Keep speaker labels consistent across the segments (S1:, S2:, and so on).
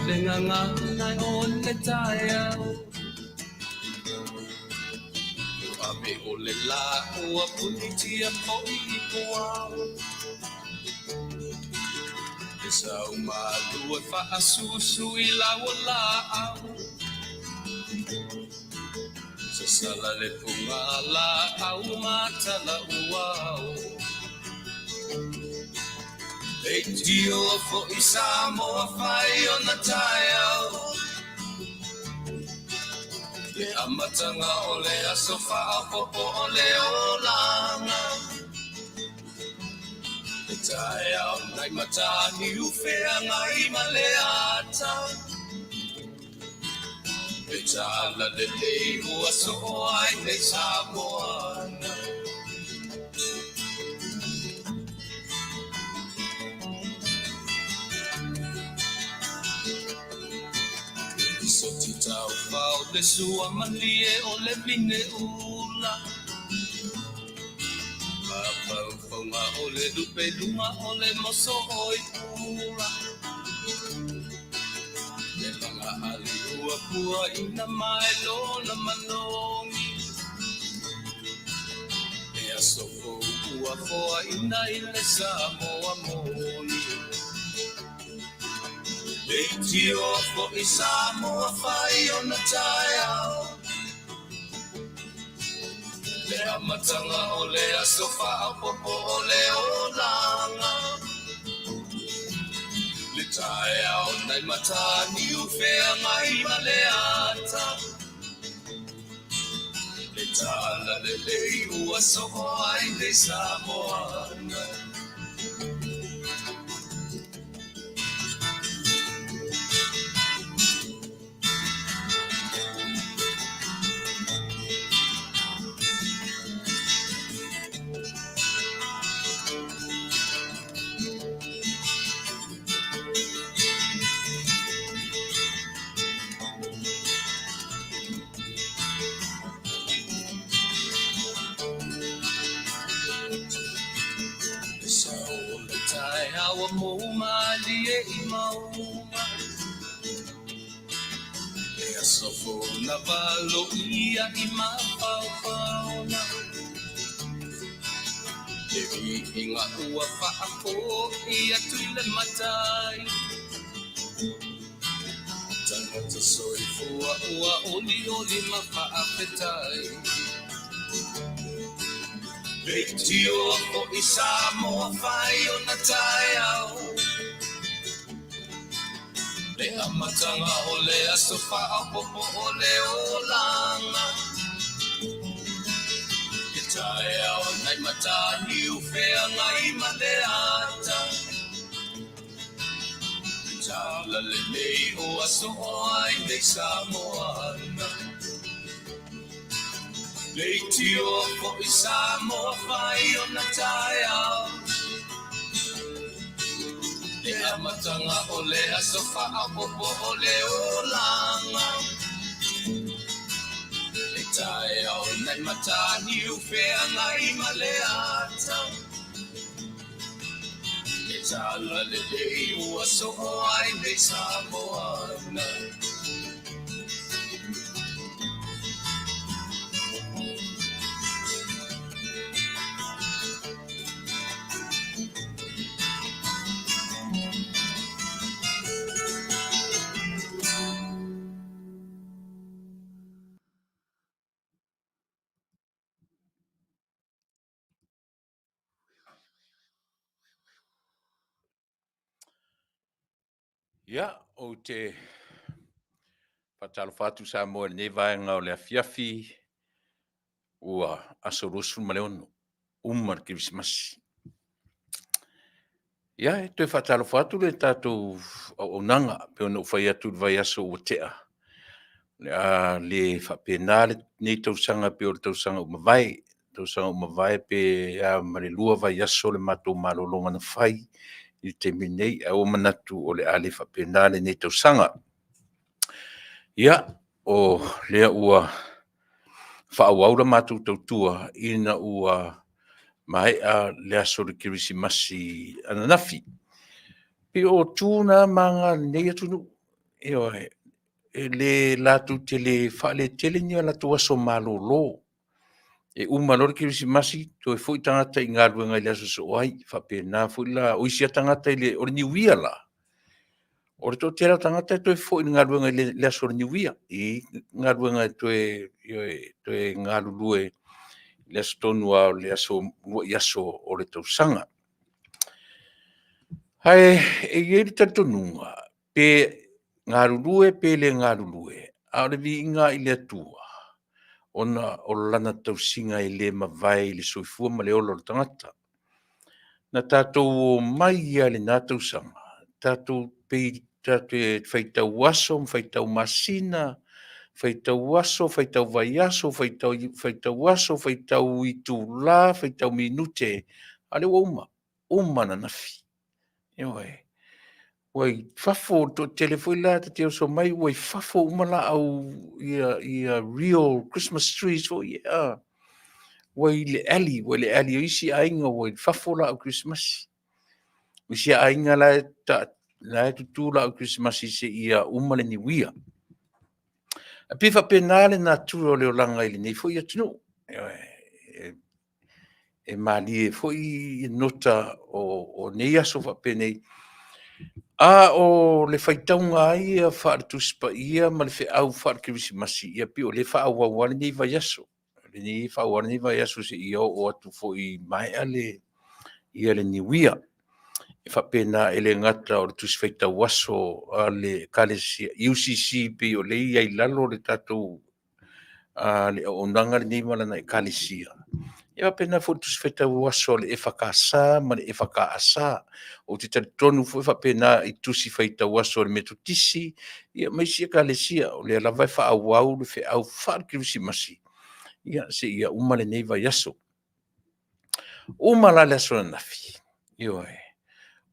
S1: Le gagana o le taeao. Ua ave o le lā ua punitia foi i puao. Le sau malu e faasusu i lau laau. Sasala le puga laau ma talauao. Leitio foi Samoa fai ona taeao. Le amataga o le aso faaopoopo o le olaga. Le taeao nai Mataniu Feagai ma le ata. Le talalelei ua soo ai nei Samoa. Soti taufao le sua malie o le vine ula. Mafaufauga o le lupe luga o le moso oi pula. Le laga ali ua pua ina mai lona manogi. Le aso fou ua foaina i le Samoa moni. Leitio foi Samoa fai ona taeao. Le amataga o le aso faaopoopo o le olaga. Le taeao nai Mataniu Feagai ma le ata. Le talalelei ua soo ai nei Samoa. Le sao o le taeao ua mou malie i mauga. Le aso fou na valoia i mafaufauga. Le viiga ua faafoi atu i le Matai. Tagata soifua ua olioli ma faafetai. Leitio foi Samoa fai ona taeao. Le amataga o le aso faaopoopo o le olaga. Le taeao nai Mataniu Feagai ma le ata. Le talalelei ua soo ai nei Samoa. Leitio foi Samoa fai ona taeao. Le amataga o le aso faaopoopo o le olaga. Le taeao nai Mataniu Feagai ma le ata. Le talalelei ua soo ai nei Samoa.
S2: Ia, ou te faatalofa atu Samoa i lenei vaega o le afiafi ua aso 26, uma le Kerisimasi. Ia, e toe faatalofa atu le tatou auaunaga pei ona ou fai atu i le vaiaso ua tea. O le a le faapena lenei tausaga pei o le tausaga ua mavae. Tausaga ua mavae pe a ma le 2 vaiaso le matou malologa na fai i le taimi nei, ae ua manatu o le a le faapena lenei tausaga. Ia, o lea ua faaauau la matou tautua ina ua maea le aso o le Kerisimasi ananafi. Pei o tu na ma aga a lenei atunuu. Ioe, e le latou te le faaletele ni a latou aso malolo. E uma loa le Kerisimasi, toe foi tagata i galuega i le aso soo ai. Faapena foi la, o isi lava tagata i le, o le Niuia la, o le toatele o tagata e toe foi i le galuega i le aso o le Niuia, i galuega e toe, ioe, toe galulue i le aso tonu lava o le aso, uluai aso o le tausaga. Ae e i ai le talitonuga, pe galulue pe le galulue, a o le viiga i le Atua, ona o Lana tausiga e le mavae i le soifua ma le ola o le tagata. Na tatou omai lava i lena tausaga, tatou pei tatou te faitau aso ma faitau masina, faitau aso, faitau vaiaso, faitau aso, faitau itula, faitau minute, a o lea ua uma, uma ananafi. Ioe. Ua i fafo, o le toatele foi la ta te oso mai ua i fafo uma laau ia, ia real Christmas trees foi ia. Ua i le alley, ua i le alley o isi aiga ua i fafo laau kerisimasi. O isi aiga la e, ta, la e tutu laau kerisimasi seia uma le niuia. E pei e faapena le natura o le olaga i lenei foi atunuu. E, e malie foi nota o nei aso faapenei. A o le faitauga lava ia faale-Tusi Paia ma le feau faale-Kerisimasi, ia pei o lea e faaauau lava lenei vaiaso. Lenei faaauau lenei vaiaso seia oo atu foi i maea le, ia le niuia. E faapena, e le gata o le Tusi Faitau Aso a le Ekalesia UCC pei o lea e i ai i lalo le tatou le auaunaga lenei ma lana Ekalesia. E faapena foi i le Tusi Faitau Aso a le EFKS ma le EFKS. Ou te talitonu foi e faapena i Tusi Faitau Aso a le Metotisi ia ma isi Ekalesia, o lea lava e faaauau le feau faale-Kerisimasi ia seia uma lenei vaiaso. Uma la le aso ananafi, ioe,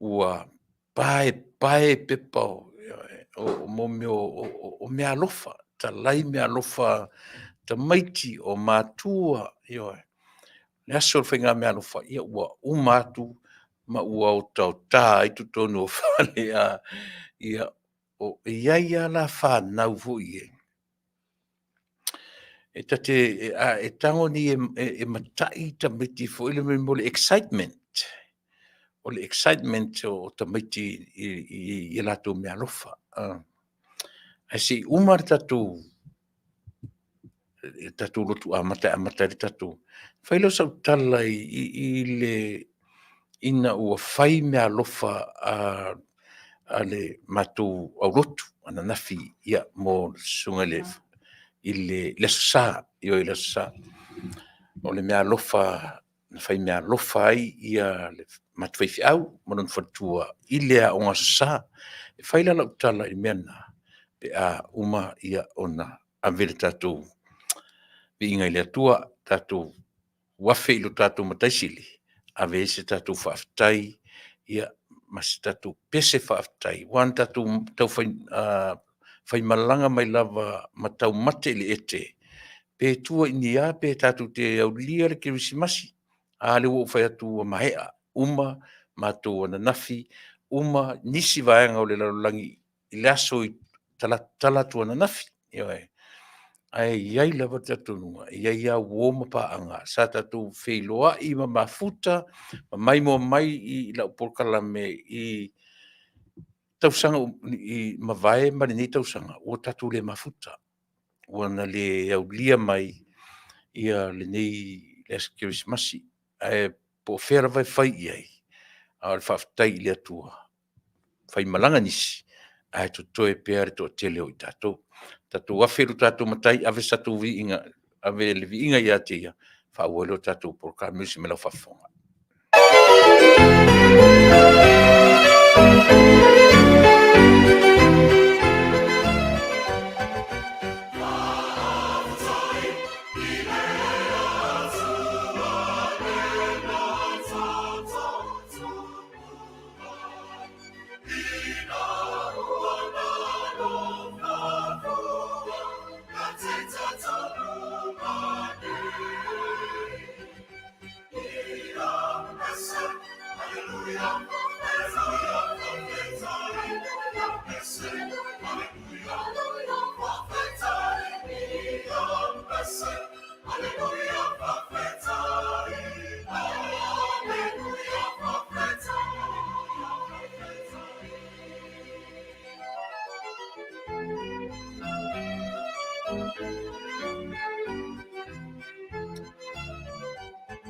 S2: ua paepae pepa o mea o meaalofa, talai meaalofa a tamaiti, o matua, ioe. Le aso o le faiga meaalofa, ia ua uma atu ma ua otaota ai totonu o fale, ia, e i ai lava la fanau foi ia, e ta te, a e tago nei e matai tamaiti foi lea mo le excitement. O le excitement o tamaiti i a latou meaalofa. Ae se i uma le tatou lotu amata e amata ai le tatou... Fai lea o sau tala i le ina ua fai meaalofa a le matou aulotu ananafi, ia, mo le susuga i le Aso Sa, ioe, i le Aso Sa. O le meaalofa na fai meaalofa ai le matou faifeau ma lona faletua i le Aoga Aso Sa. E fai la lau tala i le mea lena pe a uma ona ave le tatou viiga i le Atua, tatou afe i lo tatou Matai Sili, ave i ai se tatou faafetai ma se tatou pese faafetai, aua na tatou tau faimalaga mai lava ma taumate i le ete, pe tua i ni a pe tatou te aulia le Kerisimasi. A lea ua ou fai atu ua maea, uma matou ananafi, uma nisi vaega o le lalolagi i le aso talaatu ananafi. Ioe. Ae i ai lava le talitonuga, e i ai lava uo ma paaga sa tatou feiloai ma mafuta ma maimoa mai i lau polokalame i tausaga ua mavae ma lenei tausaga, ua tatou le mafuta, ua na le aulia mai lenei aso Kerisimasi. Ae po o fea lava e fai i ai, a o le faafetai i le Atua, faimalaga nisi, ae totoe pea le toatele o i tatou. Tatou afe i lo tatou Matai, ave se tatou viiga, ave le viiga ia te Ia, faaauau ai lea o le tatou polokalame i lau faafofoga.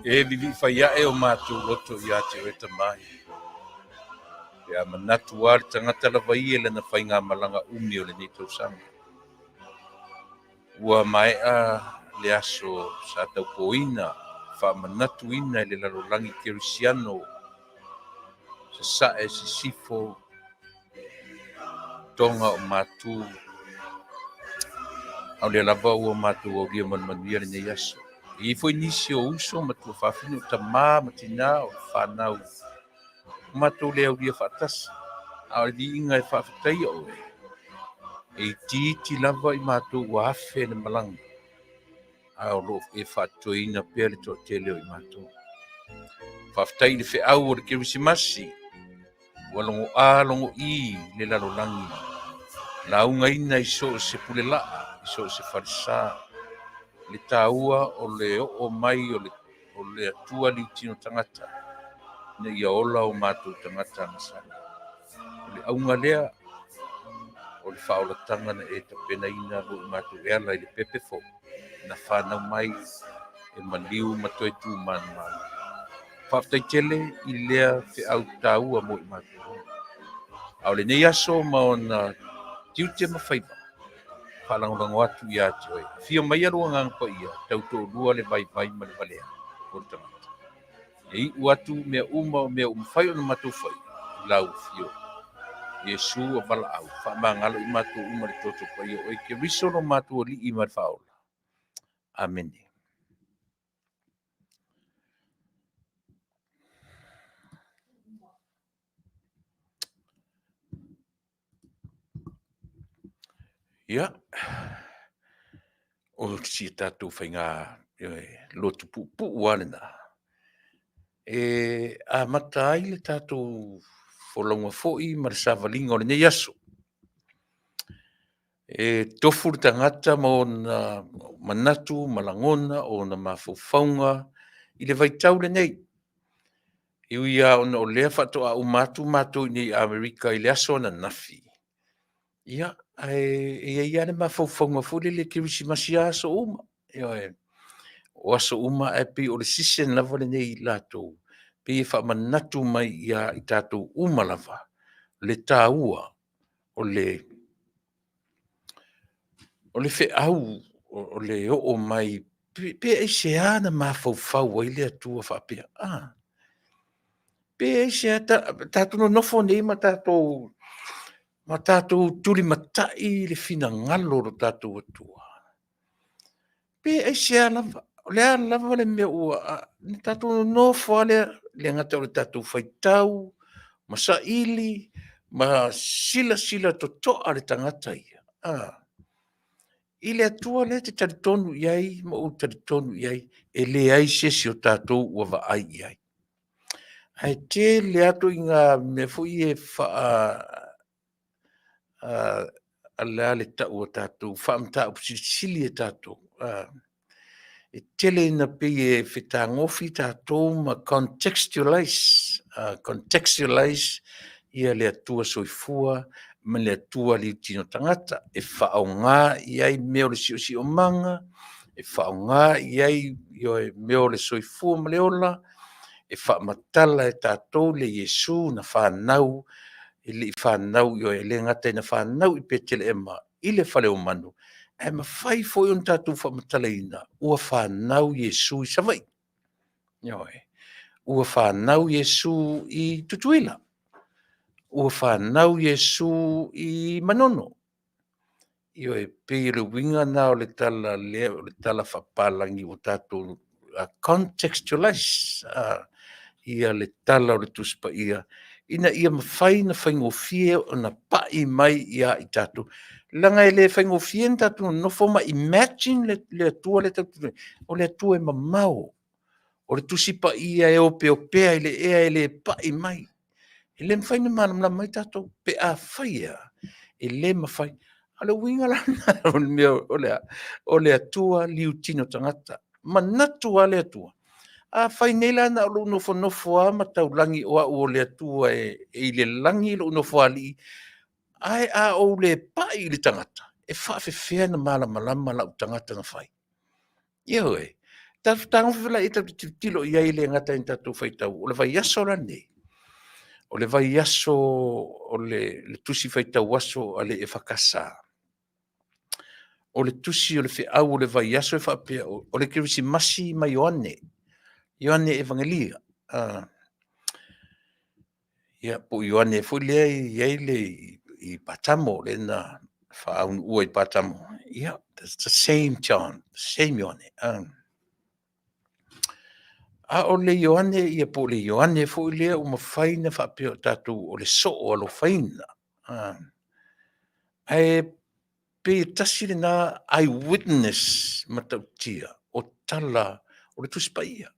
S2: E vivii fai ae o matou loto ia te oe Tama e. Pe a manatu lava le tagata lava ia i lana faigamalaga umi o lenei tausaga. Ua maea le aso sa taupoina, faamanatuina e le lalolagi kerisiano, sasae, sisifo, toga o matu, a o lea lava ua matou aulia ma le manuia lenei aso. E i ai foi nisi o uso ma tuafafine, o tama ma tina, o fanau, ua matou le aulia faatasi, a o le viiga e faafetaia oe, e itiiti lava i matou ua afe le malaga, a o lo o e faatotoeina pea le toatele o i matou. Faafetai i le feau o le Kerisimasi, ua logo A logo I le lalolagi, laugaina i so o se pulelaa, i so o se falesa, le taua o le oo mai o le Atua liutino tagata, ina ia ola o matou tagata agasala. O le auga lea o le faaolataga na e tapenaina mo i matou e ala i le pepe fou na fanau mai e maliu ma toe tumanumanu. Faafetai tele i lea feau taua mo i matou. A o lenei aso ma ona tiute ma faiva, faalagolago atu ia te oe. Afio maia lou Agaga Paia, tautoalua le vaivai ma le valea o le tagata. E iu atu mea uma o mea ua mafai ona matou faia i lau afio. Iesu o valaau, faamagalo i matou uma le toto paia o oe Keriso lo matou Alii ma le Faaola. Amene. Ia, o si a tatou faiga lotu puupuu lava lena, e amata ai le tatou folauga foi ma le savaliga o lenei aso. E tofu le tagata ma ona manatu ma lagona, o ona mafaufauga i le vaitau lenei. E ui lava ona o lea faatoa uma atu matou i inei i Amerika i le aso ananafi, ia, ae e i ai lava le mafaufauga foi lele e kerisimasi lava aso uma. Ioe. O aso uma ae pei o le season lava lenei i latou, pei e faamanatu mai ia i tatou uma lava le taua o le feau o le oo mai, pe aisea na mafaufau ai le Atua faapea? Pe aisea tatou nonofo nei ma tatou tulimatai i le finagalo o lo tatou Atua. Pe aisea lava? O le a lava le mea ua tatou nonofo lava lea, e le gata o le tatou faitau ma saili ma silasila totoa le tagata ia, i le Atua lea e te talitonu i ai ma ou talitonu i ai, e leai se isi o tatou ua vaai i ai. Ae tele lava ituaiga mea foi ia o le a le tau a tatou, faamataupu silisili e tatou. E tele ina pei e fetagofi tatou ma contextualize, contextualize ia le Atua soifua ma le Atua liutino tagata, e faaaoga i ai mea o le siosiomaga, e faaaoga i ai mea o le soifua ma le ola, e faamatala e tatou le Iesu na fanau, e le i fanau, e le gata ina fanau i Petelema i le faleomanu, ae mafai foi ona tatou faamatalaina ua fanau Iesu i Savaii. Ioe. Ua fanau Iesu i Tutuila. Ua fanau Iesu i Manono. Ioe, pei o le uiga lena o le tala lea, o le tala faapapalagi ua tatou contextualize ia le tala o le Tusi Paia ina ia mafai ona faigofie ona pai mai ia i tatou. Leaga e le faigofie ona tatou nonofo ma imagine le Atua lea tatou te, o le Atua e mamao. O le Tusi Paia e opeopea i le ea e le pai mai. E le mafai ona malamalama ai tatou pe afai e a, e le mafai. A o le uiga la lena o le mea o le a? O le Atua liutino tagata. Manatu lava le Atua, afai nei la na o lou nofonofo lava ma taulagi o au o le Atua e i le lagi lou nofoalii, ae a ou le pai i le tagata, E faafefea ona malamalama lau tagata na fai? Ioe, tatou fetagofi la tatou te tilotilo i ai e le gata ina tatou faitau, o le vaiaso lenei, o le vaiaso o le tusi faitau aso a le EFKS, o le tusi o le feau o le vaiaso e faapea, o le Kerisimasi ma Ioane, Ioane Evagelia. Ia, po o Ioane foi lea e i ai le i Patamo, lea na faaunuua i Patamo. Ia, it's the same John, same Ioane. A o le Ioane ia po o le Ioane foi lea ua mafai ona faapea o tatou o le soo alofaina. Ae pei e tasi lena eyewitness matautia o tala o le Tusi Paia.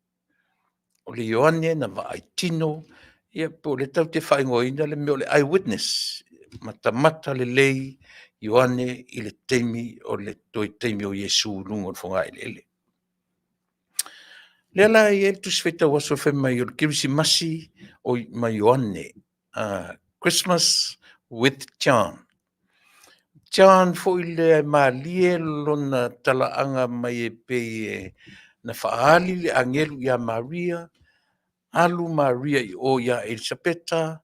S2: O le Ioane na vaai tino, ia po o lea tatou te faaigoaina le mea o le eyewitness, matamata lelei Ioane i le taimi o le toe taimi o Iesu i luga o le fogaeleele. O lea la e i ai le Tusi Faitau Aso fai mai o le Kerisimasi ma Ioane, Christmas with John. John foi lea e malie lona talaaga mai e pei e na faaali le agelu ia Maria, alu Maria i o ia Elisapeta,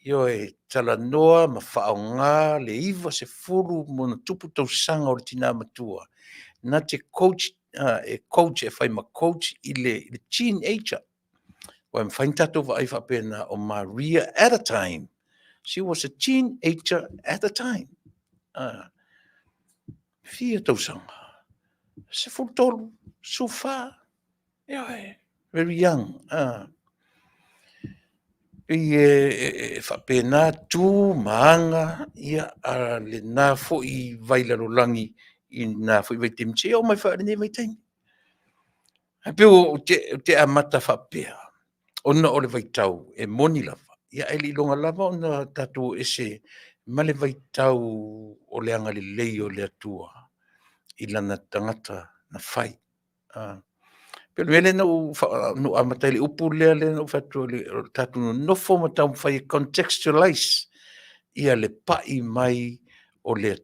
S2: ioe, talanoa ma faaaoga le 90+ tausaga o le tina matua, na te coach, e coach, e fai ma coach i le teenager. Ua mafai ona tatou vaai faapena o Maria at a time, she was a teenager at the time. Fia tausaga? 13, 14, ioe, very young. Pei e faapena tu ma aga ia a lena foi vailalolagi i lena foi vaitaimi seia oo mai foi i lenei vaitaimi. Ae pei ou te amata faapea, ona o le vaitau e moni lava, ia ae le iloga lava ona tatou o ese ma le vaitau o le agalelei o le Atua i lana tagata na fai. Pei o le mea lea na ou amata ai i le upu lea na ou fai atu ai, o le tatou nonofo ma taumafai e contextualize ia le pai mai o le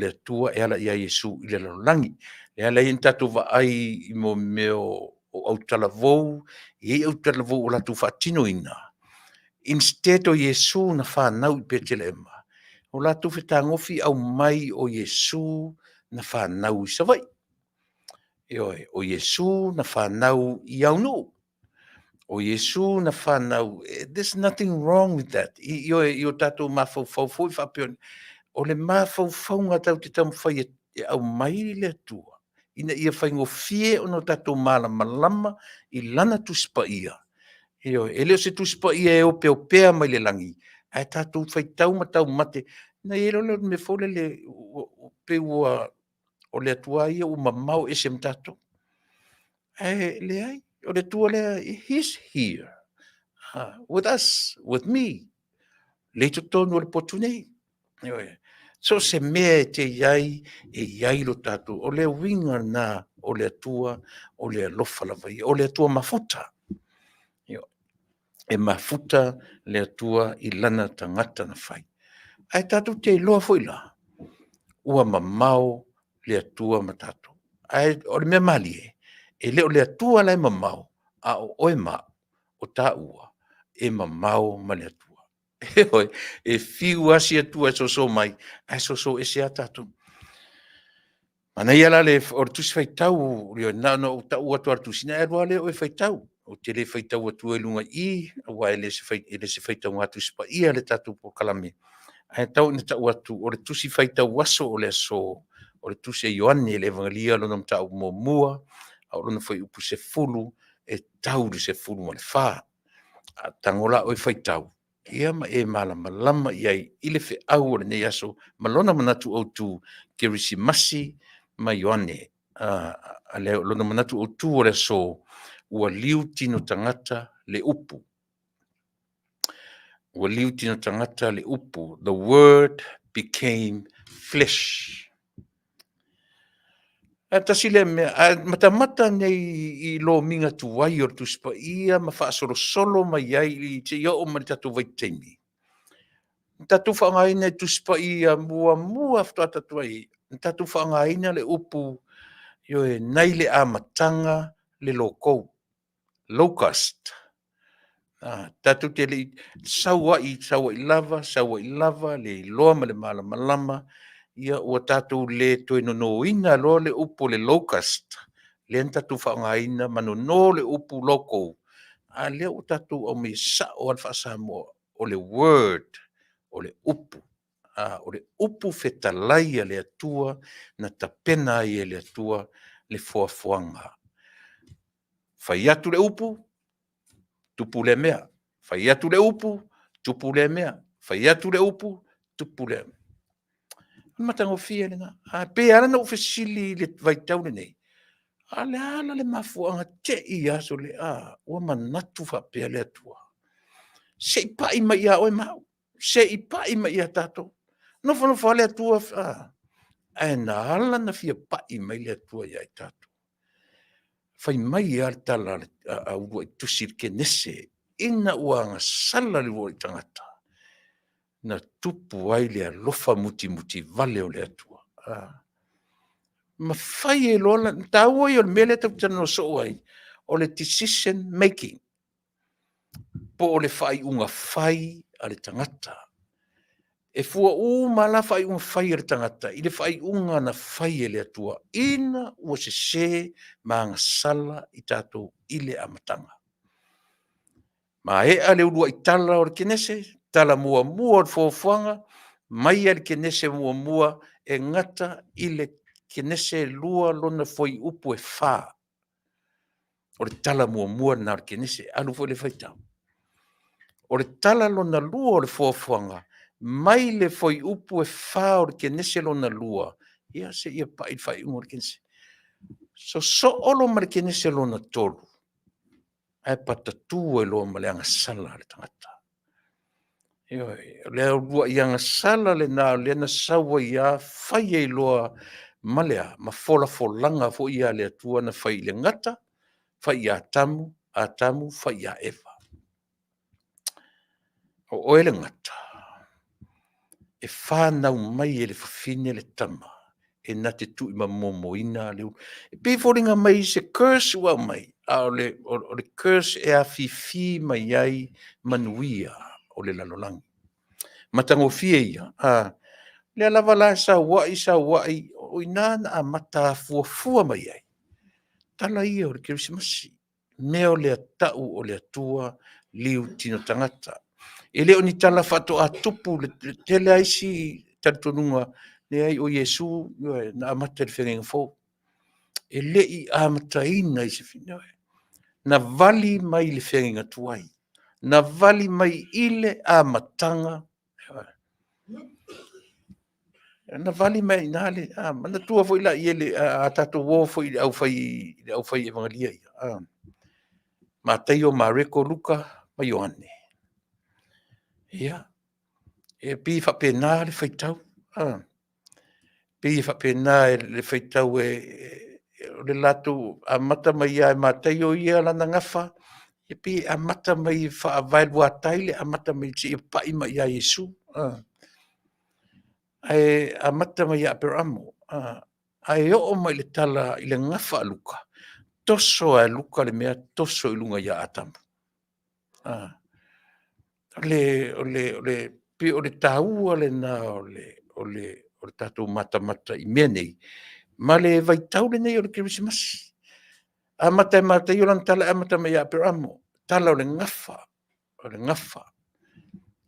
S2: Atua e ala ia Iesu i le lalolagi. E ala ai ona tatou vaai i mea o autalavou, e i ai autalavou o latou faatinoina, instead o Iesu na fanau i Petelema, o latou fetagofi aumai o Iesu na fanau i Savaii. Ioe, o Iesu na fanau i Aunuu. O Iesu na fanau, there's nothing wrong with that. Ioe, i o tatou mafaufau foi faapea, o le mafaufauga tatou te taumafai e aumai le Atua, ina ia faigofie ona tatou malamalama i lana Tusi Paia. Ioe, e le o se Tusi Paia e opeopea mai le lagi, ae tatou faitau ma taumate. Ona i ai lea o le mea foi lele, pei ua o le Atua ia ua mamao ese ma tatou. Ae leai, o le Atua lea, He's here with us, with me, lea i totonu o le potu nei. Ioe. So se mea e te i ai, e i ai lo tatou. O le uiga lena o le Atua, o le alofa lava ia, o le Atua mafuta. Ioe. E mafuta le Atua i lana tagata na fai. Ae tatou te iloa foi la, ua mamao le Atua ma tatou. Ae o le mea malie, e le o le Atua la e mamao, a o oe ma au, o taua, e mamao ma le Atua. Ioe, e fiu lava si Atua e soso mai, ae soso ese lava tatou. Manaia la o le Tusi Faitau, na ona ou tau atu lava o le Tusi, ona e alu lava lea oe e faitau. Ou te le faitau atua i luga i i, aua e le o se faitauga Tusi Paia le tatou polokalame. Ae tau ina tau atu, o le Tusi Faitau Aso o le aso, o le Tusi a Ioane le Evagelia, lona mataupu muamua, a o lona fuaiupu 10, e tau i le 14. A tago la oe e faitau, ia ma e malamalama i ai i le feau o lenei aso ma lona manatu autu, Kerisimasi ma Ioane. Lona manatu autu o le aso, ua liu tino tagata le upu. Ua liu tino tagata le upu. The word became flesh. Ae tasi lea mea, a matamata nei i lomiga tuai o le Tusi Paia ma faasolosolo mai ai seia oo mai i le tatou vaitaimi, na tatou faaaogaina i Tusi Paia muamua faatoa tatou ai, Na tatou faaaogaina le upu, ioe, nai le amataga le lokou, locust. Tatou te le i sau ai, sau ai lava, sau ai lava le iloa ma le malamalama, ia ua tatou le toe nonoina loa le upu o le locust, lea na tatou faaaogaina ma nono le upu loco, a lea ua tatou aumaia sao lava le faa-Samoa, o le word, o le upu. O le upu fetalai a le Atua na tapena ai e le Atua le foafoaga. Fai atu le upu, tupu lea mea, fai atu le upu, tupu lea mea, fai atu le upu, tupu lea mea. O le matagofie lena. Ae pei e ala ona ou fesili i le vaitau lenei, a o le a la le mafuaaga te i lava sole, a, ua manatu faapea le Atua, se i pai mai ia oe ma au, se i pai mai ia tatou. Nofonofo lava le Atua, ae na ala ona fia pai mai le Atua ia i tatou, fai mai lava le tala a uluai tusi i le Kenese, ina ua agasala le uluai tagata, na tupu ai le alofa mutimutivale o le Atua. Ma fai ai loa, o le taua ia o le mea lea tatou te talanoa soo ai, o le decision making, po o le faaiuga fai a le tagata. E fua uma lava la faaiuga fai a le tagata i le faaiuga na fai e le Atua ina ua sese ma agasala i tatou i le amataga. Maea le uluai tala o le Kenese, tala muamua o le foafoaga, mai lava i le Kenese 1 e gata i le Kenese 2 lona fuaiupu e 4. O le tala muamua lena o le Kenese, alu foi lea faitau. O le tala lona lua o le foafoaga, mai le fuaiupu e 4 o le Kenese lona lua, ia seia pai i le faaiuga o le Kenese. Sosoo loa ma le Kenese lona tolu, ae patatu ai loa ma le agasala a le tagata. Ioe, o le uluai agasala lena lea na sau ai lava fai ai loa ma le a? Ma folafolaga foi ia a le Atua na fai i le gata, fai ia Atamu, Atamu fai ia Eva. O oe le gata, e fanau mai e le fafine le tama e na te tuuimamomoina le ulu. E pei e foliga mai se curse ua aumai, a o le curse e afifi mai ai manuia o le lalolagi. Matagofie ia, o lea lava la e sau ai sau ai, o i ina na amata afuafua mai ai tala ia o le Kerisimasi, mea o le tau o le Atua liutino tagata. E le o ni tala faatoa tupu, e tele lava isi talitonuga, leai o Iesu na amata i le Feagaiga Fou. E le i amataina i se na vali mai i le feagaiga tuai, na vali mai i le amataga, na vali mai i ina le, manatua foi laia a tatou o foi i le aufai evagalia ia, Mataio, Mareko, Luka ma Ioane. Ia, e pei e faapena le faitau, e pei e faapena le faitau o le latou amata mai ia Mataio ia lana gafa, e pei e amata mai e faavaeluatai le amata mai seia pai mai ia Iesu. Ae amata mai ia Aperamo, ae oo mai i le tala i le gafa a Luka, toso lava e Luka le mea, toso i luga ia Atamu. Pei o le taua lena o le tatou matamata i mea nei, ma le vaitau lenei o le Kerisimasi. E amata e Mataio lana tala e amata mai ia Aperamo, tala o le gafa, o le gafa.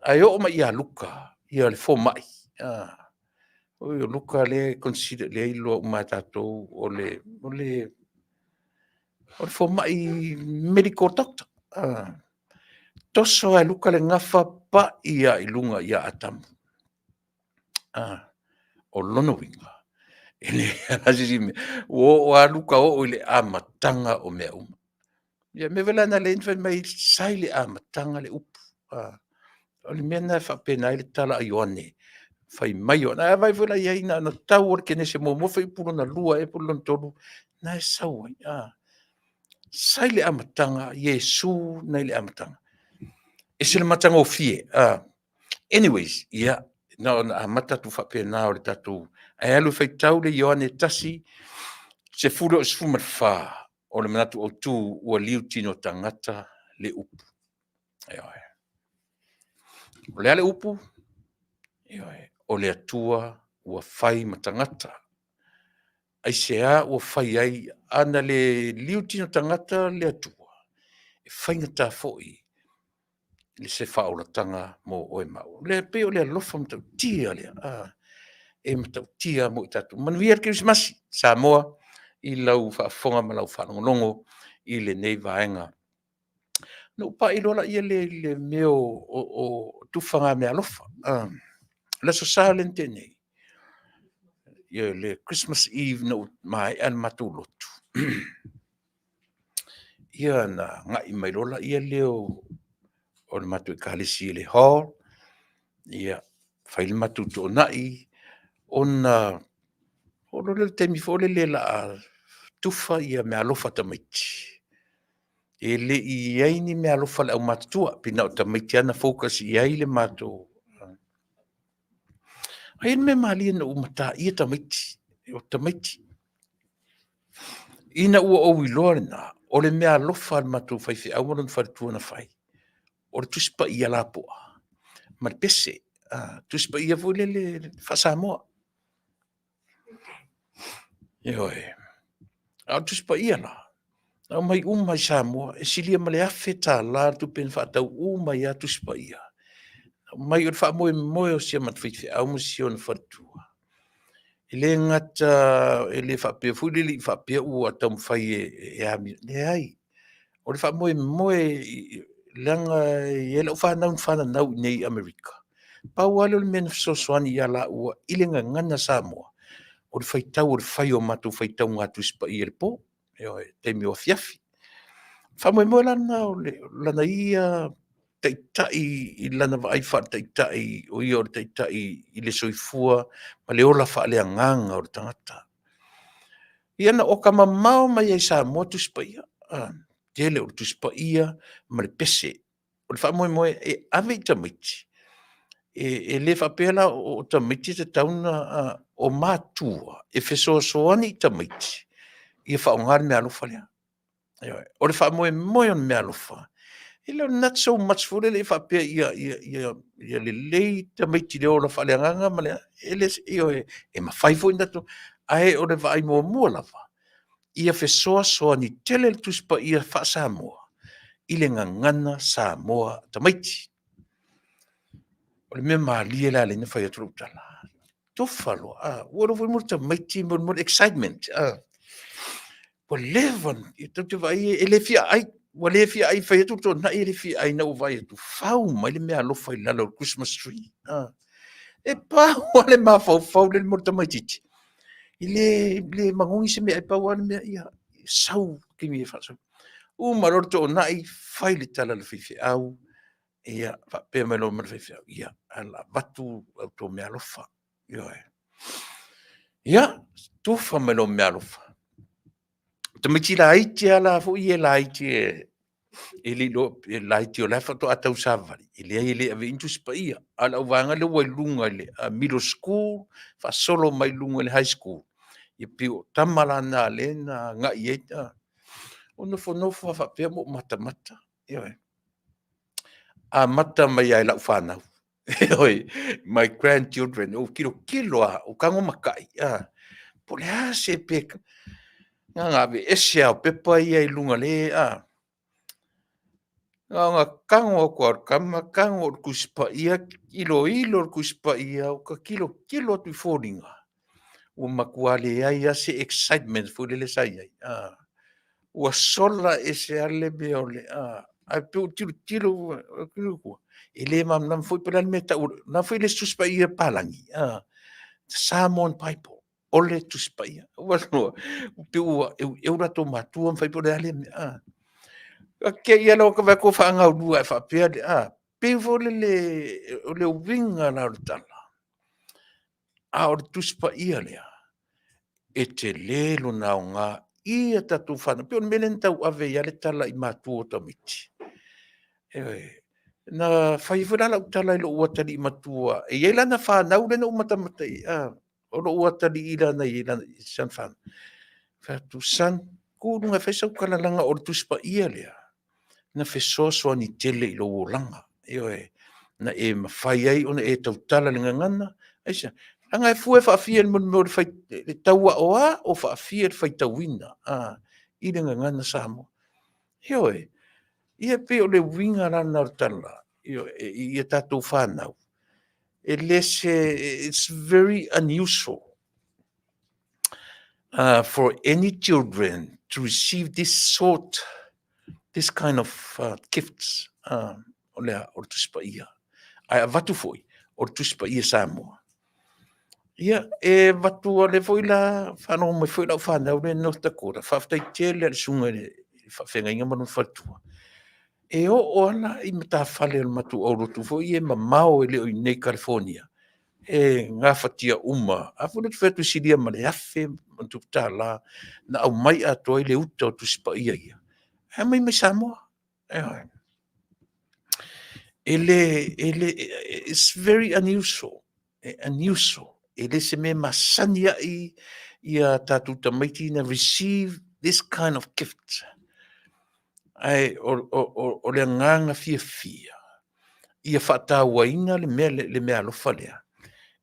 S2: Ae oo mai ia Luka, ia le fomai, o Luka lea e consider, lea e iloa uma e tatou o le fomai medical doctor. Toso lava e Luka le gafa pai lava i luga ia Atamu. O lona uiga, e leai lava se isi mea, ua oo lava Luka oo i le amataga o mea uma. Ia o le mea foi la lena na fai mai ai sa i le amataga le upu. O le mea lena e faapena ai le tala a Ioane, fai mai Ioane. A vaai foi la i ai na ona tau lava o le Kenese 1 fuaiupu 2 ea po o le 3, na e sau ai. Sa i le amataga Iesu na i le amataga. E ese le matagofie. Anyways, ia, na ona amata atu faapena o le tatou Ae alu e faitau le Ioane 1, 10 i le 14, o le manatu autu ua liu tino tagata le upu. Ioe. O le a le upu? Ioe. O le Atua ua fai ma tagata. Aisea ua fai ai? Ana le liu tino tagata le Atua, e faigata foi se faaolataga mo oe ma au. O lea pei o le alofa matautia lea, e matautia mo i tatou. Manuia le Kerisimasi Samoa i lau faafofoga ma lau faalogologo i lenei vaega. Ona ou pai loa lea i le mea o tufaga meaalofa. O le Aso Sa lea na tea nei, le Christmas Eve ina ua maea le matou lotu, ia ona agai mai loa lea o le matou Ekalesia i le hall, ia, fai le matou toonai, ona oo loa lea i le taimi foi lele o le a tufa meaalofa a tamaiti. E le i i ai ni meaalofa a le aumatutua, pei na o tamaiti lava na focus i ai le matou... Ae i ai le mea malie ina ua mataia tamaiti, o tamaiti. Ina ua ou iloa lena, o le meaalofa a le matou faifeau ma lona faletua na fai, o le Tusi Paia lapoa ma le pese, Tusi Paia foi lele faa-Samoa. Ioe. A o le Tusi Paia la, na aumai uma lava i Samoa, e silia ma le $1000 le tupe na faatau uma ai lava Tusi Paia. Aumai o le faamoemoe o si a matou faifeau ma si ona faletua, e le gata e le faapea foi lele i faapea ua taumafai e amio, leai. O le faamoemoe leaga e i ai lau fanau na fananau i inei i Amerika, pau lava lea o le mea na fesoasoani ia laua i le gagana Samoa, o le faitau o le fai o matou faitauga Tusi Paia i le po, ioe, i taimi o afiafi. O le faamoemoe la lena o lana ia taitai i lana vaai faale-taitai o ia o le taitai i le soifua ma le ola faaleagaga o le tagata. Ia na oka mamao mai lava i Samoa Tusi Paia, tele o le Tusi Paia ma le pese. O le faamoemoe e ave i tamaiti, e le faapea la o tamaiti e tatau ona... o matua e fesoasoani i tamaiti ia faaaoga le meaalofa lea. Ioe. O le faamoemoe o le meaalofa, e le o le not so much foi lele faapea ia lelei tamaiti i le ola faaleagaga ma le... ioe, e mafai foi ona tatou... ae o le vaai muamua lava, ia fesoasoani tele le Tusi Paia faa-Samoa i le gagana Samoa a tamaiti. O le mea malie la lea na fai atu lau tala, tufa loa, ua iloa foi le mea o tamaiti mo le excitement, ua leva ona tatou te vaai e le fia aai, ua le fia ai, fai atu le toonai e le fia ai ina ua vaai atu, fau mai le meaalofa i lalo o le Christmas tree. E pau lava le mafaufau o le tamaitiiti, e le magogi se meaai, pau lava le mea ia sau i le taimi e faasau. Uma loa le toonai, fai le tala a le faifeau, ia faapea mai loa ma le faifeau, ia o le a avatu a outou meaalofa. Ioe. Ia, tufa mai loa ma meaalofa. O tamaiti laiti lava la foi ia laiti e le iloa, e laiti o la e faatoa tausavali, e leai e le avea i ai ni Tusi Paia, a o le auvaega lea ua i luga i le middle school faasolo mai luga i le high school, ia pei o tama la na lea na agai i ai, ua nofonofo lava faapea ma ou matamata, ioe. Amata mai lava i lau fanau, ioe, my grandchildren, ou tilotilo lava, ou tago matai, po o le a se pe... na ona aveese lava o pepa ia i luga o le... Na ona tago atu lava o le tama tago i le Tusi Paia, iloilo le Tusi Paia, ou te tilotilo atu i foliga, ua matua leai lava se excitement foi lele sa i ai. Ua sola ese lava le mea o le... ae pei ua tilotilo ua... e le malamalama foi po o le a le mea e tau o le a foi le isi Tusi Paia palagi, Samoan Bible, o le Tusi Paia. Ua pei ua eueu latou matua ma fai po o le a lea mea. Te i lava ua vaai atu ua faagaulua faapea, pei foi lele o le uiga la o le tala, a o le Tusi Paia lea, e tele lona aoga i a tatou fanau. E pei o le mea lea na tauave ai lava le tala i matua o tamaiti. Ioe. Na fai ai foi la lau tala i lou atalii matua, e i ai lana fanau lea na ou matamata i ai, O lou atalii lana i lana i San Fan. Fai atu, son, tu i luga e fai sau tala leaga o le Tusi Paia lea na fesoasoani tele i lou olaga. Ioe, na e mafai ai ona e tautala i le gagana. Aisea? Leaga e fua e faafia i le mea o le fai, le tauaoa o faafia le faitauina i le gagana Samoa. Ioe, ia e pei o le uiga la lena o le tala, ioe, i a tatou fanau, e le se, it's very unusual for any children to receive this sort, this kind of gifts, o le a, o le Tusi Paia. Ae avatu foi, o le Tusi Paia Samoa. Ia, e avatu lea foi la, faalogo mai foi lau fanau lea i North Dakota, faafetai tele lava i le susuga i le faafeagaiga ma lona faletua. E oo lava la i matafale o le matou aulotu foi ia e mamao e le o i inei i California, e gafatia uma. A foi lea ou te fai atu e silia ma le $1,000+ na aumai atoa ai le uta o Tusi Paia ia, e aumai mai Samoa. Ioe. E le, e le, it's very unusual, e unusual, e le se mea e masani ai ia tatou tamaiti na receive this kind of gift. Ae o le agaga fiafia ia faatauaina le mea le meaalofa lea.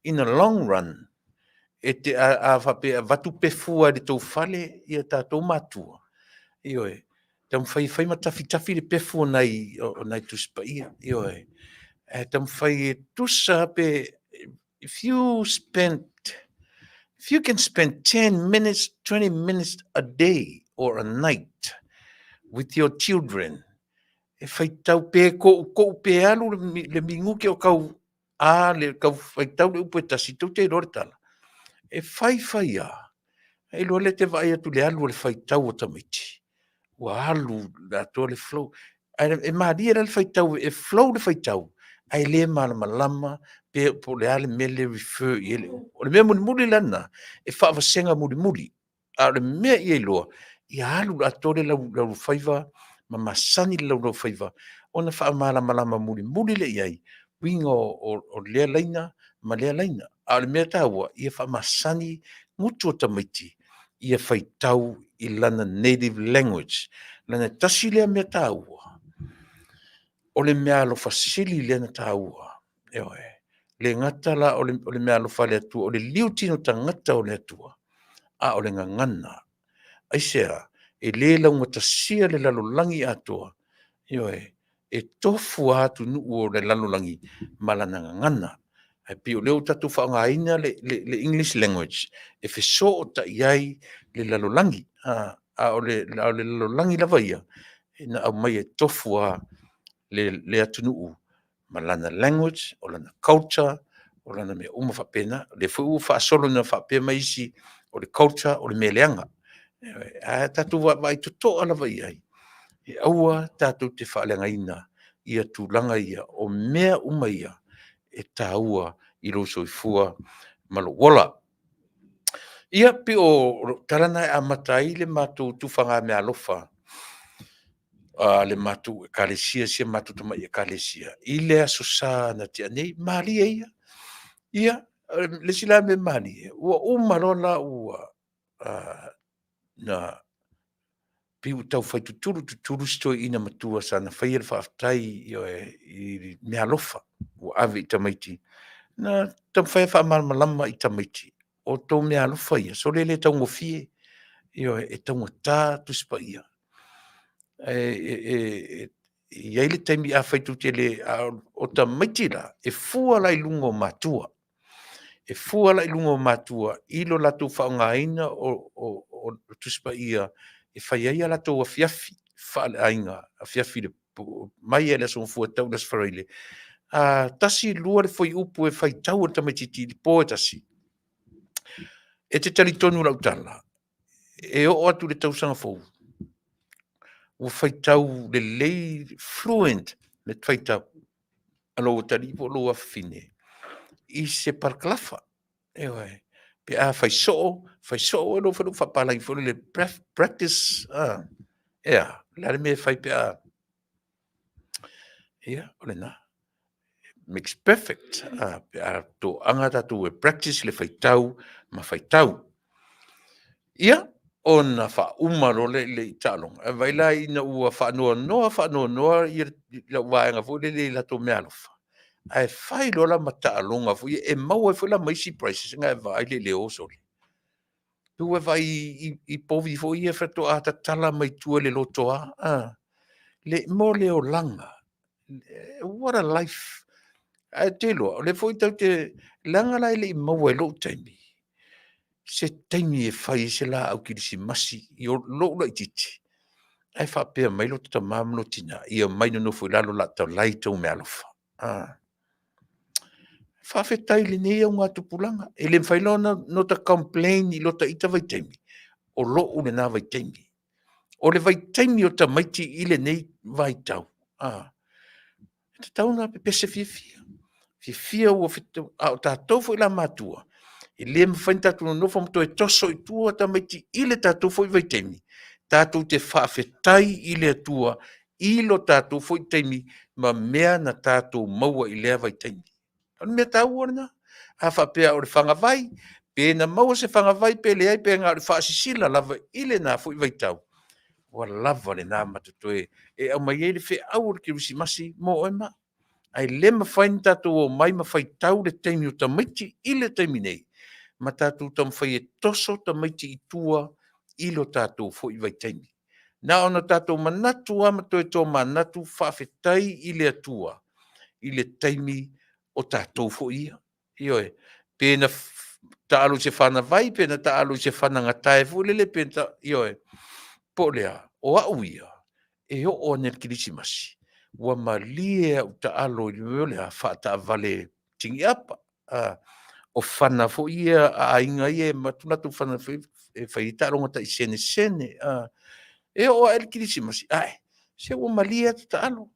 S2: In the long run, e te, a faapea e avatu pefu lava i le tou fale ia tatou matua, ioe, taumafai e fai ma tafitafi le pefu o nai Tusi Paia, ioe. Ae taumafai e tusa pe if you spend if you can spend 10 minutes, 20 minutes a day or a night with your children, e faitau pe koʻukoʻu pe alu le minute o kau a le kau faitau le upu e tasi, tou te iloa le tala. E fai fai a, e iloa lea te vaai atu i le alu o le faitau a tamaiti. Ua alu le atoa le flow. Ae e malie la le faitau, e flow le faitau, ae le malamalama pe po o le a le mea lea e refer i ai le upu. O le mea mulimuli la lena, e faavasega mulimuli. A o le mea ia iloa, ia alu le atoa le laulafaiva ma masani le laulafaiva ona faamalamalama mulimuli lea i ai uiga o lea laina ma lea laina. A o le mea taua, ia faamasani gutu o tamaiti ia faitau i lana native language. Leaga e tasi lea mea taua, o le meaalofa sili lea na taua, ioe. Le gata la o le meaalofa a le Atua, o le liutino tagata o le Atua, a o le gagana. Aisea? E le laugatasia le lalolagi atoa, ioe, e tofu lava atunuu o le lalolagi ma lana gagana. Ae pei o lea ua tatou faaaogaina le English language e fesootai ai le lalolagi, a o le lalolagi lava ia, na aumai e tofu lava le atunuu ma lana language, o lana culture, o lana mea uma faapena. O lea foi ua faasolo ina faapea mai isi, o le culture o le mea leaga. Ae tatou vaavaai totoa lava i ai, e aua tatou te faaleagaina ia tulaga ia, o mea uma ia e taua i lou soifua ma lou ola. Ia, pei o tala na e amata ai le matou tufaga meaalofa a le matou Ekalesia, si a matou tamai Ekalesia, i le Aso Sa na tea nei. Malie ia. Ia, le isi la mea malie, ua uma loa la ua na pei ua tau fai tutulu tutulu si toeaina matua sana faia le faafetai ioe, i meaalofa ua ave i tamaiti. Na taumafai e faamalamalama i tamaiti, o tou meaalofa ia, sole e le taugofie, ioe, e taugata Tusi Paia. E i ai le taimi afai tou te le, a o tamaiti la, e fua la i luga o matua. E fua la i luga o matua i lo latou faaaogaina o Tusi Paia e fai ai a latou afiafi faaleaiga, afiafi i le mai lava i le Aso Gafua e tau i le Aso Faraile. A tasi lua le fuaiupu e faitau e le tamaitiiti i le po e tasi, e te talitonu i lau tala, e oo atu i le tausaga fou, ua faitau lelei, fluent le faitau a lou atalii po o lou afafine i se parakalafa. Ioe. Pe a fai soo, fai soo e lou faapalagi foi lele, practice, ea, o le a le mea e fai pe a, ia, o lena. makes perfect, a, pe a toaga tatou e practice le faitau ma faitau. Ia, ona faauma loa lea i le taaloga, ae vaai la ina ua faanoanoa faanoanoa ia lau vaega foi lele i latou meaalofa, ae fai loa la ma taaloga foi ia e maua ai foi la ma isi prizes, ona e vaai lea i le o sole. Pei ua e vaai i povi foi ia faatoa tatala mai tua i le lotoa, a? Le, mo le olaga. What a life! Ae ou te iloa, o lea foi tatou te, leaga la e le i maua i lou taimi, se taimi e fai ai se laau kerisimasi i lou laitiiti, ae faapea mai lota tama ma lou tina, ia omai nonofo i lalo o le a talai tou meaalofa. Faafetai i lenei augatupulaga, e le mafai la ona ota complain i lota ita vaitaimi, o lou lena vaitaimi. O le vaitaimi o tamaiti i lenei vaitau, e tatau ona pepese fiafia, fiafia ua a o tatou foi la matua, e le mafai ona tatou nonofo ma toe toso i tua tamaiti i le tatou foi vaitaimi, tatou te faafetai i le Atua i lo tatou foi taimi ma mea na tatou maua i lea vaitaimi. O le mea taua lena. A faapea o le fagavai, pe na maua se fagavai pe leai pe na o le faasisila lava i lena foi vaitau, ua lava lena ma totoe e aumai ai le feau o le Kerisimasi mo oe ma au. Ae le mafai ona tatou omai ma faitau le taimi o tamaiti i le taimi nei, ma tatou taumafai e toso tamaiti i tua i lo tatou foi vaitaimi. Na ona tatou manatu lava ma toe tomanatu, faafetai i le Atua i le taimi o tatou foi ia. Ioe. Pe na taalo i se fanavai, pe na taalo i se fanagatae foi lele, pe na, ioe, po o le a, o au ia, e oo ane i le Kerisimasi, ua malie au taalo i le mea o le a, faataavale tini'apa, o fana foi ia a aiga ia e avatu latou fana e fai ai taaloga tai senesene, e oo ae le Kerisimasi, ae, se ua malie ata taalo.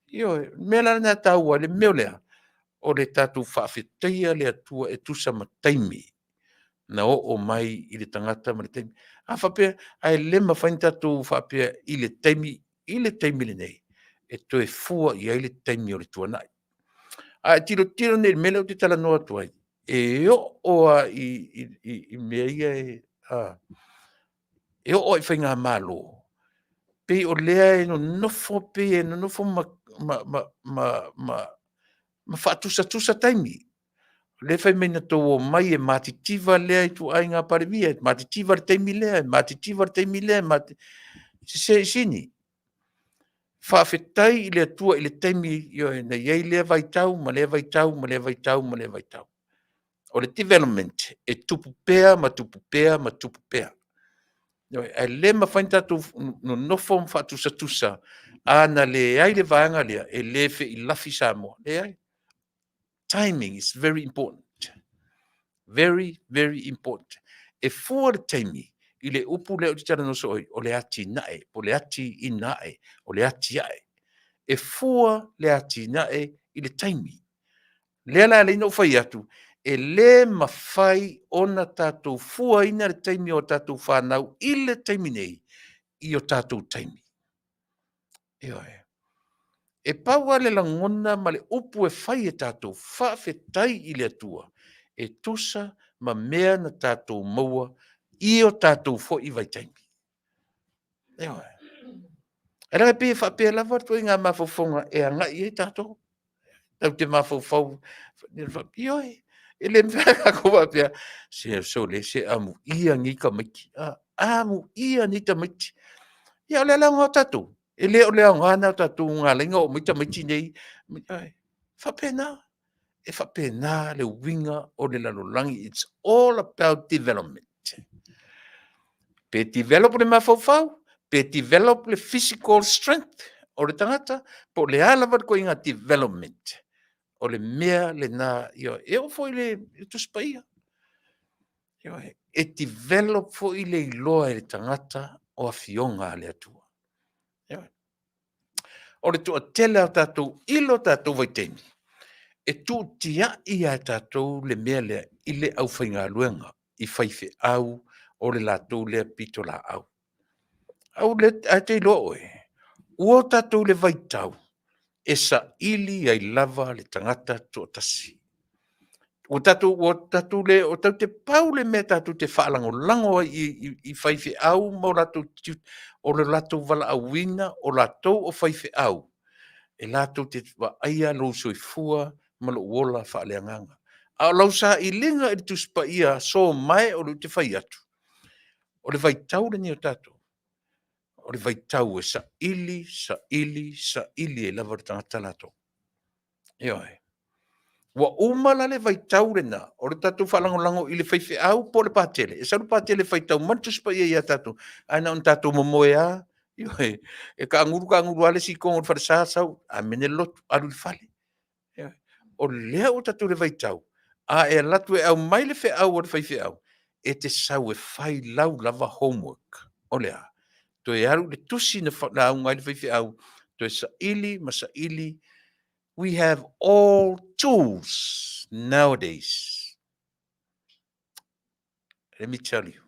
S2: Ioe. O le mea la lena e taua ai le mea o le a? O le tatou faafetaia le Atua e tusa ma taimi na oo mai i le tagata ma le taimi. A faapea, ae le mafai ona tatou faapea i le taimi, i le taimi lenei, e toe fua i ai le taimi o le tuanai. A e tilotilo nei i le mea lea ou te talanoa atu ai, e oo lava i mea ia e e oo lava i faigamalo, pei o lea e nonofo pei e nonofo ma faatusatusa taimi. O lea e fai mai na outou omai e matitiva lea ituaiga Palemia, e matitiva le taimi lea, e matitiva le taimi lea, sese i Sini. Faafetai i le Atua i le taimi, ioe, na i ai lea vaitau ma lea vaitau ma lea vaitau ma lea vaitau. O le development e tupu pea ma tupu pea ma tupu pea. Ioe, ae le mafai ona tatou nonofo ma faatusatusa, a na leai le vaega lea, e le feilafi Samoa. Leai. Timing is very important. Very, very important. E fua le taimi i le upu lea ou te talanoa soo ai, o le atinae, po o le atiina'e, o le atiae. E fua le atinae i le taimi. Lea la e ala ai ona ou fai atu, e le mafai ona tatou fuaina le taimi o tatou fanau i le taimi nei i o tatou taimi. Ioe. E pau lava le lagona ma le upu e fai e tatou, faafetai i le Atua e tusa ma mea na tatou maua i o tatou foi vaitaimi. Ioe. Ae leaga e pei e faapea lava le ituaiga mafaufauga e agai i ai tatou. Tatou te mafaufau, ioe, e le mafai ona tatou faapea, se sole se amuia nei tamaiti, amuia nei tamaiti. Ia o le a le aoga o tatou? E le o le aoga lena o tatou na ala ai ona oo mai tamaiti nei. E faapena, e faapena le uiga o le lalolagi, it's all about development. Pe develop le mafaufau, pe develop le physical strength o le tagata, po o le a lava le ituaiga development, o le mea lena, ioe. E oo foi i le Tusi Paia, ioe, e develop foi le iloa e le tagata o afioga a le Atua. Ioe. O le toatele lava o tatou i lo tatou vaitaimi, e tuutiai lava e tatou le mea lea i le aufaigaluega, i faifeau o le latou lea pitolaau. Ae te iloa oe, ua o tatou i le vaitau E saili ai lava le tagata toatasi. Ua tatou, ua tatou le, o tatou te pau le mea tatou te faalagolago ai i faifeau ma o latou tiute, o le latou valaauina, o latou o faifeau, e latou te vaaia lou soifua ma lou ola faaleagaga. A o lau sailiga i le Tusi Paia aso mae o lea ou te fai atu, o le vaitau lenei o tatou, o le vaitau e saili, saili, saili ai lava le tagata latou. Ioe. Ua uma la le vaitau lena o le tatou faalagolago i le faifeau po o le patele. E sau le patele e faitau mai le Tusi Paia ia tatou, ae na ona tatou momoe lava, ioe, e taagulu taagulu lava le isi i totonu o le falesa sau, amene le lotu, alu i le fale. Ioe. O lea ua tatou i le vaitau, a e alu atu e aumai le feau a le faifeau, e te sau e fai lau lava homework. O le a? Toe alu i le tusi na lauga ai le faifeau, toe saili ma saili. We have all tools nowadays. Let me tell you.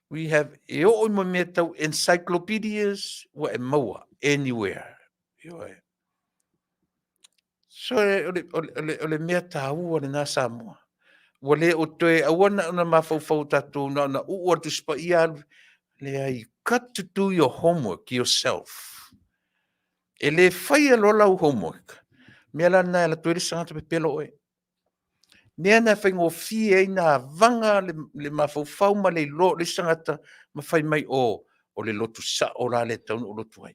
S2: We have, e oo i mea tau encyclopedias, ua e maua anywhere. Ioe. So, o le mea taua lena Samoa. Ua le o toe aua na ona mafaufau o tatou na ona uu o le Tusi Paia alu. Leai, you got to do your homework yourself. E le faia loa lau homework, mea la lena e alu atu ai le isi tagata pepelo oe. Mea na e faigofie ai na avaga le mafaufau ma le iloa o le isi tagata ma fai mai, o, o le lotu sao la lea e tatau ona ou lotu ai.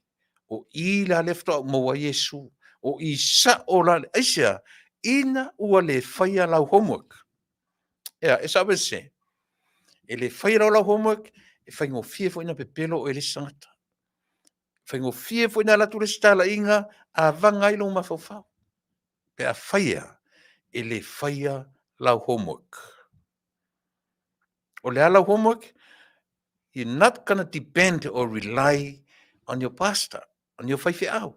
S2: O i la lea faatoa ou maua ai Iesu. O i sao la, aisea? Ina ua le faia lau homework. Ea, e sao pe sese? E le faia loa lau homework, e faigofie foi na pepelo oe e le isi tagata. Faigofie foi na alu atu le isi talaiga, avaga ai lou mafaufau. Pe afai e a, e le faia lau homework. O le a lau homework? You're not gonna depend or rely on your pastor, on your faifeau.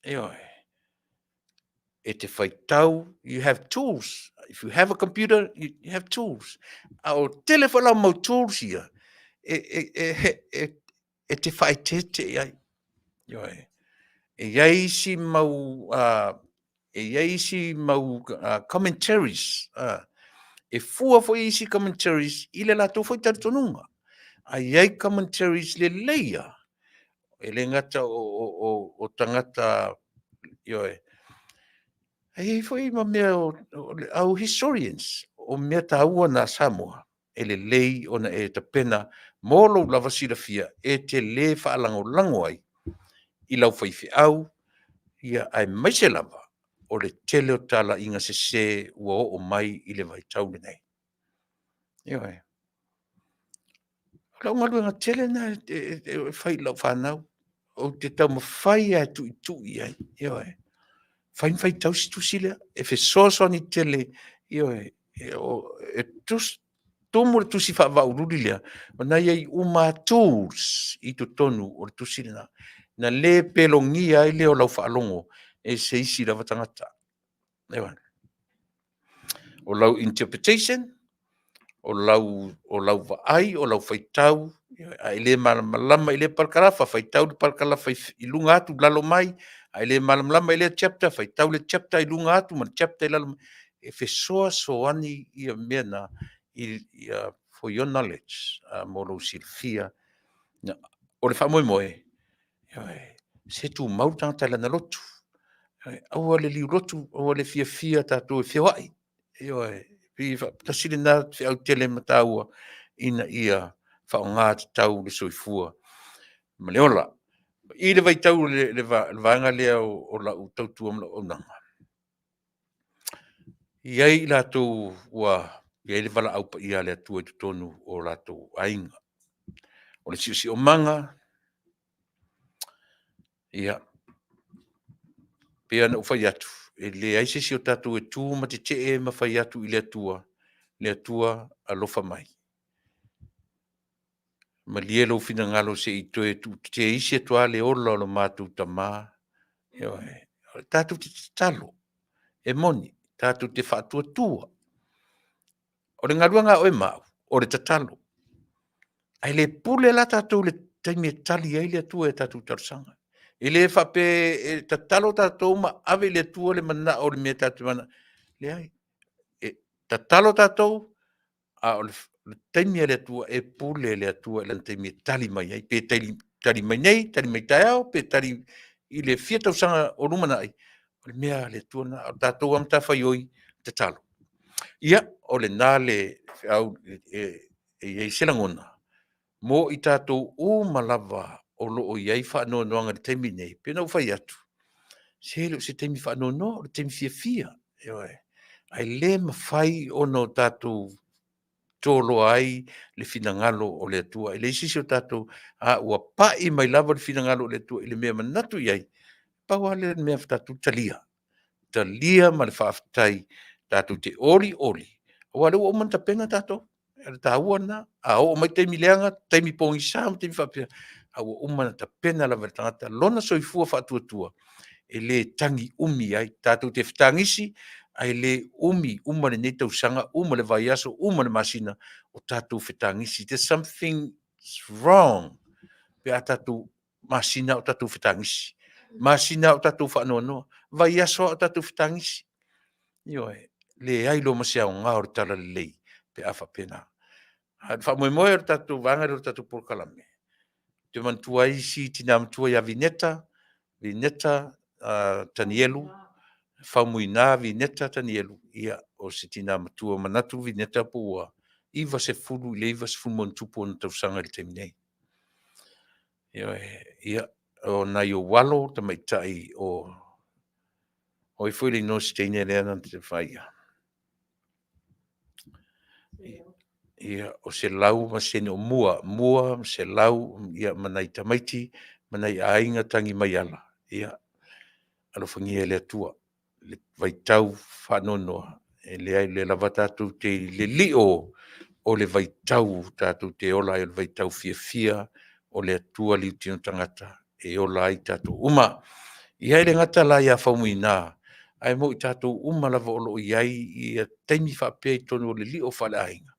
S2: Ioe. E te faitau, you have tools. If you have a computer, you have tools. A o tele foi lau mau tools ia, e te faaeteete i ai. Ioe. E i ai isi mau, e i ai isi mau commentaries, e fua foi isi commentaries i le latou foi talitonuga. A i ai commentaries lelei ia, e le gata o tagata, ioe, e i ai foi ma mea o le au historians, o mea taua na Samoa, e lelei ona e tapena mo lou lava silafia e te lē faalagolago ai i lau faifeau, ia, aemaise lava o le tele o talaiga sesē ua oo mai i le vaitau lenei. Ioe. O lau galuega tele lena e fai i lau fanau, ou te taumafai lava e tuitui ai, ioe. Fai ma faitau si tusi lea, e fesoasoani tele, ioe, e tumu le tusi faavaauluuli lea, o na i ai uma lava tools i totonu o le tusi lena, na le pelogia ai lea o lau faalogo e se isi lava tagata. Ioe. O lau interpretation, o lau vaai, o lau faitau, a e le malamalama i lea parakalafa, faitau le parakalafa i luga atu, lalo mai, a e le malamalama i lea chapter, faitau le chapter i luga atu ma le chapter i lalo mai. E fesoasoani ia mea na for your knowledge, mo lou silafia. O le faamoemoe, ioe, se tumau le tagata i lana lotu. Aua le liulotu, aua le fiafia tatou e feoai. Ioe, pei tasi lena feau tele ma taua ina ia faaaoga tatau le soifua ma le ola. I le vaitau o le vaega lea o lau tautua ma lau auaunaga, e i ai i latou ua i ai le valaau paia a le Atua i totonu o latou aiga. O le siosiomaga, ia, pei ona ou fai atu, e leai se isi o tatou e tu ma tetee ma fai atu i le Atua, le Atua alofa mai. Malie lou finagalo se i toe teisi atu lava le ola o lo matou tama. Ioe. Tatou te tatalo, e moni, tatou te faatuatua. O le galuega a oe ma au, o le tatalo. Ae le pule la tatou i le taimi e tali ai le Atua i a tatou talosaga. E le faapea e tatalo tatou ma ave i le Atua le manao o le mea tatou te manao. Leai, e tatalo tatou, a o le taimi a le Atua, e pule le Atua i lana taimi e tali mai ai, pe tali mai nei, tali mai taeao, pe tali i le fia tausaga o lumanai, o le mea a le Atua lena. A o le tatou lava matafaioi, tatalo. Ia, o lena le feau e i ai se lagona mo i tatou uma lava o lo o i ai faanoanoaga i le taimi lenei. E pei ona ou fai atu, se e le o se taimi faanoanoa, o le taimi fiafia, ioe. Ae le mafai ona o tatou toloa ai le finagalo o le Atua. E leai se isi o tatou, a ua pai mai lava le finagalo o le Atua i le mea e manatu i ai, pau lava lea o le mea a tatou, talia. Talia ma le faafetai, tatou te olioli aua o lea ua uma ona tapena tatou. O le taua lena. A oo mai taimi leaga, taimi pogisa ma taimi faapea, a ua uma ona tapena lava e le tagata lona soifua faatuatua e le tagi umi ai. Tatou te fetagisi ae le umi, uma lenei tausaga, uma le vaiaso, uma le masina o tatou fetagisi. There's something wrong pe a tatou masina o tatou fetagisi, masina o tatou faanoanoa, vaiaso lava o tatou fetagisi. Ioe, leai loa ma se aoga o le talalelei pe a faapena. A o le faamoemoe o le tatou vaega lea o le tatou polokalame, ou te manatua ai si tina matua ia Vineta, Vineta Tanielu Faumuina Vineta Tanielu, ia o se tina matua, manatu Vineta po ua 90 i le 90+ ona tausaga i le taimi nei. Ioe, ia, o nai ou alo, tamaitai o o ai foi le igoa o si teine lea na te faia? Ia, o Selau ma si teine o Mua, Mua ma Selau ia ma nai tamaiti ma nai aiga tagi mai ala, ia alofagia e le Atua le vaitau faanoanoa, e leai o lea lava tatou te i le lio o le vaitau tatou te ola ai o le vaitau fiafia o le Atua liutino tagata e ola ai tatou uma. Ia e le gata la ia Faumuina, ae mo i tatou uma lava o lo o i ai taimi faapea i totonu o le lio faaleaiga,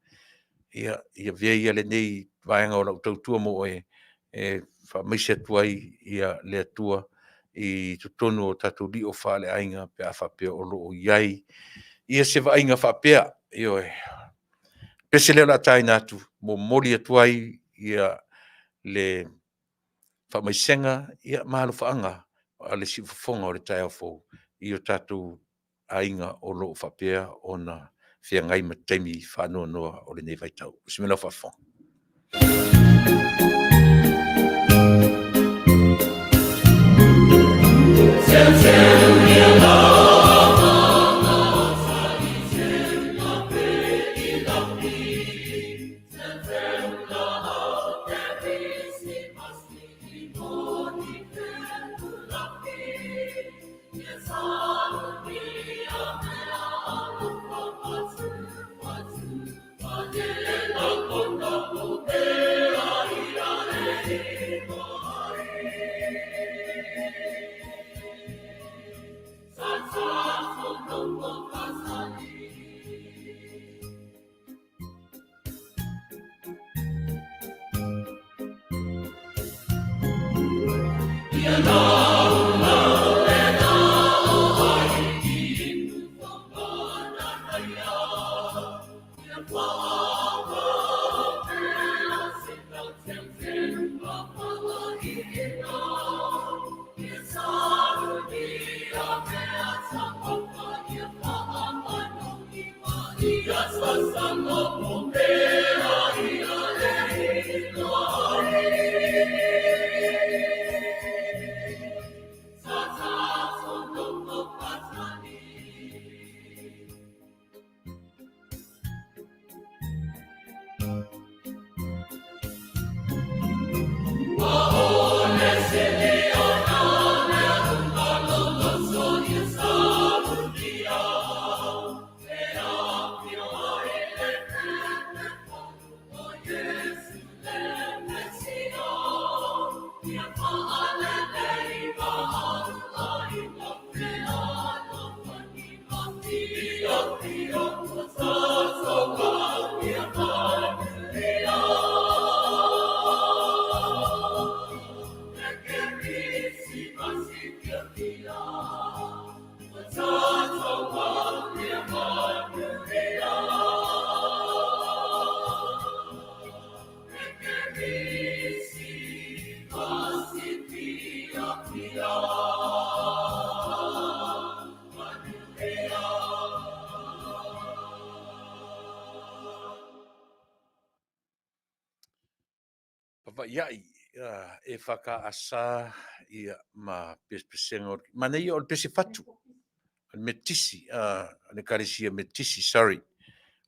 S2: ia avea ia lenei vaega o lau tautua mo oe e faamaise atu ai le Atua i totonu o tatou lio faaleaiga pe a faapea o lo o i ai se vaaiga faapea. Ioe. O le pese lea o le a taina atu, momoli atu ai le faamaisega ma alofaaga a le siufofoga o le taeao fou i o tatou aiga o lo o faapea ona feagai ma taimi faanoanoa o lenei vaitau. Manuia lau faafofoga. Fevaaiai EFKS ia ma Pesepesega o manaia o le pese fatu, o le Metotisi, o le Ekalesia Metotisi, sorry.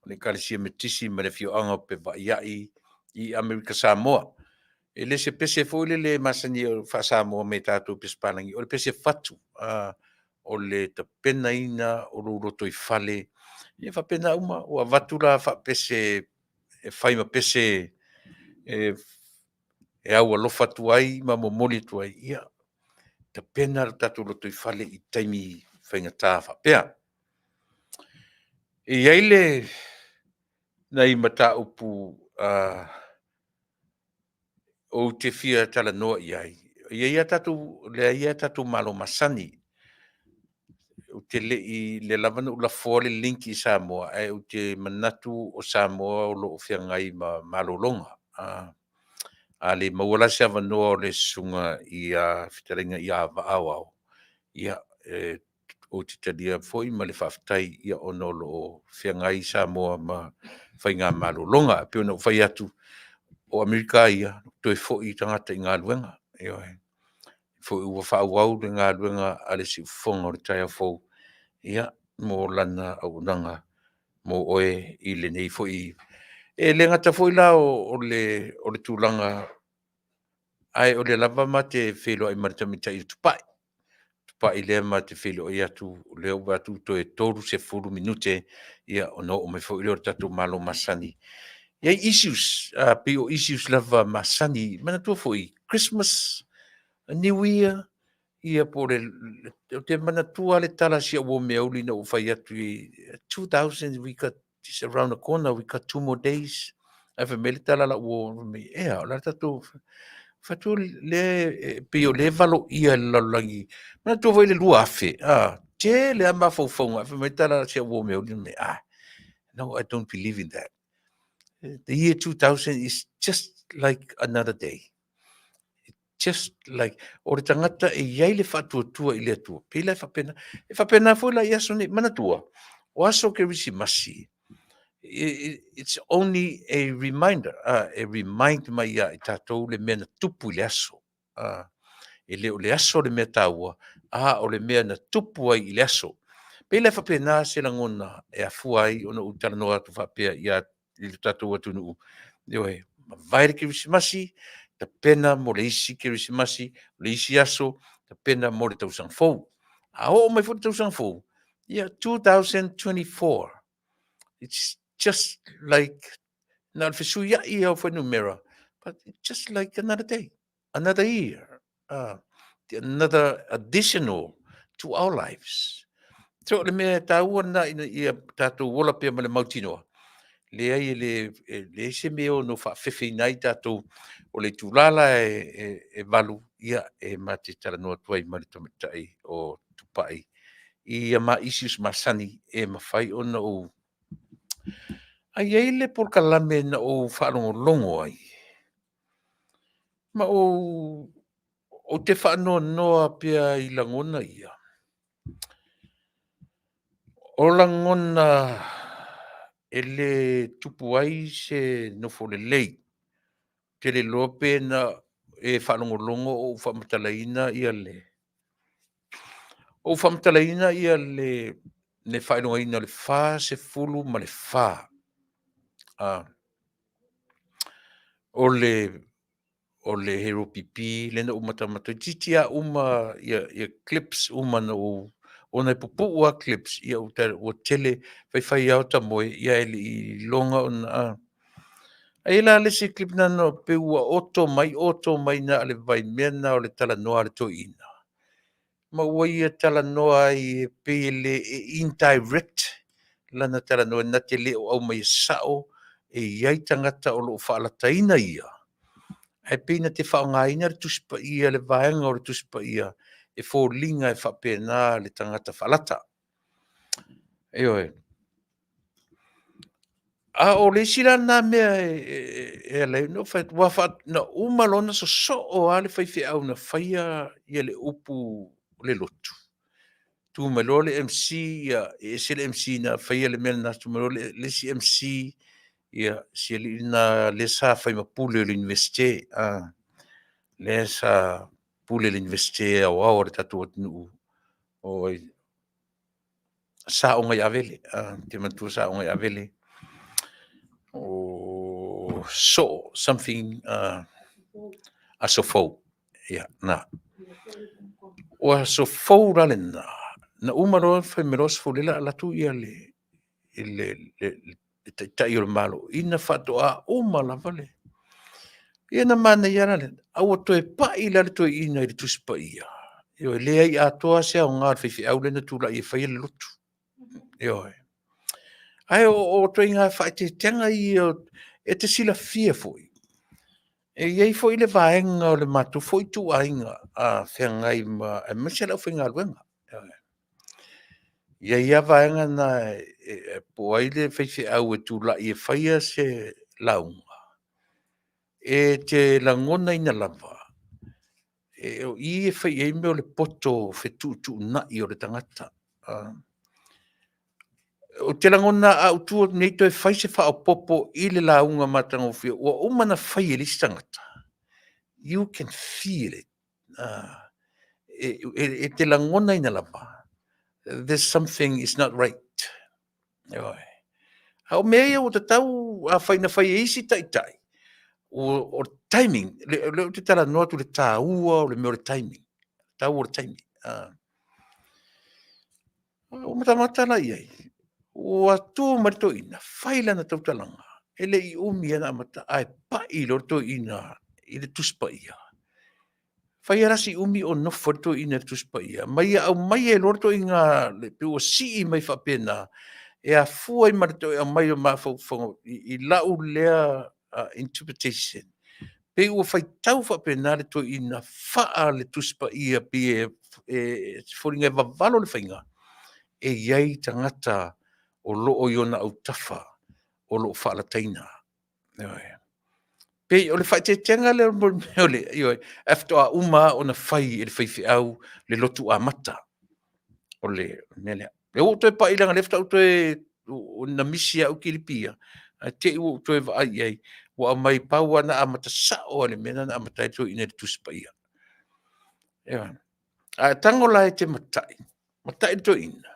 S2: O le Ekalesia Metotisi ma le afioaga o Fevaaiai i Amerika Samoa. E le o se pese foi lele e masani ona faa-Samoa mai e tatou pese palagi, o le pese fatu, o le tapenaina o lou lotoifale, ia e faapena uma. Ua avatu la faapese e fai ma pese e aualofa atu ai ma momoli atu ai, ia tapena lo tatou lotoifale i taimi faigata faapea. E i ai nai mataupu ou te fia talanoa i ai, e i ai a tatou, o lea e i ai a tatou malo masani. Ou te le i, lea lava na ou lafoa le link i Samoa, ae ou te manatu o Samoa o lo o feagai ma malologa. A le maua la se avanoa o le Susuga ia Fetalaiga ia Vaa Aoao, ia ou te talia foi ma le faafetai ona o lo o feagai Samoa ma faigamalologa. E pei ona ou fai atu, o Amerika lava ia, toe foi tagata i galuega, ioe. Foi ua faaauau le galuega a le siufofoga o le taeao fou ia mo lana auaunaga mo oe i lenei foi. E le gata foi la o le tulaga, ae o lea lava ma te feiloai ma le tamaitai o Tupai, o Tupai lea ma te feiloai atu, o lea ua ou vaai atu toe 30 minute ia ona oo mai foi lea o le tatou malo masani. E i ai issues, pei o issues lava masani. Manatua foi, Christmas, New Year, ia po o le… Ou te manatua lava le tala a si au uo meauli ina ua ou fai atu i ai, 2000 we got is around the corner, we got 2 more days. Ae fai mai le tala a lau uo, fai mai, e a, o le a le tatou… Ou fai atu, lea e pei o lea e valoia e le lalolagi. Manatua foi le 2000, a, tele lava mafaufauga, ae fai mai le tala a si au uo meauli, fai mai, ah, no I don't believe in that. The year 2000 is just like another day. Just like, o le tagata e i ai le faatuatua i le Atua, pei la e faapena. E faapena foi la i aso nei. Manatua, o aso Kerisimasi, it's only a reminder, e remind mai ia i tatou le mea na tupu i le aso. E le o le aso le mea taua, a o le mea na tupu ai i le aso. Pei la e faapena se lagona e afua ai ona ou talanoa atu faapea i le tatou atunuu, ioe, mavae le Kerisimasi, tapena mo le isi Kerisimasi, o le isi aso, tapena mo le tausaga fou. A oo mai foi le tausaga fou, ia 2024, it's just like, na o le fesuiai lava o fuainumera, but it's just like another day, another year, another additional to our lives. So o le mea taua lena ina ia tatou ola pea ma le mautinoa, leai e leai se mea e ono faafefeina ai tatou. O le itula la e 8, ia e ma te talanoa atu ai ma le tamaitai o Tupai i ma issues masani e mafai ona ou… Ae i ai le polokalame na ou faalogologo ai, ma ou te faanoanoa pea i lagona ia. O lagona e le tupu ai se nofo lelei. Ou te le iloa pe na e faalogologo o ou faamatalaina le faailogaina o le 44 o le HRPP lea na ou matamata toeitiiti lava uma clips uma na ou, ona e pupuu lava clips, ia ua tele, fai fai lava ota moe, ia ae le i iloga ona… Ae i ai la le isi clip na pei ua oto mai oto mai na o le vaimea lena o le talanoa a le toeaina, ma ua ia talanoa ai e pei e le e indirect lana talanoa na te le o aumaia sao e i ai tagata o lo o faalataina ia, ae pei na te faaaogaina le Tusi Paia, le vaega o le Tusi Paia e foliga e faapena le tagata faalata. Ioe. A o le isi la lena mea e ala ai ona ou fai atu, aua na uma loa ona sosoo lava le faifeau na faia le upu o le lotu, tu mai loa le MC, e ese le MC na faia le mea lena, tu mai loa le isi MC. Ia, si alii lena lea sa fai ma pule o le Iunivesite, lea sa pule i le Iunivesite Aoao a le tatou atunuu, o ai, Sa Ogaiavele, ou te manatua Sa Ogaiavele, o Soo something Asofou, ia lena. O aso fou la lena, na uma loa fai mai loa Safaulela alu atu le Taitai o le Malo, ina faatoa uma lava le... Ia na manaia lava la lena, ae ua toe pai la le toeaina i le Tusi Paia, ioe, e leai atoa lava se aoga o le faifeau lea na tulai e faia le lotu. Ioe. Ae o ituaiga faaeteetega ia e te silafia foi, e i ai foi le vaega o le matou foi ituaiga feagai ma aemaise le aufaigaluega. E i ai lava vaega na po o ai le faifeau e tulai e faia se lauga, e te lagonaina lava, o i e fai i ai mea o le poto fetuutuunai o le tagata. Ou te lagona a ou tu atu nei toe fai se faaopoopo i le lauga matagofie ua uma ona fai e le isi tagata, you can feel it. E te lagonaina lava, there's something is not right. Ioe. A o mea ia ua tatau, afai na fai e isi taitai, o le timing, o lea ou te talanoa atu i le taua o le mea o le timing, taua o le taimi. Ua ou matamata la i ai, ua tu mai le toeaina fai lana tautalaga, e le i umi lava na amata ae pai loa le toeaina i le Tusi Paia. Fai lava la si umi o nofo ai le toeaina i le Tusi Paia, ma ia aumai ai loa le ituaiga, pei ua sii mai faapena, e afua ai ma le toe aumai o mafaufauga i lau lea interpretation, pei ua faitau faapena le toeaina faale-Tusi Paia, pei e foliga e vavalo le faiga, e i ai tagata o lo o i ona autafa o lo o faalataina. Ioe. Pei o le faaeteetega lea o le mea o le, ioe, ae faatoa uma lava ona fai e le faifeau le lotu amata o le mea lea. O lea ua ou toe pai leaga o lea faatoa ou toe, na misi lava au kilipi ia, ae te i ua ou toe vaai i ai, ua aumai pau lava na amata sao lava i le mea lena na amata ai le toeaina i le Tusi Paia. Ioe. A e tago la e te matai, matai le toeaina,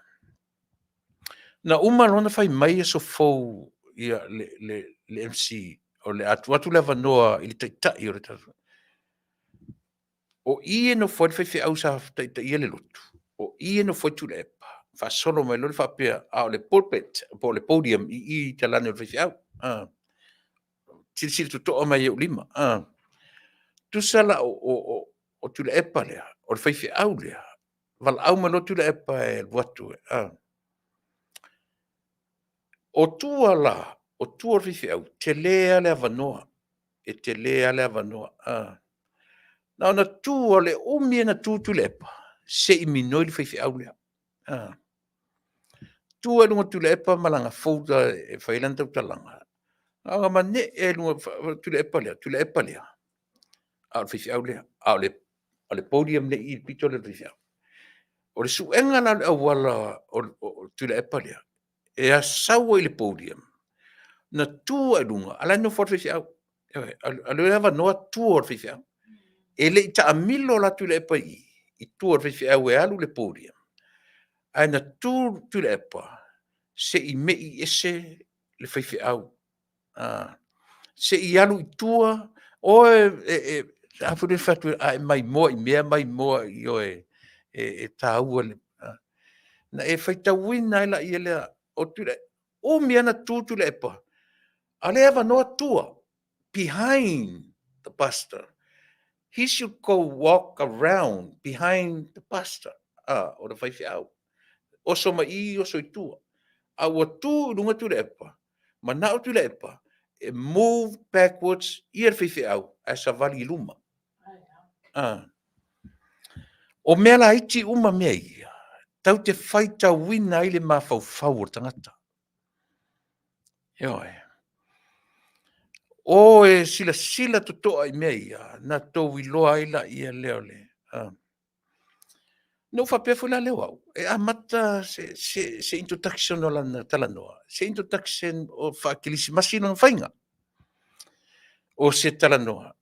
S2: na uma loa ona fai mai aso fou le MC o le a tuu atu le avanoa i le Taitai o le tatou... O i e nofo ai le faifeau sa taitaia le lotu, o i e nofo ai Tuilaepa, faasolo mai loa lea faapea, a o le pulpit po o le podium i i i talaane o le faifeau. Silasila totoa mai i ou lima. Tusa la o Tuilaepa lea, o le faifeau lea, valaau mai loa Tuilaepa e alu atu e... O tua la, o tua o le faifeau, tele lava le avanoa, e tele lava le avanoa. Na ona tu lava, o le umi ia ona tu Tuilaepa se i minoi le faifeau lea. Tu ai i luga o Tuilaepa ma lana folder e fai ai lana tautalaga, na ona manee lava i luga o Tuilaepa lea, Tuilaepa lea, a o le faifeau lea, a o le podium lea e i i le pito lea o le faifeau. O le suega la o le auala o Tuilaepa lea, e sau ai i le podium, na tu lava i luga, a o la e nofo lava le faifeau. Ioe. A o le avanoa o tua o le faifeau. E le i taamilo la Tuilaepa i i i tua o le faifeau e alu i le podium, ae na tu Tuilaepa se i mei ese le faifeau, se i alu i tua. O e, a foi lea e fai atu a e maimoa i mea, maimoa ioe, e taua. Ona e faitauina ai lea, o Tuilaepa, umi lava na tu Tuilaepa, a o lea e avanoa tua, behind the pastor. He should go walk around behind the pastor, o le faifeau. Oso mai i i, oso i tua. A ua tu i luga Tuilaepa, manao Tuilaepa e move backwards ia le faifeau ae savali i luma. O mea laiti uma mea ia, tatou te faitauina ai le mafaufau o le tagata. Ioe. O e silasila totoa i mea ia, ona outou iloa ai lea o le... Na ou faapea foi la lea o au, e amata se, se, se introduction o lana talanoa, se introduction o faakerisimasi lona faiga, o se talanoa.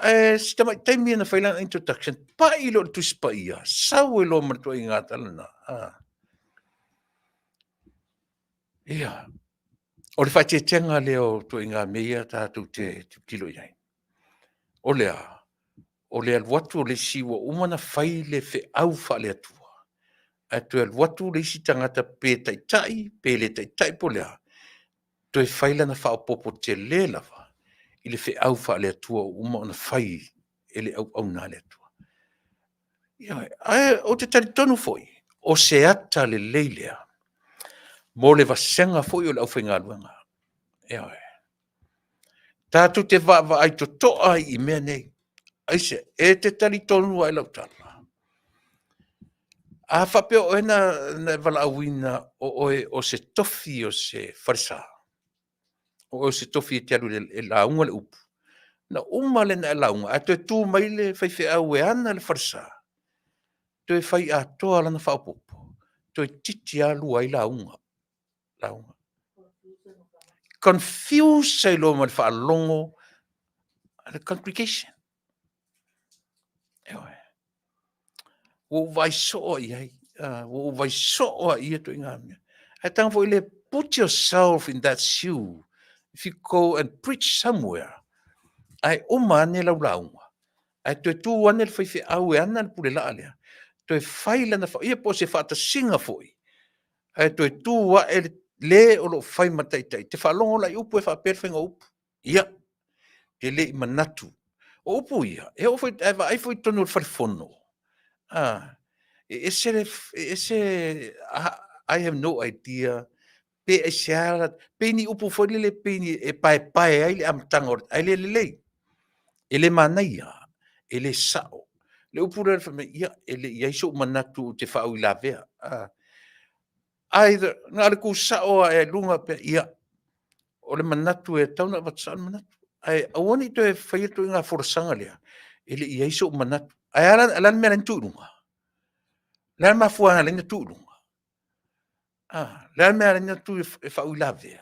S2: Ae si tamai taimi na fai lana introduction, pai loa le Tusi Paia, sau ai loa ma le ituaiga tala lena. Ah. Ia, o le faaeteetega lea o ituaiga mea ia tatou te tilotilo i ai. O le a? O le alu atu o le isi ua uma ona fai le feau faale-Atua, ae toe alu atu le isi tagata pe taitai pe le taitai po o le a, toe fai lana faaopoopo tele lava i le feau faale-Atua ua uma ona fai e le auauna a le Atua. Ioe, ae ou te talitonu foi, o se ata lelei lea mo le vasega foi o le aufaigaluega. Ioe. Tatou te vaavaai totoa ai i mea nei. Aisea? E te talitonu lava i lau tala. A faapea o oe na, na e valaauina o oe o se tofi o se falesa, o oe o se tofi e te alu e lauga le upu, na uma lea ona e lauga, ae toe tu mai le faifeau e ana le falesa, toe fai atoa lana faaopoopo, toeitiiti lava lua ai lauga. Lauga. Confuse ai loa ma le faalogo a le congregation. Ioe. Ua ou vaai soo i ai. Ua ou vaai soo i ia ituaiga mea. Ae taga foi le put yourself in that shoe if you go and preach somewhere. Ae uma ane lau lauga. Ae toe tu ane le faifeau e ana le pule laa lea. Toe fai lana fa, ia po o se faatasiga foi. Ae toe tu ae le, le o lo o fai ma taitai. Te faalogo la i upu e faapea le faiga o upu. Ia, e le i manatu. O upu ia, e oo foi, ae vaai foi i totonu o le fale fono, a, e ese le, e ese, I have no idea, pe aisea, pei ni upu foi lele, pei ni, e paepae ai le amataga o le, ae le lelei. E le manaia, e le sao. Le upu lea fai mai, ia, e le i i ai sou manatu ou te faauilavea. A, either, na o le tu sao lava i luga pea, ia, o le manatu e tatau ona avatu sao le manatu. Ae aua ne i toe faia le ituaiga folasaga lea, e le i i ai sou manatu. Ae a la le mea la e tu i luga? O le a le mafuaaga e ala ai ona tu i luga? A, o le a le mea e ala ai ona tu e faauilavea?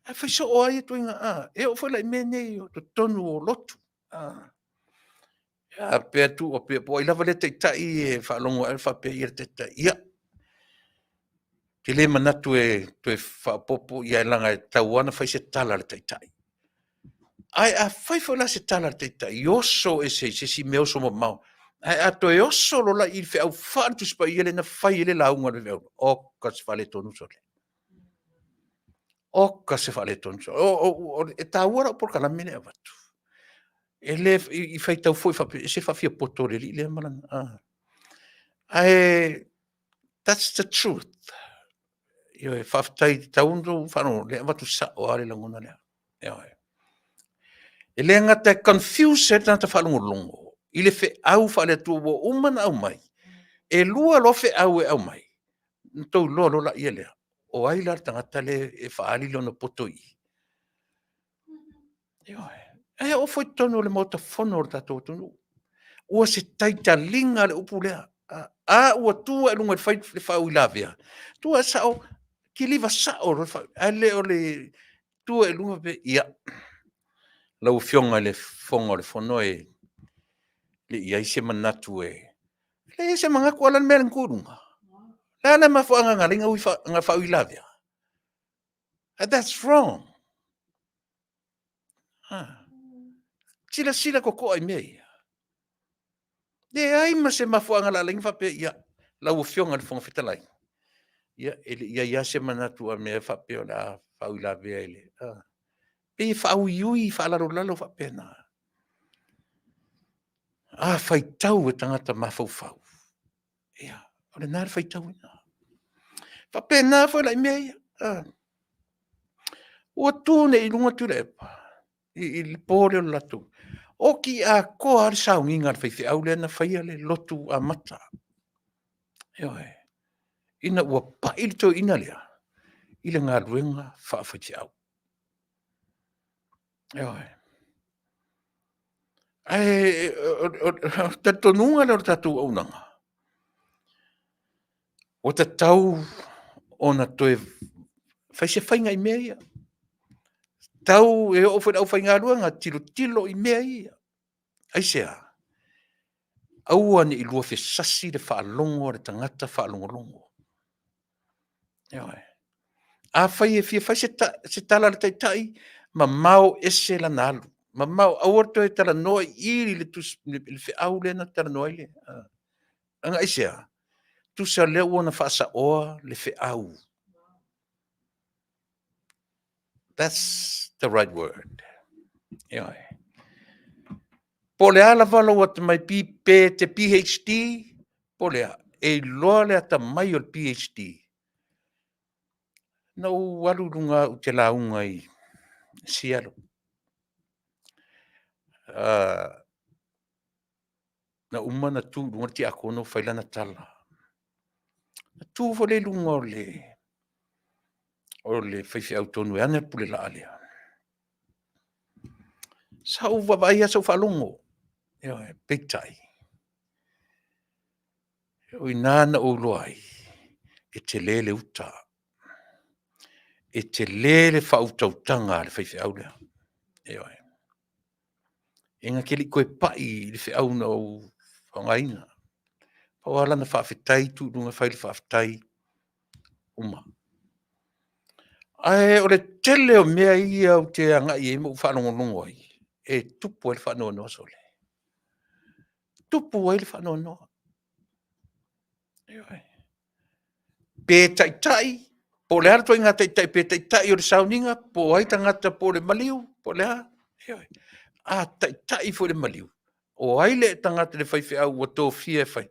S2: Ae fai soo lava ia ituaiga, a, e oo foi la i mea nei o totonu o lotu. A, a pea tu, pea, po o ai lava lea taitai e faalogo ae faapea ia le taitai, ia, te le manatu e toe faaopoopo ia leaga e tatau lava ona fai se tala a le taitai. Ae a fai foi la se tala a le taitai, oso ese i se isi mea oso mamao, ae a toe oso loa la i le feau faale Tusi Paia lea na fai ai le lauga a le faifeau, oka se faaletonu sole. Oka se faaletonu sole. E taua lau polokalame lea e avatu. E le i faitau foi faapea, e se faafiapoto le alii lea ma lana. Ah. Ae that's the truth. Ioe, faafetai i te tau ona outou faalogo, lea e avatu sao lava le lagona lea. Ioe. E le gata e confuse ai le tagata faalogologo i le feau faale-Atua ua uma ona aumai. E lua loa feau e aumai, ona outou iloa loa laia lea, o ai la le tagata lea e faaali lona poto i i. Ioe. E oo foi i totonu o le Maota Fono o le tatou atunuu. Ua se taitaliga le upu lea. A ua tu ae luga i le fai le faauilavea, tu ae sao, kiliva sao loa le faa, ae le o le tu ae luga pe, ia, lau Afioga i le Fofoga o le Fono e le i i ai se manatu e, e leai se manatu, a o le a le mea na tu i luga? O le a le mafuaaga na ala ai ona faauilavea? That's wrong. Ha. Silasila totoa i mea ia. Leai ma se mafuaaga la ala ai ona faapea, ia, lau Afioga i le Fofoga Fetalai, ia, e le i i ai lava se manatu a mea faapea o le a faauilavea i le... A. Pei e faauiui faalalolalo faapena. A faitau e tagata mafaufau, ia, o lena le faitauina. Faapena foi la i mea ia. A. Ua tu nei i luga Tuilaepa i le po lea o le latou. Oti atoa lava le sauniga a le faifeau lea na faia le lotu amata. Ioe. Ina ua pai le toeaina lea i le galuega faafaifeau. Ioe. Ae o le talitonuga lea o le tatou auaunaga, Ua tatau ona toe fai se faiga i mea ia. Tau e oo foi i le aufaigaluega, tilotilo i mea ia. Aisea? Aua ne i luafesasi le faalogo a le tagata faalogologo. Ioe. Afai e fia fai se tala a le Taitai, mamao ese lana alu, mamao, aua le toe talanoa i i i le feau lea na talanoa ai le... Leaga aisea? Tusa o lea ua na faasaoa le feau. That's the right word. Ioe. Po o le a lava lou atamai pe e te PhD, po o le a, e iloa le atamai o le PhD. Na ou alu i luga ou te lauga i Seattle. Na uma ona tu i luga le tiakono fai lana tala. Na tu foi lea i luga o le faifeau tonu e ana le pulelaa lea. Sa ou vaavaai lava sa ou faalogo, ioe, peitai, o i ina na ou iloa ai, e tele le uta, e tele le faautautaga a le faifeau lea. Ioe. E na te le i toe pai i le feau na ou faaaogaina. Pau lava lana faafetai tu i luga fai le faafetai, uma. Ae o le tele o mea ia ou te agai i ai ma ou faalogologo ai, e tupu ai le faanoanoa sole, tupu ai le faanoanoa. Ioe. Pe taitai, po o le a le ituaiga taitai, pe taitai o le sauniga, po o ai tagata po o le maliu po o le a, ioe. A taitai foi i le maliu, o ai le tagata le faifeau ua tofia e fai?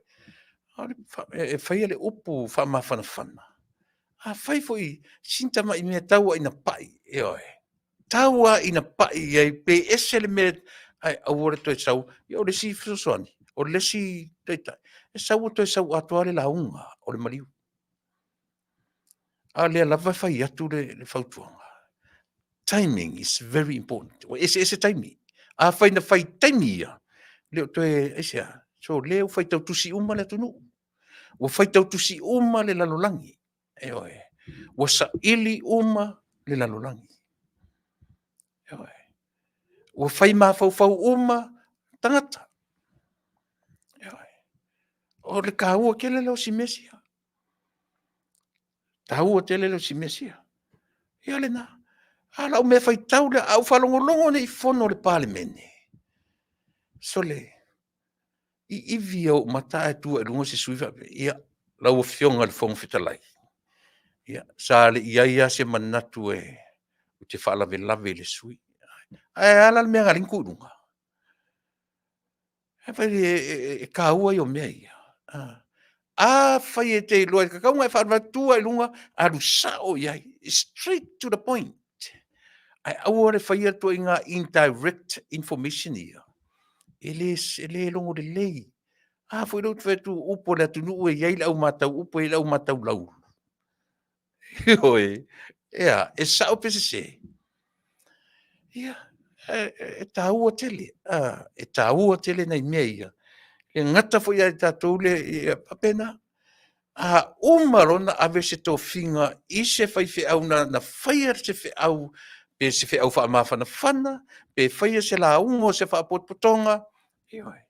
S2: E faia le upu faamafanafana. Afai foi, sina tamai mea tau lava ina pai, ioe, tau lava ina pai i ai pe ese le mea, ae aua le toe sau. Ia o le isi fesoasoani, o le isi taitai, e sau ua toe sau atoa lava le lauga o le maliu. A o lea lava e fai atu le fautuaga, timing is very important. Ua eseese taimi. Afai na fai i taimi ia, e le o toe, aisea? Sole ua faitau tusi uma le atunuu, ua faitau tusi uma le lalolagi, ioe, ua saili uma le lalolagi. Ioe. Ua fai mafaufau uma tagata. Ioe. O le taua tele lea o si mea sia. O le taua tele lea o si mea sia. Ia o lena. A o lau mea faitau lea, a ou faalogologo nei i fono a le Palemene, sole, iivi ia o ou mata ae tu ae i luga se sui usufono faapea, ia, lau Afioga i le Fofoga Fetalai, ia, sa le i i ai lava se manatu ou te faalavelave i le sui usufono. Ae a la le mea na ala ai ona tu i luga? E taua ia o mea ia. Afai e te iloa e tatau ona e faalavelave, tu lava i luga alu sao i ai, straight to the point. Ae aua le faia ituaiga indirect information ia, e le logo lelei. A foi lea ou te fai atu o upu a le atunuu e i ai le au matau upu e i ai le au matau laulu. Ioe. E a? E sao pe sese? Ia, e taua tele, e taua tele nai mea ia, e gata foi ia i tatou le... e faapena. A uma loa ona ave se tofiga i se faifeau na faia se feau pe se feau faamafanafana, pe faia se lauga o se faapotopotoga, ioe,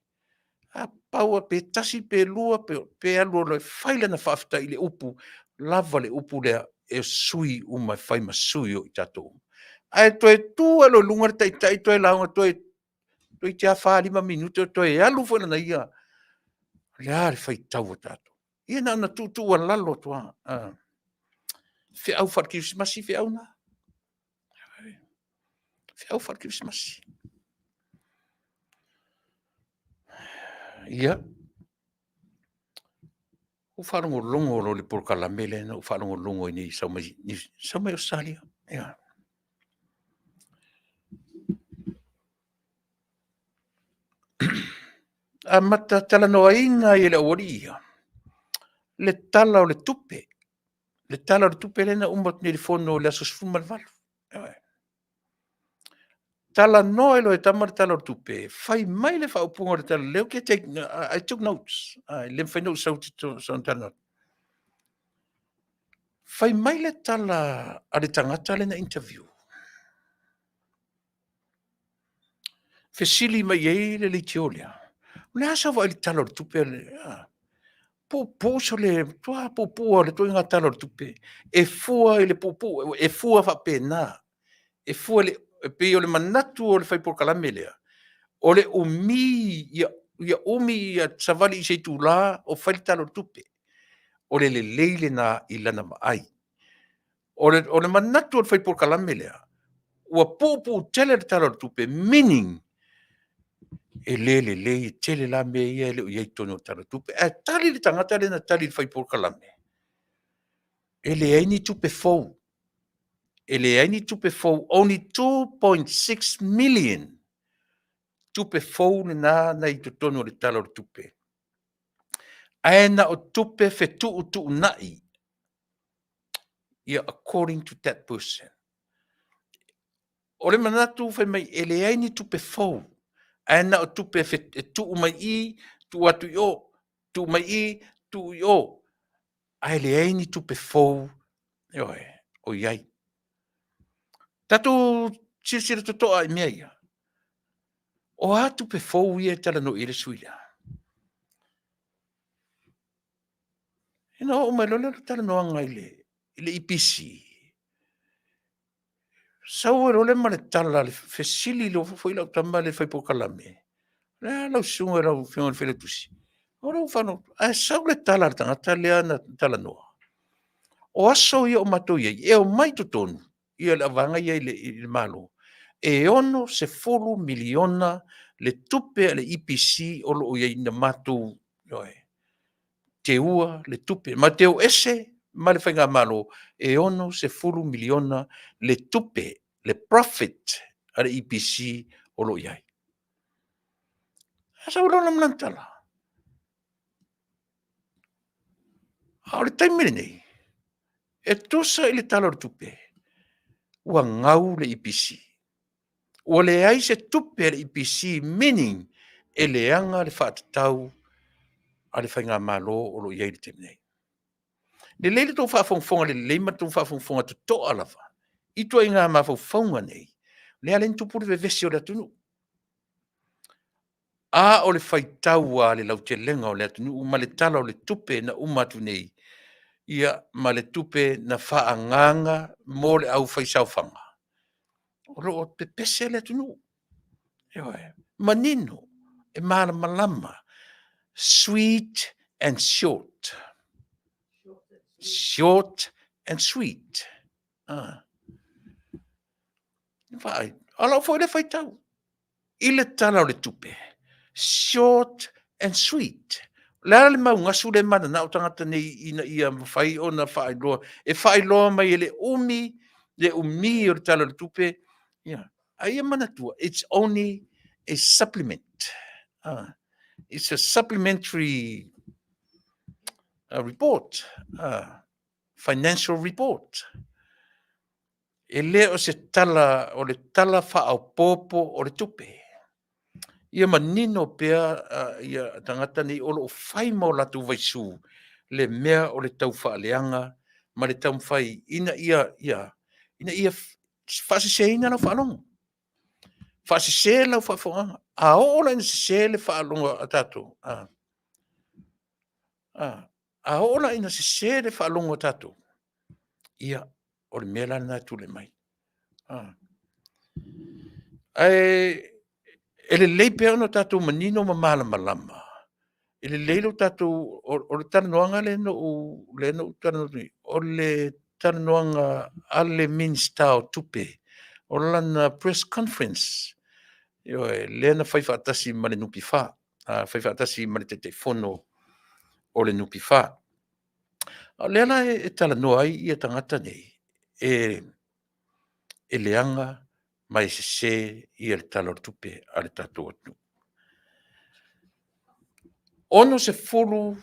S2: a pau lava pe tasi pe lua pe alu loa e fai lana faafetai i le upu, lava le upu lea e sui uma e fai ma sui o i tatou uma. Ae toe tu lava loa i luga le taitai toe lauga toeitiiti lava 4, 5 minute o toe alu foi lana ia. O le a le faitau a tatou? Ia na ona tuutuualalo atu lava, feau faale-Kerisimasi feau na, feau faale-Kerisimasi. Ia, ou faalogologo loa i le polokalame lea na ou faalogologo ai nei sau mai Ausetalia. Ia. Amata talanoaina ai e le aualii ia le Tala o le Tupe, le Tala o le Tupe lea na uma atu nei i le Fono i le aso 18. Ioe. Talanoa ai loa e tama le Tala o le Tupe, fai mai le faaupuga o le tala, lea ou te take, I took notes, e le mafai ona ou sau ou te talanoa. Fai mai le tala a le tagata lea na interview. Fesili mai i ai le leitio lea, o le a sau vaai i le Tala o le Tupe a puupuu sole, matua puupuu lava o le ituaiga Tala o le Tupe, e fua i le puupuu, e fua faapena, e fua i le, e pei o le manatu o le fai polokalame lea, o le umi, ia umi ia savali i se itula o fai le Tala o le Tupe. O le lelei lena i lana vaai. O le manatu o le fai polokalame lea, ua puupuu tele le Tala o le Tupe, meaning, e le lelei, e tele la mea ia e le o i ai i totonu o le Tala o le Tupe. Ae tali le tagata lea na tali i le fai polokalame, e leai ni tupe fou, e leai ni tupe fou, only 2.6 million tupe fou lena na i totonu o le Tala o le Tupe. Ae na o tupe fetuutuunai, ia according to that person. O le manatu fai mai e leai ni tupe fou, ae na o tupe e tuu mai i, tuu atu i o, tuu mai i, tuu i o, ae leai ni tupe fou, ioe, o i ai. Tatou silasila totoa i mea ia. O a tupe fou ia e talanoa i ai le sui usufono lea? Ona oo mai loa lea o le talanoaga i le EPC, sau ai loa lea ma le tala, fesili loa foi lau tama lea e fai polokalame, o le a lau susuga i lau Afioga i le Failautusi? Ae sau le tala a le tagata lea na talanoa, o aso ia o matou i ai, e omai i totonu le auvaega ia i le Malo, e $60 miliona le tupe a le EPC o lo o i ai na matou, ioe, teua le tupe, ma te o ese ma le faigamalo, e $60 miliona le tupe, le profit a le EPC o lo o i ai. Ae sau loa ma lana tala, a o le taimi lenei, e tusa i le Tala o le Tupe, ua gau le EPC. Ua leai se tupe a le EPC, meaning e leaga le faatatau a le faigamalo o lo o i ai i le taimi nei. Lelei le tou faafogafoga lelei ma le tou faafogafoga totoa lava i ituaiga mafaufauga nei, lea e ala ai ona tupu le vevesi o le atunuu. A o le faitau lava i le lautelega o le atunuu ma le Tala o le Tupe na uma atu nei, ia ma le tupe na faaagaaga mo le aufaisaofaga, o lo o pepese le atunuu. Ioe, manino, e malamalama, sweet and short. Short and sweet. Ah. Vaai, a o lau foi lea faitau i le Tala o le Tupe, short and sweet. O le a le maugasu lea e mananao tagata nei ina ia mafai ona faailoa, e faailoa mai e le umi, le umi o le Tala o le Tupe, ia. A ia manatua, it's only a supplement. It's a supplementary report, financial report. E le o se tala, o le tala faaopoopo o le tupe. Ia manino pea ia tagata nei o lo o fai ma o latou vaisu le mea o le taufaaleaga ma le taumafai ina ia, ia, ina ia faaseseina lau faalogo, faasese lau faafofogaaga. A oo la ina sese le faalogo a tatou, a oo la ina sese le faalogo a tatou, ia, o le mea la lena e tulai mai. Ae e lelei pea ona tatou manino ma malamalama, e lelei lo tatou, o le talanoaga lea na ou talanoa atu nei, o le talanoaga a le Minisita o Tupe, o lana press conference, ioe, lea na fai faatasi ma le NPF, fai faatasi ma le Taitaifono o le NPF. O lea la e talanoa ai ia tagata nei, e leaga ma e sese ia le Tala o le Tupe a le tatou atunuu. 60,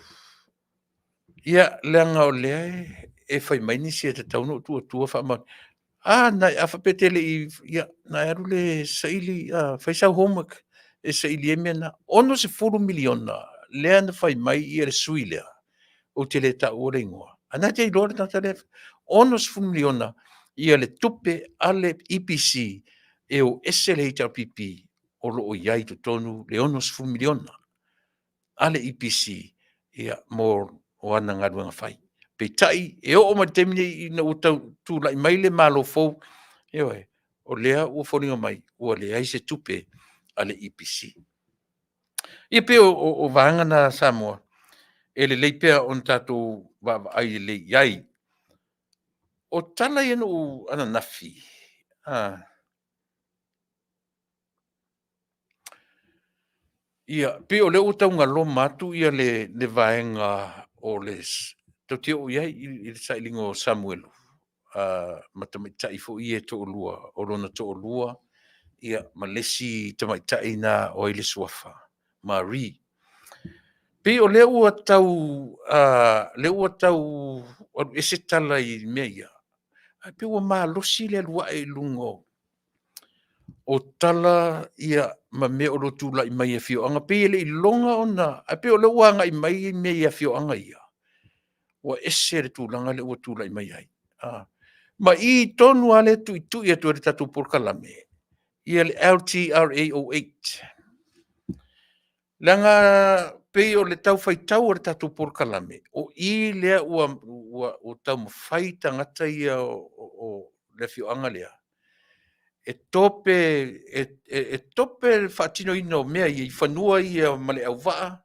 S2: ia leaga o lea e fai mai nisi e tatau ona ou tu atua faamaoni. A na, a faapea e te le i, ia ona e alu lea e saili, fai sau homework e saili ai mea na. $60 miliona lea na fai mai le sui usufono lea, ou te le taua le igoa, A na te iloa le tagata lea, $60 miliona ia le tupe a le EPC e o ese le HRPP o lo o i ai i totonu le $60 miliona a le EPC ia, mo o ana galuega fai. Peitai, e oo mai i le taimi nei ina ua tau tulai mai le Malo fou, ioe, o lea ua foliga mai ua leai se tupe a le EPC. Ia pei o vaega na Samoa e lelei pea ona tatou vaavaai lelei i ai. O tala ia na ou ananafi, ia, pei o lea ua tau galoma atu le vaega o le tatou te oo i ai i le sailiga o Samuelu ma tamaitai foi ia e toalua, o lona toalua ma le isi tamaitai lena o ai le suafa, Marie. Pei o lea ua tau alu ese tala i mea ia, ae pei ua malosi le alu ae i luga o tala ia ma mea o lo o tulai mai i afioaga, pei e le i iloga ona… ae pei o lea ua agai mai mea i afioaga ia, ua ese le tulaga lea ua tulai mai ai. Ma i tonu lava lea e tuitui atu ai e le tatou polokalame le LTRA 08. Leaga pei o le tau faitau o le tatou polokalame, o i lea ua taumafai tagata ia o le afioaga lea e tope le faatinoina o mea ia i fanua ia ma Leauvaa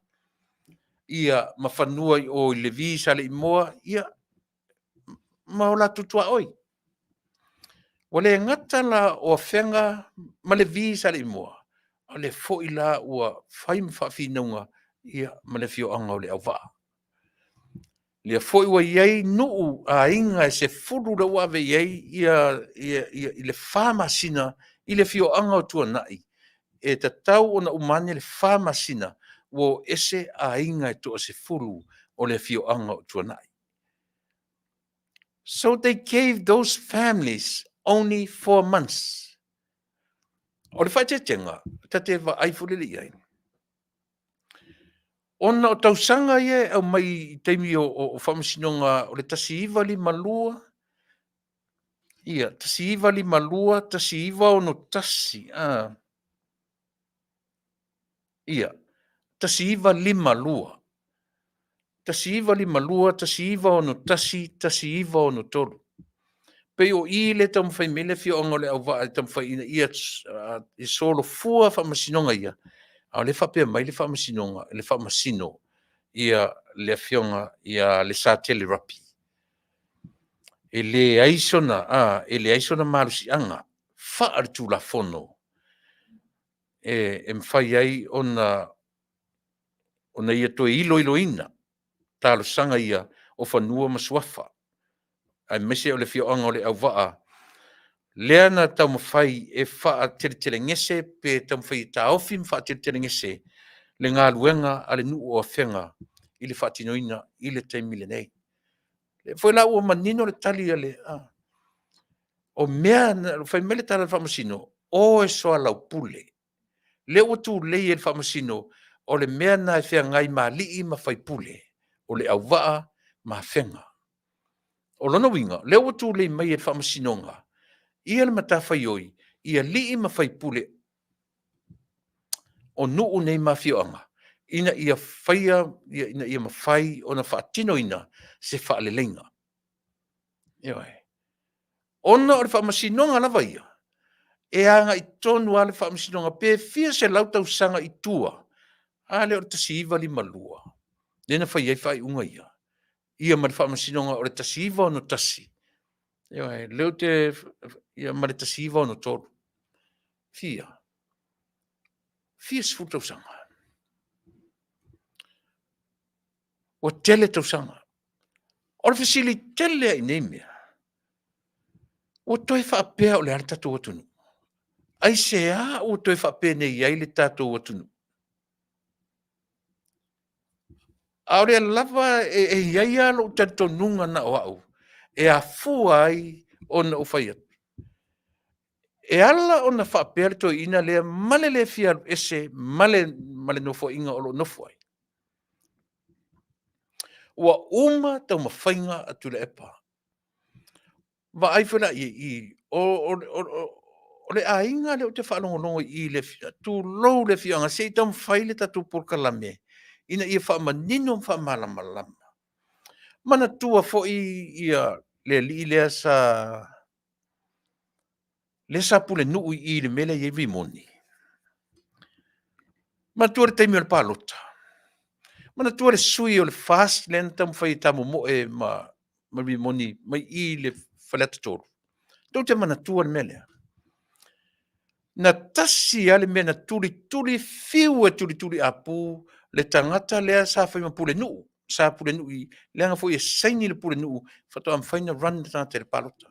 S2: ma fanua i o i Levi Saleimoa ia ma o latou tuaoi. Ua le gata la o Afega ma Levi Saleimoa, a o lea foi la ua fai ma faafinauga ma le afioaga o Leauvaa. O lea foi ua i ai nuu, aiga e 10 lea ua ave i ai i le 4 masina i le afioaga o Tuanai, e tatau ona uma ane le 4 masina ua o ese aiga e toa-10 o le afioaga o Tuanai. So they gave those families only 4 months. O le faaeteetega, ta te vaai foi lele i ai, ona o tausaga ia e aumai i taimi o faamasinoga o le 1952, ia, 1952, 1961, ia, 1952, 1952, 1961, 1963. Pei o i lea e taumafai mai ai le afioaga o Leauvaa e taumafai ina ia solofua faamasinoga ia, a o lea e faapea mai le faamasinoga, le faamasino, le Afioga ia Lesatele Lempi, e leai sona malosiaga faale-Tulafono e mafai ai ona ia toe iloiloina talosaga ia o fanua ma suafa, aemaise o le afioaga o Leauvaa, lea na taumafai e faateletelegese pe taumafai e taofi ma faateletelegese le galuega a le nuu o Afega i le faatinoina i le taimi lenei. O lea foi la ua manino le tali a le… o mea na… fai mai le tala a le Faamasino, o e soalaupule. Lea ua tulei e le Faamasino, o le mea lena e feagai ma alii ma faipule o Leauvaa ma Afega. O lona uiga, o lea ua tulei mai e le Faamasinoga le matafaioi i alii ma faipule o nuu nei ma afioaga ina ia faia, ina ia mafai ona faatinoina se faaleleiga. Ioe. Ona o le Faamasinoga lava ia, e agai tonu lava le Faamasinoga pe fia selau tausaga i tua, a lea o le 1952 lea na fai ai faaiuga ia, ia ma le Faamasinoga o le 1961, ioe, lea ou te, ia ma le 1963. Fia? Fia sefulu tausaga. Ua tele tausaga. O le fesili tele lava i nei mea, ua toe faapea o le a le tatou atunuu? Aisea ua toe faapenei ai le tatou atunuu? A o lea lava e i ai lava lou talitonuga na o au e afua ai ona ou fai atu, e ala ona faapea le toeaina lea ma le le fia alu ese ma le nofoaiga o lo o nofo ai, Ua uma taumafaiga a Tuilaepa. Vaai foi la i i, o, o, o, o le aiga lea ou te faalogologo i i le tulou le afioaga, se i taumafai le tatou polokalame ina ia faamanino ma faamalamalama. Manatua foi ia le alii lea sa lea sa pulenuu i i i le mea lea e i ai Rimoni. Manatua le taimi o le palota. Manatua le sui o le FAST lea na taumafai e tamomoe ma Rimoni mai i i le Faleata 3. Tou te manatua le mea lea? Na tasi lava le mea na tulituli, fiu e tulituli apu le tagata lea sa fai ma pulenuu, sa pulenuu i, leaga foi e saini le pulenuu faatoa mafai ona run le tagata i le palota.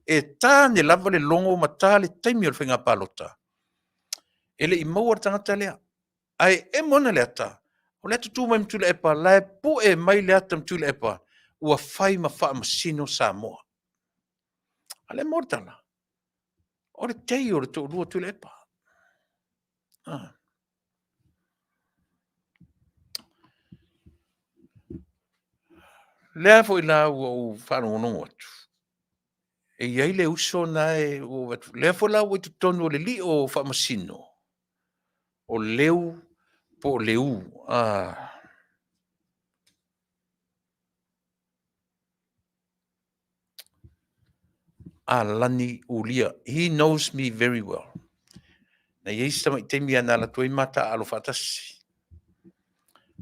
S2: E ta ane lava le logo ma ta le taimi o le faiga palota, e le i maua le tagata lea. Ae emo ana le ata, o le ata tu mai ma Tuilaepa, la e pue mai le ata ma Tuilaepa, ua fai ma faamasino Samoa. A o lea e maua le tala, o le teio o le toalua o Tuilaepa. Ah. Lea foi la ua ou faalogologo atu, e i ai le uso na e ua ou atu, lea foi la ua i totonu o le lio o Faamasino, o Leu po o Leu. Ah. Alani Ulia. He knows me very well. Na i ai si tamai taimi na alu atu ai ma taaalo faatasi.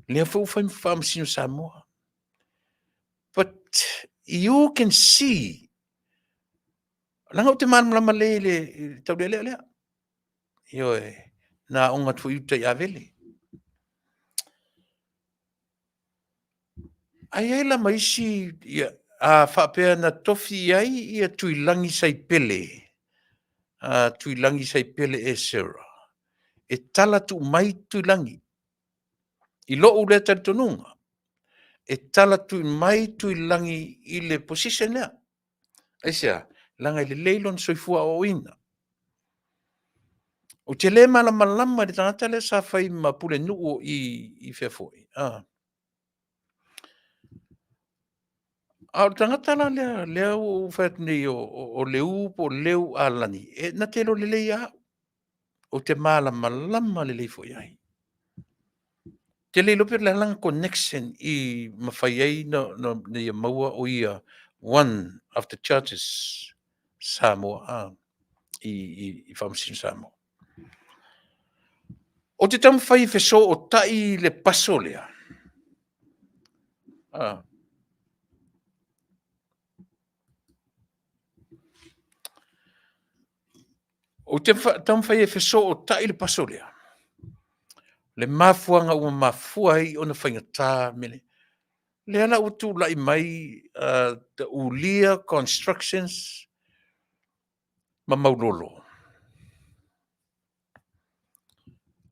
S2: Lea foi ua fai ma Faamasino Samoa. But you can see, leaga ou te malamalama lelei i le taulealea lea. Ioe, na aoga atu foi i uta i Avele. Ae i ai la ma isi, ia, a faapea na tofi i ai ia Tuilagi Saipele, a Tuilagi Saipele Esera, e tala tuu mai Tuilagi. I lou lea talitonuga, e tala tuu mai Tuilagi i le position lea. Aisea? Leaga e lelei lona soifua aoaoina. Ou te le malamalama i le tagata lea sa fai ma pulenuu o i i fea foi. Ah. A o le tagata la lea, lea ua ou fai atu nei o, o, o Leu po o Leu Alani, e, na te iloa lelei lava au. Ou te malamalama lelei foi i ai. Te le iloa pe o le a lana connection i mafai ai na, na, na ia maua o ia one of the judges Samoa a, i, i, i Faamasino Samoa. Ou te taumafai e fesootai le paso lea. A. Ou te taumafai e fesootai le paso lea. Le mafuaaga ua mafua ai ona faigata mea nei. Lea la ua tulai mai the Ulia Constructions ma Maulolo.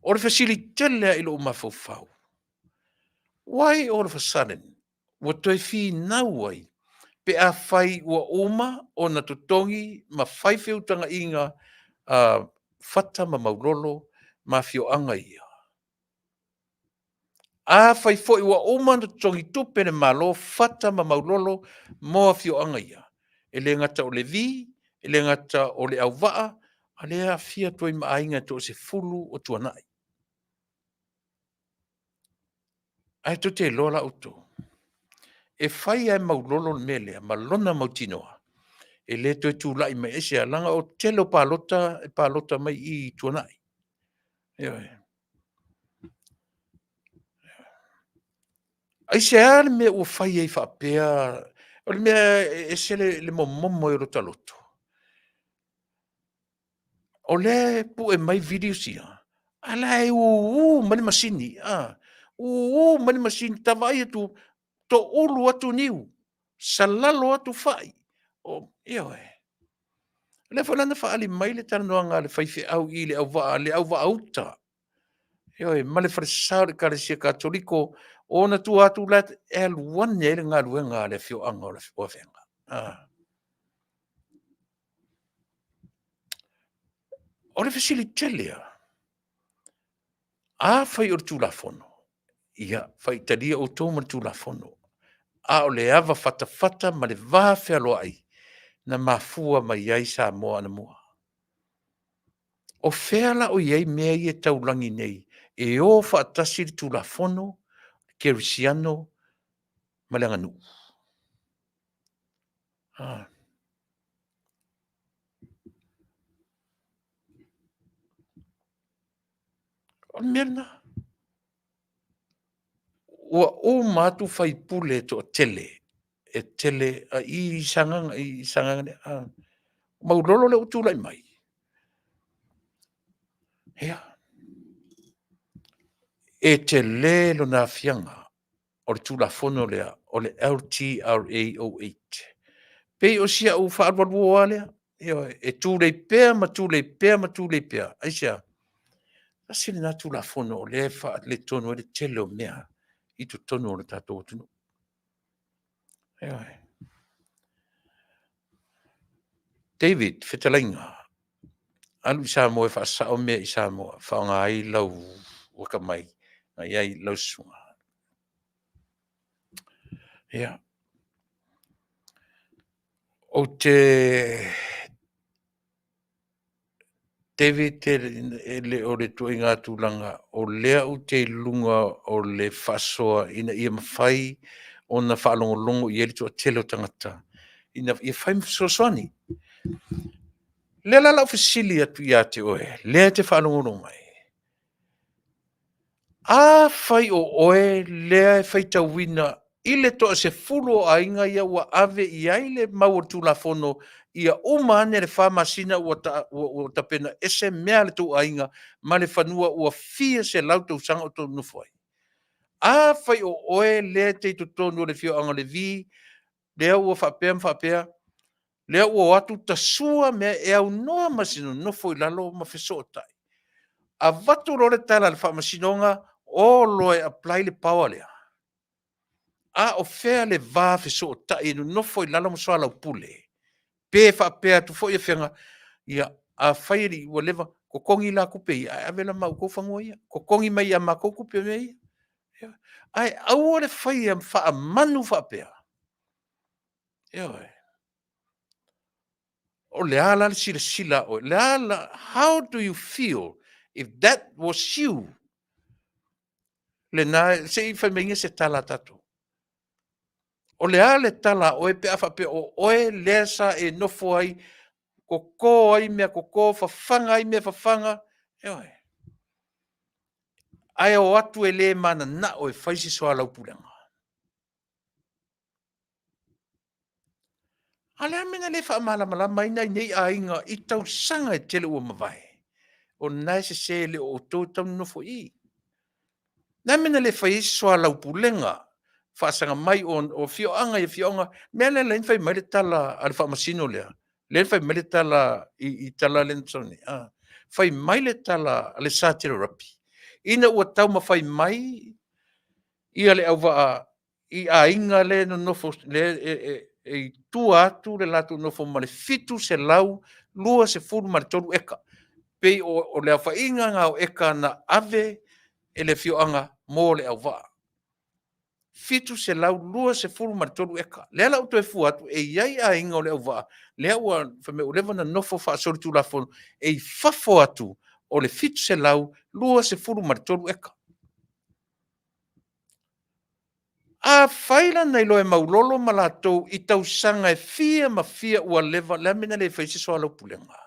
S2: O le fesili tele lava i lou mafaufau, why all of a sudden ua toe finau ai pe afai ua uma ona totogi ma fai feutagaiga a Fata ma Maulolo ma afioaga ia? Afai foi ua uma ona totogi tupe le Malo, Fata ma Maulolo mo afioaga ia, e le gata o Levi, e le gata o Leauvaa, a lea e aafia atu ai ma aiga e toasefulu o Tuanai. Ae tou te iloa la outou, e fai lava e Maulolo le mea lea ma lona mautinoa, e le toe tulai mai. Aisea? Leaga o le tele o palota e palota mai i i Tuanai. Ioe. Aisea le mea ua fai ai faapea? O le mea e ese le momomo ai o lota loto. O lea e pue mai videos ia, a la e ū mai le masini, a, ū mai le masini, ta vaai atu, toulu atu niu, salalo atu fai. O, ioe. O lea foi la na faaali mai le talanoaga a le faifeau i le auvaa, le auvaa uta. Ioe, ma le falesa o le Ekalesia Katoliko, o ona tua atu la e alu ane ai le galuega a le afioaga o Afega. Ah. O le fesili tele lava, afai o le Tulafono, ia faitalia outou ma le Tulafono. A o le ava fatafata ma le va fealoai na mafua mai ai Samoa anamua. O fea la o i ai mea ia e taulagi nei e o faatasi le Tulafono, le Kerisiano ma le aganuu? Ah. O le mea lena. Ua uma atu faipule e toatele, e tele a i Sagaga, i Sagaga nei, a, Maulolo lea ua tulai mai. Ia, e tele lona aafiaga o le Tulafono lea o le LTRA 08. Pei o si au faaalualuoa lea, ioe, e tulei pea ma tulei pea ma tulei pea. Aisea? Tasi lena Tulafono o lea e faaletonu ai le tele o mea i totonu o le tatou atunuu. Ioe. David, fetalaiga, alu i Samoa e faasao mea i Samoa, faaaoga ai lau akamai na i ai lau susuga. Ia. Ou te David, e le o le ituaiga tulaga o lea ou te i luga o le faasoa ina ia mafai ona faalogologo i ai le toatele o tagata ina ia fai ma fesoasoani. O lea la o le a ou fesili atu ia te oe, lea e te faalogologo mai, afai o oe lea e faitauina i le toasefulu o aiga ia ua ave i ai le mau o le Tulafono ia uma ane le 4 masina ua tapena ese mea a le tou aiga ma le fanua ua fia selau tausaga o outou nonofo ai. Afai o oe lea e te i totonu o le afioaga o Levi, lea ua faapea ma faapea, lea ua o atu tasua mea e aunoa ma se nonofo i lalo ma fesootai, avatu loa le tala a le faamasinoga, o loa e apply le power lea. A o fea le va fesootai e nonofo i lalo ma soalaupule? Pe faapea atu foi Afega, ia, afai alii ua leva, totogi la tupe ia ae ave la ma outou fanua ia. Totogi mai ia matou tupe o mea ia. Ae aua le faia faamanu faapea. Ioe. O le a la le silasila a oe? Le a la, how do you feel if that was you? Lena, se i fai mai se tala a tatou. O le a le tala a oe pe a faapea o oe lea sa e nofo ai, toto ai mea toto, fafaga ai mea fafaga, ioe. Ae o atu e le mananao e fai se soalaupulega. A o le a le mea na le faamalamalama ai nai nei aiga i tausaga e tele ua mavae? O lena e sese, e le o outou e tatau ona nonofo i i. O le a le mea na le fai ai se soalaupulega, faasaga mai o afioaga i afioaga? O le mea lea na ala ai ona fai mai le tala a le faamasino lea, lea na fai mai le tala i tala lea na sau nei, fai mai le tala a le Satera Rugby, ina ua taumafai mai ia le auvaa i aiga lea e nonofo lea e i tua atu le latou nofo ma le 723 eka. Pei o le aofaiga lena o eka na ave e le afioaga mo le auvaa. 723 eka. Lea la ua toe fua atu, e i ai aiga o Leauvaa lea ua fai mai ua leva ona nofo faasolitulafono e i fafo atu o le 723 eka. Afai la na iloa e Maulolo ma latou i tausaga e fia ma fia ua leva, o le a le mea na le fai ai se soalaupulega?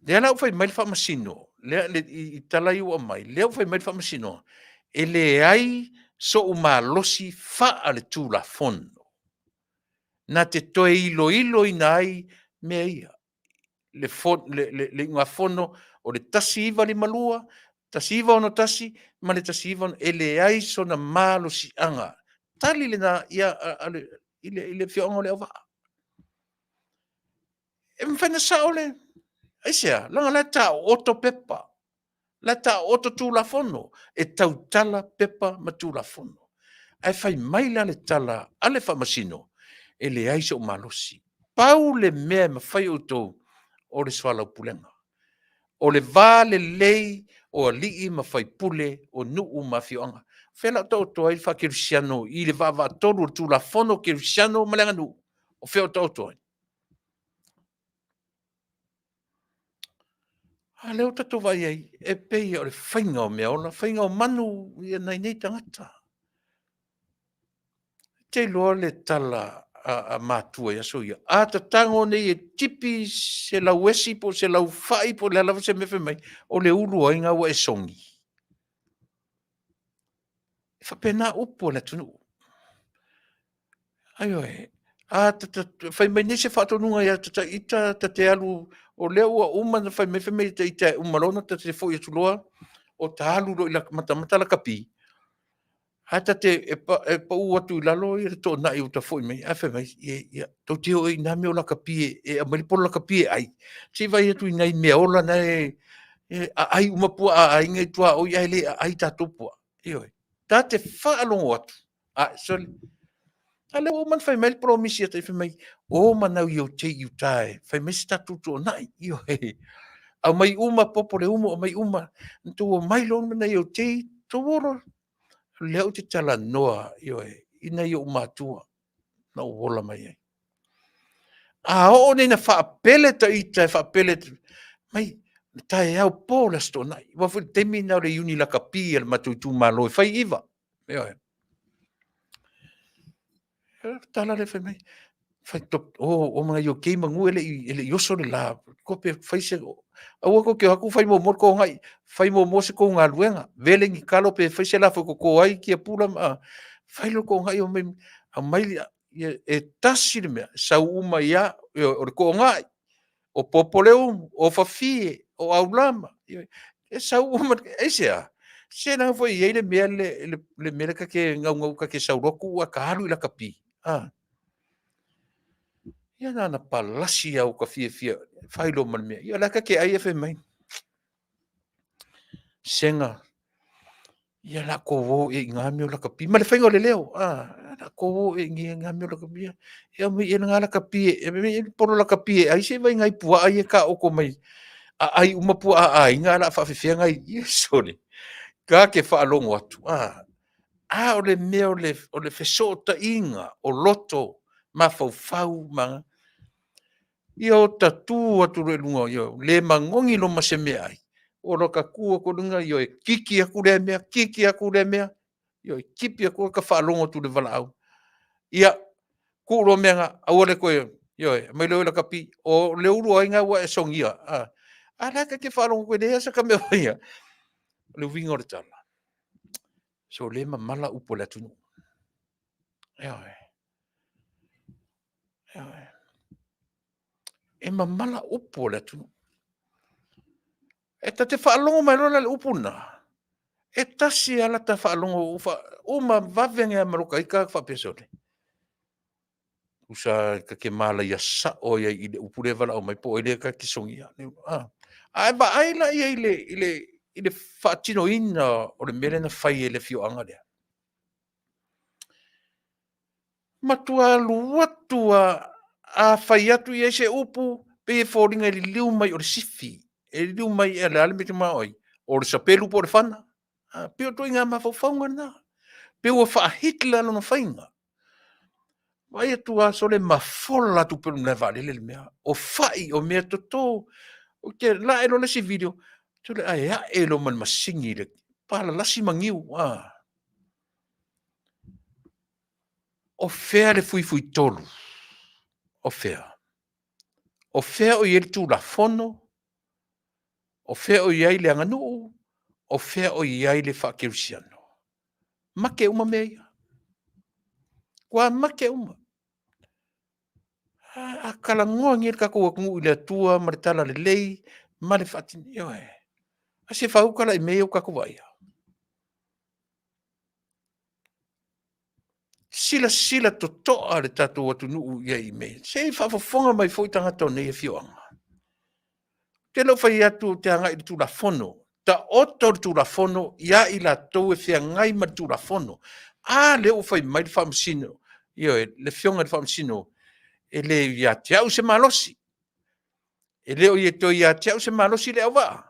S2: Lea la ua fai mai le faamasino, lea i tala ia ua aumai, lea ua fai mai le faamasinoga, e leai sou malosi faaletulafono na te toe iloiloina ai mea ia. Le iugafono o le 1952, 1961 ma le 19... e leai sona malosiaga. Tali lena i le afioaga o Leauvaa. E mafai ona sao le... Aisea? Leaga o la e taooto pepa, o la e taooto Tulafono, e tautala pepa ma Tulafono. Ae fai mai la le tala a le Faamasino, e leai sou malosi. Pau le mea e mafai e outou, o le soalaupulega. O le va lelei o o alii ma faipule o nuu ma afioaga. O fea la o taoto ai le faakerisiano i le vaavaatolu o le Tulafono Kerisiano ma le aganuu? O fea o taoto ai? A lea ua tatou vaai ai, e pei o le faiga o meaola, faiga o manu ia nai nei tagata. E te iloa le tala a matua i aso ia, a ta tago nei e tipi se lauesi po o se laufai po o le a lava se mea fai mai, o le ulu o ai lena ua e sogi? E faapena upu a le atunuu. Aioe, a fai mai nei se faatonuga ia ta ita ta te alu, o lea ua uma ona fai mai, fai mai ita e uma loa ona ta te foi atu loa, o ta alu loa e matamata lakapi, ae ta te e pau atu i lalo le toonai ua ta foi mai, ae fai mai, ia, tou te o ea i na mea o lakapi e aumai le polo lakapi e ai, se i vaai atu i nai meaola na e aai uma puaa a aiga i tuaoi ae le aai tatou puaa. Ioe. Ta te faalogo atu, a sole, a lea ua uma ona fai mai le polomisi a fai mai, o ma nai o tei i uta e fai mai se tatou toonai. Ioe. Aumai uma popo le umu, aumai uma, na tou omai loa ma nai o tei, tou o loa. O lea ou te talanoa, ioe, i nai ou matua na ou ola mai ai. A oo nei ina faapele ta ita e faapele mai le taeao po le Aso Toonai, aua foi le taimi lena o le iuni lakapi a le matou itumalo e fai 9. Ioe. O le tala lea fai mai, fai o ma nai okei manu e le i oso le la, kope fai se, aua tou te o atu fai muamua le togai, fai muamua se tou galuega, vele ni talo pe fai se lafo e toto ai tiapula ma fai le togai omai, aumai e tasi le mea, sau uma ai lava, o le togai, o Popolieumu, o Fafie, o Aulama, e sau uma. Aisea? Se leaga foi e i ai le mea le mea lea ta te naunau ta te sau loa tuu ae ta alu i lakapi. Ah. Ia na ona palasi lava ua ta fiafia faailoa ma le mea. Ia o la ta te ai e fai mai. Sega, ia la kou o ea i ngā mea o lakapi. Ma le faiga o le leo, ah, la kou o ea i ngā mea o lakapi. E aumai ea ngā lakapi e, e mai polo lakapi e ai se vai ngai puaa ia ka oko mai. A ai uma puaa a aiga a la faafefea ngai. Ia sole. Ka ke faalogo atu. Ah, a o le mea o le, o le fesootaiga o loto, mafaufau ma ia o ta tu atu loa i luga, ia le magogi loa ma se meaai, ua loa ta tu atu i luga, ia e kiki atu lea mea, kiki atu lea mea, ia e tipi atu ta faalogo atu i le valaau. Ia, tuu loa mea na, aua le toe, ioe, aumai loa lakapi, o le ulu o ai na ua e sogia. A, a la e te faalogo atu e leai lava se ta mea o faia. O le uiga o le tala, so le mamala upu a le atunuu. Ioe. Ioe. E mamala upu o le atunuu. E ta te faalogo mai loa la le upu lena, e tasi lava lata faalogo uma vave ane lava ma lota ita faapea sole. Tusa ta te malaia sao ai i le upu lea e valaau mai po o ai lea ta te sogia. Ah. Ae vaai la i ai i le faatinoina o le mea lea na fai e le afioaga lea. Matua alu atu a, a fai atu i ai se upu, pei e foliga e liliu mai o le sifi, e liliu mai e le a le mea e te manao ai, o le sapelu po o le fana. A, pei o ituaiga mafaufauga lena. Pei ua faa-Hitler lona faiga. Vaai atu lava sole mafola atu pei o le malae vaalele le mea. O fai, o mea toto. Ou te lae loa le isi video, sole ae ae loa ma le masini le palalasi ma niu. Ah. O fea le fuifuitolu? O fea? O fea o i ai le Tulafono? O fea o i ai le aganuu? O fea o i ai le faakerisiano? Make uma mea ia. Ua make uma. A, a talanoa nei le tatou atunuu i le Atua ma le tala lelei ma le faatino. Ioe. A se fauta la i mea ia ua tatou vaaia. Silasila totoa le tatou atunuu i ai i mea. Se i faafofoga mai foi tagata o nei afioaga. Ou te le o fai atu ou te agai i le Tulafono. Taoto le Tulafono ia i latou e feagai ma le Tulafono. A lea ua fai mai le Faamasino, ioe, le Afioga i le Faamasino, e le ia te au se malosi. E le o toe ia te au se malosi le auvaa.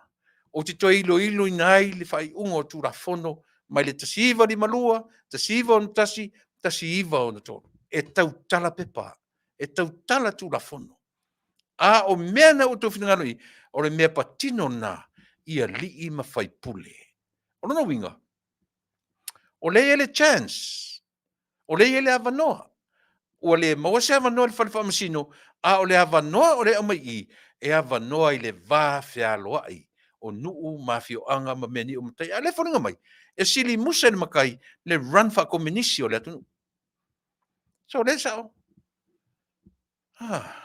S2: Ou te toe iloiloina ai le faaiuga o Tulafono mai le 1952, 1961, 1963. E tautala pepa, e tautala Tulafono. A o mea na ua outou finagalo i ai, o le mea patino lena i alii ma faipule. O lona uiga, o lea e i ai le chance, o lea e i ai le avanoa. Ua le maua se avanoa i le fale faamasino, a o le avanoa o lea e aumai i i, e avanoa i le va fealoai o nuu ma afioaga ma mea niu ma tai. A o lea e foliga mai, e sili musa i le matai le run faakomenisi o le atunuu. So o lea e sao. Ah.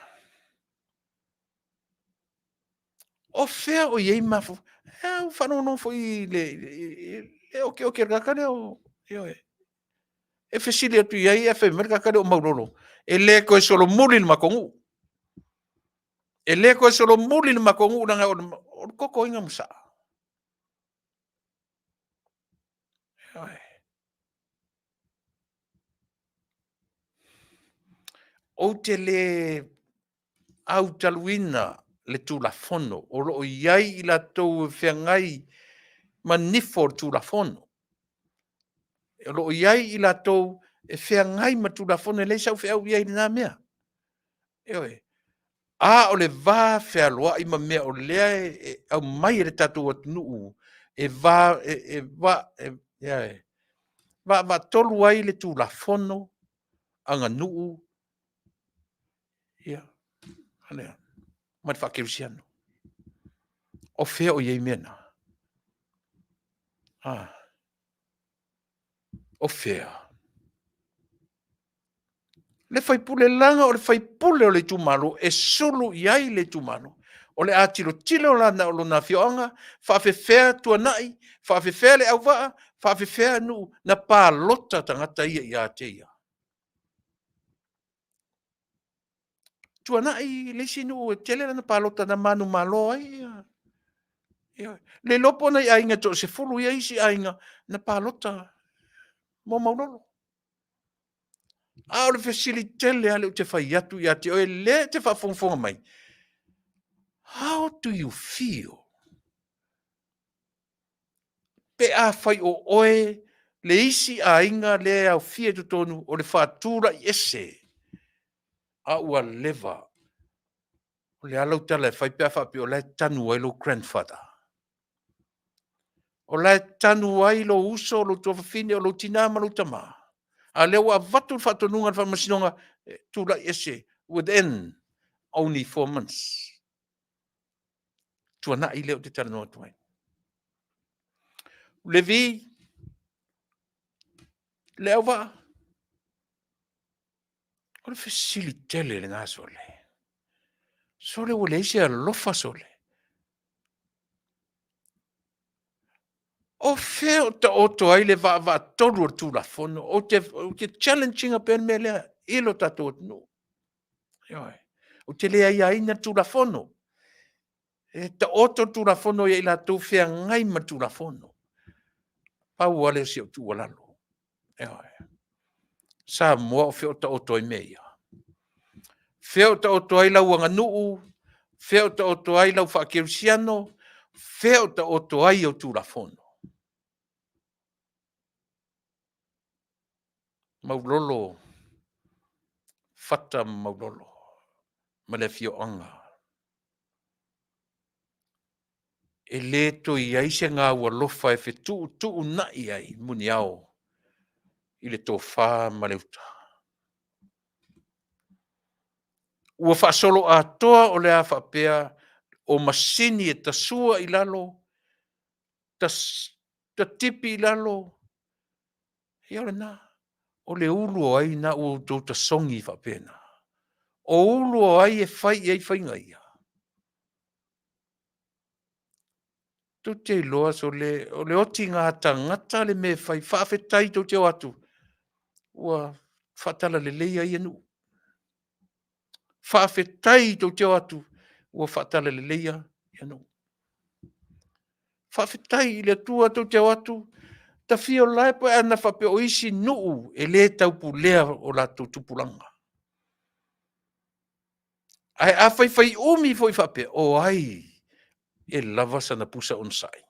S2: O fea o i ai mafaufauga? Ua faalogologo foi i le okeoke a le tagata lea o, ioe, e fesili atu i ai ae fai mai le tagata lea o Maulolo, e le toe solomuli i le matou nuu. E le toe solomuli i le matou nuu leaga o le toto o ai na masaa? Ioe. Ou te le autaluina le Tulafono, o lo o i ai i latou e feagai ma nifo o le Tulafono. O lo o i ai i latou e feagai ma le Tulafono, e leai sau feau i ai i lena mea. Ioe. A o le va fealoai ma mea o lea e aumai e le tatou atunuu e vaavaatolu ai le Tulafono, aganuu, ia, ma le faakerisiano. O fea o i ai mea na? A? O fea? Le faipule, leaga o le faipule o le itumalo e sulu i ai le itumalo. O le a tilotilo la na o lona afioaga, faapefea Tuanai, faapefea Leauvaa, faapefea nuu na palota tagata ia ia te ia. Tuanai le isi nuu e tele lana palota na manumalo ai. Ioe. Le iloa po o nai aiga e toasefulu ia isi aiga na palota mo Maulolo. A o le fesili tele lava lea ou te fai atu ia te oe lea e te faafogafoga mai, how do you feel? Pe afai o oe le isi aiga lea e aofia i totonu o le faatulai ese a ua leva, o le a lau tala e fai pe a faapea o la e tanu ai lou grandfather? O la e tanu ai lou uso, lou tuafafine, o lou tina ma lou tama? A o lea ua avatu le faatonuga a le Faamasinoga, e tulai ese within only 4 months. Tuanai lea ou te talanoa atu ai. Levi, Leauvaa, o le fesili tele lena sole. Sole ua leai se alofa sole. O fea o taoto ai le vaavaatolu o le Tulafono? Ou te challenge ina pea le mea lea i lo tatou atunuu. Ioe. Ou te le aiaina le Tulafono. E taoto le Tulafono ia i latou feagai ma le Tulafono. Pau lava lea o si au tuualalo. Ioe. Samoa o fea o taoto ai mea ia? Fea o taoto ai lau aganuu? Fea o taoto ai lau faakerisiano? Fea o taoto ai au Tulafono? Maulolo, Fata ma Maulolo ma le afioaga. E le toe i ai se gaualofa e fetuutuunai ai muniao i le tofa ma le uta. Ua faasoloatoa o le a faapea o masini e tasua i lalo, tatipi i lalo, ia o lena. O le ulu o ai lena ua outou tasogi faapena? O ulu o ai e fai i ai faiga ia? Tou te iloa sole, o le otiga tagata le mea e fai. Faafetai tou te o atu ua faatalaleia ia nuu. Faafetai tou te o atu ua faatalaleia ia nuu. Faafetai i le Atua tou te o atu tafio lae pe ana faapea o isi nuu e le taupulea o latou tupulaga. Ae a faifai umi foi faapea, o ai? e lava sana pusa onosai?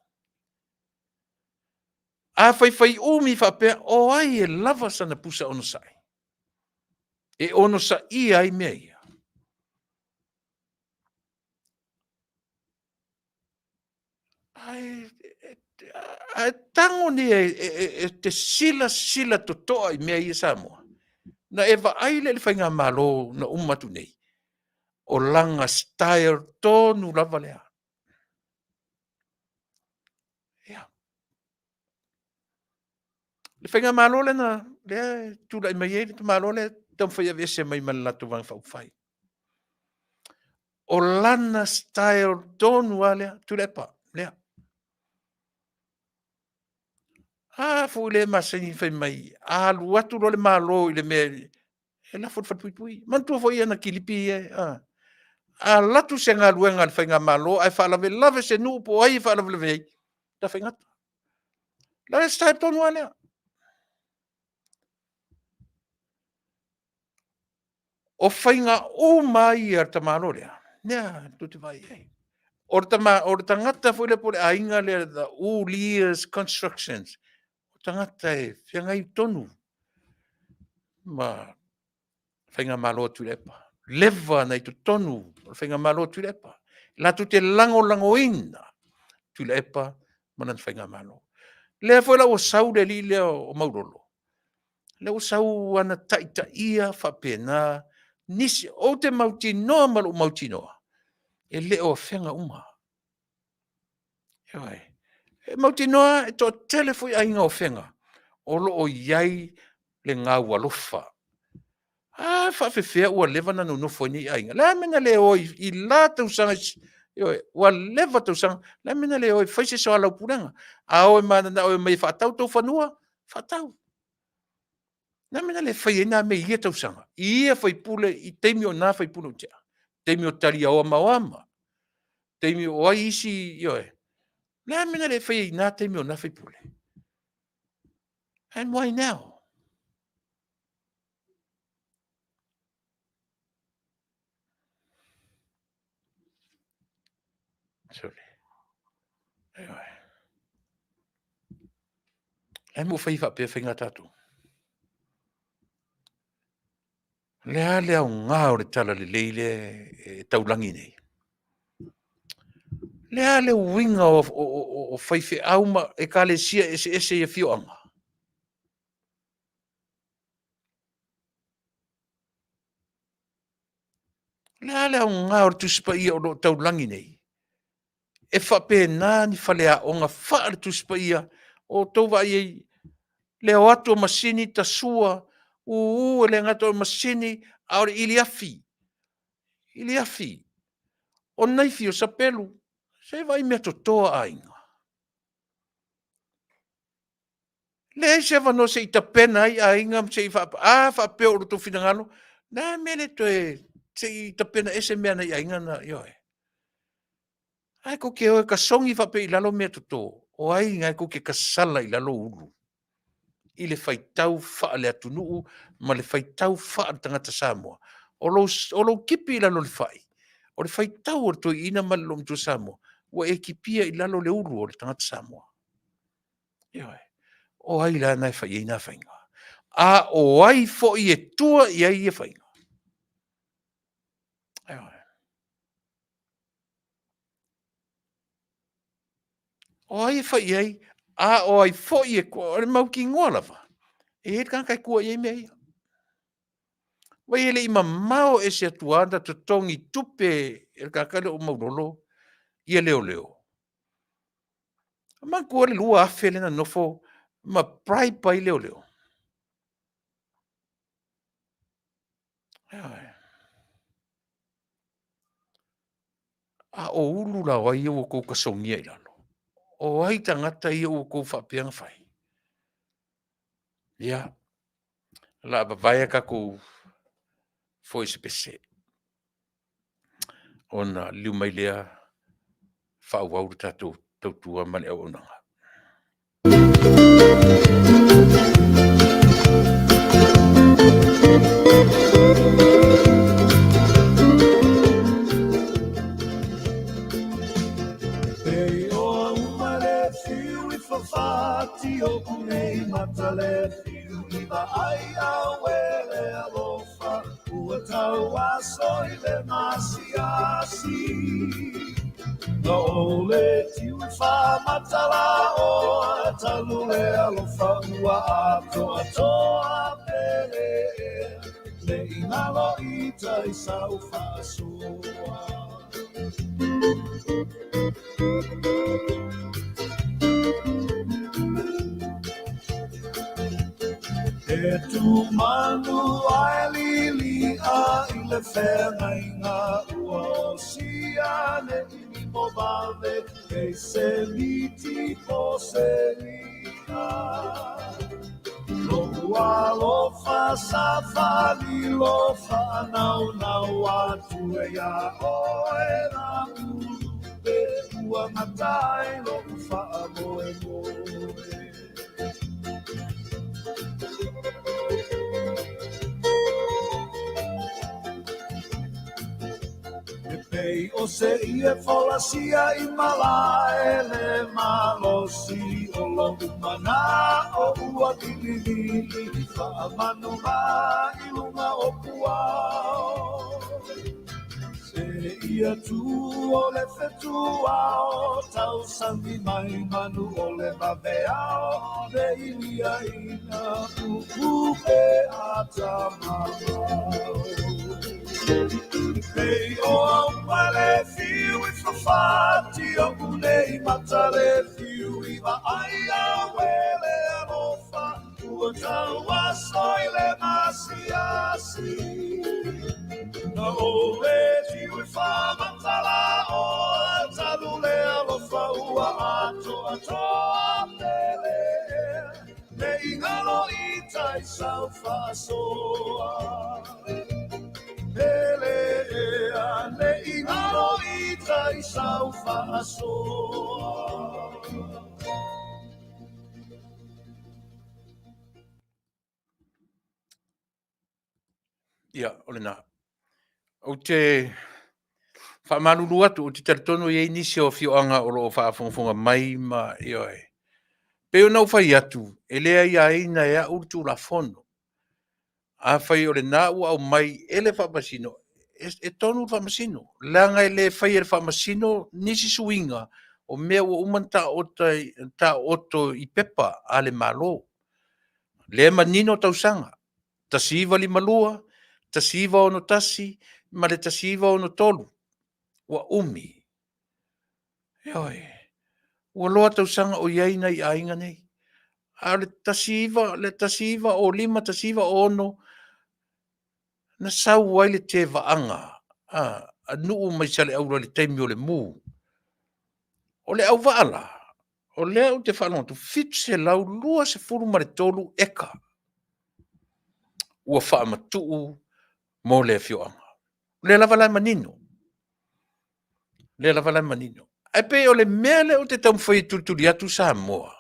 S2: A faifaiumi faapea, o ai e lava sana pusa onosai? E onosaia ai mea ia. Ae, ae tago nei e, e, e, e te silasila totoa i mea ia Samoa. Na e vaai lea i le faigamalo na uma atu nei, o lana style tonu lava lea. Ia. Le faigamalo lea na lea e tulai mai ai le tamaloa lea e taumafai e aveese mai ma le latou Vaega Faaupufai. O lana style tonu lava lea, Tuilaepa, lea. A foi lea e masani fai mai, a alu atu loa le Malo i le mea e lafo i le falepuipui. Manatua foi ana kilipi ia, a. A alu atu se galuega a le faigamalo ae faalavelave se nuu po o ai e faalavelave ai, tafaigata. O le style tonu lava lea. O faiga uma lava ia a le tamaloa lea, lea tou te vaai i ai. O le tagata foi lea po o le aiga lea the Ulia's Constructions, o tagata e feagai tonu ma faigamalo a Tuilaepa. Leva ona i totonu o le faigamalo a Tuilaepa. Latou te lagolagoina Tuilaepa ma lana faigamalo. Lea foi la ua sau le alii lea o Maulolo, lea ua sau ana taitaia faapena nisi. Ou te mautinoa ma lou mautinoa, e le o afega uma. Ioe. E mautinoa e toatele foi aiga o Afega o lo o i ai le gaualofa. A faapefea ua leva ona nonofo ai nei aiga? O le a le mea na le o ai i la tausaga, ioe, ua leva tausaga. O le a le mea na le o ai e fai se soalaupulega? A o e mananao e omai e faatau outou fanua, faatau. O le a le mea na le fai ai na mea i ia tausaga, i ia faipule, i taimi o na faipule ua tea, taimi o Taliaoa Oama, taimi o ai isi, ioe. O le a le mea na le faia ai i na taimi o na faipule? And why now? Sole. Ioe. Le a le mea ua fai ai faapea faiga a tatou? O le a le aoga o le talalelei lea e taulagi nei? O le a le uiga o faifeau ma ekalesia eseese i afioaga? O le a le aoga o le Tusi Paia o lo o taulagi nei? E faapena ni faleaoga faale-Tusi Paia o outou vaai i ai le o atu o masini tasua, uu, e le gata o masini a o le iliafi, iliafi, o naifi, o sapelu. Se i vaai i meatoto a aiga. Leai se avanoa se i tapena ai aiga ma se i a faapea o lo outou finagalo, o le a le mea e le toe se i tapena ese mea a nai aiga na, ioe. Ae tou te o e tasogi faapea i lalo meatoto, o ai na e tou te tasala i lalo ulu i le faitau faaleatunuu ma le faitau faaletagata Samoa? O lou tipi i lalo o le fai, o le faitau a le toeaina ma le olomatua Samoa, ua e tipia i lalo le ulu o le tagata Samoa. Ioe. O ai la lena e fai ai na faiga? A o ai foi e tua i ai ia faiga? Ioe. O ai e fai i ai, a o ai foi e tua, o le mautinoa lava, e i ai le tagata e tua i ai mea ia. Vaai e le i mamao ese atu lava na totogi tupe e le tagata lea o Maulolo ia leoleo. Manatua le 2000 lea na nofo ma bribe ai leoleo. A o ulu la o ai ia ua outou tasogia i lalo? O ai tagata ia ua outou faapea ona fai? Ia, o le a vavae a tatou foe se pese, ona liliu mai lea faaauau le tatou tautua ma le auaunaga.
S1: fafati oʻu nei mata le fiu i vaai auē le alofa ua tau aso i le maasiasi. Na ou le tiu i faamatalaoa talu le alofa ua atoatoa pele ea ne i galo i tai sau faasoa. E tumanu ae lilia i le feagaiga ua osia ne i nimo vave e se miti po o se i'a. Loʻu alofa sa faalilo faanaunau atu ai iā ʻoe Lamulupe ua gata ai loʻu faamoemoe. E pei o se ʻie folasia i malae le malosi o loʻu manaʻo ua liʻiliʻi faamanu i luga o puao. Seia tu o le fetuao tausami mai manu o le vaveao ne i liaina pupupe a tamamao. Pei o auma le fiu i fafati oʻu nei mata le fiu i vaai auē le alofa ua tau aso i le maasiasi. Na ou le tiu i faamatalaoa talu le alofa ua atoatoa pele ea ne i galo i tai sau faasoa. Pele ea ne i galo i tai sau faasoa.
S2: Ia, o lena. Ou te faamalulu atu, ou te talitonu e i ai nisi o afioaga o lo o faafogafoga mai ma, ioe. Pei ona ou fai atu, e le aiaina e au le Tulafono. Afai o lena ua aumai e le Faamasino, e tonu le Faamasino, leaga e le faia e le Faamasino nisi suiga o mea ua uma ona taooto i pepa a le Malo. Lea e manino tausaga, 1952, 1961 ma le 1963. Ua umi. Ioe. Ua loa tausaga o i ai nai aiga nei. A o le 19, le 1905, 1906, na sau ai le tevaaga a, a nuu mai Saleaula i le taimi o le mu. O le auvaa la, o lea ou te faalogo atu, 723 eka ua faamatuu mo le afioaga. O lea lava la e manino. O lea lava la e manino. Ae pei o le mea lea ou te taumafai e tulituli atu Samoa,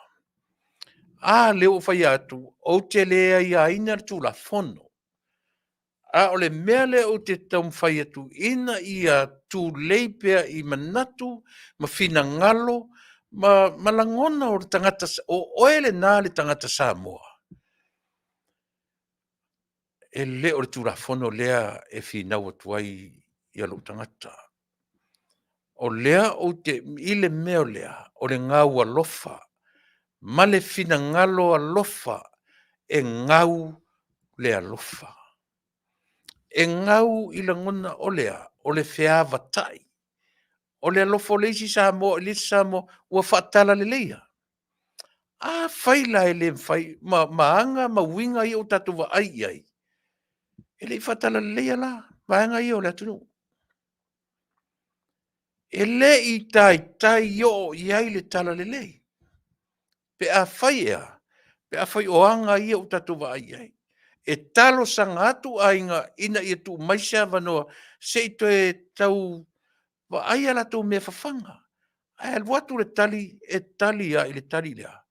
S2: a lea ua fai atu, ou te le aiaina le Tulafono. A o le mea lea ou te taumafai atu ina ia tulei pea i manatu ma finagalo ma, ma lagona o le tagata, o oe lena le tagata Samoa. E le o le Tulafono lea e finau atu ai ia lou tagata. O lea ou te, i le mea o lea, o le gau alofa ma le finagalo alofa e gau le alofa. E gau i lagona o le a? O le feavatai. O le alofa o le isi Samoa i le isi Samoa ua faatalaleia. Afai la e le mafai ma, ma aga ma uiga ia ua tatou vaai i ai, e le i faatalaleia la vaega ia o le atunuu. E le i taitai oo i ai le talalelei. Pe afai e a? Pe afai o aga ia ua tatou vaai i ai. E talosaga atu aiga ina ia tuu mai se avanoa se i toe tau vaai a latou mea fafaga. Ae alu atu le tali, e tali lava i le tali lea,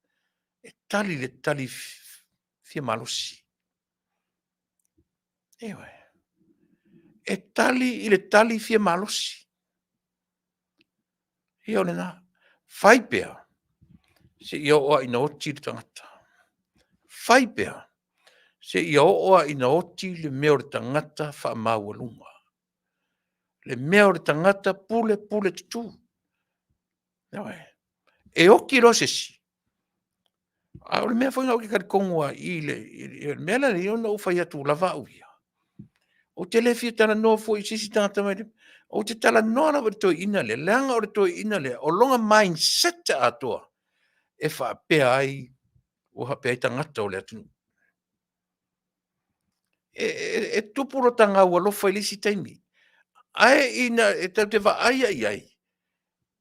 S2: e tali le tali fia malosi. Ioe. E tali i le tali fia malosi. Ia o lena. Fai pea. Seia oo lava ina oti le tagata. Fai pea, seia oo lava ina oti le mea o le tagata faamaualuga. Le mea o le tagata pule pule tutu. E oti loa se isi, a o le mea foi lena ou te talitonu lava i le mea lea e ala ona ou fai atu lava au ia, ou te le fia talanoa foi i se isi tagata, ou te talanoa lava i le toeaina lea, leaga o le toeaina lea, o lona mindset atoa, e faapea ai, ua faapea ai tagata o le atunuu. E tupu lo ta gaualofa i le isi taimi, ae ina e tatou te vaai i ai,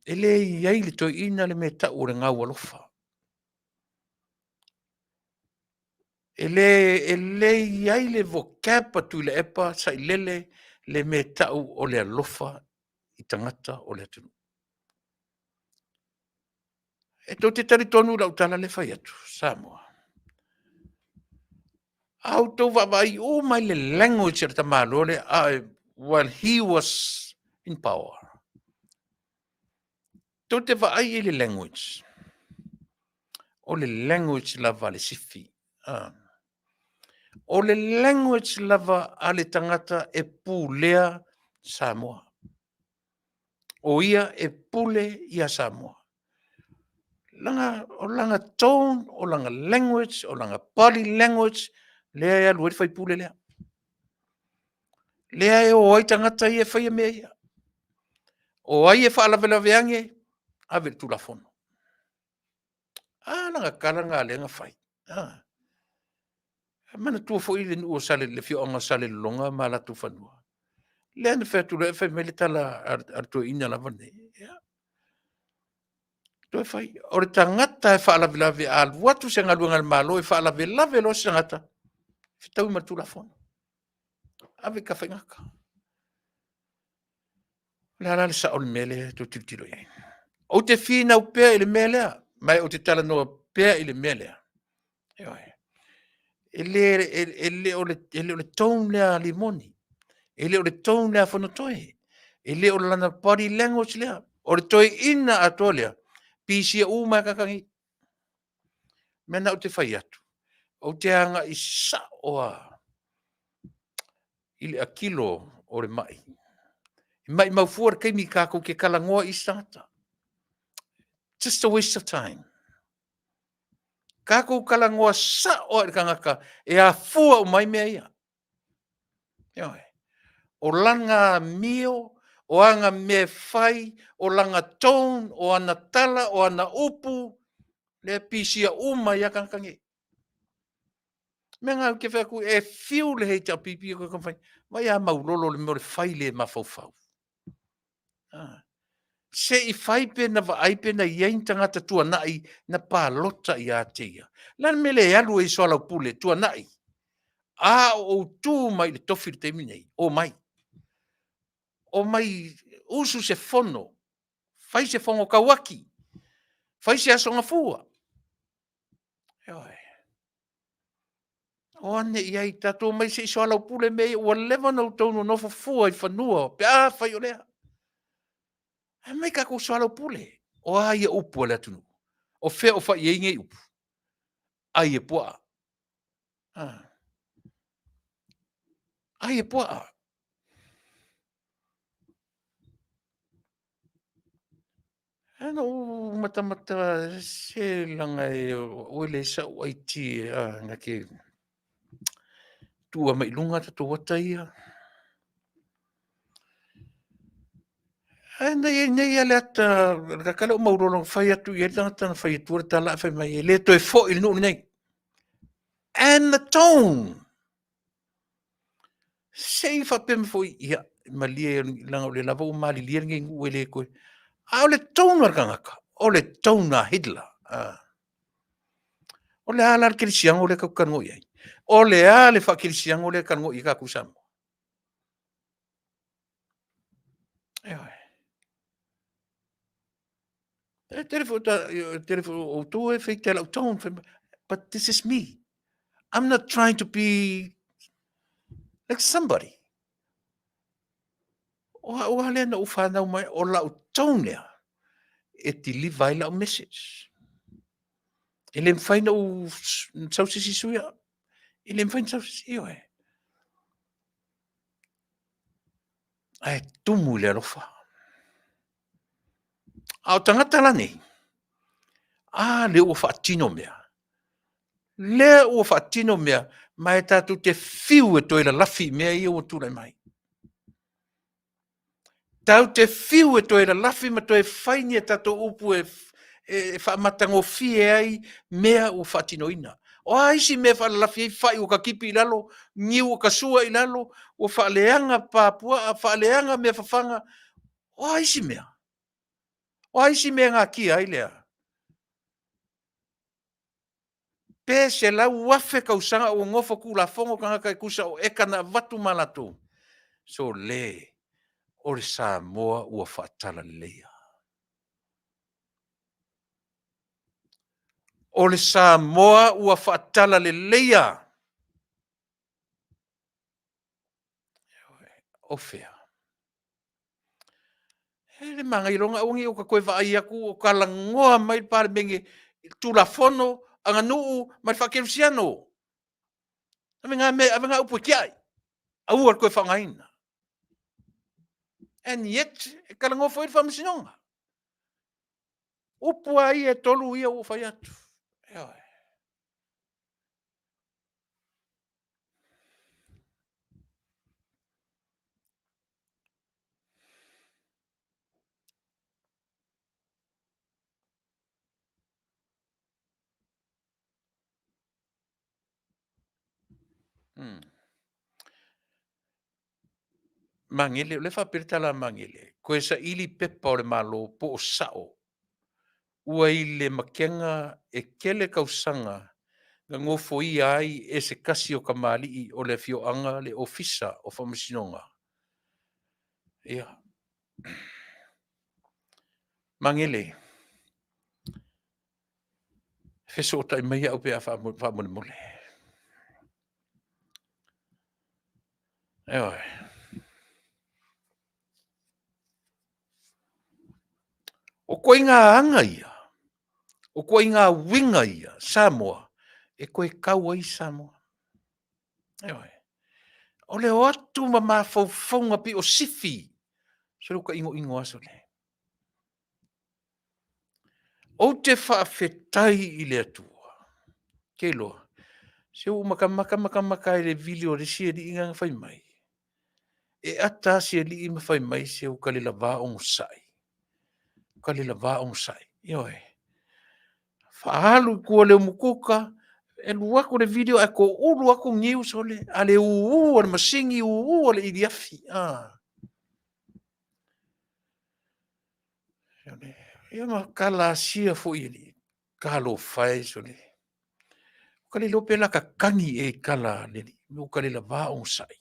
S2: e le i ai i le toeaina le mea e tau o le gaualofa. E le i ai le vocab a Tuilaepa Sailele le mea e tau o le alofa i tagata o le atunuu. E tou te talitonu i lau tala lea e fai atu Samoa? A outou vaavaai uma i le language a le tamaloa lea while he was in power, tou te vaai i le language, o le language lava a le sifi. O le language lava a le tagata e pulea Samoa. O ia e pule ia Samoa. Lana, o lana tone, o lana language, o lana body language, lea e alu ai le faipule lea. Lea e o ai tagata ia e faia mea ia. O ai e faalavelave ane, ave i le Tulafono. A lana tala lena lea na fai. A. Manatua foi le nuu o Sale, le afioaga o Salelologa ma latou fanua. Lea na fai atu loa fai mai le tala a le toeaina lava lenei. Ia, toe fai. O le tagata e faalavelave, a alu atu se galuega a le Malo e faalavelave loa se tagata, fetaui ma le Tulafono. Ave i Tafaigata. O le a la le sao o le mea lea e tou tilotilo i ai? Ou te finau pea i le mea lea, ma ou te talanoa pea i le mea lea. Ioe. E le o le tone lea a Rimoni, e le o le tone lea a Fonotoe, e le o lana body language lea. O le toeaina atoa lea, pisia uma lava tagata nei. O le mea lena ou te fai atu, ou te agai sao lava i le akilo o le mai. E maumau fua le taimi tatou te talanoa i isi tagata. Just a waste of time. Tatou talanoa sao lava i le tagata e afua uma ai mea ia. Ioe. O lana amio, o ana mea e fai, o lana tone, o ana tala, o ana upu, lea e pisia uma ai lava tagata nei. Mea na ou te fai atu, e fiu le HRPP e toe taumafai, vaai a maulolo le mea o le fai le mafaufau. Ah. Se i fai pe na vaai pe na i ai ni tagata tuanai na palota ia te ia. Le a le mea le alu ai e soalaupule tuanai? A o ou tu mai i le tofi i le taimi nei, omai. Omai usu se fono, fai se fono tauaki, fai se aso gafua. Ioe. O ane i ai, tatou omai se i soalaupule mea ia, ua leva ona outou nonofo fua i fanua pe afai o lea. Ae omai tatou soalaupule. O a ia upu a le atunuu? O fea o fai ai nei upu? Ai e puaa. Ah. Ai e puaa. Ae na ou matamata se laga e ua le sau IT a na te tuua mai i luga tatou ata ia. Ae na i ai nei lava le ata, le ata lea o Maulolo na fai atu i ai le tagata na fai atua le tala ae fai mai e le toe foi i le nuu lenei. And the tone! Se i faapea mai foi, ia, malie, leaga o lea lava ua malilie lenei nuu e le toe. A o le tone a le tagata, o le tone a Hitler. Ah. O le a la le kerisiano lea tatou te talanoa i ai? O le a le faakerisiano lea e talanoa i ai tatou Samoa? Ioe. E tele foi, e tele foi outou e feite lau tone, but this is me. I'm not trying to be like somebody. O au lava lea na ou fanau mai, o lau tone lea e deliver ai lau message. E le mafai na ou sau se isi sui au. E le mafai na sau se isi, ioe. Ae tumu i le alofa. A o tagata la nei, a lea ua faatino mea, lea ua faatino mea, ma e tatou te fiu e toe lalafi i mea ia ua tulai mai. Tatou te fiu e toe lalafi ma toe fai ni a tatou upu e faamatagofie ai mea ua faatinoina. O a isi mea e faalalafi ai fai ua katipi i lalo, niu ua tasua i lalo, ua faaleaga pa puaa, faaleaga mea fafaga. O a isi mea? O a isi mea e natia ai le a? Pe 100,000 tausaga o nonofo tulafono tagata e tusa o eka na avatu ma latou, sole, o le Samoa ua faatalaleia. O le Samoa ua faatalaleia. O fea? E le manaia loa ona aua ne i ou toe vaai atu o talanoa mai le Palemene i Tulafono, aganuu ma le faakerisiano. Ave na mea, ave na upu e tiai, aua le toe faaaogaina. And yet e talanoa foi le Faamasinoga. Upu lava ia e 3 ia ua ou fai atu. Ioe. Magele, o lea e faapea le tala a Magele, toe saili pepa o le Malo po o sao ua i le makega e tele tausaga na nofoia ai e se tasi o tamalii o le afioaga le Ofisa o Faamasinoga. Ia, Magele, fesootai mai au pe a faamolemole. Ioe. O ituaiga aga ia, o ituaiga uiga ia Samoa e toe tau ai Samoa. Ioe. O le o atu ma mafaufauga pei o sifi, sole ua ta inoino lava sole. Ou te faafetai i le Atua, ou te iloa, se ua ou matamata matamata lava i le vili o le isi alii lena na fai mai, e ata lava si alii ma fai mai, se ua ta le lava onosai, ua ta le lava onosai. Ioe. Faaalu i tua i le umukuka, e alu atu le video ae toulu atu niu sole, a o le ū a le masini, ū a le iliafi. Ia ma tala asia foi e alii, talofa e sole, ua ta le iloa pe o le a tatagi ea i tala a le alii, ua ta le lava onosai.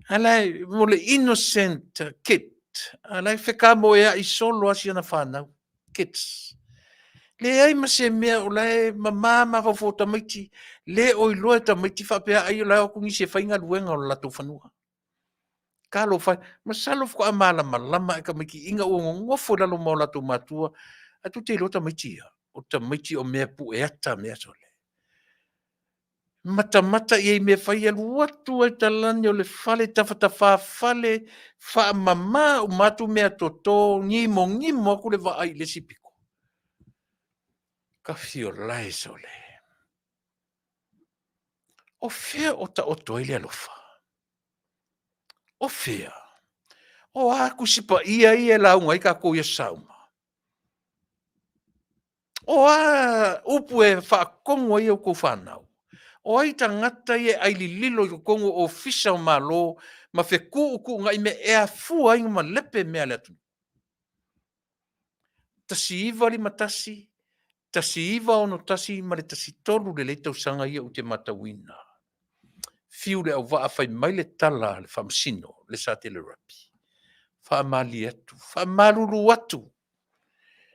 S2: A o la e, mo le innocent kid, a o la e fetamoeai solo lava si ana fanau, kids. Leai ma se mea o la e mama mafaufau o tamaiti, le o iloa e tamaiti faapea ai o la e o atu nisi e fai galuega o le latou fanua. Talofa e, masalo faatoa malamalama ae tamaiti ina ua nonofo i lalo ma o latou matua. Ae tou te iloa tamaiti ia, o tamaiti o mea pueata mea sole. Matamata i ai i mea e fai, alu atu lava i talaane o le fale, tafatafa fale, faamama uma atu meatoto, nimonimo atu le vaai i le isi pito. Tafiolae sole. O fea o taoto ai le alofa? O fea? O a Tusi Paia ia e lauga ai tatou i aso Sa uma? O a upu e faatonu ai a outou fanau? O ai tagata ia e ailililo i totonu o Ofisa o Malo ma fetuutuunai mea e afua ai ona malepe mea a le atunuu? 1951, 1961 ma le 13 lelei tausaga ia ou te matauina. Fiu le auvaa fai mai le tala a le Faamasino Lesatele Lamb, faamalie atu, faamalulu atu,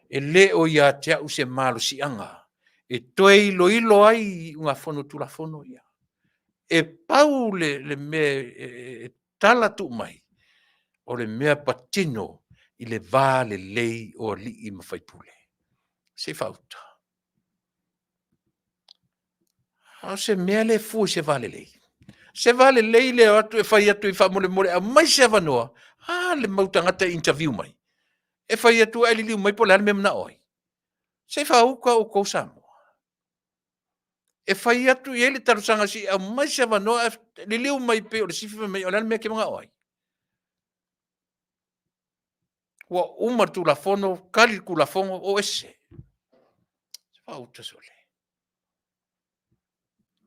S2: e le o ia te au se malosiaga e toe iloilo ai iugafono Tulafono ia. E pau le mea e tala tuu mai, o le mea patino i le va lelei o alii ma faipule. Se i faauta. A o se mea le fua i se va lelei. Se va lelei le o atu e fai atu i faamolemole aumai se avanoa, a le mau tagata e interview mai. E fai atu ae liliu mai po o le a le mea e manao ai. Se i faauka outou Samoa. E fai atu i ai le talosaga se i aumai se avanoa ae liliu mai pei o le sifi fai mai o le a le mea e te manao ai. Ua uma le Tulafono, tali le Tulafono, o ese. Se faauta sole.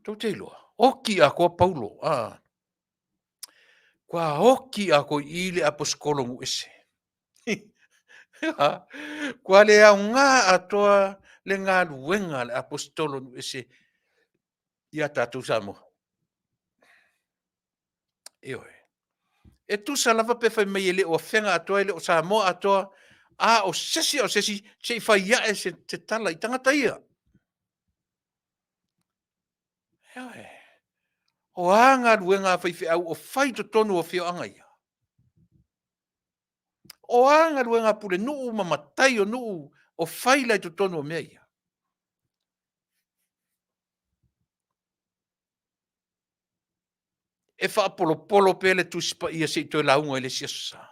S2: Tou te iloa, oti atoa Paulo, a. Ua oti atoa i i le aposetolo nuu ese. Ua le aoga atoa le galuega a le aposetolo nuu ese ia tatou Samoa. Ioe. E tusa lava pe fai mai e le o afega atoa, e le o Samoa atoa, a o se isi a o se isi, se i fai ae se tala i tagata ia. Ioe. O a galuega a faifeau o fai i totonu o afioaga ia? O a galuega a pulenuu ma matai o nuu o fai la i totonu o mea ia? E faapolopolo pea le Tusi Paia se i toe lauga i le isi Aso Sa.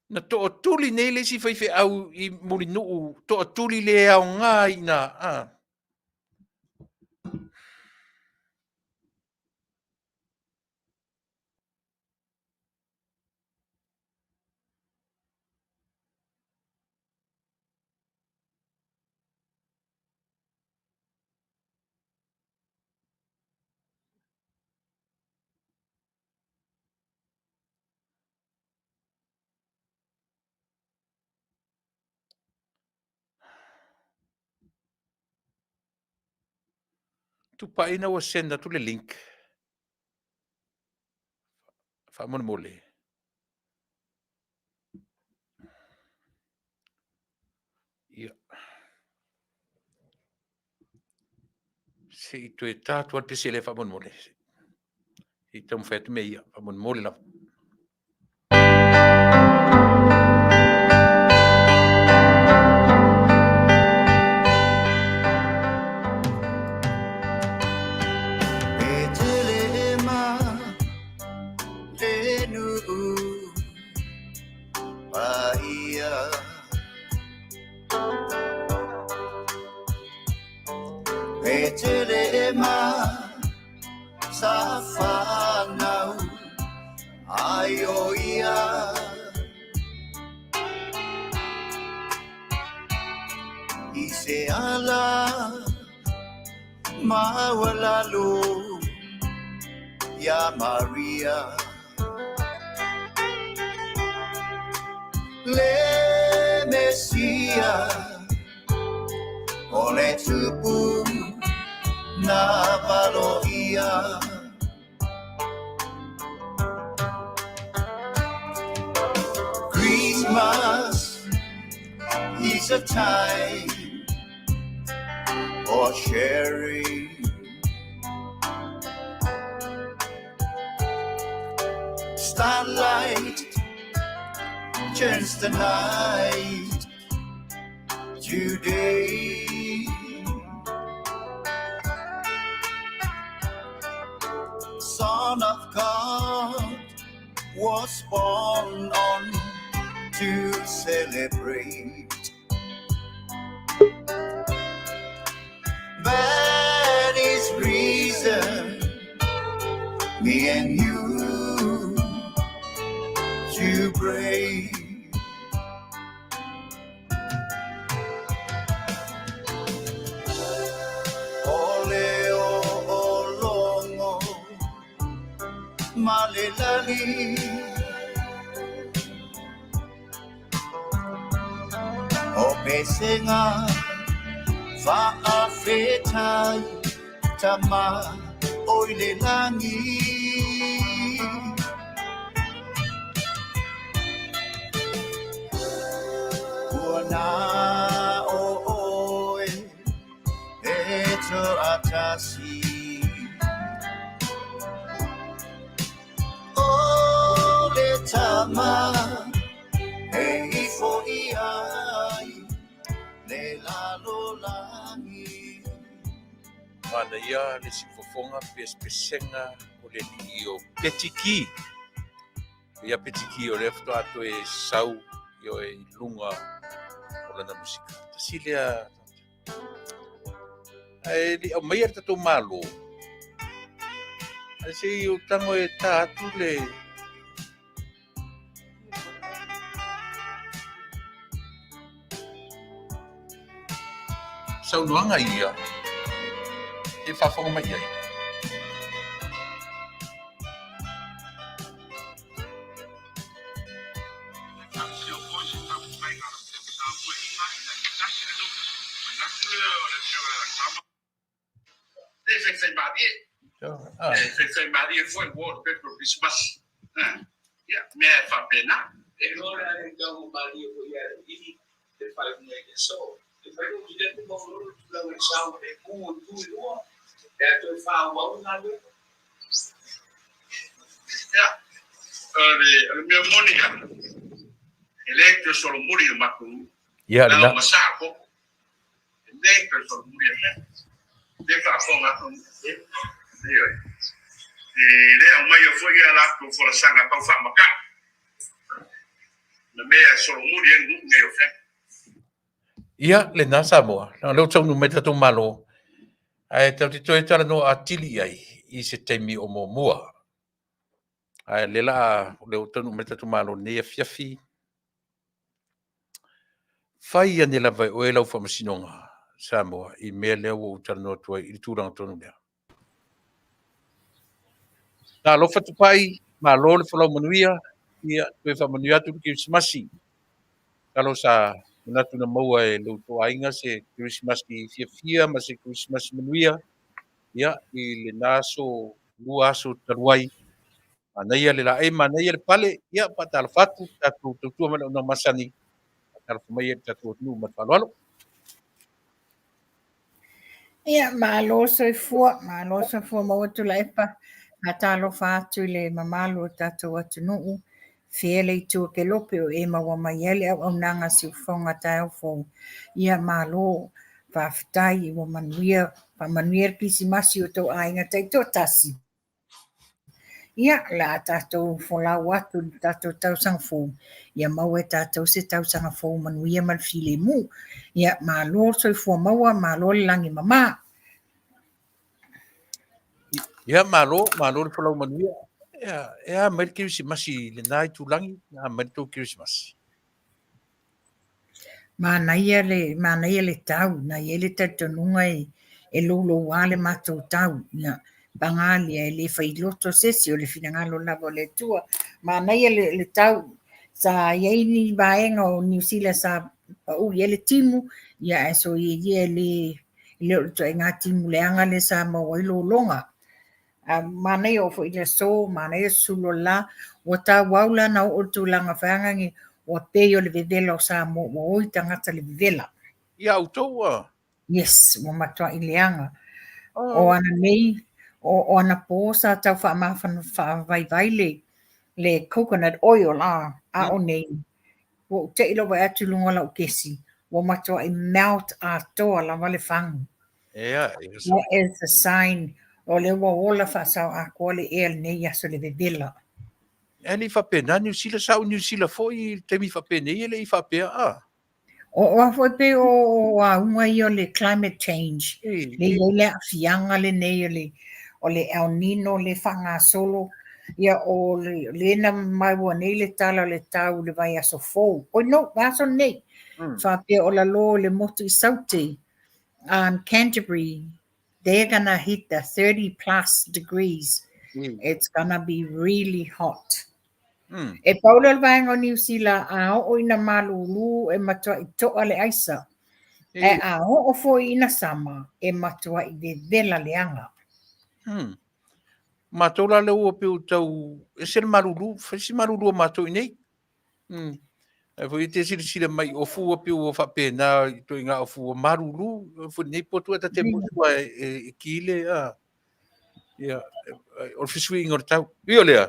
S2: Na tootuli nei le isi faifeau i Mulinuu, tootuli le aoga i ina. Ah. Tupai ina ua send atu le link. Faamolemole. Ia. Se i toe ta atu lava le pese lea faamolemole. Se i taumafai atu mea ia, faamolemole lava.
S1: Sa whanau ai o ia I se ala maualalo ia Maria Le Mesia o le tupu na valoia. Christmas is a time for sharing. Starlight turns the night to day. Son of God was born on to celebrate. That is reason me and you to pray. O leo o logo ma le lagi O pesenga faafetai tama o i le lagi. Ua na o oe e toatasi. O le tama e ifo i ai le lalolagi.
S2: Manaia le siufofoga pesepesega o le alii o Petiki. Ia Petiki o lea faatoa toe sau ioe i luga o lana musika. Tasi lea ae le i aumaia le tatou Malo, ae se i ou tago e ta atu le saunoaga ia e faafofoga mai i ai. Ia, lena. Ia, lena Samoa, leaga o lea ua taunuu mai le tatou Malo, ae tatou te toe talanoa atili i ai i se taimi o muamua. Ae o lea la o lea ua taunuu mai le tatou Malo i lenei afiafi. Fai ane lava e oe lau faamasinoga, Samoa, i mea lea ua ou talanoa atu ai i le tulaga tonu lea. Talofa Tupai, malo le folau manuia, ia toe faamanuia atu le Kerisimasi. Masalo sa manatu na maua e lo outou aiga se Kerisimasi fiafia ma se Kerisimasi manuia, ia, i lena aso, 2 aso talu ai. Manaia le laei, manaia le pale, ia, faatalofa atu, tatou tautua ma le auaunaga masani, faatalofa mai i le tatou atunuu ma le faaaloalo.
S3: Ia, malo soifua, malo soifua maua Tuilaepa. Faatalofa atu i le mamalu o tatou atunuu, fea le itu o Kelope o e maua mai ai le auaunaga siufofoga taeao fou. Ia, malo, faafetai ua manuia, faamanuia le Kerisimasi i o outou aiga taitoatasi. Ia, o le a tatou folau atu i le tatou tausaga fou, ia maua e tatou se tausaga fou manuia ma le filemu. Ia, malo le soifua maua, malo le lagi e mama.
S2: Ia, malo, malo le folau manuia. Ia, e a mai le Kerisimasi i lena itulagi, e a mai le tou Kerisimasi?
S3: Manaia le, manaia le tau, na i ai le talitonuga e, e louloua le matou tau. Ia, paga lea e le failoto se isi, o le finagalo lava o le Atua. Manaia le, le tau, sa i ai ni vaega o Niu Sila sa pau i ai le timu, ia ae soia ia e le, e le o le ituaiga timu leaga lea sa maua ai lologa. Manaia oo foi i le aso, manaia le susulu o le la, ua tauau la na oo i le tulaga faiagaga ua pei o le vevela o Samoa ua oi tagata le vevela.
S2: Ia outou a?
S3: Yes, ua matuai leaga. O ananei, o anapo sa tau faavaivai le le coconut oil a, a o nei, ua ou te i lou vaai atu i luga o lau kesi, ua matuai melt atoa lava le fagu.
S2: Yeah,
S3: That is a sign o lea ua ola faasao atoa le ea lenei aso le vevela.
S2: E le i faapena Niu Sila, sa ou Niu Sila foi i le taimi faapenei e le i faapea a.
S3: O a foi pei o auga ia o le climate change, le i ai le aafiaga lenei o le o le El Nino le faagasolo, ia o le le na maua nei le tala o le tau i le vaiaso fou. Oi no, vaiaso lenei. Faapea o lalo i le motu i Saute, Canterbury, they're gonna hit the 30 plus degrees. It's gonna be really hot. E pau lea o le vaega o Niu Sila, a oo ina malūlū e matuai to'a le aisa. Ae a oo foi ina sama, e matuai vevela leaga.
S2: Matou la lea ua pei ua tau ese le malūlū, fai si malūlū o matou i inei. Ae foi e te silasila mai i ofu ua pei ua faapena i ituaiga ofu ua malūlū foi lenei potu ae ta te musu lava e ki le a ia o le fesuiaiga o le tau. Ui o lea,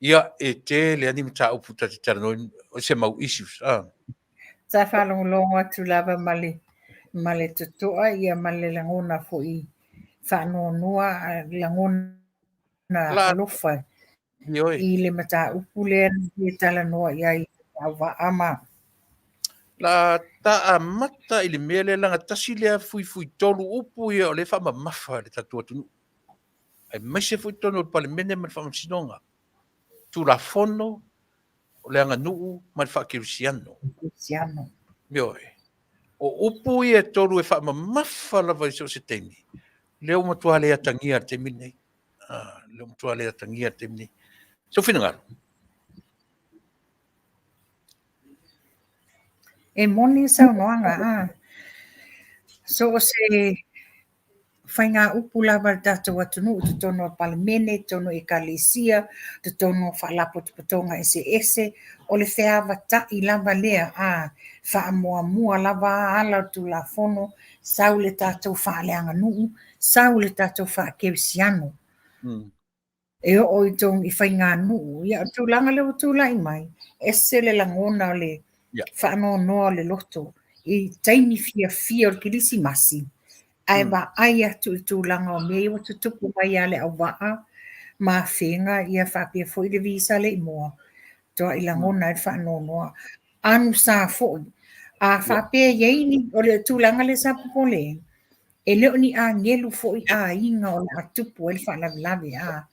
S2: ia e tele lava ni mataupu ta te talanoa o se mau issues a.
S3: Sa faalogologo atu lava ma le ma le totoa ia ma le lagona foi faanoanoa lagona alofa i le mataupu lea na fia talanoa i ai Leauvaa ma
S2: La ta amata i le mea lea leaga tasi lea fuifuitolu upu ia o lea e faamamafa i le tatou atunuu, aemaise foi totonu o le Palemene ma le Faamasinoga, Tulafono o le aganuu ma le faakerisiano.
S3: Kerisiano.
S2: Ioe. O upu ia e tolu e faamamafa lava i so o se taimi, lea ua matua le atagia i le taimi lenei. Ah, lea ua matua le atagia i le taimi lenei. Sou finagalo.
S3: E moni saunoaga, a. So o se faigaupu lava a le tatou atunuu i totonu o le Palemene, i totonu o Ekalesia, totonu o faalapotopotoga eseese, o le feavatai lava lea, a faamuamua lava ala o le Tulafono, sau le tatou faaleaganuu, sau le tatou faakerisiano. E oo i tou i faiganuu. Ia, o le tulaga lea ua tulai mai, ese le lagona o le faanoanoa o le loto i taimi fiafia o le Kerisimasi, ae vaai atu i le tulaga o mea ia ua tutupu mai ia Leauvaa ma Afega, ia faapea foi le Visa Leimoa, matuai lagona ai le faanoanoa. Anusa foi, a faapea e i ai ni, o le tulaga lea sa popole ai, e le o ni agelu foi aiga o le a tupu ai le faalavelave. A,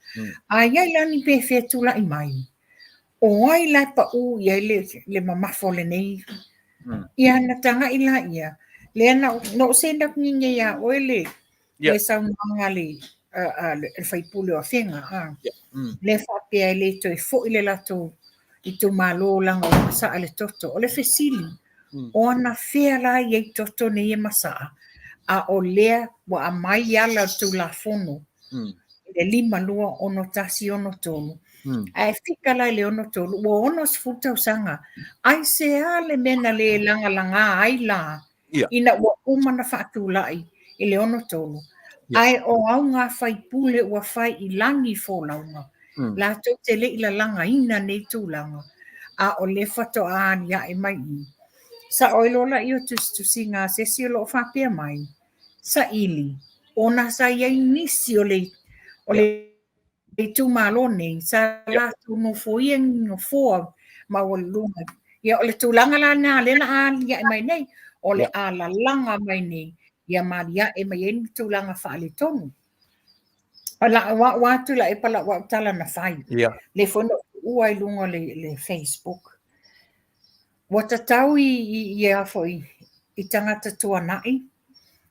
S3: a i ai la ni pefea tulai mai, o ai la e pau i ai le, le mamafa o lenei? Ia na tagai laia, lea na, na ou send atu nei ia oe le, le saunoaga a le, a, le sui usufono o Afega, a. Lea faapea e le toe foi le latou itumalo leaga ua masaa le toto. O le fesili, o anafea la e i ai toto nei e masaa, a o lea ua aumai ala o le Tulafono i le 5, 2, 6, 1, 6, 3, ae fika la i le 63, ua 60 tausaga. Aisea le mea na le lagalaga ai la ina ua uma ona faatulai i le 63, ae o auga faipule ua fai i lagi folauga, latou te le i lalagaina nei tulaga, a o lea faatoa aliae mai i. Sao ai loa laia o tusitusiga a se isi o lo o faapea mai, saili, ona sa i ai nisi o le, o le itumalo nei sa latou nofoia ni nofoa maualuluga. Ia, o le tulaga la lena lea la a aliae mai nei, o le alalaga mai nei, ia ma aliae mai ai ni tulaga faaletonu. O lau au atu la epa lau au tala na fai. Le foi na tuua i luga o le, le Facebook. Ua tatau i, i, i a foi, i tagata tuanai,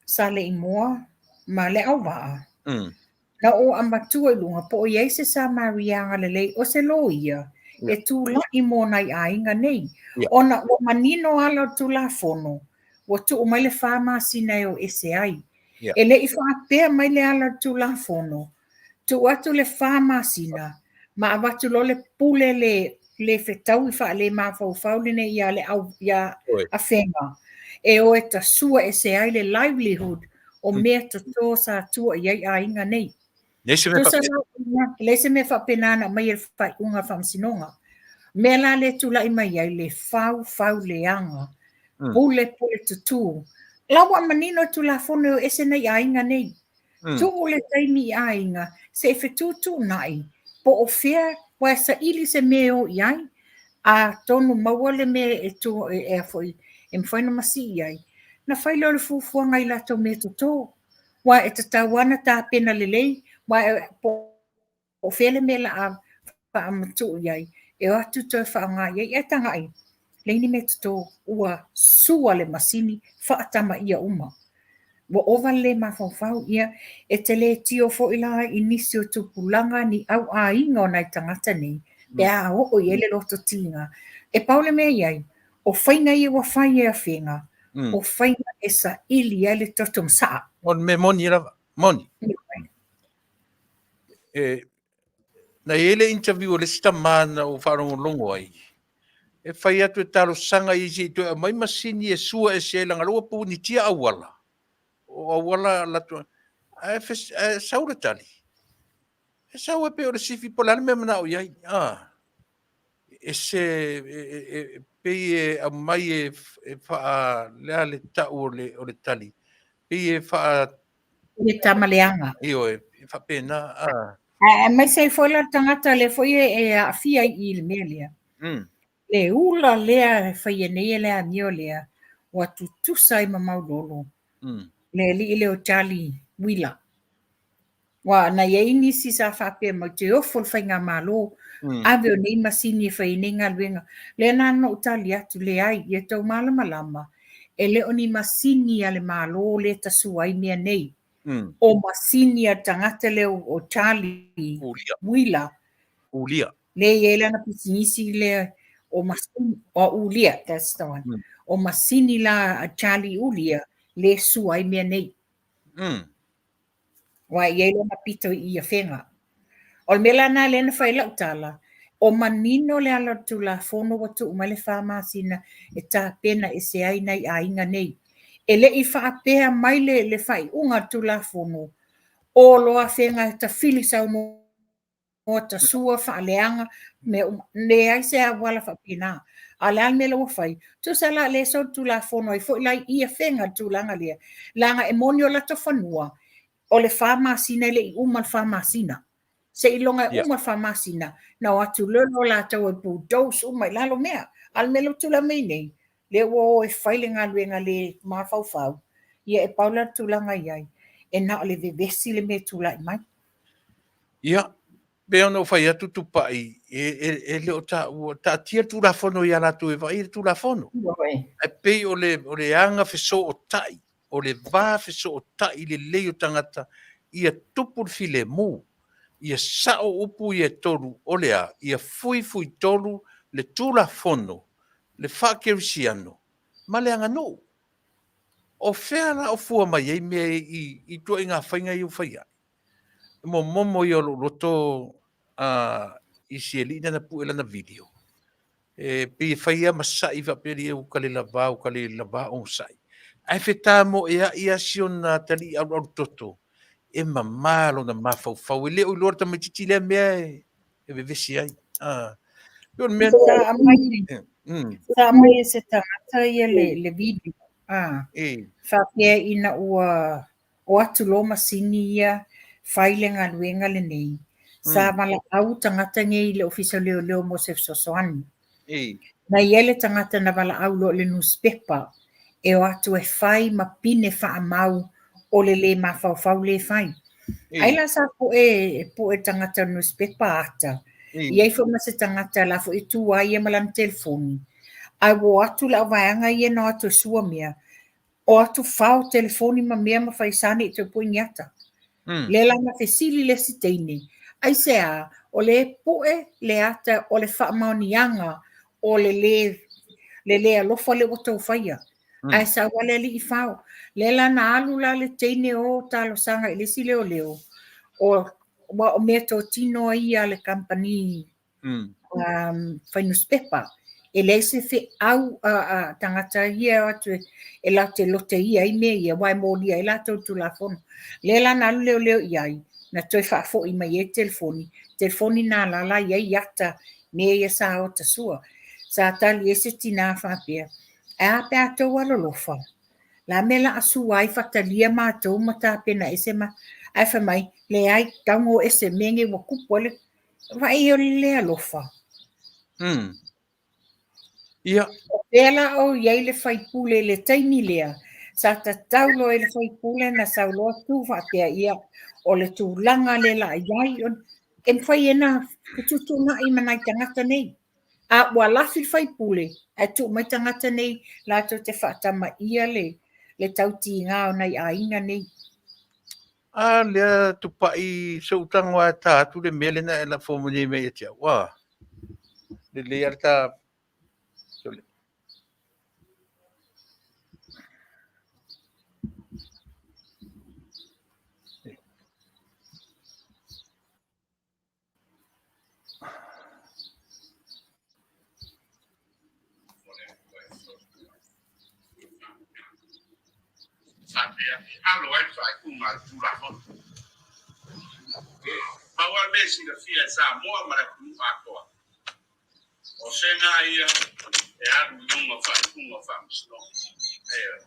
S3: sa Leimoa ma Leauvaa. Na ou amatua i luga po o i ai se Samariaga lelei o se loia e tulai mo nai aiga nei, ona ua manino ala o le Tulafono, ua tuu mai le fa masina e o ese ai. E le i faapea mai le ala o le Tulafono, tuu atu le fa masina ma avatu loa le pule le le fetaui faalemafaufau lenei ia le au ia Afega e o e tasua ese ai le livelihood o mea toto sa tua i ai aiga nei.
S2: Leai se mea faapena.
S3: Leai se mea faapena na aumai e le faaiuga a le Faamasinoga. Mea la lea e tulai mai ai le faufau leaga, pule pule tutū. La ua manino le Tulafono e o ese nei aiga nei. Tuu le taimi i aiga se i fetuutuunai po o fea ua e saili se mea e o i ai, atonu maua le mea e tu e, e, foi, e mafai ona masii i ai, na fai lea o le fuafuaga i latou mea toto. Aua e tatau lava ona tapena lelei, aua po o fea le mea o le a faamatuu i ai, e o atu toe faaaoga i ai. Ae tagai, leai ni mea toto, ua sua le masini, faatamaia uma. Ua ova le le mafaufau, ia, e te le tio foi la i nisi o tupulaga, ni au aiga o nai tagata nei, pe a oo i ai le loto tiga. E pau le mea i ai, o faiga ia ua fai e Afega, o faiga e saili ai le toto masaa.
S2: O le mea moni lava, moni. E, na i ai le interview a le isi tama na ou faalogologo ai, e fai atu e talosaga i se i toe aumai masini e sua ese ai leaga o lea ua punitia auala, o auala latou, ae, ae sau le tali, e sau e pei o le sifi po o le a le mea e manao i ai. Ah, e se, e, e, pei e aumai e, e faa, lea le tau o le, o le tali, pei e faa...
S3: Le tamaleaga.
S2: Ioe, e faapena. A.
S3: Aemaise ai foi la le tagata lea foi e, e aafia i i le mea lea. Le ula lea e faia nei e le amio lea, ua tutusa ai ma Maulolo. Le alii lea o Charlie Wheeler. Ua na i ai nisi sa faapea mai te ofo le faigamalo, ave o nei masini e fai ai nei galuega. Lea na ona ou tali atu, leai, ia tou malamalama, e le o ni masini a le Malo lea e tasua ai mea nei. O masini a le tagata lea o Charlie
S2: Ulia.
S3: Wheeler.
S2: Ulia.
S3: Lea e i ai lana pisinisi lea o masini, o Ulia, that's the one. O masini la a Charlie Ulia lea e sua ai mea nei. Aua e i ai lona pito i Afega. O le mea la lena lea na fai ai lau tala, o manino le ala o le Tulafono ua tuu mai le fa masina e tapena ese ai nai aiga nei. E le i faapea mai le, le faaiuga a le Tulafono, o loa Afega e tafili saunoa tasua, faaleaga, mea uma. Leai se auala faapena. A o le a le mea la ua fai? Tusa la lea solitulafono ai foi la i Afega le tulaga lea, leaga e moni o latou fanua, o le fa masina e le i uma le fa masina. Seiloga e uma le fa masina, na o atu loa lea o latou e bulldoze uma i lalo mea. A o le mea lea ua tulai mai nei, lea ua o e fai le galuega le mafaufau, ia e pau la le tulaga i ai, e na o le vevesi le mea e tulai mai.
S2: Ia, pei ona ou fai atu Tupai, e, e, e le o taua, taatia le Tulafono ia latou e vaai le Tulafono. Ae pei o le, o le aga fesootai, o le va fesootai lelei o tagata, ia tupu le filemu, ia sao upu ia e tolu, o le a? Ia fuifuitolu le Tulafono, le faakerisiano ma le aganuu. O fea la o fua mai ai mea i, i ituaiga faiga ia ua fai ai? Momomo ia o lou loto a i si alii lana pue lana video. E pei e fai a ma sa'i faapea alii ua ka le lava, ua ka le lava onosai. Ae fetamoea'i a si ona atalii alualu toto, e mama lona mafaufau. E le o iloa le tamaitiiti lea mea e, e vevesi ai. Ah. Pei o le mea...
S3: Sa aumai, sa aumai e se tagata ia le, le video. Ah.
S2: E.
S3: Faapea ina ua o atu loa masini ia fai le galuega lenei, sa valaau tagata nei i le Ofisa o Leoleo mo se fesoasoani. Na i ai le tagata na valaau loa i le nusipepa e o atu e fai ma pine faamau o le lē mafaufau lē fai. Ai la sa poe poe tagata o le nusipepa ata. I ai foi ma se tagata la foi e tu ai ia ma lana telefoni. Ae ua o atu le auvaega ia na o atu e sua mea, o atu fao telefoni ma mea ma fai sa ne i toe pue ni ata. Lea la na fesili le isi teine, aisea o lea e pue le ata o le faamaoniaga o le lē le lē alofa lea ua tou faia. Ae sau lava le alii fao. Lea la na alu la le teine o talosaga i le isi leoleo, o aua o meatotino ia a le kamupani fai nusipepa. E leai se feau a, a tagata ia e o atu e, e latou te loteia ai mea ia, aua e molia ai latou i le Tulafono. Lea la na alu leoleo i ai, na toe faafoi mai ai telefoni, telefoni na la la i ai ata mea ia sa o tasua. Sa tali ai se tinā faapea, ae a pe a tou alolofa, la mea la a sua ai faatalia matou ma tapena ese ma, ae fai mai, leai, tago ese mea nei ua tupu ai le Vaai o le alofa.
S2: Ia.
S3: O fea la o i ai le faipule i le taimi lea, sa tatau loa i le faipule na sau loa tu faapea, ia, o le tulaga lea la i ai, e mafai e na fetuutuunai ma nai tagata nei. A ua lafi le faipule, ae tuu mai tagata nei latou te faatamaia le, le tautiga o nai aiga nei.
S2: A lea tupai sou tago a ta atu le mea lena e lafo mai nei ia te au. Ua lelei a le ta sole.
S4: Faapea e alo ai le faaiuga a le Tulafono. Pau lava le mea e silafia e Samoa ma le atunuu atoa, o fega ia E alu i luga o faaiuga o faamasinoga. Ioe.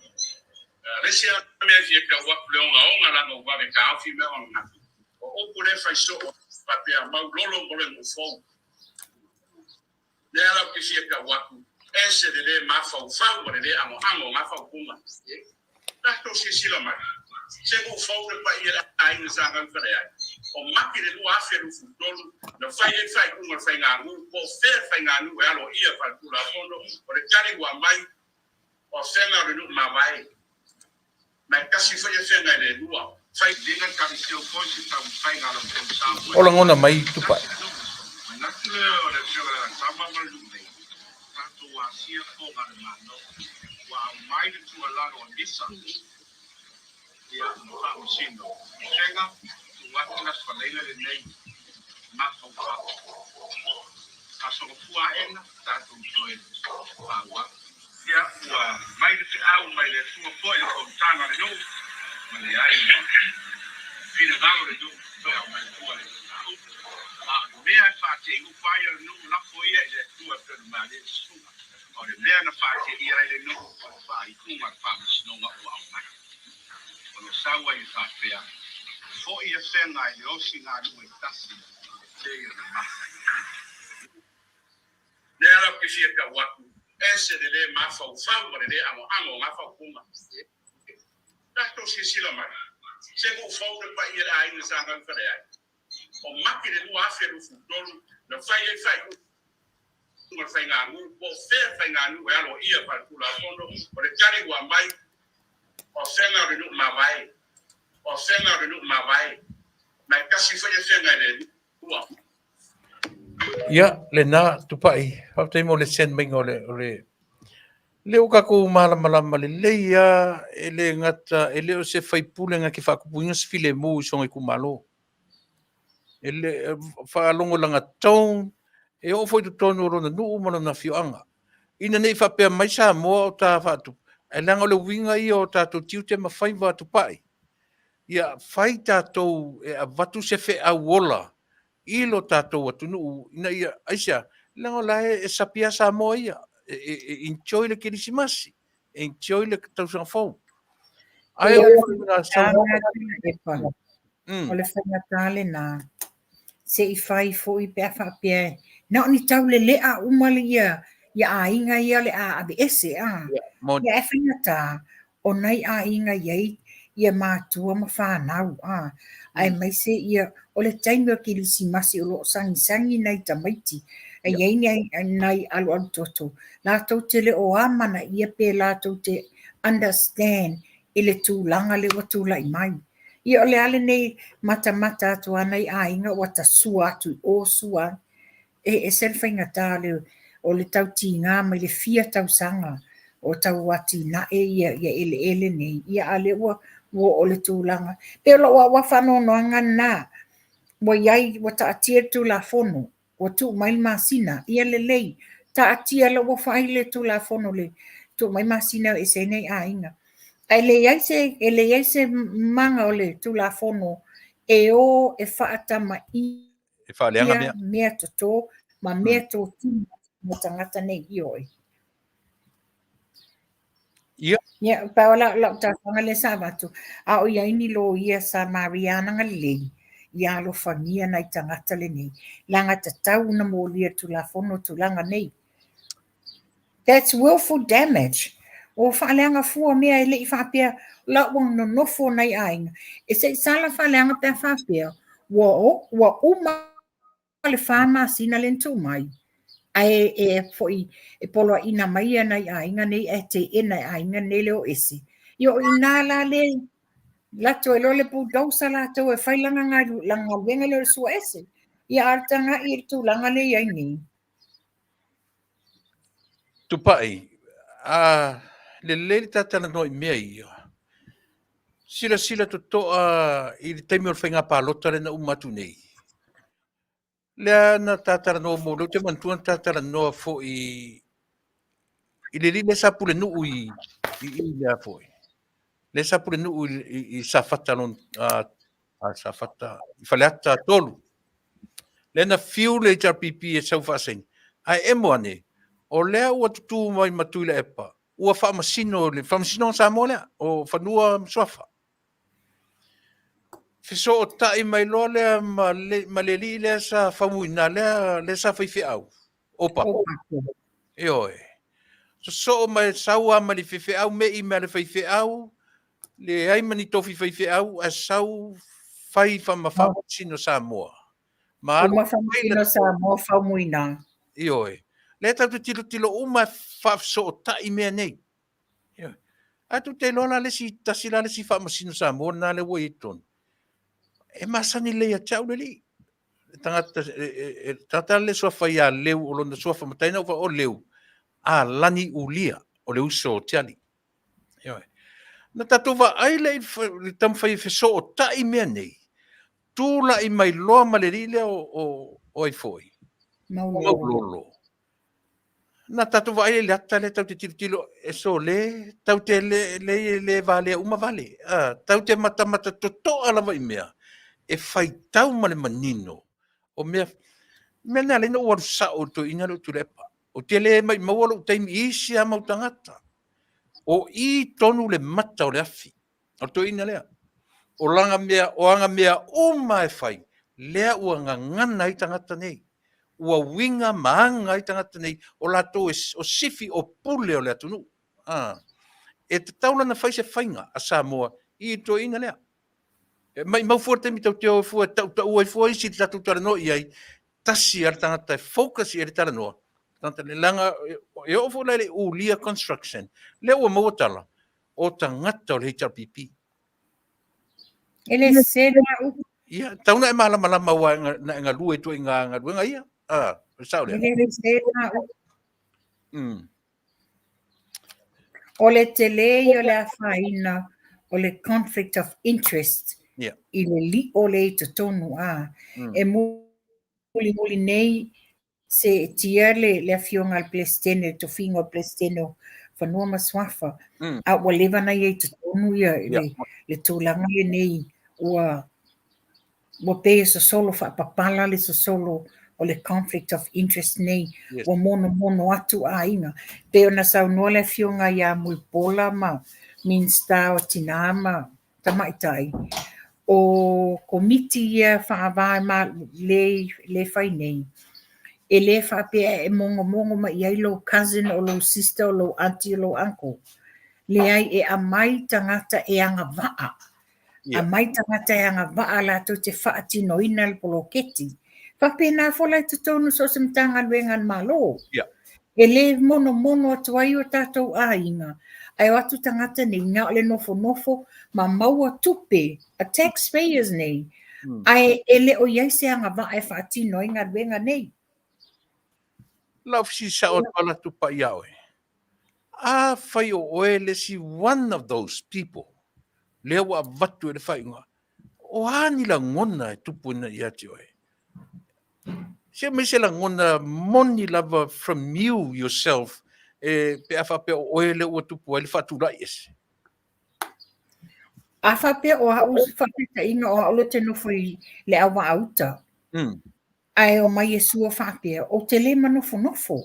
S4: O le isi lava mea e fia tau atu le ogaoga leaga ua vave taofi mea o ananafi, o upu lea e fai soo faapea mau lolo mo le nuu fou. Lea la ou te fia tau atu, ese le le mafaufau ma le le agoago o na faaupuga. Tatou silasila mai, se nuu fou le paia le aiga sa galufale ai. O Mati le 2023 na fai ai le faaiuga o le faiganuu, po o fea le faiganuu e aloaia faaletulafono, o le tali ua aumai, o Afega o le nuu mavae. Ma e tasi foi Afega e le lua. Fai
S2: O lagona mai Tupai.
S4: Ia, ua mai le feau mai le Atua foi le fonotaga a le nuu, ua leai ma finagalo le nuu toe aumai tua le mataupu. A o le mea e faateigufa ai a le nuu, lafo ia i le Atua e pei ona malie le susuga. O le mea na faateia ai le nuu, o le faaiuga a le faamasinoga ua aumai. O lo sau ai e faapea, Foi Afega i le osi galue tasi pei ona mafai. Lea la ou te fia tau atu, ese le le mafaufau ma le le agoago o na faaupuga. Tatou silasila mai, se nuu fou le paia le aiga sa galufale ai. O Mati le 2023 na fai ai le faaiuga o le faiganuu, po o fea le faiganuu e aloaia faaletulafono, o le tali ua aumai, o Afega o le nuu mavae, o Afega o le nuu mavae, ma e tasi foi Afega e le lua.
S2: Ia, lena, Tupai, faafetai mo le send maiga o le, o le, lea ua tatou malamalama lelei lava, e le gata, e le o se faipule na te faatupuina se filemu i sona itumalo. E le, faalogo i lana tone, e oo foi i totonu o lona nuu ma lona afioaga. Ina ne i faapea mai Samoa o ta faatupu, ae leaga o le uiga ia o tatou tiute ma faiva, Tupai. Ia fai tatou e avatu se feau ola i lo tatou atunuu ina ia, aisea? Leaga o la e sapi lava Samoa ia, e enjoy le Kerisimasi, enjoy le tausaga fou. Ae o le
S3: saunoaga. O le faigata lena, se i fai foi pe a faapea na o ni taulelea uma ia aiga ia o le a aveese, a. Ia ae faigata o nai aiga i ai ia matua ma fanau, a, aemaise ia o le taimi o Kerisimasi o lo o sagisagi nai tamaiti, e i ai nai alualu toto, latou te le o amanaia pe latou te understand i le tulaga lea ua tulai mai. Ia o le a lenei matamata atu a nai aiga ua tasua atu i o sua E ese le faigata o le tau tiga mai le fia tausaga o tau atinae ia eleele nei, ia a o lea ua oo i le tulaga. E pei o lou au lava faanoanoaga lena, ua i ai, ua taatia le Tulafono, ua tuu mai le masina, ia lelei, taatia la ua fai le Tulafono le tuu mai masina e o ese ai nai aiga. Ae leai se, e leai se maga o le Tulafono e o e faatamaia
S2: E faaleaga mea.
S3: Mea toto ma mea totino mo tagata nei, ioe.
S2: Ia.
S3: Ia, pau la lau talosaga lea sa avatu, a o i ai ni loia sa Maria ana galilei, ia alofagia nai tagata lenei, leaga tatau ona molia le Tulafono tulaga nei. That's willful damage. Ua faaleaga fua mea e le i faapea la ua nonofo nai aiga. E se i sala faaleaga pe a faapea ua, o, ua uma le fa masina lea na tuu mai, ae e foi e poloaiina mai ia nai aiga nei ae teena e aiga nei le o ese. Ia o i ina la le lato ai loa le bulldozer latou e fai lana galuega lea o le sua ese. Ia a o le tagai i le tulaga lea e i ai nei.
S2: Tupai, a lelei le ta talanoa i mea ia, silasila totoa i le taimi o le faiga palota lea na uma atu nei. Lea na ta talanoa mo lea ou te manatua na ta talanoa foi i le alii lea sa pulenuu i i i lea foi. Lea sa pulenuu i Safata lona a Safata i Faleata 3. Lea na fiu le HRPP e sau faasaini, ae emo ane. O lea ua tutū mai ma Tuilaepa, ua faamasino le Faamasinoga Samoa lea, o Fanua ma Suafa. Fesootai mai loa lea ma le, ma le alii lea sa faumuina lea, lea sa faifeau, o Papo. Ioe. Sosoo mai sau lava ma le faifeau, me'i mai le faifeau, leai ma ni tofi faifeau, ae sau fai faamasino Samoa.
S3: Ma alu Uma faamasino Samoa faumuina.
S2: Ioe. Lea tatou te tilotilo uma e faafesootai mea nei. Ioe. Ae tou te iloa la le isi, tasi la le isi faamasino Samoa lena lea ua i ai i totonu. E masani lelei ia te au le alii. Le tagata, e tagata le suafa ia Leu, o lona suafa matai na o Leu, Alani Ulia, o le uso o Tiali. Ioe. Na tatou vaai lea i le taumafai e fesootai mea nei, tulai mai loa ma le alii lea o ai foi? Maulolo. Na tatou vaai i le ata lea tatou te tilotilo e sole, tatou te le, le, le valea uma vale. Tatou te matamata totoa lava i mea e faitau ma le manino o mea, mea na ala ai ona ou alu sao i le toeaina lea o Tuilaepa. Ou te le maimaua lou taimi i isi lava mau tagata. O i tonu le mata o le afi. O le toeaina lea. O lana mea, o ana mea uma e fai, lea ua gagana ai tagata nei. Ua uiga ma aga ai tagata nei, o latou e, o sifi, o pule o le atunuu. A. E tatau la ona fai se faiga a Samoa i le toeaina lea. E maimau fua le taimi tatou te o fua e tautaua ai fua isi i le tatou talanoa i ai, tasi lava le tagata e focus i ai le talanoa, tagata lea, leaga e oo foi la i le Ulia Construction, lea ua maua tala, o tagata o le HRPP.
S3: E le sese lena upu.
S2: Ia, tau na e malamalama aua na e galue i ituaiga galuega ia. Ah, o le sao lea.
S3: E le sese lena upu. O le tele ia o le afaina o le conflict of interest i le li'o lea i totonu a e mulimuli nei seetia le le afioga a le Peresetene le tofiga o le Peresetene o Fanua ma Suafa a ua leva ona ia i totonu ia le le tulaga lenei ua Ua pei e sosolo faapapala le sosolo o le conflict of interest nei, ua monomono atu aiga. Pei ona saunoa le Afioga ia Mulipola ma Minisita o Tina ma Tamaitai, o Komiti ia faava le fai nei, e le faapea e mogomogo mai i ai lou cousin o lou sister o lou aunty o lou uncle. Leai, e aumai tagata e agavaa Aumai tagata e agavaa latou te faatinoina le poloketi. Faapena foi la i totonu so o se Matagaluega a le Malo. E le monomono atu ai o tatou aiga, ae o atu tagata nei na o le nofonofo ma maua tupe a taxpayers nei, ae e le o i ai se agavaa e faatino ai galuega nei.
S2: Lau fesili sao atu ala tupa ia oe. Afai o oe le isi one of those people lea ua avatu e le faaiuga, o a ni lagona e tupu ina ia te oe? Se aumai se lagona moni lava from you yourself e, pe a faapea o oe lea ua tupu ai le faatulai ese.
S3: A faapea o au faataitaiga o au lea ou te nofo i le Auvaauta, Ae omai e sua faapea, ou te le manofonofo.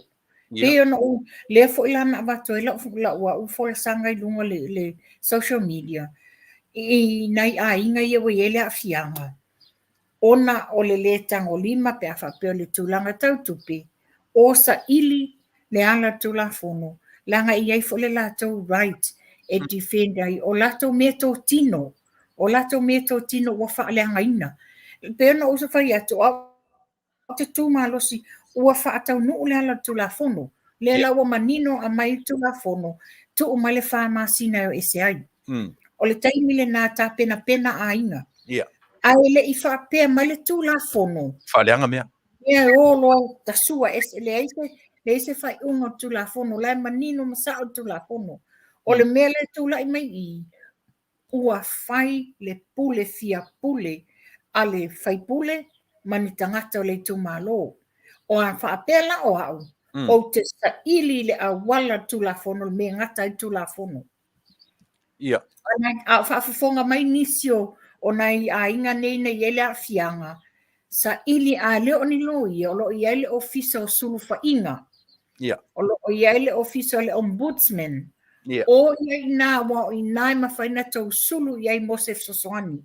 S3: Pei ona ou, lea foi la na avatu ai lau, lau au folasaga i luga le, le social media, i nai aiga ia ua i ai le aafiaga, ona o le lē tagolima pe a faapea o le tulaga tau tupe, o saili le ala o le Tulafono, leaga e i ai foi le latou right e defend ai o latou meatotino, o latou meatotino ua faaleagaina. E pei ona ou fai atu, o au ou te tu malosi, ua faataunuu le ala o le Tulafono. Lea la ua manino aumai le Tulafono, tuu mai le 4 masina e o ese ai. O le taimi lena tapenapena aiga. Ae le i faapea mai le Tulafono.
S2: Faaleaga mea.
S3: Ia e o loa tasua ese, leai se, leai se faaiuga o le Tulafono, la e manino ma sao le Tulafono. O le mea lea e tulai mai i i, ua fai le pule fia pule a le faipule ma ni tagata o le itumalo. O a faapea la o au, ou te saili i le auala o le Tulafono, le mea e gata ai le Tulafono.
S2: Ia.
S3: A o faafofoga mai nisi o, o nai aiga nei na i ai le aafiaga, saili a le o ni loia, o lo o i ai le Ofisa o Sulufaiga. O lo o i ai le Ofisa o le Ombudsman. O i ai i ina, aua o i ina e mafai ona tou sulu i ai mo se fesoasoani.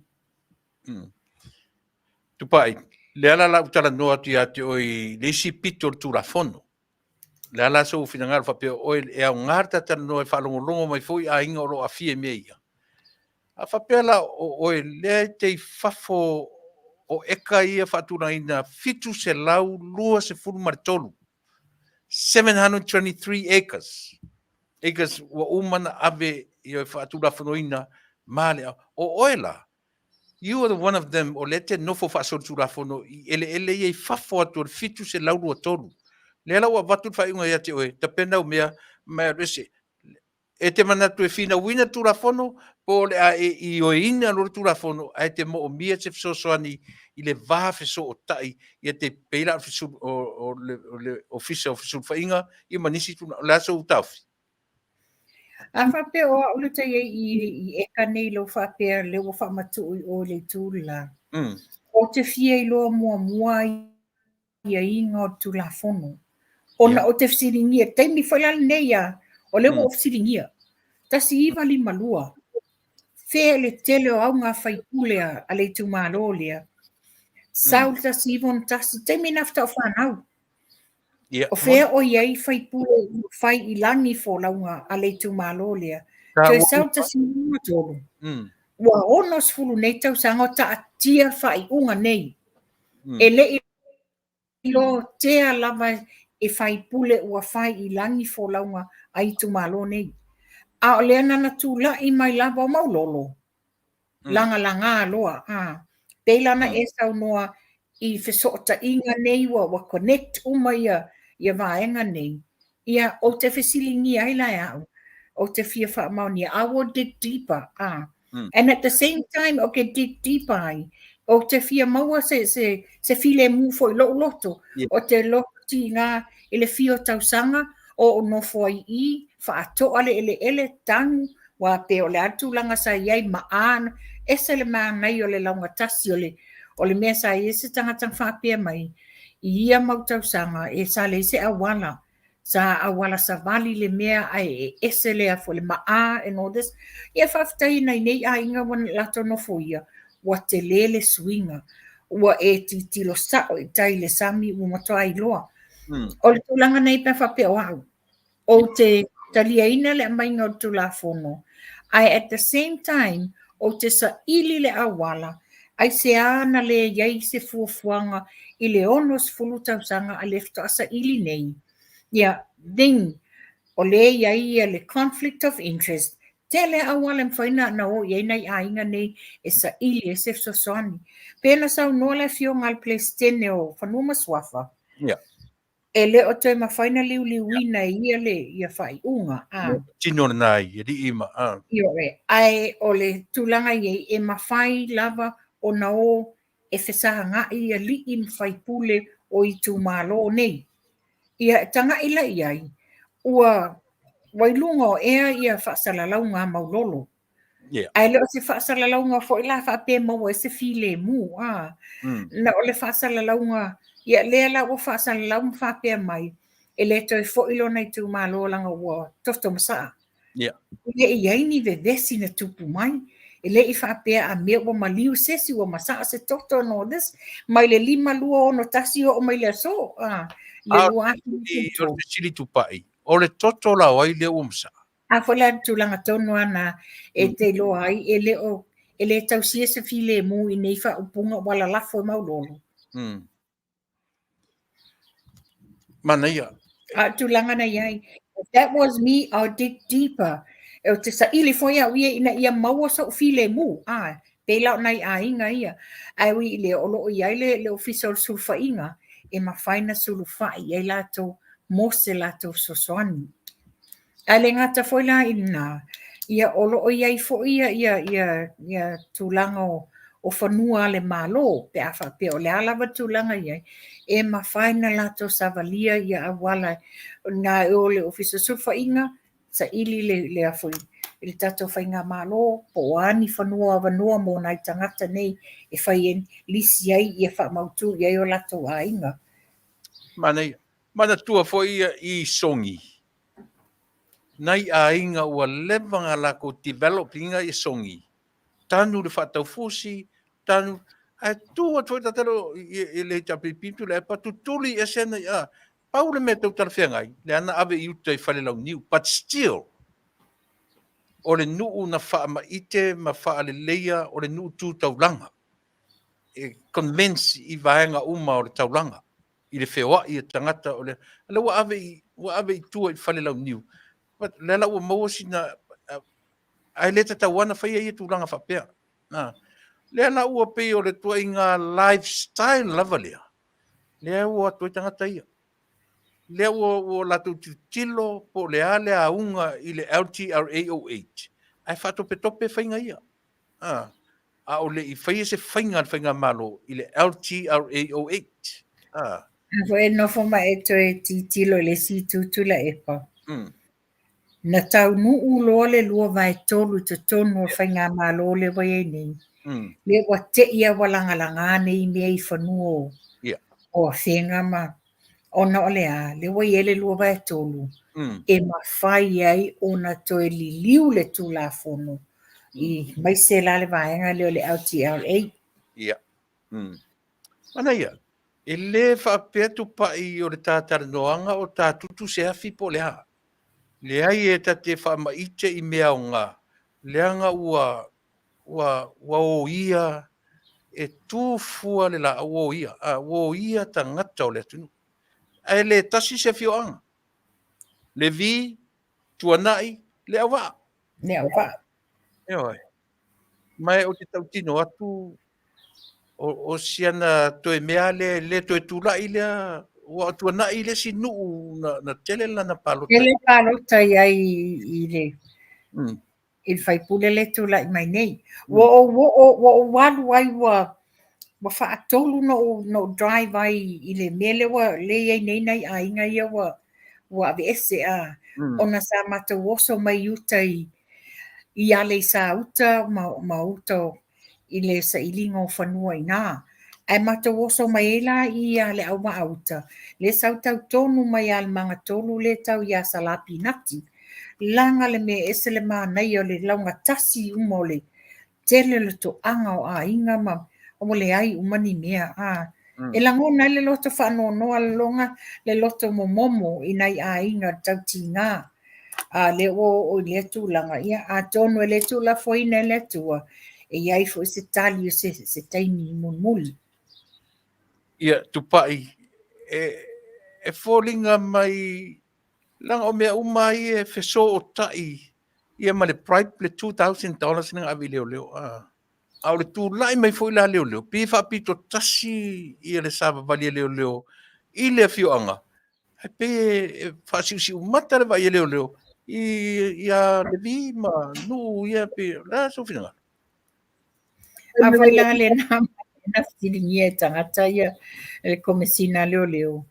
S2: Tupai, lea la la ou talanoa atu ia te oe i le isi pito o le Tulafono. Le a la sou finagalo faapea oe e aoga le ta talanoa e faalogologo mai foi aiga o lo o aafia i mea ia. A faapea la o oe lea e te i fafo o eka ia faatulagaina 723, 723 acres, acres ua uma na ave i faatulafonoina ma le o oe la, you are the one of them o lea te nofo faasolitulafono i eleele ia i fafo atu o le 723. Lea la ua avatu le faaiuga ia te oe, tapena au mea ma e alu ese. E te manatu e finauina le Tulafono po o le a e ioeina loa le Tulafono ae te moomia se fesoasoani i le va fesootai ia te pei la o le Ofisa o Fesulufaiga ia ma nisi tulaga. O le a sou taofi?
S3: A faapea o au le tai ai i eka nei lou faapea lea ua faamatuu i o i le itu le la. Ou te fia iloa muamua aiaiga o le Tulafono. Ona ou te fesiligia, taimi foi la lenei a, o lea ua ou fesiligia, 1952, fea le tele o auga faipule a le itumalo lea, sau le 1961, taimi na faatoa ou fanau. O fea o i ai faipule ua fai i lagi folauga a le itumalo lea. Toe sau le 1963, ua 60 nei tausaga o taatia faaiuga nei. E le i lotea lava e faipule ua fai i lagi folauga a itumalo nei. A o lea na na tulai mai lava o Maulolo, lagalaga loa, a. Pei la ona e saunoa i fesootaiga nei ua connect uma ia vaega nei, ia ou te fesiligia ai la e au, ou te fia faamaonia, I will dig deeper, a. And at the same time ou ke dig deeper ai, ou te fia maua se filemu foi i lou loto, o te loto tiga i le fia o tausaga o ou nofo ai i i, faatoa le eleele, tanu, ua pei o le a le tulaga sa i ai ma a, ese le manaia o le laugatasi o le, o le mea sa i ai se tagata na faapea mai i ia mau tausaga e sa leai se auala, sa auala savali le mea ae e ese le a foi le maa and all this. Ia faafetai i nai nei aiga ua latou nofoia, ua tele le suiga, ua e tilotilo sao i tai i le sami ua matua iloa. O le tulaga nei pe a faapea o au, ou te taliaina le aumaiga o le Tulafono, ae at the same time, ou te saili le auala, aisea na leai ai se fuafuaga i le 60 tausaga a lea faatoa saili nei. Ia, then, o lea e i ai ia le conflict of interest, tele auala e mafai ona o i ai nai aiga nei e saili ai se fesoasoani. Pei ona saunoa le Afioga a le Peresetene o Fanua ma Suafa, e le o toe mafai ona liuliuina e ia le ia faaiuga. A.
S2: Tino lena i alii ma a.
S3: Ioe, ae o le tulaga i ai, e mafai lava ona o e fesagai alii ma faipule o itumalo nei. Ia, e tagai la i ai, ua ua i luga o ea ia faasalalauga a Maulolo. Ae le o se faasalalauga foi la faapea e maua ai se filemu, a. Na o le faasalalauga, ia lea la ua faasalalau ma faapea mai, e le toe foi lona itumalo leaga ua toto masaa. E le i ai ni vevesi na tupu mai. E le i faapea a mea ua maliu se isi, ua masaa se toto and all this. Mai le 5261 oo mai le aso, a, le
S2: A o le fesili Tupai, o le toto la o ai lea ua masaa?
S3: A foi la le tulaga tonu lava na e te iloa ai, e le o, e le tausia se filemu i nei faaupuga ua lalafo e Maulolo.
S2: Manaia.
S3: A o tulaga na i ai, if that was me, I would dig deeper. Ou te saili foi au ia ina ia maua so'u filemu, a, pei la o nai aiga ia. Ae ui i lea, o lo o i ai le, le Ofisa o le Sulufaiga e mafai ona sulufai i ai latou mo se latou fesoasoani. Ae le gata foi la i lena, ia o lo o i ai foi ia, ia, ia, ia tulaga o, o fanua a le Malo, pe a faapea o le a lava le tulaga i ai, e mafai ona latou savalia ia auala na e o le Ofisa o Sulufaiga, saili le, le a foi, i le tatou faigamalo, po o a ni fanua avanoa mo nai tagata nei e fai ai, lisi ai ia faamautu i ai o latou aiga.
S2: Manaia. Manatua foi ia i Songi, nai aiga ua leva ona latou develop ina ia Songi, tanu le faataufusi, tanu, ae tu atu foi tatalo i le HRPP tu le epa, tutuli ese ana i a. Pau le mea tau talafeagai, lea na ave i uta i Falelauniu, but still, o le nuu na faamaite ma faaleleia o le nuu tu taulaga. E convince i vaega uma o le taulaga i le feoai o tagata o le lea ua ave i ua ave i tua i Falelauniu. But lea la ua maua sina ae le tatau lava ona faia ia tulaga faapea. Na. Lea la ua pei o le tuaiga lifestyle lava lea, lea ua o atu ai tagata ia. Lea ua, ua latou tilotilo po o le a le auga i le LTRA 08, ae faatopetope faiga ia. A, a o le i faia se faiga a le Faigamalo i le LTRA 08. A.
S3: A foi e nofo ma e toe tilotilo i le isi itu Tuilaepa. Na taunuu loa le 2/3 i totonu o le Faigamalo lea ua i ai nei, lea ua te i lava ua lagalaga nei mea i fanua o Afega ma ona o le a? Lea ua i ai le 2/3 e mafai ai ona toe liliu le Tulafono aemaise la le vaega lea o le LTRA.
S2: Ia. Manaia, e le faapea tupai o le ta talanoaga o ta tutu se afi po o le a. Leai e ta te faamaite i mea aoga, leaga ua, ua, ua oia, e tu fua le laau ua oia, a, ua oia tagata o le atunuu. Ae le tasi se afioaga. Levi, Tuanai, Leauvaa.
S3: Leauvaa.
S2: Ioe. Ma ou te tautino atu, o si ana toe mea lea, le toe tulai lea, ua tuanai le isi nuu na tele lana palota.
S3: Tele palota i ai i le i le faipule le tulai mai nei. Ua ou oo, ua ou alu ai ua ua faatolu ona ou drive ai i le mea lea ua lea e i ai nei nai aiga ia ua ua aveese a ona sa matou oso mai i uta i i Aleisa uta ma uta i le sailiga o fanua i ina. Ae matou oso mai ai la i ia Leauvaa uta, lea sau tau tonu mai ia le magatolu lea tau ia Salapinati. Laga le mea e ese le manaia o le laugatasi uma o le tele o le toaga o aiga ma ua leai uma ni mea. A e lagona ai le loto faanoanoa le loto momomo i nai aiga o le tautiga. A lea ua oo i lea tulaga, ia atonu e le tuulafoaina e le Atua, e i ai foi se tali o se taimi mulimuli.
S2: Ia, Tupai, e foliga mai, leaga o mea uma ia e fesootai ia ma le bribe le $2,000 lea na ave i leoleo. A o le tulai mai foi la leoleo, pei e faapito tasi ia le savavali a leoleo i le afioaga, ae pei e faasiusiumata le vaai a leoleo ia Levi ma nuu ia, pei o le a sou finagalo?
S3: A foi la lena na fesiligia e tagata ia le Komesina a Leoleo,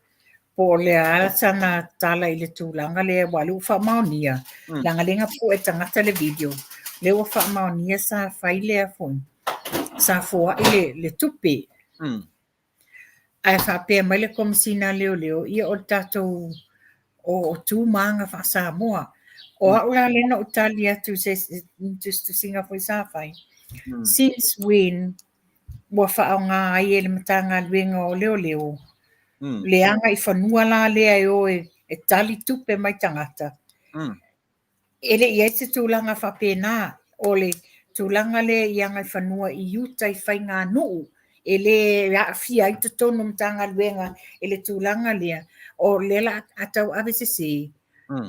S3: po o le a sana tala i le tulaga lea, aua o lea ua faamaonia, leaga lea na pue tagata le video, lea ua faamaonia sa fai lea foi, sa foai le tupe. Ae faapea mai le Komesina a Leoleo, ia o le tatou o tu ma aga faa-Samoa. O au la lea na ou tali atu i se tusitusiga foi sa fai, since when ua faaaoga ai e le Matagaluega o Leoleo le agaifanua la lea e o e tali tupe mai tagata. E le i ai se tulaga faapena, o le tulaga lea i agaifanua i uta i faiganuu, e le aafia ai totonu o Matagaluega i le tulaga lea, o lea la a tau ave sese,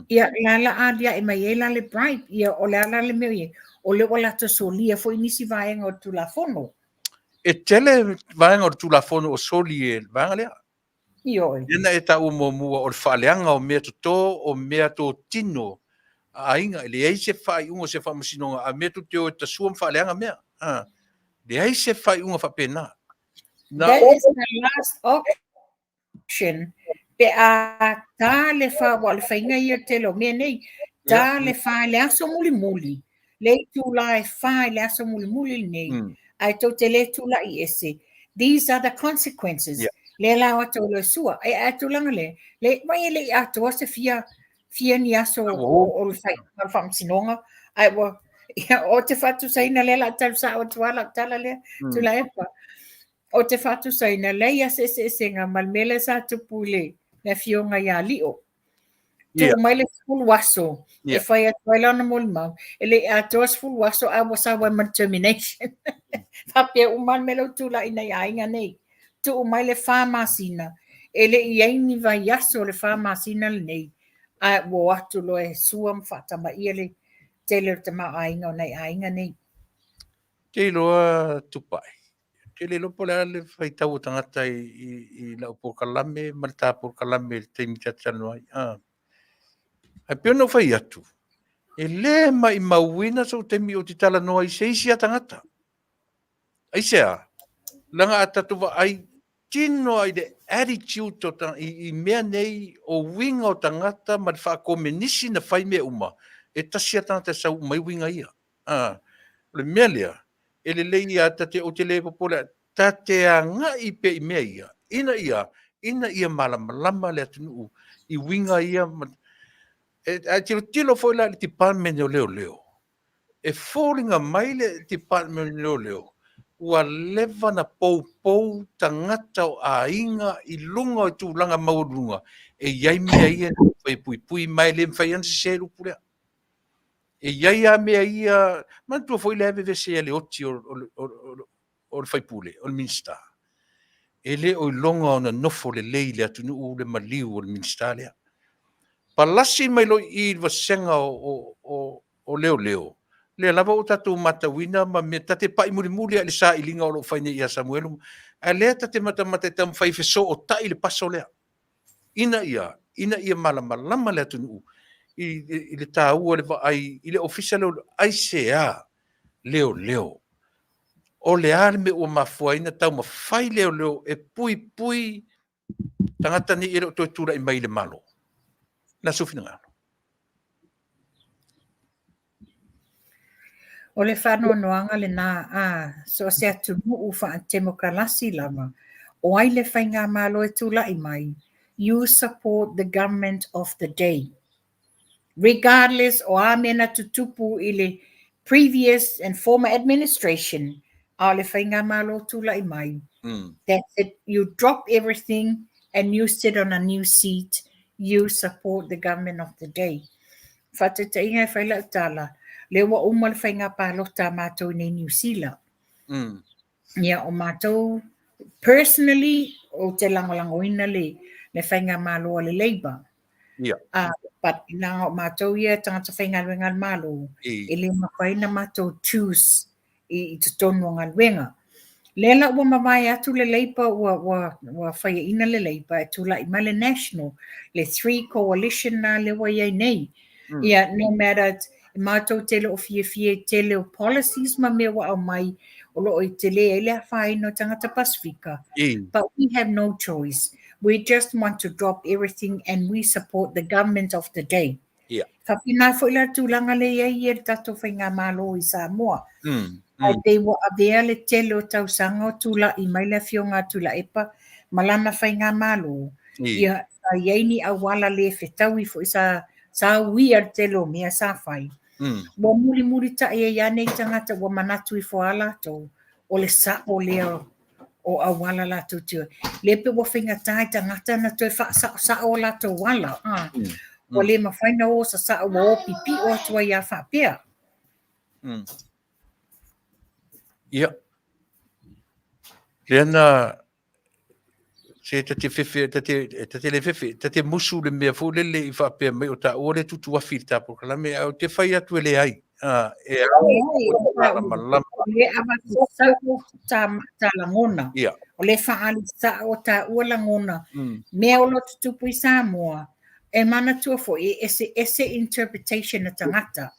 S3: ia la la aliae mai ai la le bribe, ia o le a la le mea o i ai, o lea ua latou solia foi nisi vaega o le Tulafono.
S2: E tele vaega o le Tulafono o soli e le vaega lea.
S3: Ioe.
S2: Lea na e taua muamua o le faaleaga o mea toto, o mea totino a aiga. E leai se faaiuga o se faamasinoga a mea tou te o e tasua ma faaleaga mea. Leai se faaiuga faapena.
S3: Na That is the last option pe a ta le fa, aua o le faiga ia o le tele o mea nei, ta le fa i le aso mulimuli, le itula e fa i le aso mulimuli lenei, ae tou te le tulai ese. These are the consequences. Lea la o atu o le sua. E a tulaga lea, le mai e le i atoa se fia fia ni aso o le fai o le faamasinoga, ae ua ia, o te faatusaina lea la tau sao atu lava lau tala lea, Tuilaepa. O te faatusaina lea ia seeseesega ma le mea lea sa tupu i le afioga ia Lio. Tuu mai le 10 aso e fai atu ai lana molimau, e le i atoa 10 aso ae ua sau ai ma le termination. Faapea uma le mea lea ua tulai nei aiga nei. Tuu mai le 4 masina, e le i i ai ni vaiaso o le 4 masina lenei, ae ua o atu loa e sua ma faatamaia le tele o le tamaoaiga o nai aiga nei.
S2: Te iloa Tupai, te le iloa po o le a le faitau o tagata i lau polokalame ma le ta polokalame i le taimi ta te talanoa ai. Ae pei ona ou fai atu, e le maimauina sou taimi ou te talanoa i se isi a tagata. Aisea? Leaga a tatou vaai tino ai le attitude o i mea nei o uiga o tagata ma le faakomenisi na fai mea uma, e tasi a tagata e sau uma ai uiga ia. O le mea lea, e lelei ia ta te, ou te le popole, ta te agai pea i mea ia, ina ia malamalama le atunuu i uiga ia. Ae tilotilo foi la i le Department o Leoleo, e foliga mai le Department o Leoleo, ua leva na poupou tagata o aiga i luga o tulaga maualuluga, e i ai mea ia e puipui ma e le mafai ona sese le upu lea. E i ai lava mea ia, manatua foi le vevese a le oti o le faipule, o le Minisita. E le o iloga ona nofo lelei i le atunuu le maliu o le Minisita lea. Palasi mai loa i i le vasega o leoleo, lea lava ua tatou matauina ma mea, ta te pai mulimuli lava i le sailiga o lo o fai nei ia Samuelu, ae lea ta te matamata e taumafai e fesootai le paso lea, ina ia malamalama le atunuu i le taua le vaai i le ofisa lea, aisea leoleo. O le a le mea ua mafua ai ona taumafai leoleo e puipui tagata nei e le o toe tulai mai i le Malo. La sou finagalo.
S3: O le faanoanoaga lena a so o se atunuu faatemokarasi lava, o ai le faigamalo e tulai mai, you support the government of the day. Regardless o a mea na tutupu i le previous and former administration, a o le faigamalo tulai mai, that's it, you drop everything and you sit on a new seat, you support the government of the day. Faataitaiga e fai lau tala, lea ua uma le faiga palota a matou i nei Niu Sila. Ia, o matou, personally, ou te lagolagoina le faigamalo a le Labour. But leaga o matou ia tagata faigaluega a le Malo, e le mafai ona matou choose i totonu o galuega. Lea la ua mavae atu le Labour, ua faiaina le Labour e tulai mai le National, le three coalition na lea ua i ai nei. Ia, no matter, matou te le o fiafia i tele o policies ma mea ua aumai, o lo o i tele ai le afaina o tagata Pasifika. But we have no choice. We just want to drop everything and we support the government of the day. Faapena foi la tulaga le i ai ia le tatou faigamalo i Samoa. Ae pei ua avea le tele o tausaga o tulai mai le afioga a Tuilaepa ma lana faigamalo. Ia, sa i ai ni auala le fetaui foi sa uia le tele o mea sa fai. Ua mulimulitai ai lava nei tagata ua manatu ifo lava latou o le sao lea o auala latou te lea pe ua faigata i tagata na toe faasaosao o latou ala. Ua le mafai na o sasao ua o pipio atu ai a faapea.
S2: Ia. Lea na se ta te fefe, ta te le fefe, ta te musu le mea foi lele i faapea mai o taua le tutuafi i le tā polokalame, ae ou te fai atu e leai. E ao o malamalama.
S3: O le avatu sao ta lagona. O le faaali sao taua lagona. Mea o lo o tutupu i Samoa, e manatua foi e eseese interpretation a tagata.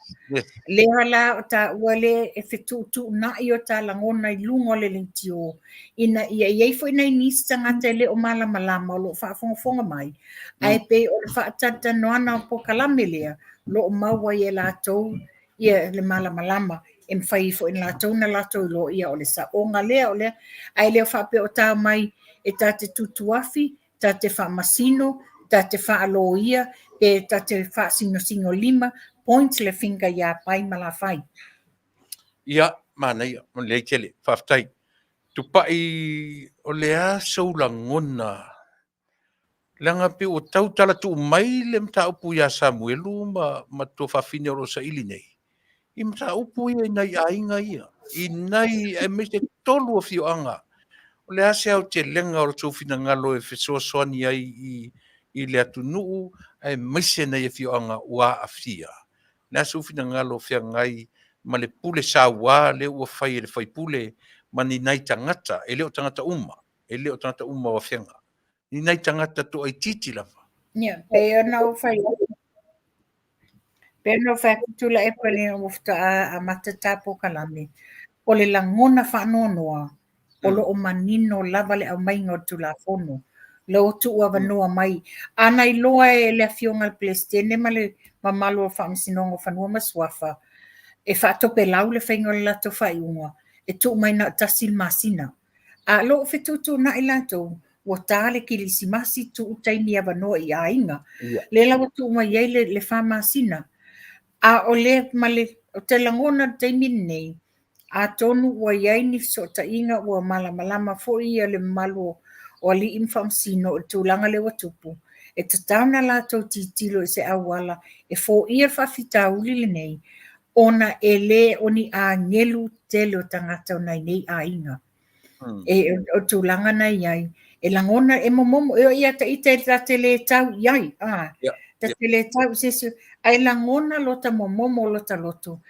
S3: Lea la o taua le e fetuutuunai o ta lagona i luga o le leitio, ina ia i ai foi nai nisi tagata e le o malamalama o lo o faafogafoga mai, ae pei o le faatalatalanoaga o polokalame lea, o lo o maua ai e latou ia le malamalama e mafai foi e latou na latou iloa ia o le saoga lea o lea, ae le o faapea o ta omai e ta te tutuafi, ta te faamasino, ta te faaloia, pe ta te faasinosino lima, point le finger iā Pai ma Lafai.
S2: Ia, manaia, lelei tele, faafetai. Tupai, o le a sou lagona leaga pei ua tau talatuu mai le mataupu iā Samuelu ma ma tuafafine o lo o saili nei i mataupu ia i nai aiga ia, i nai aemaise tolu afioaga. O le a se aotelega o lo outou finagalo e fesoasoani ai i i le atunuu aemaise nai afioaga ua aafia? O le a sou finagalo o feagai ma le pule saua lea ua fai e le faipule ma ni nai tagata, e le o tagata uma, e le o tagata uma o Afega, ni nai tagata toaitiiti lava.
S3: Ia, pei ona ou fai atu, pei ona ou fai atu Tuilaepa ina ua faatoa amata ta polokalame, o le lagona faanoanoa o lo o manino lava le aumaiga o le Tulafono, la ua tuuavanoa mai. A na iloa e le Afioga i le Peresetene ma le mamalu o le Faamasinoga o Fanua ma Suafa e faatopelau le faiga o le latou faaiuga, e tuu mai na o le tasi le masina. A o lo o fetuutuunai latou, ua ta le Kilisimasi, tuu taimi avanoa i aiga. Lea la ua tuu mai ai le 4 masina. A o le, ma le, ou te lagona i le taimi lenei, atonu ua i ai ni fesootaiga ua malamalama foi ia le mamalu o alii ma faamasino i le tulaga lea ua tupu, e tatau ona latou tilotilo i se auala e foia le faafitauli lenei, ona e le o ni agelu tele o tagata o nai nei aiga. E, o tulaga na i ai, e lagona, e momomo, e o ia ta ita e ta te le tau i ai, a, ta te le tau i se isi, ae lagona lota momomo o lota loto,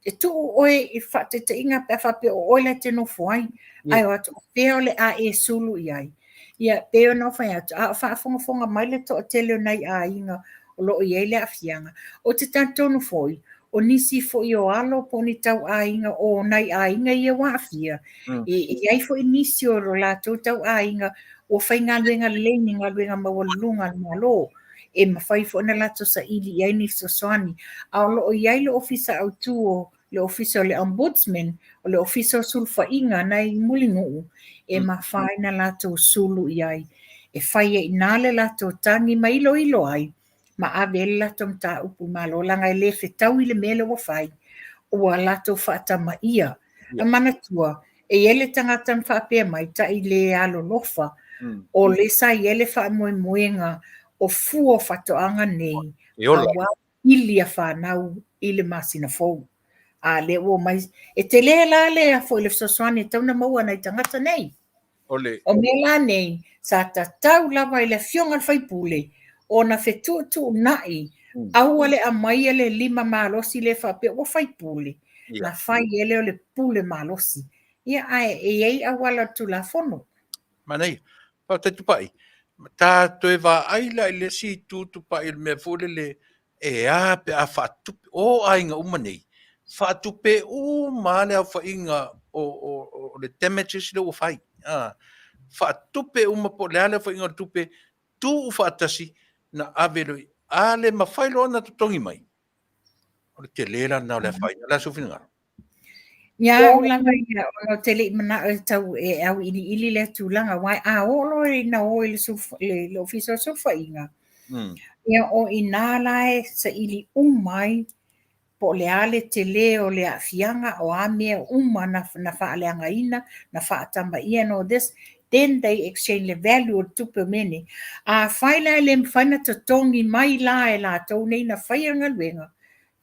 S3: e tuu oe i faataitaiga pe a faapea o oe la e te nofo ai, ae o atu, o fea o le a e sulu i ai. Ia, pei ona ou fai atu, a o faafogafoga mai le toatele o nai aiga o lo o i ai le aafiaga. Ou te talitonu foi, o nisi foi o alo po o ni tauaiga o nai aiga ia ua aafia, e i ai foi nisi o lo latou tauaiga ua faigaluega lelei ni galuega maualuluga a le Malo, e mafai foi ona latou saili i ai ni fesoasoani. A o lo o i ai le Ofisa Autu o le Ofisa o le Ombudsman, o le Ofisa o Sulufaiga na i Mulinuu, e mafai ona latou sulu i ai, e fai ai i ina le latou tagi ma iloilo ai, ma ave ai le latou mataupu i le Malo, leaga e le fetaui le mea lea ua fai, ua latou faatamaia. A manatua, e i ai le tagata na faapea mai, tai le alolofa, o le sa i ai le faamoemoega o fua o faatoaga nei, aua pili a fanau i le masina fou. A lea ua omai, e tele la le foi le fesoasoani e tatau ona maua e nai tagata nei. O mea la nei, sa tatau lava i le afioga i le faipule ona fetuutuunai, aua le aumaia le lima malosi lea faapea ua faipule, na fai ai lea o le pule malosi. Ia, ae e i ai auala o le Tulafono.
S2: Manaia. Faafetai Tupai. Ta toe vaai la i le isi itu Tupai i le mea foi lele e a pe a faatupe, o aiga uma nei, faatupe uma lava le aofaiga o le damages lea ua fai. Faatupe uma po o le a le aofaiga o le tupe, tuu faatasi na ave loa, a le mafai loa ona totogi mai, o le tele la lena o le afaina. O le a sou finagalo?
S3: Ia au lava ia, ona ou te le i manao e tau e auiliili lea tulaga, aua a oo loa ina o i le Ofisa o Sulufaiga, ia o i ina la e saili uma ai po o le a le tele o le aafiaga, o a mea uma na faaleagaina, na faatamaia and all this, then they exchange le value o le tupe o mea nei. Afai la e le mafai ona totogi mai la e latou nei na faia le galuega,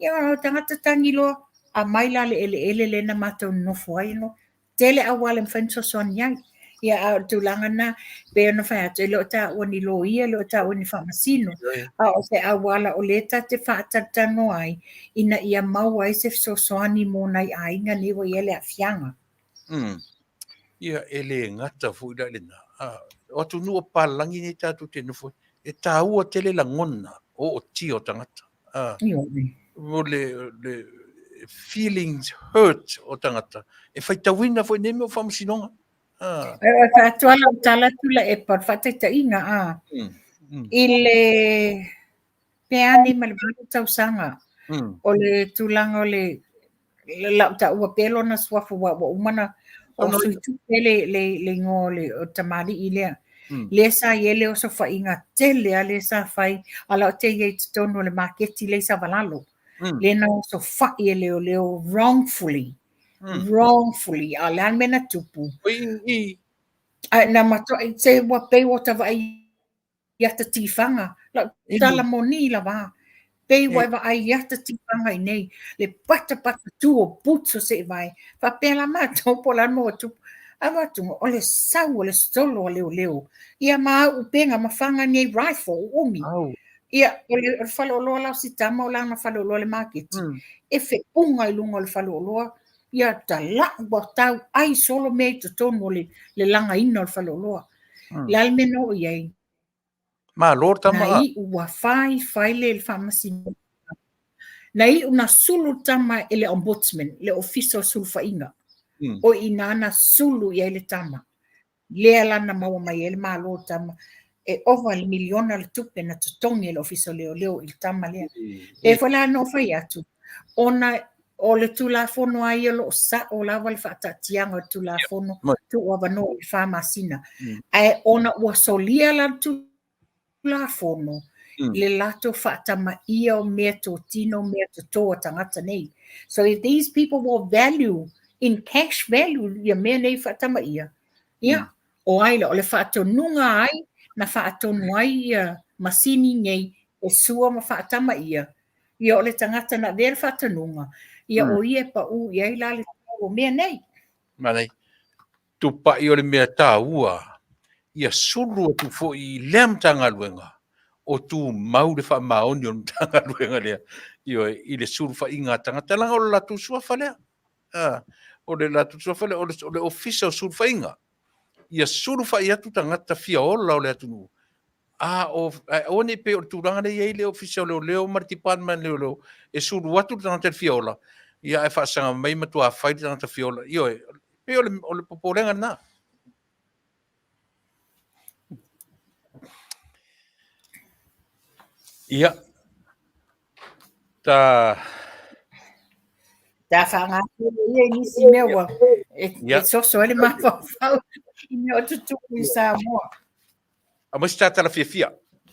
S3: Ia o tagata tagi loa, aumai la le eleele lea na matou nonofo ai no. Tele auala e mafai ona fesoasoani ai. Ia a o le tulaga lena, pei ona fai atu, e le o taua ni loia, e le o taua ni faamasino, a o se auala o lea ta te faatalatalanoa ai, ina ia maua ai se fesoasoani mo nai aiga nei ua i ai le aafiaga.
S2: Ia, e le gata foi la i lena, o atunuu o papalagi nei tatou te nofo ai, e taua tele lagona o ootia o tagata. O le feelings hurt o tagata, e faitauina foi nei mea o faamasinoga.
S3: E fai atu lau tala Tuilaepa, o le faataitaiga, i le pe a nei ma le 8 tausaga, o le tulaga o le lau taua pea lona suafa ua uma ona O Suitupe le, le, le igoa o le o tamalii lea. Lea sa i ai le osofaiga tele lava lea sa fai, a la o te i ai i totonu o le maketi lea i Savalalo. Lea na osofai e leoleo wrongfully. Wrongfully. A o le a le mea na tupu? Ae na matuai se ua pei ua ta vaai i ata tifaga, lau tala moni lava, pei ua e vaai i ata tifaga i nei, le patapata tu o boots o seevae, faapea la matou po o le a le mea ua tupu. Ae ua atu, o le sau o le solo a leoleo, ia ma auupega ma faga nei rifle uumi. Ia, o le faleoloa la o si tama o lana faleoloa i le maketi, e fepuga i luga o le faleoloa, ia tala'u ua tau ai solo mea i totonu o le lagaina o le faleoloa. Le a le mea na oo i ai?
S2: Malo le tama.
S3: Na iu ua fai fai le faamasinoga. Na iu na sulu le tama e le ombudsman, le ofisa o sulufaiga. O i ina na sulu i ai le tama. Lea la na maua mai ai le malo le tama. E ova i le miliona le tupe na totogi e le Ofisa o Leoleo i le tama lea. Pei foi la na ou fai atu, ona o le Tulafono lava ia o lo o sao lava le faataatiaga o le Tulafono, tuuavanoa i le 4 masina. Ae ona ua solia la le Tulafono i le latou faatamaia o meatotino, meatoto a tagata nei. So if these people will value in cash value ia mea nei faatamaia, ia, o ai la, o le faatonuga a ai na faatonu ai ia masini nei e sua ma faatamaia, ia o le tagata na avea le faatonuga, ia o ia e pau i ai la le tau o mea nei.
S2: Manaia. Tupai o le mea taua, ia sulu atu foi i lea Matagaluega o tumau le faamaoni o le Matagaluega lea, ioe, i le sulufaiga a tagata, leaga o le latou suafa lea. O le latou suafa lea, o le Ofisa o Sulufaiga, ia sulufai atu tagata fia ola o le atunuu, a o, ae aua ne i pei o le tulaga lea e i ai le Ofisa o Leoleo ma le Department o Leoleo, e sulu atu le tagata i le fia ola, ia ae faasaga mai matua fai le tagata fia ola. Ioe, pei o le popolega lena. Ia, ta...
S3: Ta faagasolo ia i nisi mea ua e soso ai le mafaufau i mea o tutupu i Samoa.
S2: Aumai se ta tala fiafia.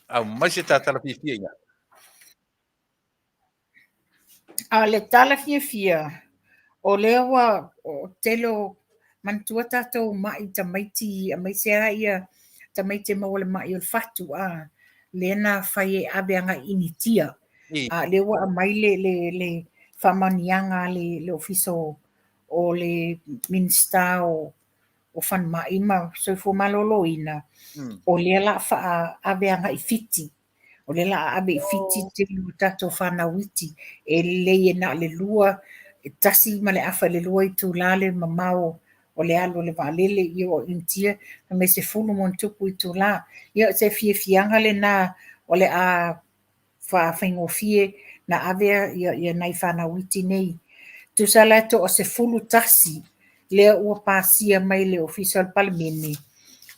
S2: Aumai se ta tala fiafia ia.
S3: A o le tala fiafia, o lea ua o tele o manatua tatou ma'i tamaiti aemaise lava ia tamaiti e maua i le ma'i o le fatu a, lea na fai e ave agai i Initia. A lea ua aumai le le le faamaoniaga a le le Ofisa o le Minisita o o Falemai ma Soifua Maloloina, o lea o le a faaave agai i Fiti. O lea o le a ave i Fiti le tele o tatou fanau iti. E lelei e na o le 2, e 1.5 i le 2 itula le mamao o le alu o le vaalele i o Initia, fai mai 10+ itula. Ia o se fiafiaga lena o le a faafaigofie na ave ia nai fanau iti nei. Tusa la e toa-11 lea ua pasia mai le Ofisa o le Palemene,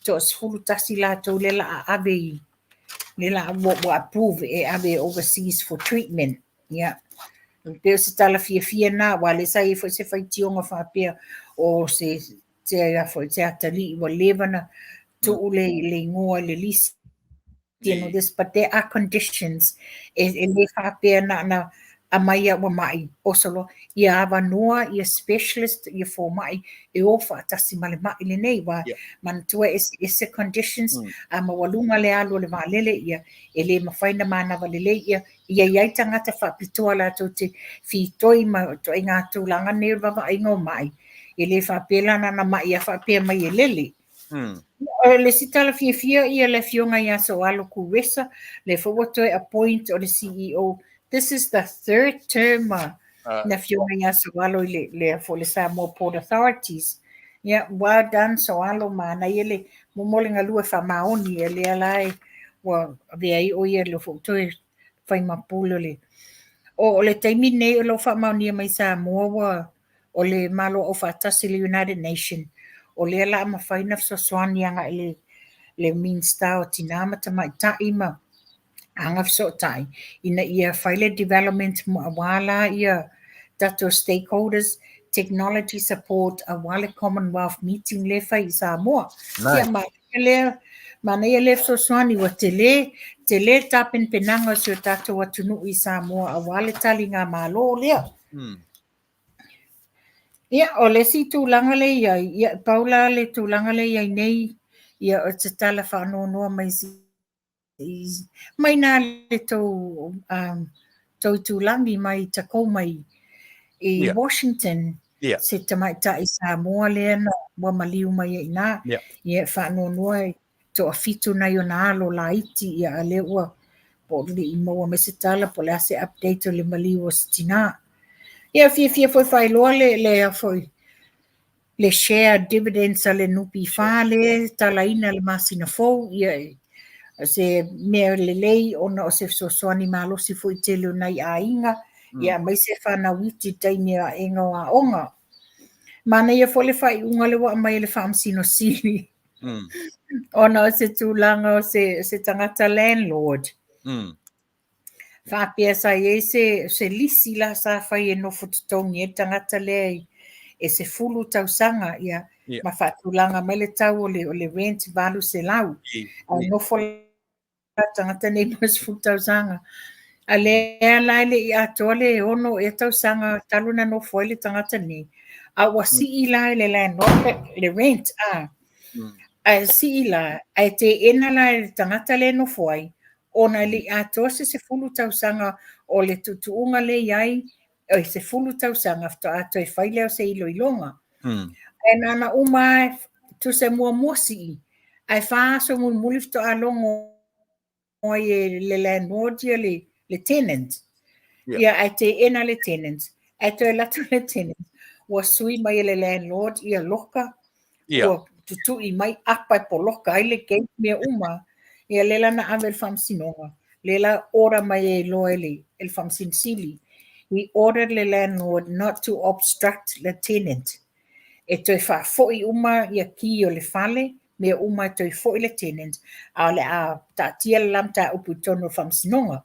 S3: toa-11 latou lea o le a ave i lea la ua approve e ave overseas for treatment. Ia, e pei o se tala fiafia lena, aua o lea sa i ai foi se faitioga faapea o se se atalii ua leva ona tuu le igoa i le lisi and all this, but there are conditions e le faapea na ona aumai lava ua mai oso loa. Ia avanoa ia specialist, ia fomai e o faatasi ma le mai lenei, aua manatua e eseese conditions, a maualuga le alu o le vaalele, ia e le mafai ona manava lelei ia ia i ai tagata faapitoa latou te fitoi ma ituaiga tulaga nei o le vaavaaiga o mai, e le faapea la na ona mai lava faapea mai e lele. O le isi tala fiafia ia le afioga ia Soalo Kuresa, lea foi ua toe appoint o le CEO. This is the third term a le afioga ia Soalo i le, le, foi le Samoa Port Authorities. Yeah, well done Soalo, manaia le momo le galue faamaoni, ia lea la e ua avea ai o ia le foi toe fai ma pule o le. O le taimi nei o lo o faamaonia mai Samoa ua o le Malo Aufaatasi le United Nation, o lea la a mafai ona fesoasoani agai le le Minisita o Tina ma Tamaitai ma Agafesootai ina ia fai le development aua la ia tatou stakeholders. technology support aua le Commonwealth meeting lea e fai i Samoa. Ia manaia lea, manaia lea fesoasoani ua tele, tele le tapenapenaga o si o tatou atunuu i Samoa aua le taligamalo lea. Ia, o le isi tulaga lea e i ai, ia pau la le tulaga lea e i ai nei, ia o se tala faanoanoa mai mai na le tou tou itulagi mai Tacoma i Washington, se tamaitai Samoa lea na ua maliu mai ai i ina. Ia e faanoanoa e toafitu nai ona alo laiti, ia a lea ua po o le i maua mai se tala po o le a se update o le maliu o si tinā. Ia fiafia foi e faailoa le le a foi le share dividends a le NPF lea e talaina le masina fou, ia o se mea lelei ona o se fesoasoani malosi foi tele o nai aiga, ia aemaise fanau iti i taimi o aega o aoga. Manaia foi le faaiuga lea ua aumai e le Faamasino Sili, ona o se tulaga o se tagata landlord. Faapea sa i ai se lisi la sa fai e nofo totogi ai le tagata lea e 10 tausaga ia ma faatulaga mai le tau o le rent 800. Ae nofo la le tagata nei mo le 10 tausaga. A lea la e le i atoa le 6 ea tausaga talu ona nofo ai le tagata nei, a ua sii la e le landlord le rent Ae sii la, ae teena la e le tagata lea e nofo ai, ona e le i atoa se 10 tausaga o le tuutuuga lea i ai, e 10 tausaga faatoa toe fai lea o se iloiloga. Ae na ona uma lava, tusa e muamua sii, ae 4 aso mulimuli faatoa logo ai e le landlord ia le tenant. Ia, ae teena le tenant. Ae toe alu atu le tenant, ua sui mai e le landlord ia loka ua tutui mai apa e poloka ai le gate mea uma. Ia lea la na ave i le faamasinoga, lea la order mai ai loa e le Faamasino Sili. He ordered le landlord not to obstruct the tenant. E toe faafoi uma ia key o le fale, mea uma e toe foi le tenant, a o le a taatia le la mataupu i totonu o le faamasinoga.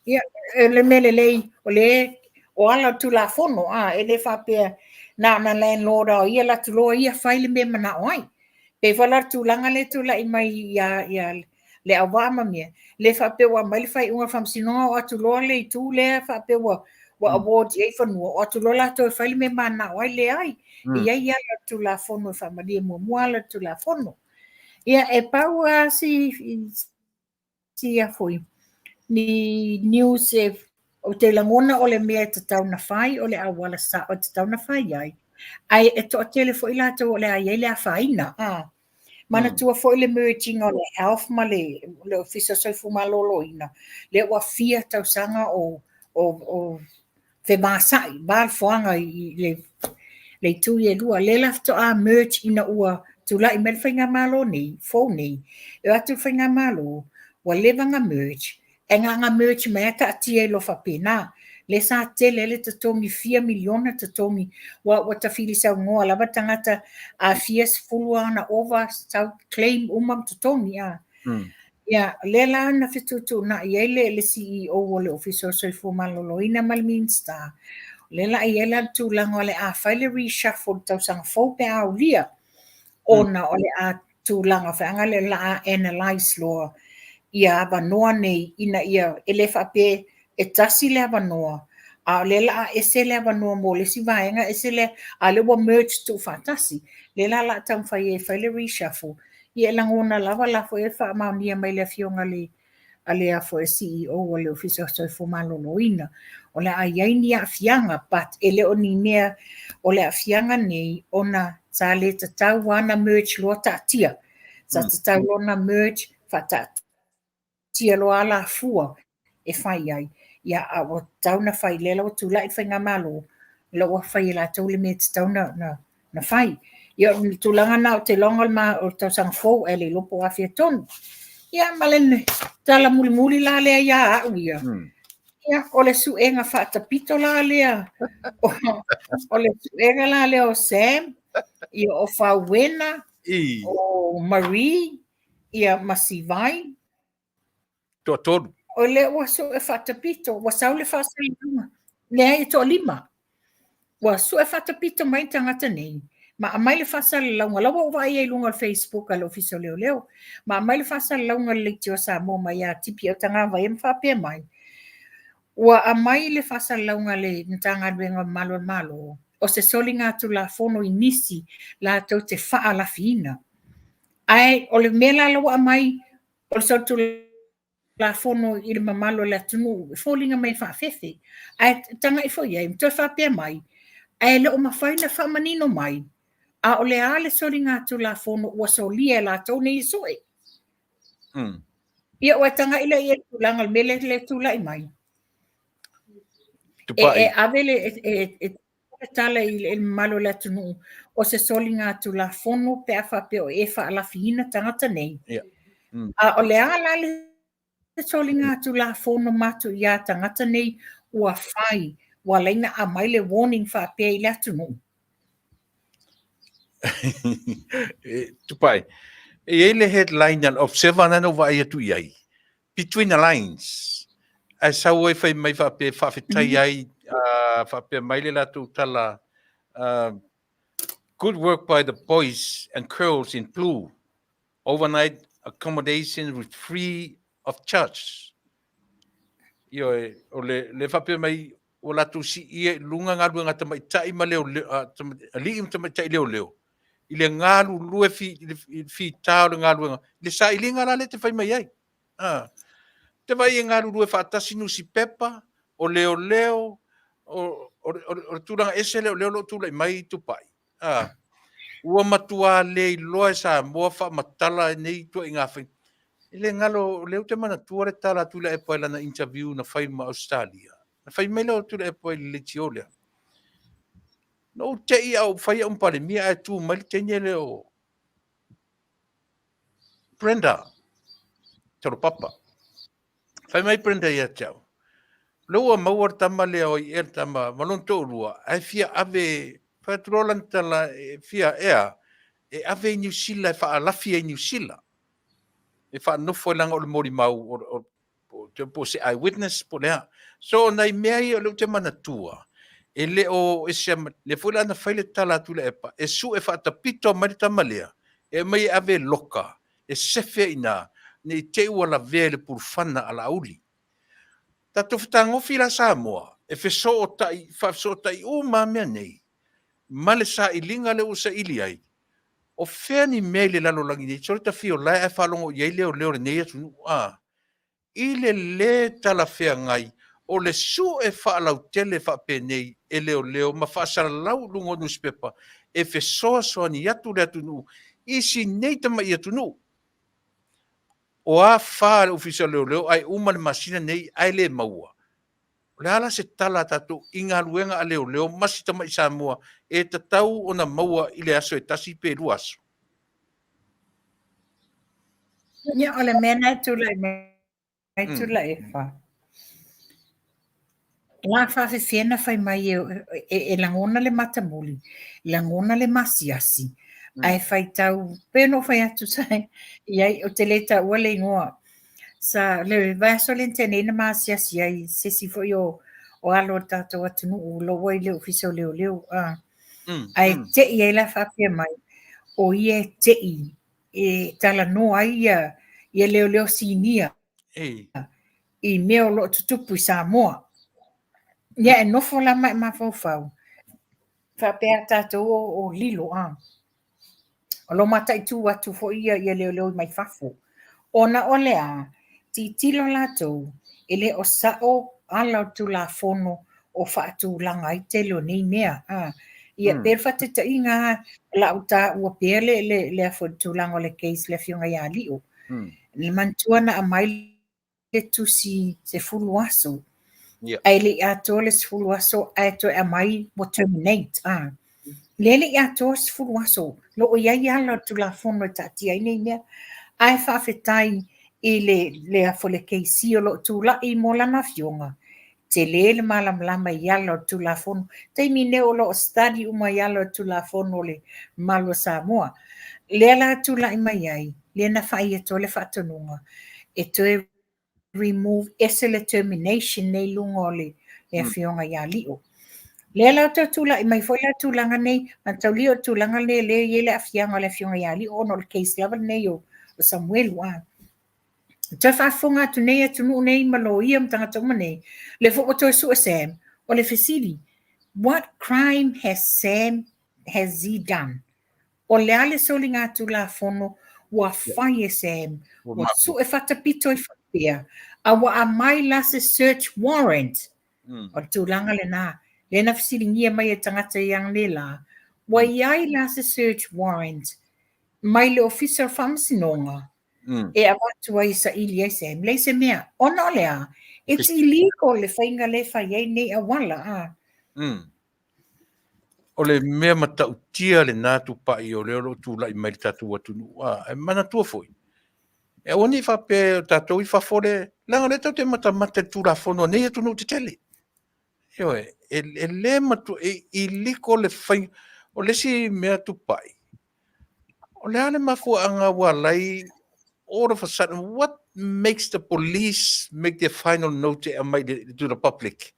S3: Ia, o le mea lelei, o le o ala o le Tulafono, a, e le faapea na ona landlord a o ia alu atu loa ia fai le mea e manao ai. Pei foi la o le tulaga lea e tulai mai ia Leauvaa ma mea, le faapea ua aumai le faaiuga a le faamasinoga o atu loa le itu lea faapea ua award i ai fanua, o atu loa latou e fai le mea e manao ai, leai. E i ai ala o le Tulafono e faamalie muamua ala o le Tulafono. Ia, e pau lava si sia foi ni news e ou te lagona o le mea e tatau ona fai o le auala sao e tatau ona fai ai, ae e toatele foi latou o le a i ai le afaina. Manatua foi le merging o le Health ma le Ofisa o Soifua Maloloina, lea ua fia tausaga o fevasa'i, va le foaga i le itu ia e lua. Lea la faatoa merge ina ua tulai mai le faigamalo nei, fou nei, e o atu le faigamalo, ua leva ona merge, ae na ona merge mai lava taatia ai loa faapena. Lea sa tele ai le totogi, fia miliona totogi, aua ua tafili saunoa lava tagata a fia sefulu lava ona ova sau claim uma ma totogi. Ia, lea la na fetuutuunai ai le CEO o le Ofisa o Soifua Maloloina ma le Minisita, lea la e i ai la le tulaga o le a fai le reshuffle i le tausaga fou pe a aulia, ona o le a tulaga feaga lea o le a analyse loa ia avanoa nei ina ia, e le faapea e tasi le avanoa, a o lea la a ese le avanoa mo le isi vaega, ese le, a o lea ua merge tuufaatasi. Lea la o le a taumafai ai e fai le reshuffle, ia e lagona lava la foi e faamaonia mai le afioga a le a foi CEO o le Ofisa o Soifua Maloloina. O le a i ai ni aafiaga, but e le o ni mea o le aafiaga nei ona sa le tatau lava ona merge loa taatia. Sa tatau loa ona merge faataatia loa alafua e fai ai, ia a ua tatau ona fai, lea la ua tulai le faigamalo, la ua fai e latou le mea e tatau ona fai. Ia o le tulaga lena ou te iloa o le tausaga fou ae le iloa po o afea tonu. Ia ma le tala mulimuli la lea ia au ia, ia o le suega faatapito la lea, o le suega la lea o Sam, ia o Fauena, o Marie, ia ma Sivai.
S2: Toatolu.
S3: O lea ua sue faatapito, ua sau le faasalalauga. Leai, e toalima. Ua sue faatapito mai le tagata nei, ma aumai le faasalalauga, la ua ou vaai ai i luga o le Facebook a le Ofisa o Leoleo, ma aumai le faasalalauga a le Leitio Samoa mai ia Tipi Autagavaia ma faapea mai, ua aumai le faasalalauga a le Matagaluega o Malu o le Malo, o se soligatulafono i nisi latou te faalafiina. Ae o le mea la la ua aumai, o le solitulafono i le mamalu o le atunuu, e foliga mai e faafefe. Ae tagai foi i ai, ma toe faapea mai, ae le o mafai ona faamanino mai, a o le a le soligatulafono ua solia e latou nei e sue. Ia ua e tagai lea i ai i le tulaga o le mea lea e tulai mai. E ave le e tala i le mamalu o le atunuu o se soligatulafono pe a faapea o e faalafiina tagata nei.
S2: Yeah.
S3: A o le a la le soligatulafono matuia tagata nei ua fai, ua ala ai ona aumai le warning faapea i le atunuu?
S2: Tupai, e i ai le headline a le Observer na na ou vaai atu i ai, Between the Lines, ae sau ai fai mai faapea e faafetai ai, faapea mai le latou tala, Good work by the boys and girls in blue, overnight accommodation with free of charge. Ioe, o le, le faapea mai ua latou siia i luga galuega a tamaitai ma leoleo, alii ma tamaitai leoleo, i le galulue fi, i le fita o le galuega, i le sailiga la lea e te fai mai ai. A. Te vaai e galulue faatasi nusipepa, o leoleo, o, o, o, o le tulaga ese lea o lea o lo o tulai mai Tupai. A. Ua matua le iloa e Samoa faamatala nei ituaiga faiga. E le galo, o lea ou te manatua le tala a Tuilaepa i lana interview na fai ma Ausetalia. Na fai mai lea o Tuilaepa i le leitio lea. Na ou te i a ou fai au ma Palemia ae tu mai le teine lea o Brenda Tolopapa. Fai mai Brenda ia te au, lea ua maua le tama lea o ai ea le tama ma lona toalua, ae fia ave, fai atu loa lana tala e fia ea, e ave i Niu Sila e faalafi ai i Niu Sila. E faanofo ai leaga o le molimau o, po o se eyewitness po o le a. So o nai mea ia o lea ou te manatua, e le o ese, lea foi la na fai le tala a Tuilaepa, e sue faatapito mai le tama lea, e aumai e ave e loka, e sefe ai i ina, ne i te i ua lavea i le pulufana a Laauli. Tatou fetagofi la Samoa, e fesootai, faafesootai uma lava mea nei, ma le sailiga lea ua saili ai, o fea ni mea i le lalolagi nei, sole tafia o lae ae faalogo i ai leoleo o lenei atunuu, a? I le lē talafeagai o le sue faalautele faapenei e leoleo ma faasalalau i luga o nusipepa e fesoasoani atu le atunuu i si nei tamai atunuu. O a fa a le Ofisa o Leoleo ae uma le masina nei ae le maua? O le a la se tala a tatou i galuega a leoleo ma si tamai Samoa e tatau ona maua i le aso e tasi pe lua aso?
S3: Ia, o le mea na e tulai mai Tuilaepa. La faafefea na fai mai e, e, e lagona le matamuli, lagona le masiasi, ae faitau, pei ona ou fai atu sa i ai, ou te le taua le igoa. Sa, le vaiaso lea na tea nei na masiasi ai se isi foi o, o alo o le tatou atunuu o lo o ua i le Ofisa o Leoleo. Ae te'i ai la faapea mai, o ia e te'i e talanoa ai ia, ia leoleo sinia i mea o lo o tutupu i Samoa. Ia e nofo la ma e mafaufau, faapea a tatou o, o lilo, a. O lo o mataitu atu foi ia, ia leoleo mai fafo. Ona o le a, tilotilo latou, e le o sao ala o le Tulafono o faatulaga ai tele o nei mea. A. Ia, pei o le faataitaiga lava, o la ou taua pea le, le, le, le tulaga o le case le afioga ia Lio. Le manatua na aumai le tusi 10 aso.
S2: Yeah.
S3: Ae le i atoa le 10 aso ae toe aumai ua terminate. A. Lea le i atoa 10 aso, lo o i ai ala o le Tulafono e taatia ai nei mea. Ae faafetai i le, le, afo, le KC o lo o tulai mo lana afioga, tele le malamalama i ala o le Tulafono. Taimi nei o lo o study uma i ala o le Tulafono o le Malu o Samoa. Lea la tulai mai ai, lea na fai atu ai le faatonuga e toe remove ese le termination nei luga o le afioga ia Lio. Lea la ua toe tulai mai foi la tulaga nei, mataulia o le tulaga lenei lea e i ai le aafiaga o le Afioga ia Lio ona o le case lava lenei o Samuelu. Toe faafofoga atu nei atunuu nei ma loia ma tagata uma nei, lea foi ua toe sue Sam, o le fesili, what crime has Sam, has he done? O le a le soligatulafono ua fai e Sam, ua sue fatapito ai faapea, a ua aumai la se search warrant? O le tulaga lena, lea na fesiligia mai e tagata i ananē la, ua i ai la se search warrant mai le Ofisa o Faamasinoga e avatu ai e saili ai Sam? Leai se mea. Ona o le a? It's illegal le faiga lea e fai ai nei auala, a.
S2: O le mea matautia lena tupai o lea o lo o tulai mai le tatou atunuu, a, e manatua foi, e aua ne i faapea o tatou i fafo le, leaga o lea tatou te matamata i le Tulafono a nei atunuu tetele. Ioe, e le matua, e illegal le faiga. O le isi mea tupai, o le a le mafuaaga ua ala ai all of a sudden, what makes the police make their final note e aumai to the public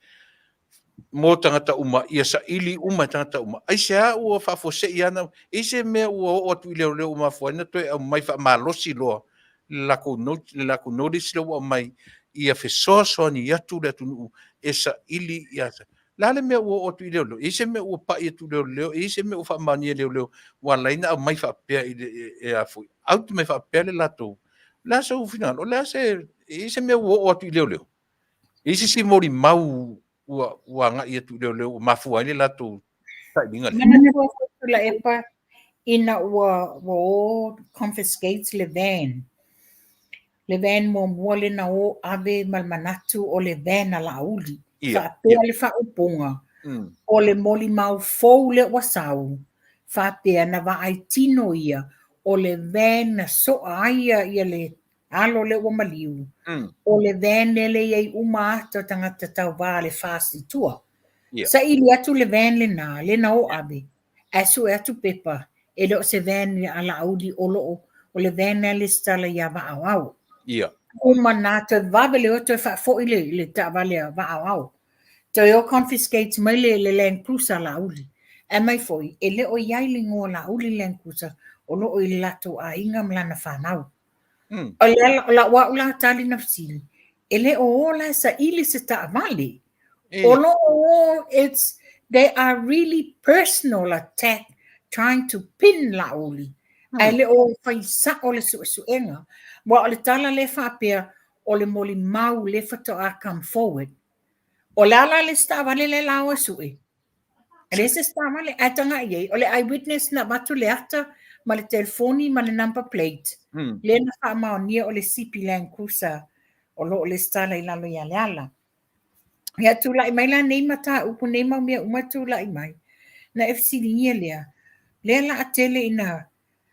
S2: mo tagata uma, ia saili uma e tagata uma. Aisea ua faafuasei ana, e i se mea ua oo atu i leoleo ua mafua ai ona toe aumai faamalosi loa le lakou note, le lakou notice lea ua aumai ia fesoasoani atu le atunuu e saili ia. Le a le mea ua oo atu i leoleo? E i ai se mea ua pai atu i leoleo? E i ai se mea ua faamaonia e leoleo ua ala ai ona aumai faapea i le e a foi, out mai faapea le latou. O le a sou finagalo? O le a se, e i ai se mea ua oo atu i leoleo? E i ai se isi molimau ua ua agai atu i leoleo ua mafua ai le latou sailiga lea?
S3: Manatua foi Tuilaepa ina ua ua o confiscate le van. Le van muamua lea na o ave ma le manatu o le van a Laauli. Faapea le faaupuga, o le molimau fou lea ua sau, faapea na vaai tino ia o le van na soa ai ia le alo lea ua maliu, o le van lea e i ai uma ata o tagata tauva a le FAST i tua. Saili atu le van lena, lea na o ave, ae sue atu pepa, e le o se van a Laauli o lo o, o le van lea lesitala ia Vaaoao. Uma na toe vave le o toe faafoi le, le taavale a Vaaoao. Toe o confiscate mai le, le Land Cruiser a Laauli. Ae mai foi, e le o i ai le igoa o Laauli Land Cruiser, o lo o i le latou aiga ma lana fanau. O le, o lau au la tali na fesili, e le o o la e saili se taavale. O lo o, it's, they are really personal attack trying to pin Laauli. Ae le o fai sao le suesuega. Aua o le tala lea faapea, o le molimau lea faatoa come forward. O le a la le isi taavale lea la o e sue? E leai se isi taavale, ae tagai i ai, o le eyewitness na avatu le ata ma le telefoni ma le number plate, lea na faamaonia o le Sipi Land Cruiser o lo o lesitala i lalo ia Leala. Ia tulai mai la nei mataupu nei mau mea uma e tulai mai, na e fesiligia lea, lea la a tele ina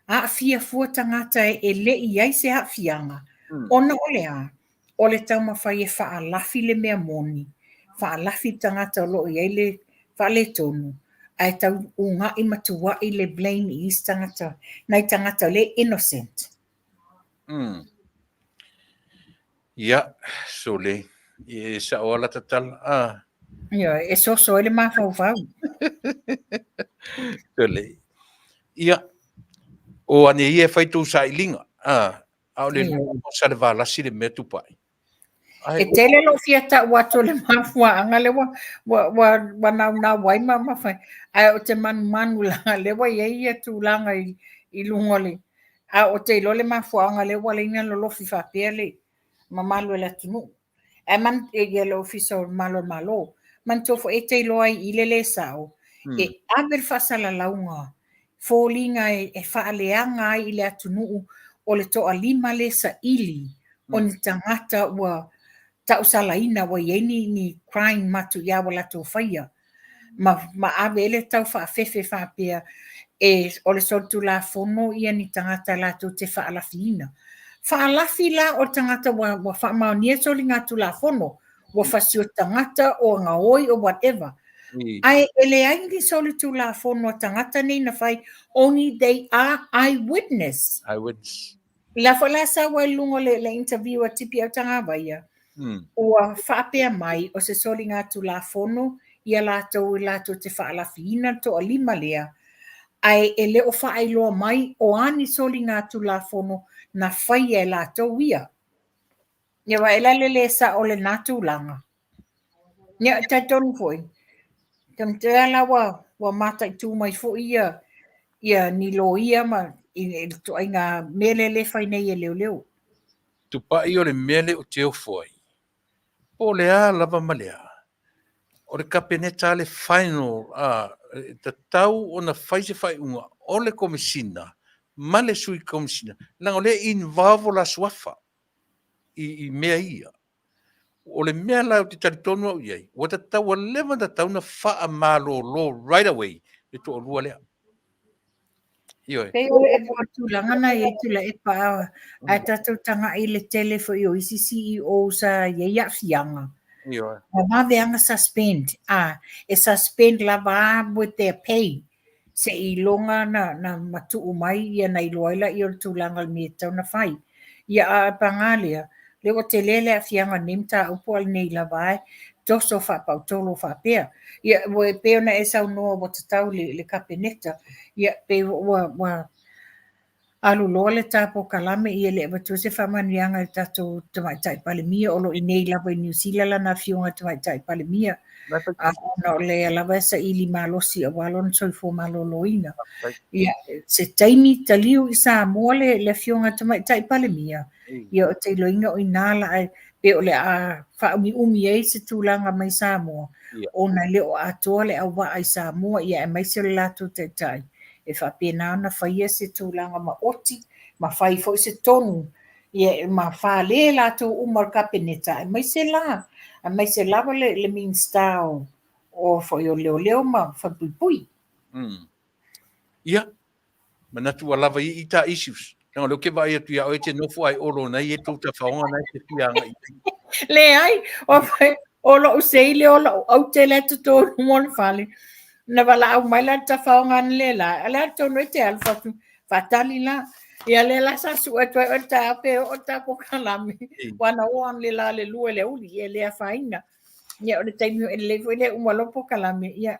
S3: aafia fua tagata e le i ai se aafiaga, ona o le a? O le taumafai e faalafi le mea moni, faalafi le tagata o lo o i ai le faaletonu, ae tau uga'i ma tua'i le blame i isi tagata, nai tagata o lea e innocent.
S2: Ia, sole, e sao lava lata tala. Ah.
S3: Ia, e soso ai le mafaufau.
S2: Sole. Ia, o ane ia e fai tou sailiga. Ah, a o le lua sa le valasi le mea tupai.
S3: E tele lou fia tau atu o le mafuaaga lea ua, ua, ua, ua naunau ai ma, ma fai. Ae ou te manumanu leaga lea ua i ai ia tulaga i, i luga o le... A ou te iloa le mafuaaga lea ua ala ai ona lolofi faapea le mamalu o le atunuu. Ae man, ia le Ofisa o le Malu o le Malo. Manatua foi e te iloa ai i le lē sao, e ave le faasalalauga foliga e faaleaga ai i le atunuu o le toalima lea saili o ni tagata ua tausalaina ua i ai ni, ni crime matuia ua latou faia ma, ma ave ai le tau faafefe faapea e o le solitulafono ia ni tagata latou te faalafiina. Faalafi la o le tagata ua, ua faamaonia soligatulafono ua fasio tagata o gaoi o whatever. Ae e leai ni solitulafono a tagata nei na fai, only they are eyewitness.
S2: Eyewitness.
S3: La foi la sau ai i luga o le, le interview a Tipi Autagavaia, ua faapea mai o se soligatulafono ia latou e latou te faalafiina le toalima lea, ae e le o faailoa mai o a ni soligatulafono na faia e latou ia. Ia aua e la le le sao o lena tulaga. Ia, e talitonu foi, te la ua mataitu mai foi ia ni loia ma i le ituaiga mea lea le fai nei e leoleo.
S2: Tupai o le mea lea ou te ofo ai, po o le a lava ma le a, o le Kapeneta le final, e tatau ona fai se faaiuga o le Komesina ma le Sui Komesina, leaga o lea e involve o la suafa i mea ia. O le mea la ou te talitonu au i ai, ua tatau, ua leva ona tatau ona faamalolo right away le toalua lea. Ioe.
S3: Pei o le tulaga na i ai Tuilaepa, ae tatou tagai i le tele foi o isi CEO sa i ai aafiaga.
S2: Ioe.
S3: Ua vave lava ona suspend, e suspend lava with their pay seiloga na matuu mai ia na iloa ai laia o le tulaga o le mea e tatau ona fai. Ia a paga lea, lea ua tele le aafiaga o lenei mataupu a o lenei lava e toso faapautolo faapea. Ia ua pei ona e saunoa ua tatau i le Kapeneta, ia pei ua alu loa le ta polokalame ia le avatua se faamanuiaga i le tatou Tamaitai Palemia o lo o i inei lava i Niu Sila lana afioga i le Tamaitai Palemia. Ona o lea lava e saili malosi aua lona soifua maloloina. Ia, se taimi taliu i Samoa le afioga i le Tamaitai Palemia, ia ou te iloaina o i ina la pe o le a faaumiumi ai se tulaga mai Samoa, ona e le o atoa le auvaa i Samoa, ia aemaise o le latou taitai, e faapena ona faia se tulaga maoti, ma fai foi se tonu, ia ma fale latou uma o le Kapeneta, aemaise la, aemaise lava le Minisita o foi o Leoleo ma Falepuipui.
S2: Ia, manatu ua lava i i ta issues. Leaga o lea ou te vaai atu ia oe e te nofo ae olo na i e tou tafaoga na e te fia agai i ai.
S3: Leai, o lou seile o lou aute lea totonu mo le fale. Na valaau mai la le tafaoga ana le la, a le a tonu e te alu fatu, faatali la. Ia lea la sa sue atu ai oe le taeao pe oo le ta polokalame. Ua na oo ana le la le lua i le aoauli, ia le afaina. Ia o le taimi e lelei foi lea uma loa polokalame, ia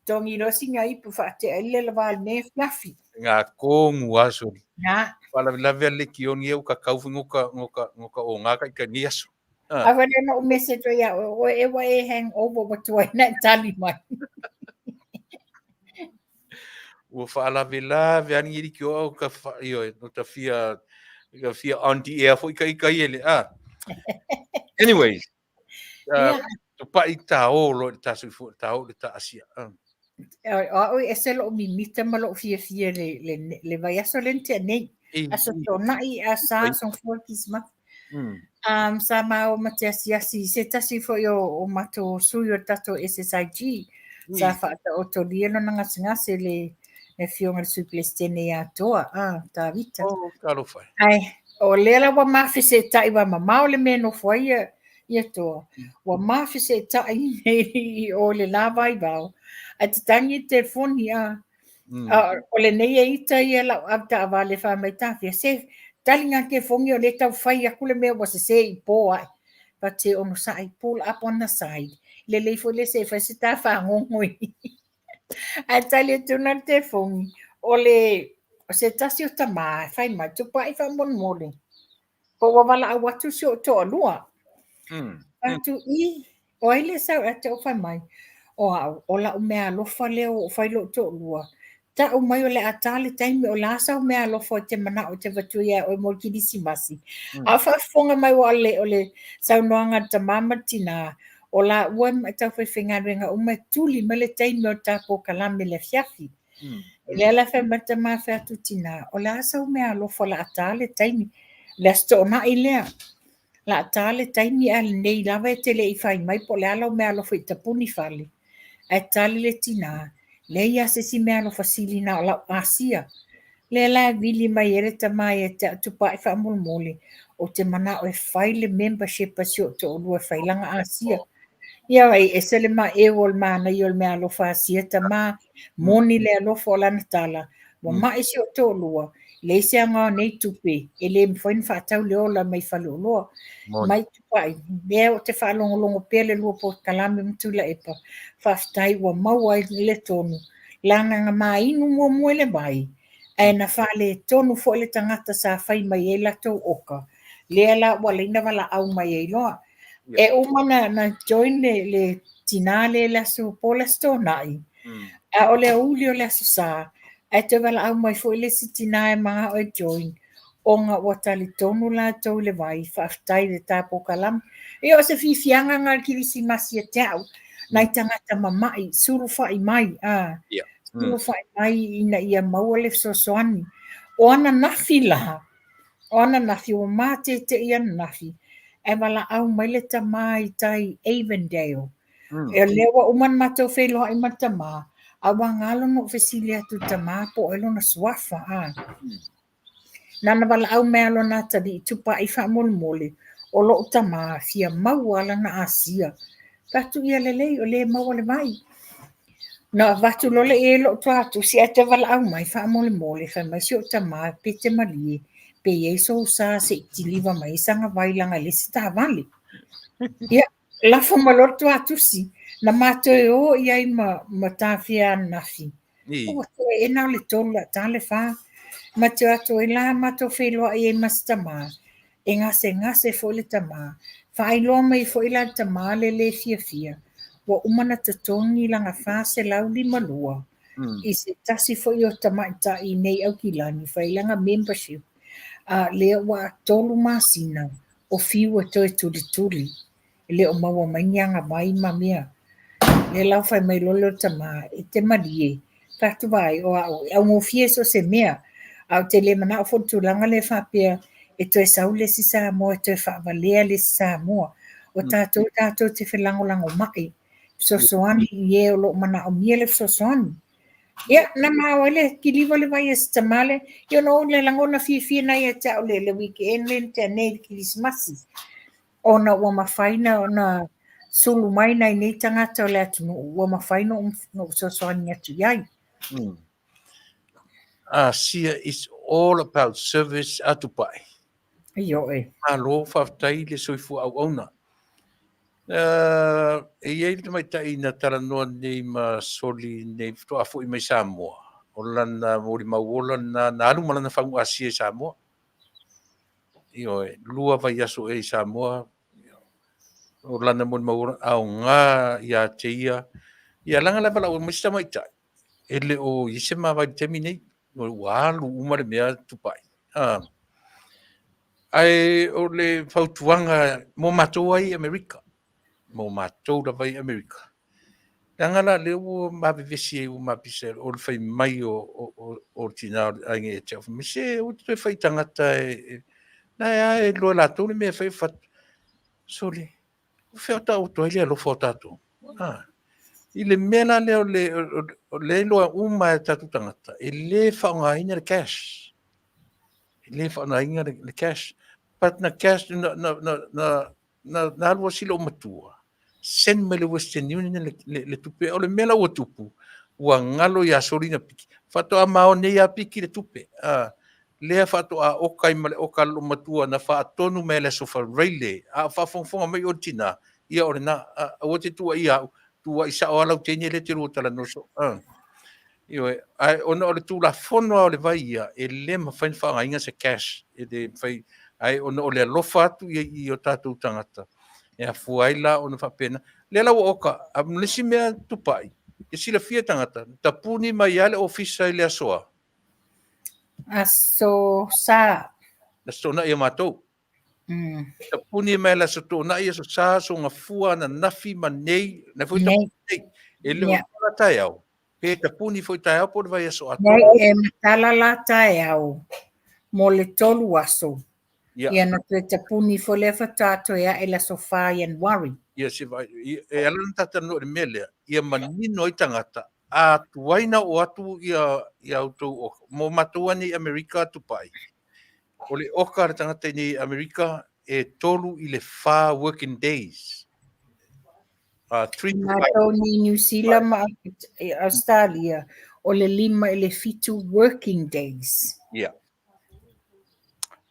S3: togi loa sina ipu faatea ai le lalava i lenei afiafi.
S2: Ngā kongu aso.
S3: Ngā.
S2: Faalavelave a le lekioni e u kakau foi ngoka o ngā kai kai ni aso.
S3: A foi lea na ou message ai ia oe, oe e ua e hangover ua tuai na e tali mai.
S2: Ua faalavelave a ni liki o ka fa, ioe, no ta fia, ka fia on the air foi kai kai ele. Anyways, tupai ta o lo ta soifua ta o le ta asia.
S3: O au e ese lou mimita ma lou fiafia le vaiaso lea na tea nei. Aso Toonai a sa soifua Kirisimasi. Sa māua ma te asiasi i se tasi foi o matou sui o le tatou SSIG. Sa faataotolia lona gasegase le afioga i le Sui Peresetene ia Toa, Tavita.
S2: Oh, talofa e.
S3: Ai, o lea la ua mafesetai ua mamao le mea e nofo ai ia Toa. Ua mafesetai nei i o i le la vaivao. Ae tatagi le telefoni, o lenei e ita ia lau avetaavale fai mai tafia, se tali ngā telefoni o lea tau fai atu le mea ua sese i po ae. But se onosai, pull up on the side. Lelei foi le se fai se tā whangongo i. Ae tali atu na le telefoni, o le o se tasi o tamā e fai mai, tupai faamolemole. Po ua valaau atu si ou toalua. Atu i, o ai le sau ate o fai mai, o au, o lau mea alofa lea o fai lou toalua. Ta'u mai o le a tā le taimi o le a sau mea alofa o te mana'o e te avatu ia oe mo le Kerisimasi. A o faafofoga mai ua o le saunoaga a le tamā ma le tinā, o laua e tau faifaigaluega uma e tuli mai le taimi o le ta polokalame i le afiafi. Lea la fai mai le tamā fai atu tinā, o le a sau mea alofa o le a tā le taimi, le Aso Toonai lea. La a tā le taimi a lenei lava e te le i fai mai po o le a lau mea alofa i tapuni fale. Ae tali le tinā, leai a se isi mea alofa sili na o lau asia. Lea la e vili mai ai le tamā ia te au Tupai faamolemole, ou te manao e fai le membership a si ou toalua e fai lana asia. Ia e ese le maeu o le manaia o le mea alofa asia tamā, moni le alofa o lana tala, Ua ma'i si ou toalua, leai se aoga o nei tupe, e le mafai ona faatau le ola mai faleoloa. Mai Tupai, lea ou te faalogologo pea le lua polokalame ma Tuilaepa, faafetai ua maua ai le tonu, leaga na mainu muamua i le vai, ae na faaletonu foi le tagata sa fai mai ai latou oka, lea la ua ala ai ona valaau mai ai loa. E uma na join le tinā lea i le aso po o le Aso Toonai, a o le aoauli o le Aso Sa, ae toe valaau mai foi le isi tinā e manao e join, ona ua talitonu latou i le vai, faafetai i le ta polokalame. Ia o se fiafiaga lena o le Kerisimasi ia te au, nai tagata mama'i, sulufai mai, a, sulufai mai ina ia maua le fesoasoani. O ananafi la, o ananafi, ua matete'i ananafi, ae valaau mai le tama i tai Avondale. E lea ua uma ona matou feiloai ma le tama, a ua galo ona ou fesili atu i le tama po o ai lona suafa, a. Na ona valaau mai lava lona atalii, Tupai faamolemole, o lou tama fia maua lana asia. Fai atu, ia lelei, o lea e maua le vai. Na avatu loa lea i ai lou tuatusi ae toe valaau mai faamolemole, fai mai si ou tama pe te malie, pe i ai sou sa se i kiliva mai ai sana vai leaga e leai se taavale. Ia, lafo mai loa le tuatusi, na matou o i ai ma Matafea ananafi. Ua toe e na o le 3 la ta le 4. Ma te o atu ai la matou feiloai ai ma si tama, e gasegase foi le tama. Faailoa mai foi la le tama le lē fiafia, ua uma ona totogi lana 452 i se tasi foi o tamaitai nei Aukilani fai lana membership, a lea ua 3 masina o fiu e toe tulituli. E le o maua mai ni agavai ma mea. Lea la ua fai mai loa lea o le tama, e te malie, fai atu vaai, o au, e augofie so o se mea, ae ou te le manao foi i le tulaga lea faapea e toe sau le isi Samoa e toe faavalea le isi Samoa. O tatou tatou te felagolagomai, fesoasoani i e o lo o manaomia le fesoasoani. Ia, na ma ai le kiliva le vai a si tama lea, ia ona oo lea lagona fiafia lena ia te au le weekend lea na tea nei i le Kerisimasi, ona ua mafai ona sulu mai nai nei tagata o le atunuu, ua mafai ona ou fesoasoani atu i ai.
S2: Asia is all about service a Tupai.
S3: Ioe.
S2: Malo faafetai le soifua auauna. E i ai le tamaitai na talanoa nei ma Soli nei faatoa foi mai Samoa. O lana molimau ola lena na alu ma lana fagu Asia i Samoa. Ioe, 2 vaiaso ea i Samoa, o lana molimau ola, aoga ia te ia. Ia leaga lava lau mai si tamaitai, e le o i ai se mavae i le taimi nei, ua alu uma le mea Tupai. Ae o le fautuaga mo matou ai i Amerika, mo matou lava i Amerika, leaga la lea ua mavevesi ai ua mapisa o le fai mai o le tina o le aiga ia te au, fai mai, se aua te toe fai i tagata e na e a e iloa e latou le mea e fai o fatu. Sole, o fea o taoto ai le alofa o tatou? I le mea la lea o le iloa uma e tatou tagata, e le faaaogaina le cash. E le faaaogaina le cash. But na cash, na alu si lou matua, send mai le Western Union le tupe. O le mea la ua tupu, ua galo ia Soli na piki. Faatoa mao nei a piki le tupe. Lea faatoa oka ai ma le oka a lou matua na faatonu mai le Aso Faraile. A o faafogafoga mai o le tina, ia o lena, aua te tuuaia au, tuuai sao lava lau teine lea te lua talanoa soo. Ioe, ae ona o le tulafono lava o le vai ia, e le mafai ona faaaogaina se cash, e le mafai, ae ona o le alofa atu i o tatou tagata, e afua ai la ona faapena. Lea la ua oka, a ma le isi mea Tupai, e silafia tagata, tapuni mai lava le ofisa i le aso a?
S3: Aso Sa.
S2: Aso Toonai a matou. Tapuni mai le Aso Toonai, Aso Sa, Aso Gafua, ananafi ma nei, na foi tapuni nei. E le o la taeao, pe tapuni foi taeao po o le vaiaso atoa.
S3: Nei, e matala la taeao mo le 3 aso. Ia na toe tapuni foi lea faatoa toe ae le aso 4 Ianuari.
S2: Ia se vai, e ala ona tatou i le mea lea, ia manino ai tagata, a tuai na oo atu ia outou oka. Mo matou nei Amerika Tupai, o le oka a le tagata i nei Amerika e 3 i le 4 working days. 3 to 5.
S3: Matou nei New Zealand ma Australia, o le 5 i le 7 working days.
S2: Ia.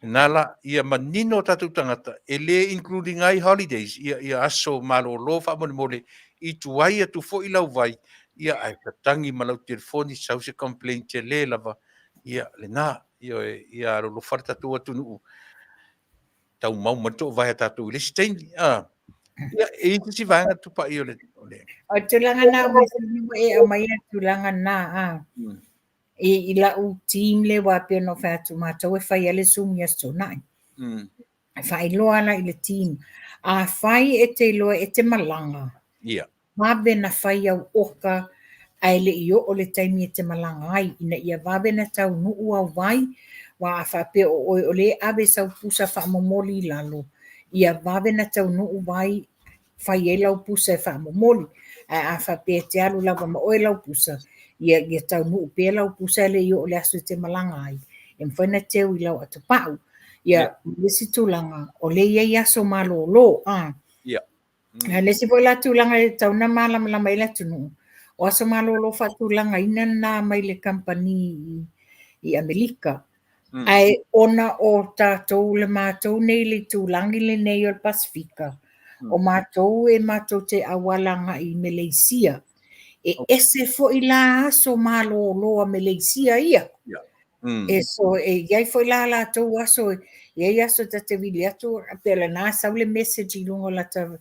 S2: Lena la, ia manino o tatou tagata, e le including ai holidays, ia, ia aso malolo faamolemole, i tuai atu foi lau vai, ia ae tatagi ma lau telefoni, sau se complaint tele lava, ia lena, ioe, ia alolofa le tatou atunuu, taumau mai le toovae a tatou i le isi taimi. Ah. Ia, e i ai se isi vaega tupai o le... O le...
S3: O le tulaga na, ua e aumaia le tulaga na, a. I lau team le aua pei ona ou fai atu, matou e fai lava le Zoom i Aso Toonai. E faailoa la i le team, afai e te iloa e te malaga, vave na fai au oka ae le i oo le taimi e te malaga ai, ina ia vave na taunuu au vai, aua a faapea o oe o lea e ave sau pusa faamomoli i lalo, ia vave na taunuu vai fai ai lau pusa e faamomoli. Ae a faapea e te alu lava ma oe lau pusa, ia, ia taunuu pea lau pusa ae le i oo le aso e te malaga ai, e mafai ona teu i lau atapau. Ia, ma le isi tulaga, o lea e i ai aso malolo, a. A le isi foi la tulaga e tatau ona malamalama ai le atunuu, o aso malolo faatulagaina lena mai le kamupani i Amerika. Ae ona o tatou le matou nei le itulagi lenei o le Pasefika, o matou e matou te auala agai i Meleisia. E ese foi la aso malolo a Meleisia ia. E so e i ai foi la latou aso, e i ai aso ta te vili atu, pe o lena sau le message i luga o lata,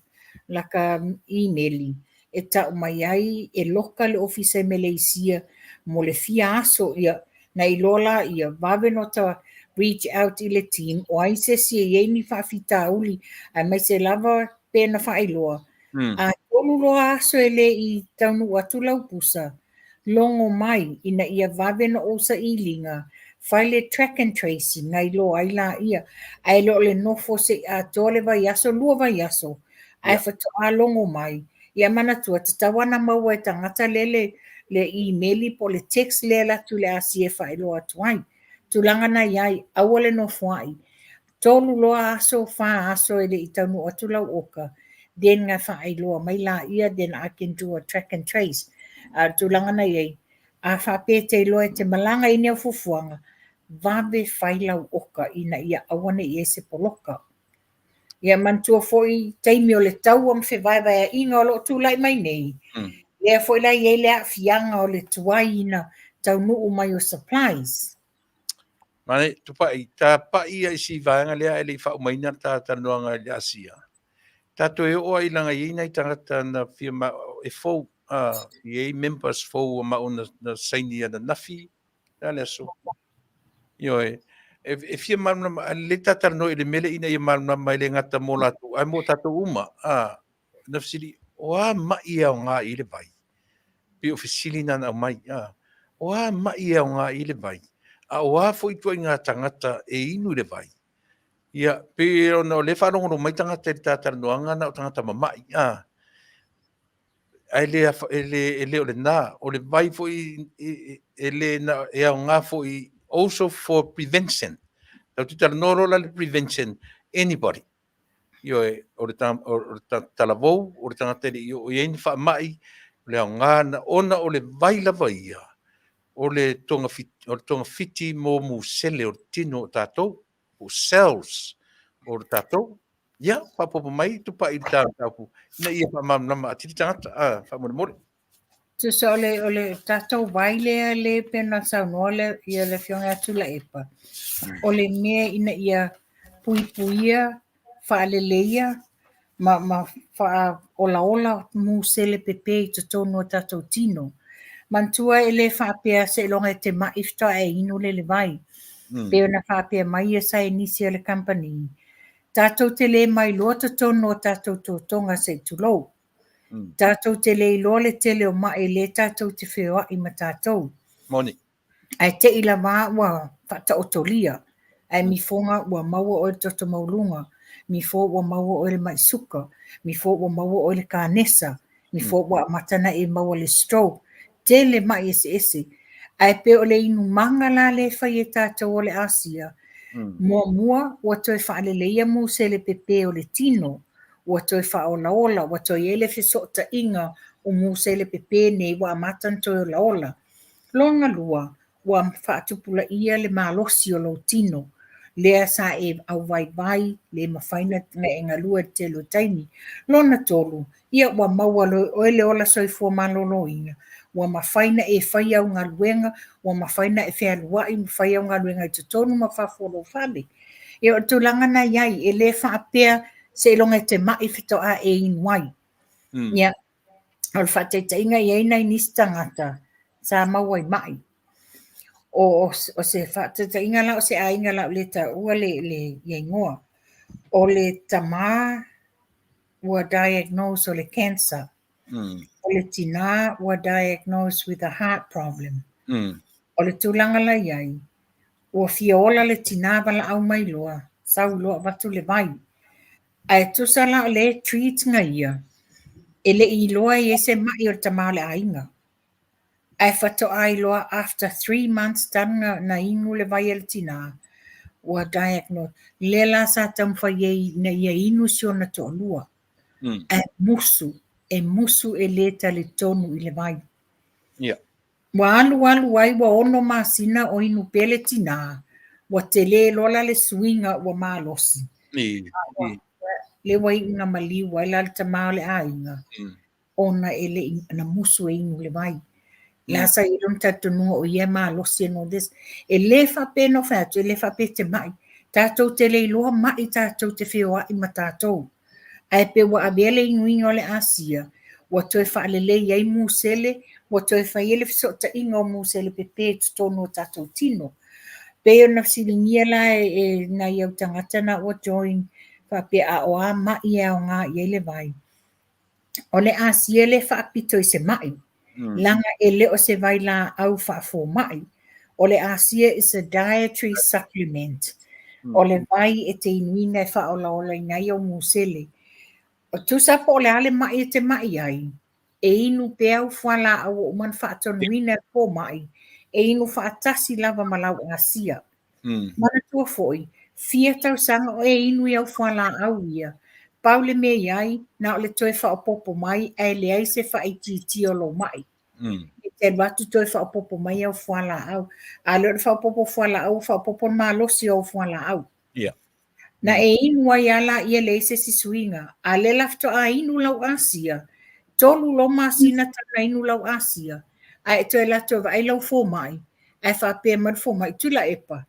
S3: laka imeli e tau mai ai e loka le ofisa i Meleisia mo le fia aso, ia na iloa la ia vave ona ta reach out i le team o ai se isi e i ai ni faafitauli aemaise lava pe na faailoa. A tolu loa aso e le i taunuu atu lau pusa, logo mai ina ia vave ona ou sailiga, fai le track and tracing na iloa ai laia, ae le o le nofo se i atoa le vaiaso, lua vaiaso, ae faatoa logo mai. Ia manatua, tatau lava ona maua e tagata lea le, le imeli po o le text lea e alu atu i le asia e faailoa atu ai. Tulaga na i ai, aua le nofoai. Tolu loa aso, fa aso e le i taunuu atu lau oka, then na faailoa mai laia, then I can do a track and trace. A o le tulaga na i ai, a faapea e te iloa e te malaga i ni au fuafuaga, vave fai lau oka ina ia aua ne i i ai se poloka. Ia manatua foi taimi o le taua ma fevaevaeaiga o lo o tulai mai nei, lea foi la e i ai le aafiaga o le tuai ina taunuu mai o supplies.
S2: Mane, tupai, tapai ia i si vaega lea ae le i faaumaina le ta talanoaga i le Asia. Tatou e oo ai laga i ai nai tagata na fia ma, e fou, a, i ai members fou a maʻu na, na saini ananafi, le a le aso. Ioe, e, e fia malamalama, a lelei ta talanoa i le mea lea ina ia malamalama e le gata mo latou, ae mo tatou uma, a, na fesili, o a maʻi e aoga i le vai? Pei o fesili na na aumai, a, o a maʻi e aoga i le vai? A o a foi ituaiga tagata e inu i le vai? Ia, pei ona o lea e faalogologo mai tagata i le ta talanoaga na o tagata mamaʻi, a, ae le, e le, e le o lena, o le vai foi e le na, e aoga foi also for prevention. Tatou te talanoa loa la i le prevention, anybody. Ioe, o le, o le talavou, o le tagata e le i oo i ai ni faamai, o le aoga na, ona o le vai lava ia, o le togafiti, o le togafiti mo musele o le tino o tatou, po o cells o le tatou. Ia, faaopoopo mai Tupai i le ta mataupu, ina ia faamalamalama atili tagata, a, faamolemole.
S3: Tusa o le, o le tatou vai lea le pei ona saunoa le, ia le Afioga ia Tuilaepa, o le mea ina ia puipuia, faaleleia ma, ma faaolaola musele pepe i totonu o tatou tino. Manatua e le faapea seiloga e te maʻi faatoa e inu le le vai. Pei ona faapea mai ia saienisi a le kamupani, tatou te le mailoa totonu o tatou totoga se i tulou. Tatou te le iloa le tele o maʻi lea tatou te feoaʻi ma tatou.
S2: Moni.
S3: Ae te i lava ua faataotolia, ae mifoga ua maua oe le toto maualuga, mifo ua maua oe le maʻi suka, mifo ua maua oe le kanesa, mifo ua amata ona e maua le stroke. Tele maʻi eseese. Ae pei o le inumaga la lea e fai e tatou o le Asia, muamua ua toe faaleleia musele pepe o le tino, ua toe faaolaola, ua toe i ai le fesootaiga o musele pepe nei ua amata ona toe olaola. Lona lua, ua faatupulaia le malosi o lou tino, lea sa e auvaivai, le mafai ona e galue i le tele o taimi. Lona tolu, ia ua maua loa e oe le ola soifua maloloina, ua mafai ona e faia au galuega, ua mafai ona e fealuai ma fai au galuega i totonu ma fafo o lou fale. Ia o le tulaga na i ai, e le faapea seiloga e te mai faatoa e inu ai. Ia, o le faataitaiga e i ai nai nisi tagata sa maua i mai. O, o se faataitaiga la o se aiga la o le taua le, le igoa. O le tamā ua diagnosed o le cancer. O le tinā ua diagnosed with a heart problem. O le tulaga la i ai, ua fia ola le tinā valaau mai loa, sau loa avatu le vai. Ae tusa la o le treat ga ia, e le i iloa e i ai se ma'i o le tamā o le aiga. Ae faatoa iloa after 3 months talu na, na inu le vai a le tinā, ua diagnose. Lea la sa taumafai ai ina ia inu si ona toalua. Ae musu, e musu e le talitonu i le vai. Ua alu alu ai ua 6 masina o inu pea le tinā, ua telē loa la le suiga ua malosi. Lea ua iu ina maliu ai la le tamā o le aiga, ona e le i na musu e inu le vai. La sa i ai lona talitonuga o ia e malosi and all this. E le faapea na ou fai atu, e le faapea e te ma'i. Tatou te le iloa ma'i tatou te feoa'i ma tatou. Ae pe ua avea le inuina o le asia, ua toe faalelei ai musele, ua toe fai ai le fesootaiga o musele pepe i totonu o tatou tino. Pei ona fesiligia la e nai au tagata na ua join faapea a o a ma'i e aoga i ai le vai. O le asia le faapito i se ma'i, leaga e le o se vailaau faafomai. O le asia is a dietary supplement. O le vai e te inuina e faaolaolaina ai ou musele. O tusa po o le a le ma'i e te ma'i ai, e inu pea au fualaau ua uma ona faatonuina e le fomai, e inu faatasi lava ma lau asia. Manatua foi, fia tausaga o e inu i au fualaau ia, pau le mea i ai, na o le toe faaopoopo mai ae leai se faaitiitia o lou ma'i. E te alu atu toe faaopoopo mai au fualaau. A le o le faaopoopo o fualaau, ua faaopoopo le malosi o au fualaau. Na e inu ai lava laia leai se isi suiga. A lea la faatoa inu lau asia, 3 loa masina talu ona inu lau asia, ae e toe alu atu e vaai lau fomai, ae faapea mai le fomai, Tuilaepa,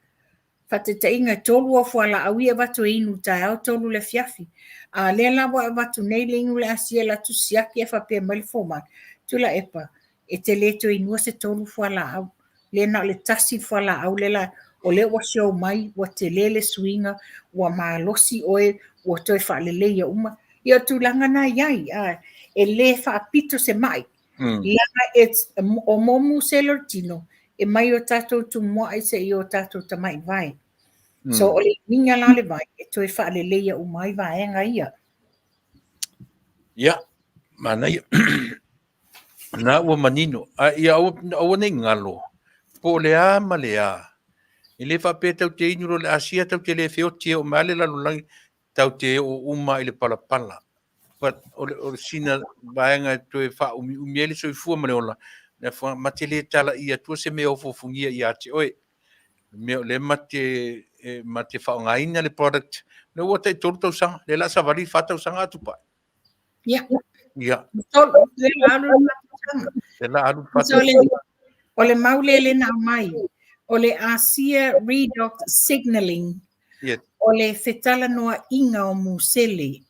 S3: faataitaiga e 3 au fualaau ia e avatu e inu i le taeao, 3 i le afiafi. A lea la ua avatu nei le inu o le asia, alu atu siaki ae faapea mai le fomai, Tuilaepa, e te le toe inua se 3 fualaau. Lea na o le 1 fualaau lea la, o lea ua show mai, ua tele le suiga, ua malosi oe, ua toe faaleleia uma. Ia o tulaga na i ai, e le faapito se ma'i. Leaga it's, o mō musele o le tino, e mai o tatou tumua'i seia o tatou tamaivae. So o le uiga la o le vai, e toe faaleleia uma ai vaega ia.
S2: Ia, manaia. Na ua manino. A ia aua, aua nei galo, po o le a ma le a. E le faapea tau te inu loa le asia, tau te le feoti e oo mai lava le lalolagi, tau te oo uma i le palapala. But o le, o le sina vaega e toe faaumiumi ai le soifua ma le ola, le afuaga, ma te le talaia atua se mea ofuofugia ia te oe. Le mea o lea ma te, e, ma te faaaogaina le product, lea ua tai 3 tausaga, lea o le a savali le 4 tausaga a Tupai.
S3: Ia.
S2: Ia.
S3: Le la alu le tausaga.
S2: Le la alu le tausaga.
S3: O le mau lea le na aumai, o le Asia Redox Signaling,
S2: yes.
S3: O le fetalanoa'iga o musele.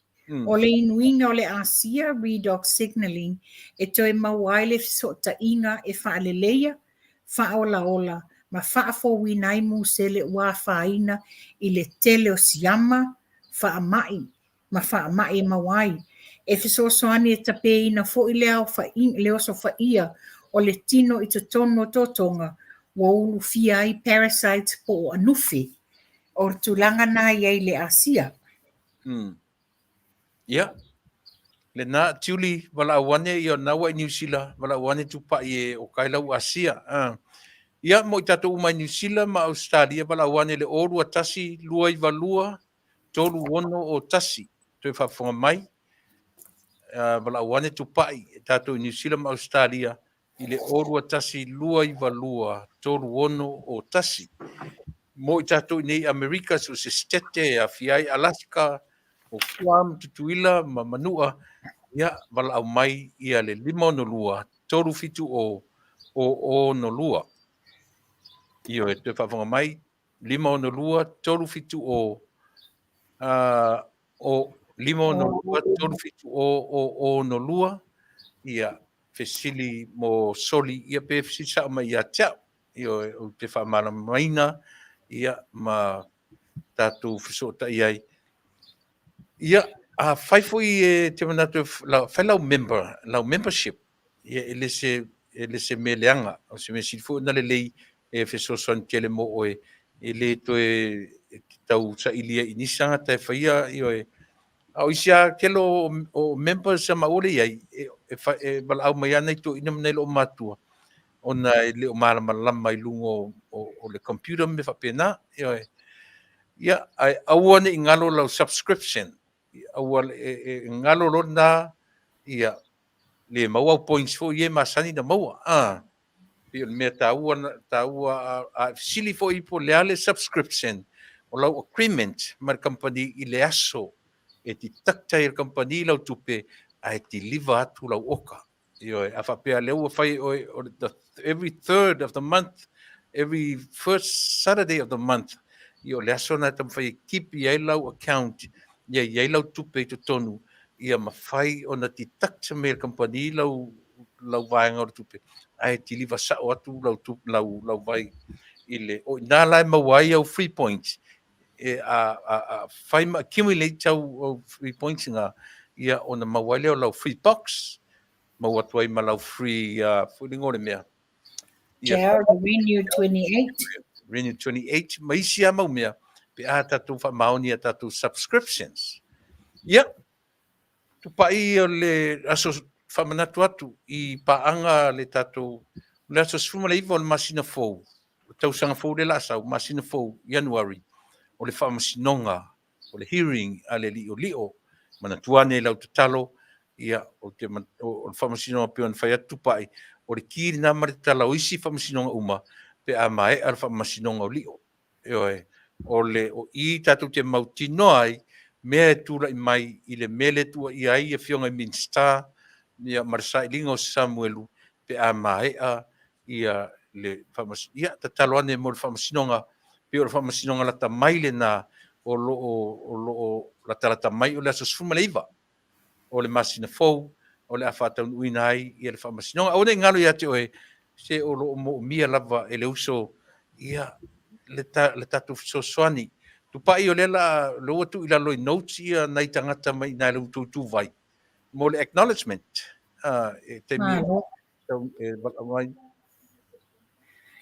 S3: O le inuina o le Asia Redox Signaling e toe maua ai le feso'ota'iga e fa'aleleia, fa'aolaola ma fa'afouina ai musele ua afaina i le tele o siama, fa'ama'i ma faamai e maua ai. E fesoasoani e tapeina foi le aofa'iga, le osofaia o le tino i totonu o totoga ua ulufia ai parasites po o anufe. O le tulaga na i ai i le Asia.
S2: Ia, lena Tiuli valaau ane ia na ua i Niu Sila, valaau ane Tupai e o kai lau Asia. Ia, mo i tatou uma i Niu Sila ma Ausetalia, valaau ane le 0 2 1 2 9 2 3 6 1, toe faafofoga mai, valaau ane Tupai e tatou i Niu Sila ma Ausetalia. i le 0 2 1 2 9 2 3 6 0 1. Mo i tatou i nei Amerika, so se setete e aafia ai Alaska, o Guam, Tutuila ma Manua, ia, valaau mai ia le 562 370 0 0 62. Ioe, toe faafofoga mai, 562 370 o 562 370 0 0 62. Ia, fesili mo Soli, ia, pe fesili sao mai ia te au. Ioe, ou te faamalamalamaina, ia, ma tatou fesootai ai. Ia, a fai foi e te manatu fai lau member, lau membership, ia, e le se mea leaga, o se mea sili foi ona lelei e fesoasoani tele mo oe, e le toe tau sailia i nisi tagata e faia. Ioe, a o isi a tele o members sa maua le iai e valaau mai ana i toeaiina ma nai loo matua ona e le o malamalama i luga o le computer ma mea faapena. Ioe, ia, ae aua ne i galo lau subscription, aua e galo lona, ia, le maua au points foi e masani na maua. A pei o le mea taua taua a fesili foi po le a le subscription o lau agreement ma le company i le aso e deduct ai e le company lau tupe ae deliver atu lau oka. Ioe, a faapea lea ua fai oe o the every third of the month, every first Saturday of the month, ia, o le aso na e taumafai e kipi ai lau account, ia i ai lau tupe i totonu, ia mafai ona deduct mai e le company lau vaega o le tupe ae deliver sao atu lau tupe, lau vai i le o ina la e maua ai au free points e a fai ma accumulate au free points nga, ia, ona maua ai lea o lau free box, maua atu ai ma lau free foi le le mea.
S3: Ia, Renew 28.
S2: Renew 28 ma isi a mau mea pe a tatou faamaoni a tatou subscriptions. Ia, tupai o le aso faamanatu atu i paaga le tatou le aso 19 o le masina fou, tausaga fou le lasau, masina fou, January, o le faamasinoga, o le hearing a le Li'oli'o. Manatua ane lau tatalo, ia, o te o le faamasinoga pe ona fai atu tupai, o le ki lena ma le tatala o isi faamasinoga uma pe a maea le faamasinoga o Li'o. Ioe, o le o i tatou te mautinoa ai mea e tulai mai i le mea le tuuaia ai afioga i Minisita, ia, ma le sailiga o Samuelu pe a maea ia le faamas. Ia, tatalo ane mo le faamasinoga, pe o le faamasinoga lata mai lena o lo o latalata mai, o le aso 19 o le masina fou o le a faataunuuina ai ia le faamasinoga. Aua ne i galo ia te oe se o lo o moomia lava e le uso, ia, le tatou fesoasoani. Tupai o lea la le ua tuu i lalo i notes ia nai tagata mai ina le utu vai mo le acknowledgement e taimi e valaau mai.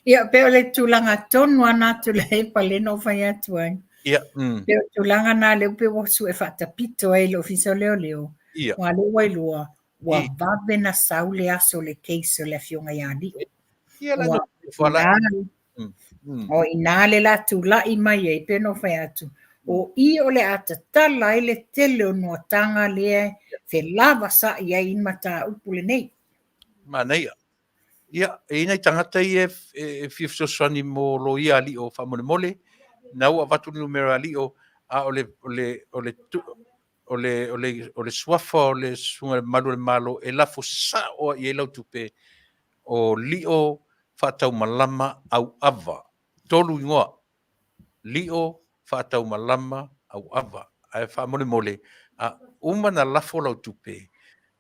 S3: Ia, pe o le tulaga tonu ana atu le palena o fai atu ai. Pe o tulaga na le upe ua su e faatapito ai le ofisa o leoleo. Ua le ua ilua, ua vave na sau le aso le case o le afioga ia Li'o.
S2: Ia la no wala.
S3: O ina le la tula'i mai ai pe no fai atu. O i o le atatala ai le tele o nuataga lea fe lava sa i ai i mataupu lenei.
S2: Manaia. Ia, e i nai tagata ia e fia fesoasoani mo lo ia Li'o faamolemole, na ua avatu le numera a Li'o, a o le suafa o le susuga le mamalu o le Malo e lafo sao ai i ai lau tupe o Li'o Faataumalama Auava. Tolu igoa. Li'o Faataumalama Auava. Ae faamolemole, a uma na lafo lau tupe,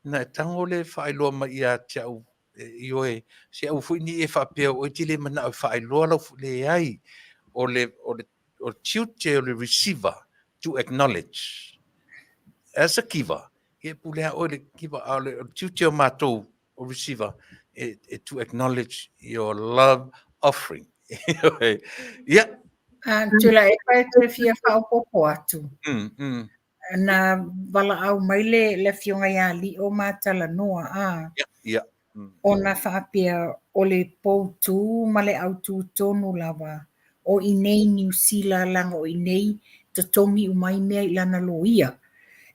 S2: na e tago le faailoa mai ia te au. Ioe, se au foi ni e faapea o te le manao e faailoa lau leai. O le tiute o le receiver to acknowledge. As a giver, e pule a oe le giver, a o le tiute o matou o receiver e to acknowledge your love offering. Ia.
S3: Ah, tula e pai te fia whaopopo atu. Na valaau mai le afioga ia Li'o ma talanoa a.
S2: Ia, ia.
S3: Ona faapea o le poutū ma le autū tonu lava o i nei Niu Sila laga o i nei totogi umai mea i lana loia.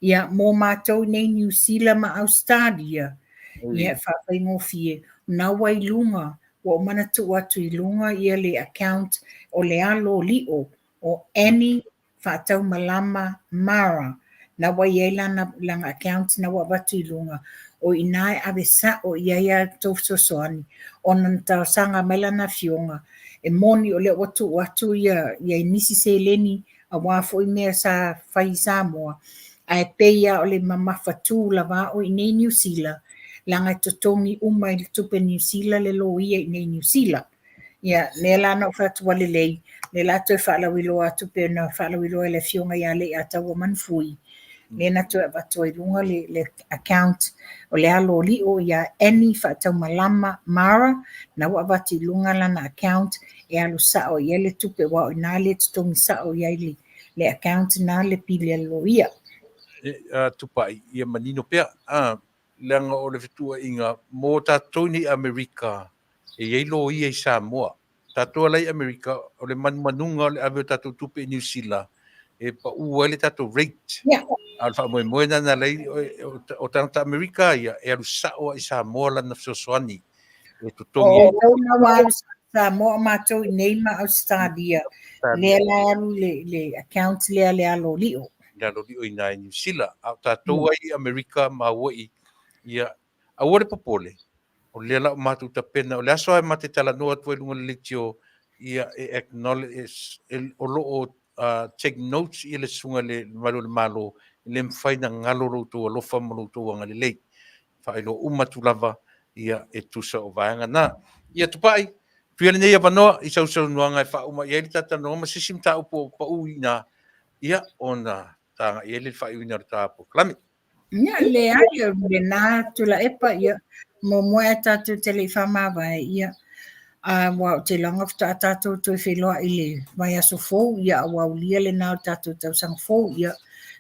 S3: Ia, mo matou i nei Niu Sila ma Australia, ia, e faafaigofie. Na ua i luga, ua uma ona tuu atu i luga ia le account o le alo o Lio, o Annie Faataumalama Mara, na ua i ai lana, lana account na ua avatu i luga, o i ina e ave sa'o i ai a outou fesoasoani, ona na talosaga mai lana afioga, e moni o lea ua tuu atu ia, ia nisi seleni aua foi mea sa fai i Samoa, ae pei lava o le mamafatū lava o i inei i Niu Sila, leaga e totogi uma i le tupe Niu Sila le loia i inei i Niu Sila. Ia, lea la na ou fai atu ua lelei, lea la toe faalauiloa atu pei ona faalauiloa e le Afioga ia Leiataua Manufui, lea na toe avatu ai i luga le, le account o le alo o Lio ia Annie Faataumalama Mara, na ua avatu i luga lana account e alu sa'o i ai le tupe aua o i ina lea e totogi sa'o i ai le, le account na le pili a le loia.
S2: E, Tupai, ia manino pea, a, leaga o le fetuuaiga mo tatou i nei Amerika, e i ai loia i Samoa. Tatou la i Amerika, o le manumanuga o le ave o tatou tupe i Niu Sila, e pau ai le tatou rate.
S3: Yeah.
S2: A o le faamoemoe lena na alai o tagata Amerika ia, e alu sao lava i Samoa lana fesoasoani e totogi
S3: ai. O outou na ua alu i Samoa, o matou i inei ma Ausetalia, lea la e alu le, le account lea le alo o Lio.
S2: Le alo o Lio i ina i Niu Sila. A o tatou ai i Amerika ma Hawaii, ia, aua le popole, o lea la ua matou tapena, o le aso lava e ma te talanoa atu ai i luga o le leitio, ia, e acknowledge, e, o lo o take notes ia le susuga i le Malu o le Malo, e le mafai ona galo lo outou alofa ma lo outou agalelei. Faailoa uma atu lava, ia, e tusa o vaega na. Ia, Tupai, tuia lenei avanoa i sau saunoaga e faauma i ai le talatalanoaga ma se isi mataupu o pau i ina, ia, ona tagai ai lea i le faaiuina o le ta polokalame.
S3: Ia, leai, o lena Tuilaepa, ia, muamua ae tatou te le i faamavae, ia, aua ou te iloaina faatoa tatou toe feiloai i le vaiaso fou, ia, a ua aulia lena o le tatou tausaga fou, ia,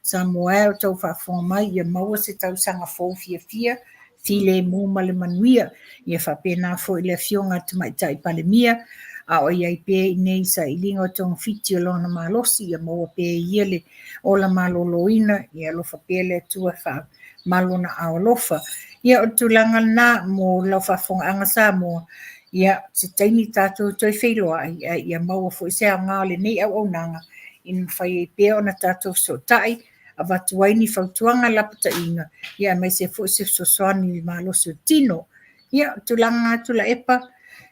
S3: Samoa e, o outou faafofoga mai, ia maua se tausaga fou fiafia, filemu ma le manuia. Ia faapena foi le Afioga i le Tamaitai Palemia, a o i ai pea i inei i sailiga o togafiti o lona malosi, ia maua pea e ia le ola maloloina, ia alofa pea le Atua e faamalu lona aao alofa. Ia o le tulaga lena mo lau faafofogaaga Samoa, ia se taimi tatou toe feiloai, ae ia maua foi se aoga o lenei auaunaga ina mafai ai pea ona tatou fesootai avatu ai ni fautuaga lapataiga, ia aemaise foi se fesoasoani i le malosi o le tino. Ia, o tulaga lava Tuilaepa,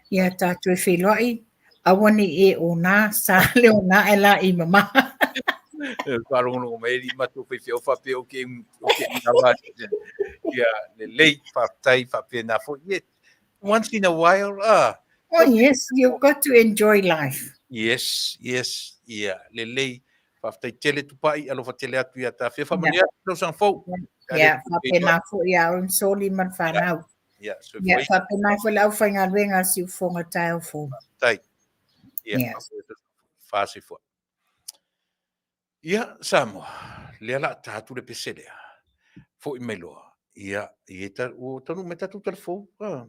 S3: ia tatou e feiloai, aua ne i e ona, sa le ona ae laei mama.
S2: Faalogologo mai alii matou faifeau faapea ou te gawa. Ia, lelei, faafetai faapena foi. Yeah, once in a while, ah.
S3: Oh yes, you've got to enjoy life.
S2: Yes, yes, ia, lelei. Faafetai tele Tupai, alofa tele atu ia ta. Fia faamanuia atu tausaga fou.
S3: Ia, faapena foi ia oe Soli ma le fanau.
S2: Ia,
S3: Ia, faapena foi le aufaigaluega a Siufofoga taeao fou.
S2: Faafetai. Ia, fasoifua. Ia, Samoa, lea la ta atu le pese lea. Foi mai loa. Ia, ia ta, ua taunuu mai tatou tala fou. Ah.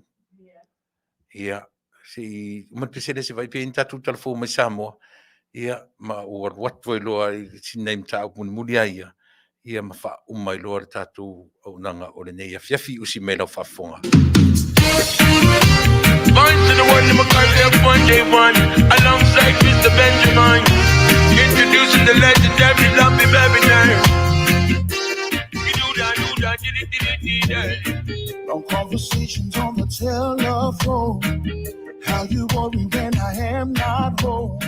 S2: Ia, se i uma le pese lea se vai pe ni tatou tala fou mai Samoa. Ia, ma ua alu atu ai loa i sinai mataupu mulimuli a ia. Ia ma faauma ai loa le tatou auaunaga o lenei afiafi usi mai lau faafofoga. Alongside Mr. Benjamin, introducing the legendary Lumpy Baby name. Long conversations on the telephone. How you worry when I am not home.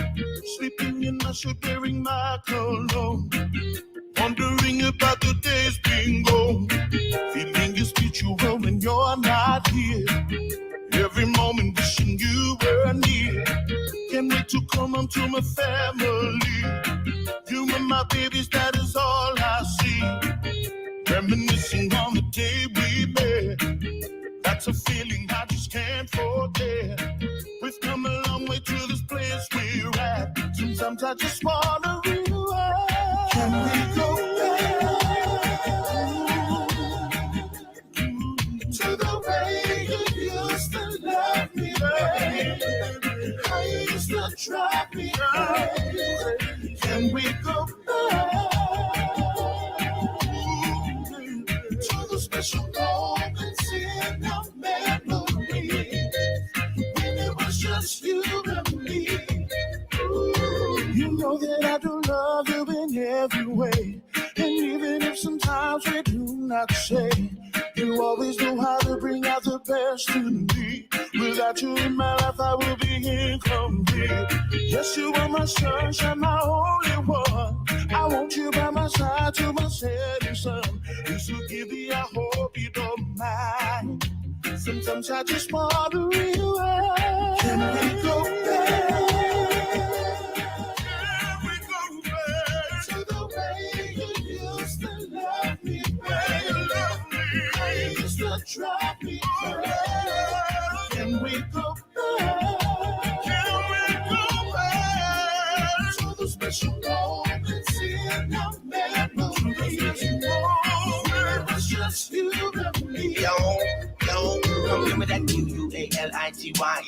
S2: Sleeping in my shirt, wearing my cologne. Wondering about the days being gone. Feeling is spiritual when you're not here. Every moment wishing you were near. Can't wait to come home to my family. You and my babies, that is all I see. Reminiscing on the day we met. That's a feeling I just can't forget. We've come a long way to this place we're at. Sometimes I just wanna rewind. Can we go back to the way you used to love me, baby? How you used to drive me crazy. Can we go back to the special moments in our memory?
S1: know that I do love you in every way. And even if sometimes we do not say, you always know how to bring out the best in me. Without you in my life, I will be incomplete. Yes, you are my sunshine, my only one. I want you by my side till my setting sun. Please forgive me, I hope you don't mind. Sometimes I just want to rewind. Can we go back? Can we go back to the way you used to love me, baby? You used to drive me crazy. Can we go back? Can we go back to the special moments in our memory? It was just you and me.
S5: Yo, yo, come give me that Q-U-A-L-I-T-Y.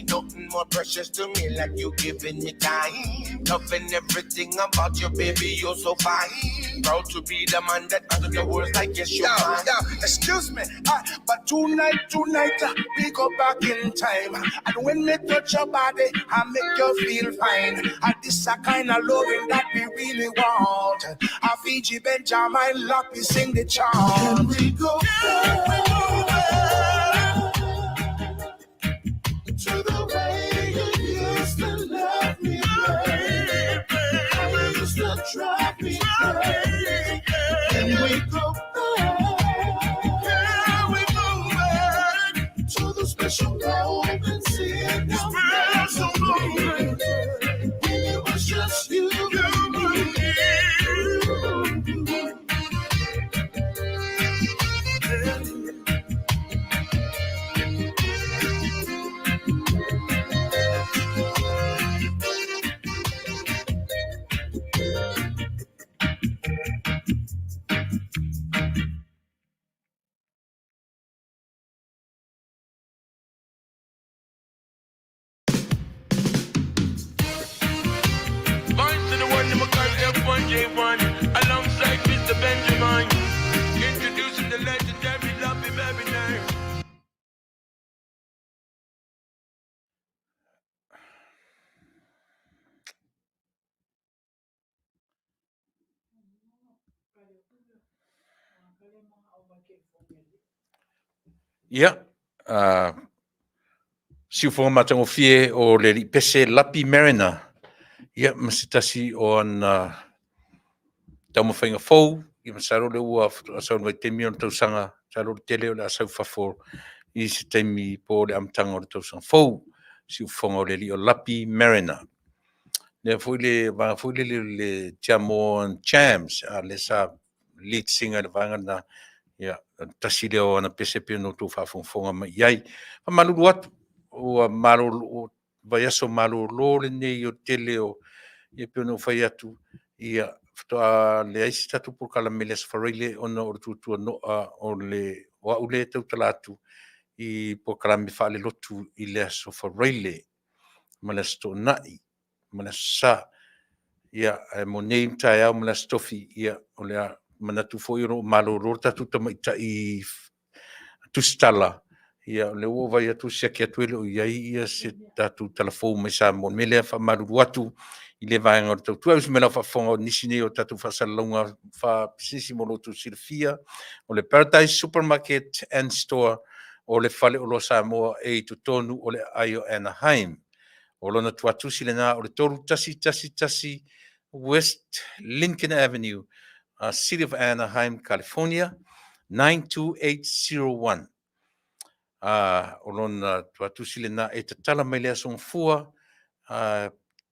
S5: Nothing more precious to me like you giving me time. Loving everything about you, baby, you're so fine. Proud to be the man that utter the words like yes, you're mine.
S1: Yo, excuse me, but tonight, we go back in time. And when me touch your body, I make you feel fine. And this a kind of loving that we really want. A Fiji Benjamin Lappy sing the chant. Can we go back to the way you used to love me, baby? You used to drive me crazy. Can we go back? Can we go back to the special moments in our memory? When it was just you and me.
S5: Voice to the one, number F1J1, alongside Mr. Benjamin, introducing the legendary Lovey Mariner.
S2: Ia, siufoga matagofie o le alii pese Lapi Mariner, ia, ma se tasi o ana taumafaiga fou, ia masalo lea ua faatoa sau i le vaitaimi o le tausaga, masalo o le tele o le a sau i fafo i se taimi po o le amataga o le tausaga fou, siufofoga o le alii o Lapi Mariner. Lea foi le vaega foi lele o le Tiamoan Jams, a lea sa lead singer i le vaega lena, ia, tasi lea o ana pese pei ona outou faafogafoga mai i ai. Faamalulu atu, ua malolo, vaiaso malolo lenei o tele o, ia pei ona ou fai atu, ia, faatoa leai se tatou polokalame i le Aso Faraile ona o le tuatuanoa o le, o au lea e tautala atu i polokalame faalelotu i le Aso Faraile ma le Aso Toonai ma le Aso Sa. Ia, ae mo nei taeao ma le Aso Tofi, ia, o le a manatu foi o lo o malolo le tatou tamaitai tusitala, ia, o lea ua ou vaai atu siaki atu e le o i ai ia se tatou talafou mai Samoa. O le mea lea faamalulu atu i le vaega o le tautua. E usi mai lau faafofoga o nisi nei o tatou faasalalauga faapisinisi mo lo outou silafia, o le Paradise Supermarket and Store o le Faleoloa Samoa e i totonu o le aai o Anaheim. O lona tuatusi lena o le 3111 West Lincoln Avenue, City of Anaheim, California, 92801. O lona tuatusi lena e tatala mai le Aso Gafua,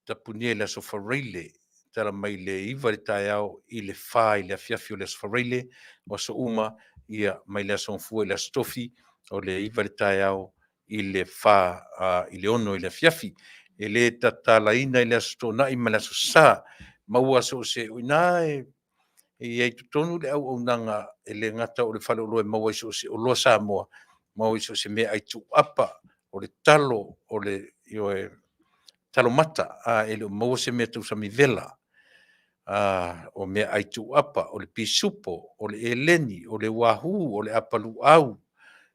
S2: tapunia i le Aso Faraile, tala mai le 9 i le taeao i le 4 i le afiafi o le Aso Faraile, o aso uma, ia, mai le Aso Gafua i le Aso Tofi, o le 9 i le taeao i le 4 i le 6 i le afiafi. E le tatalaina i le Aso Toonai ma le Aso Sa, maua so o se, o i ina e i ai totonu le auaunaga e le gata o le faleoloa e maua ai so o se oloa Samoa, maua ai so o se meaai tuuapa, o le talo, o le, ioe, talo mata, a e le o maua se mea tausami vela, o meaai tuuapa, o le pisupo, o le eleni, o le wahoo, o le apaluau,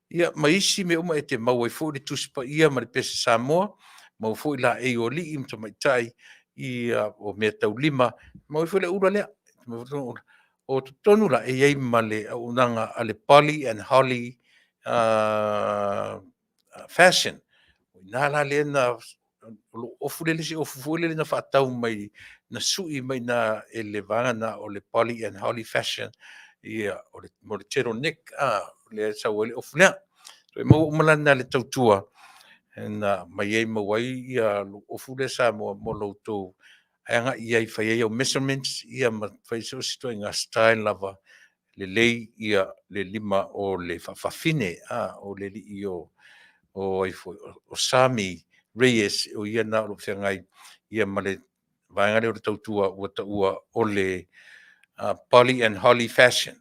S2: ia, ma isi mea uma e te maua ai foi le Tusi Paia ma le Pese Samoa, maua foi laei o alii ma tamaitai, Ia, o mea tau lima, maua ai foi le ula lea. O totonu la, e i ai ma le auaunaga a le Polly and Holly Fashion. O i ina la lea na, o lou ofu lea, le isi ofu foi lele na faatau mai, na sui mai i ina e le vaega lena o le Polly and Holly Fashion, ia, o le, mo le turtle neck, lea e sau ai le ofu lea. So e maua uma la na i le tautua na aumai ai maua ai ia lou ofu lea Samoa mo lo outou e agai i ai e fai ai au measurements ia ma fai so o se ituaiga style lava lelei ia le lima o le faafafine a o le alii o o ai foi o Sami Reyes o ia na o lo o feagai ia ma le vaega lea o le tautua ua taua o le Polly and Holly Fashion.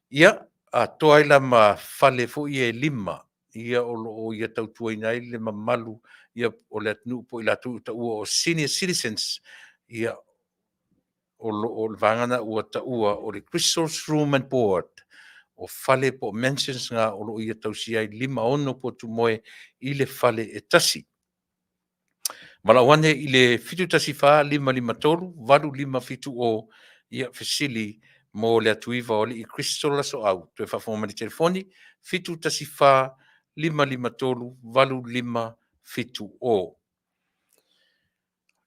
S2: Ia, atoa ai la ma fale foi ia e lima ia o lo o ia tautuaina ai le mamalu ia o le atunuu po o i latou ua taua o senior citizens ia o lo o le vaega lena ua taua o le Crystal's Room and Board o fale po o mansions na o lo o ia tausia ai 56 potu moe i le fale e tasi. Valaau ane i le 714 553 8570 ia fesili mo le atuiva o Alii Crystal Asoau. Toe faafofoga mai le telefoni 714 553 8570.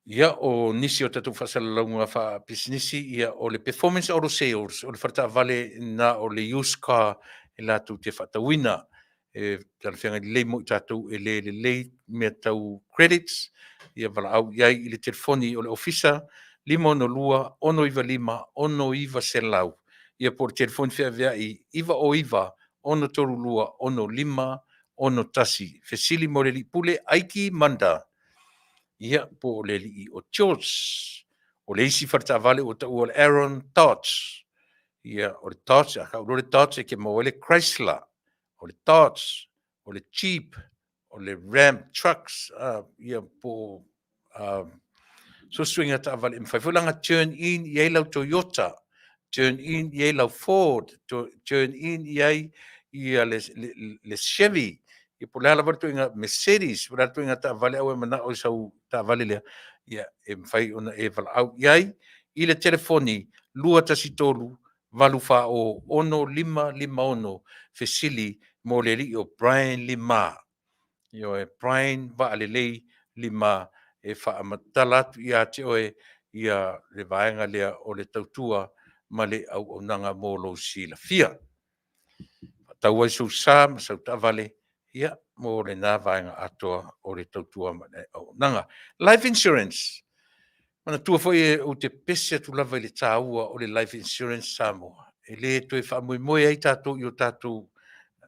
S2: Ia, o nisi o tatou faasalalauga faapisinisi, ia, o le Performance Auto Sales, o le faletaavale na o le used car e latou te faatauina. E talafeagai lelei mo i tatou e le lelei mea tau credits, ia valaau i ai i le telefoni o le ofisa 562 695 6900, ia po o le telefoni feaveai 909 632 65 61. Fesili mo le Alii Pule Aiki Manda, ia po o le alii o George. O le isi faletaavale ua taua o le Aaron Dodge. Ia, o le Dodge, a tau loa le Dodge e te maua ai le Chrysler, o le Dodge, o le Jeep, o le Ram Trucks, ia po o so o se ituaiga taavale e mafai foi la ona turn in i ai lau Toyota, turn in i ai lau Ford, turn in i ai ia le, le, le Chevy, ia po o le a lava le ituaiga Mercedes, po o le a le ituaiga taavale a ua e manao i sau taavale lea, ia e mafai ona e valaau i ai i le telefoni 213 840 6556, fesili mo le alii o Brian Lima. Ioe, Brian Vaalelei Lima e faamatala atu ia te oe ia le vaega lea o le tautua ma le auaunaga mo lou silafia. Faatau ai sou sa ma sau taavale ia mo lena vaega atoa o le tautua ma le auaunaga. Life insurance. Manatua foi e ou te pese atu lava i le taua o le life insurance Samoa. E le toe faamoemoe ai tatou i o tatou,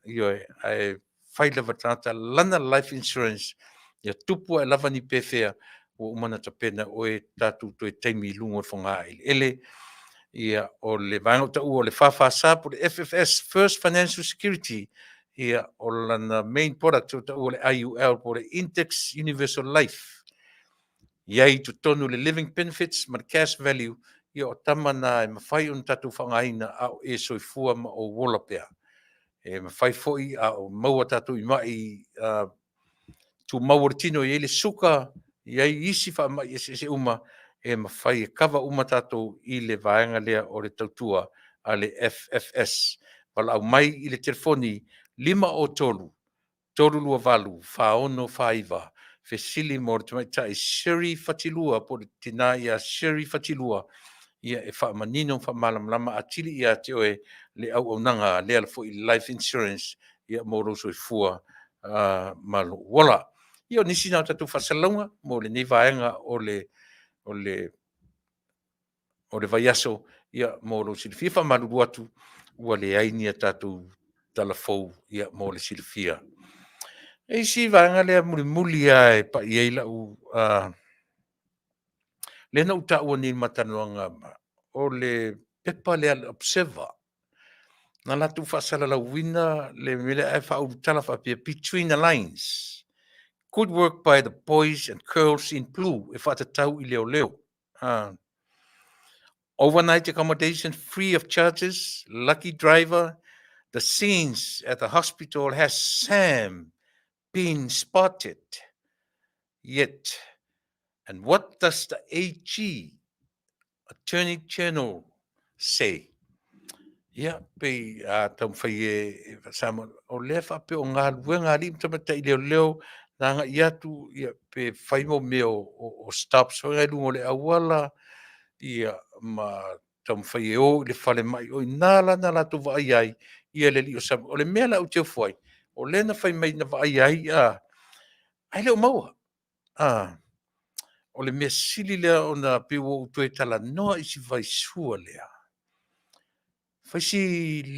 S2: ioe, ae fai lava e le tagata lana life insurance ia tupu ae lava ni pefea ua uma ona tapena oe tatou toe taimi i luga o le fogaeleele. Ia, o le vaega ua taua o le FFS po o le FFS, First Financial Security, ia, o lana main product ua taua o le IUL po o le Index Universal Life. I ai i totonu le living benefits ma le cash value, ia o tama na e mafai ona tatou faaaogaina a o e soifua ma ou ola pea. E mafai foi a o maua tatou i ma'i tumau o le tino, e i ai le suka, e i ai isi faamai eseese uma, e mafai e kava uma tatou i le vaega lea o le tautua a le FFS. Valaau mai i le telefoni 503 328 4649, fesili mo le tamaitai Sherry Fatilua po o le tina ia Sherry Fatilua, ia e faamanino ma faamalamalama atili ia te oe le auaunaga lea foi life insurance ia mo lou soifua ma lou ola. Ia o nisi na o tatou faasalalauga mo lenei vaega o le o le o le vaiaso, ia mo lou silafia. Faamalulu atu ua leai ni a tatou tala fou ia mo le silafia. E isi vaega lea mulimuli lava e pai ai lau lea na ou taua nei i le ma talanoaga o le pepa lea le Observer na latou faasalalauina le mea lea ae faaulutala faapea between the lines good work by the boys and girls in blue e faatatau i leoleo. Overnight accommodation free of charges, lucky driver, the scenes at the hospital has Sam been spotted yet? And what does the AG, Attorney General, say? Ia, pei a taumafai e Samoa, o lea faapea o galuega a alii ma tamaitai leoleo na agai atu ia, pe fai mo mea o stops foi i luga o le auala, ia, ma taumafai e o i le falemai. O i ina la na latou vaaia ai ia le alii o Samoa. O le mea la ou te ofo ai, o lea na fai mai na vaaia ai, ae le o maua. O le mea sili lea ona pei ua ou toe talanoa i si vaisua lea, fai si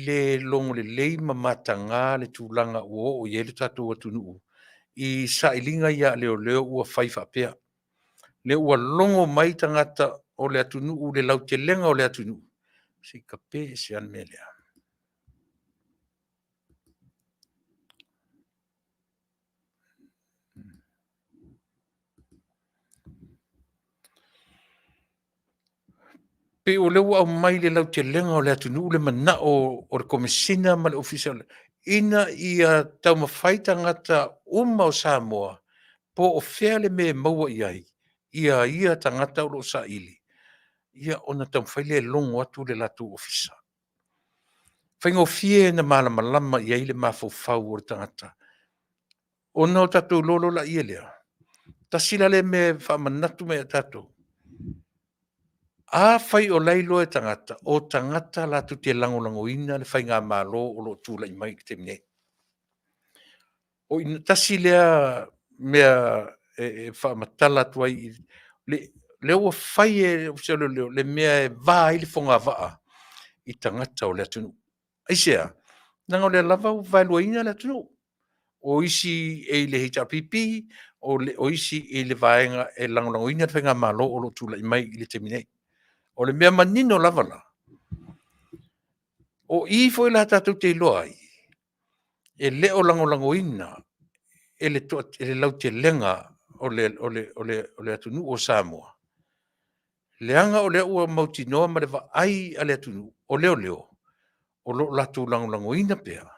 S2: le logo lelei ma mataga le tulaga ua oo i ai le tatou atunuu i sailiga ia a leoleo ua fai faapea. Lea ua logo mai tagata o le atunuu, le lautelega o le atunuu, se i tape ese lava le mea lea. Pei o lea ua aumai i le lautelega o le atunuu le manao o le Komesina ma le Ofisa ina ia taumafai tagata uma o Samoa po o fea le mea e maua i ai ia tagata o lo o saili, ia ona taumafai lea e logo atu le latou ofisa. Faigofie ona malamalama i ai le mafaufau o le tagata ona o tatou iloa loa lea, tasi la lea mea e faamanatu mai ia i tatou, afai o la e iloa e tagata, o tagata latou te lagolagoina le faigamalo o lo o tulai mai i le taimi nei. O i, tasi lea mea e faamatala atu ai, lea ua fai e le Ofisa o Leoleo le mea e va ai le fogavaa i tagata o le atunuu. Aisea? Leaga o lea lava ua vaeluaina le atunuu. O isi e i le HRPP, o isi i le vaega e lagolagoina le faigamalo o lo o tulai mai i le taimi nei. O le mea manino lava la, o i foi la tatou te iloa ai, e le o lagolagoina e le lautelega o le atunuu o Samoa, leaga o lea ua mautinoa ma le vaai a le atunuu, o leoleo, o lo o latou lagolagoina pea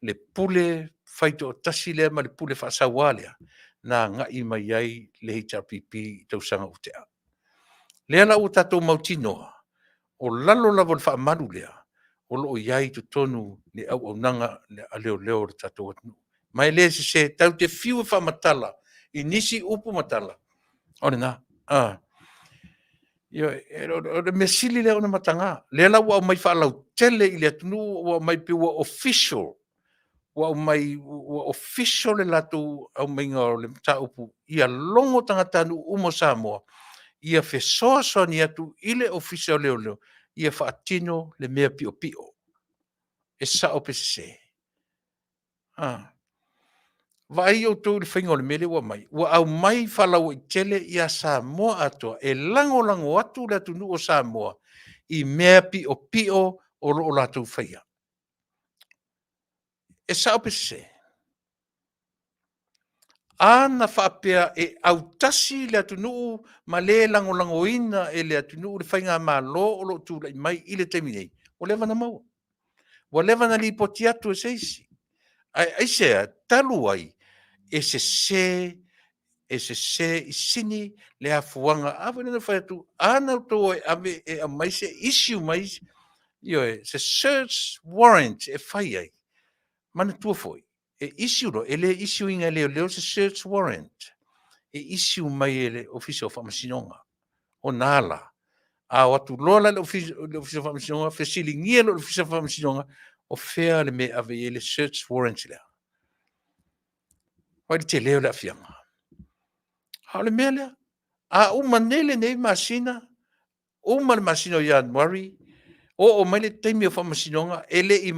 S2: le pule faitoatasi lea ma le pule faasaua lea na agai mai ai le HRPP i tausaga ua tea. Lea la ua tatou mautinoa, o lalo lava o le faamalu lea, o lo o i ai i totonu le auaunaga a leoleo a le tatou atunuu. Ma e le sese, tatou te fiu e faamatala i nisi upu ma tala, o lena. Ioe. O le mea sili lea ona mataga, lea la ua aumai faalautele i le atunuu, ua aumai pei ua official, ua aumai ua official le latou aumaiga o le mataupu ia logo tagatanuu uma o Samoa, ia fesoasoani atu i le Ofisa o Leoleo ia faatino le mea piopio. E sao pe sese? Vaai outou i le faiga o le mea lea ua aumai? Ua aumai faalauaitele ia Samoa atoa e lagolago atu le atunuu o Samoa i mea piopio o lo o latou faia. E sao pe sese? A na faapea e autasi le atunuu ma le lagolagoina e le atunuu le faigamalo o lo o tulai mai i le taimi nei, ua leva ona maua. Ua leva ona lipoti atu e se isi. Ae aisea? Talu ai, e sese, e sese i sini le afuaga. A foi lea na fai atu, a na outou o e ave e aumai se issue mai, ioe, se search warrant e fai ai. Manatua foi, e issue loa, e le issue ina e leoleo se search warrant. E issue mai e le Ofisa o Faamasinoga. Ona a la? A o atu loa la le Ofisa o Faamasinoga, fesiligia loa e le Ofisa o Faamasinoga, o fea le mea e ave i ai le search warrant lea? Vaai i le tele o le aafiaga. A o le mea lea, a uma nei lenei masina, uma le masina o Ianuari, oo mai le taimi o faamasinoga, e le i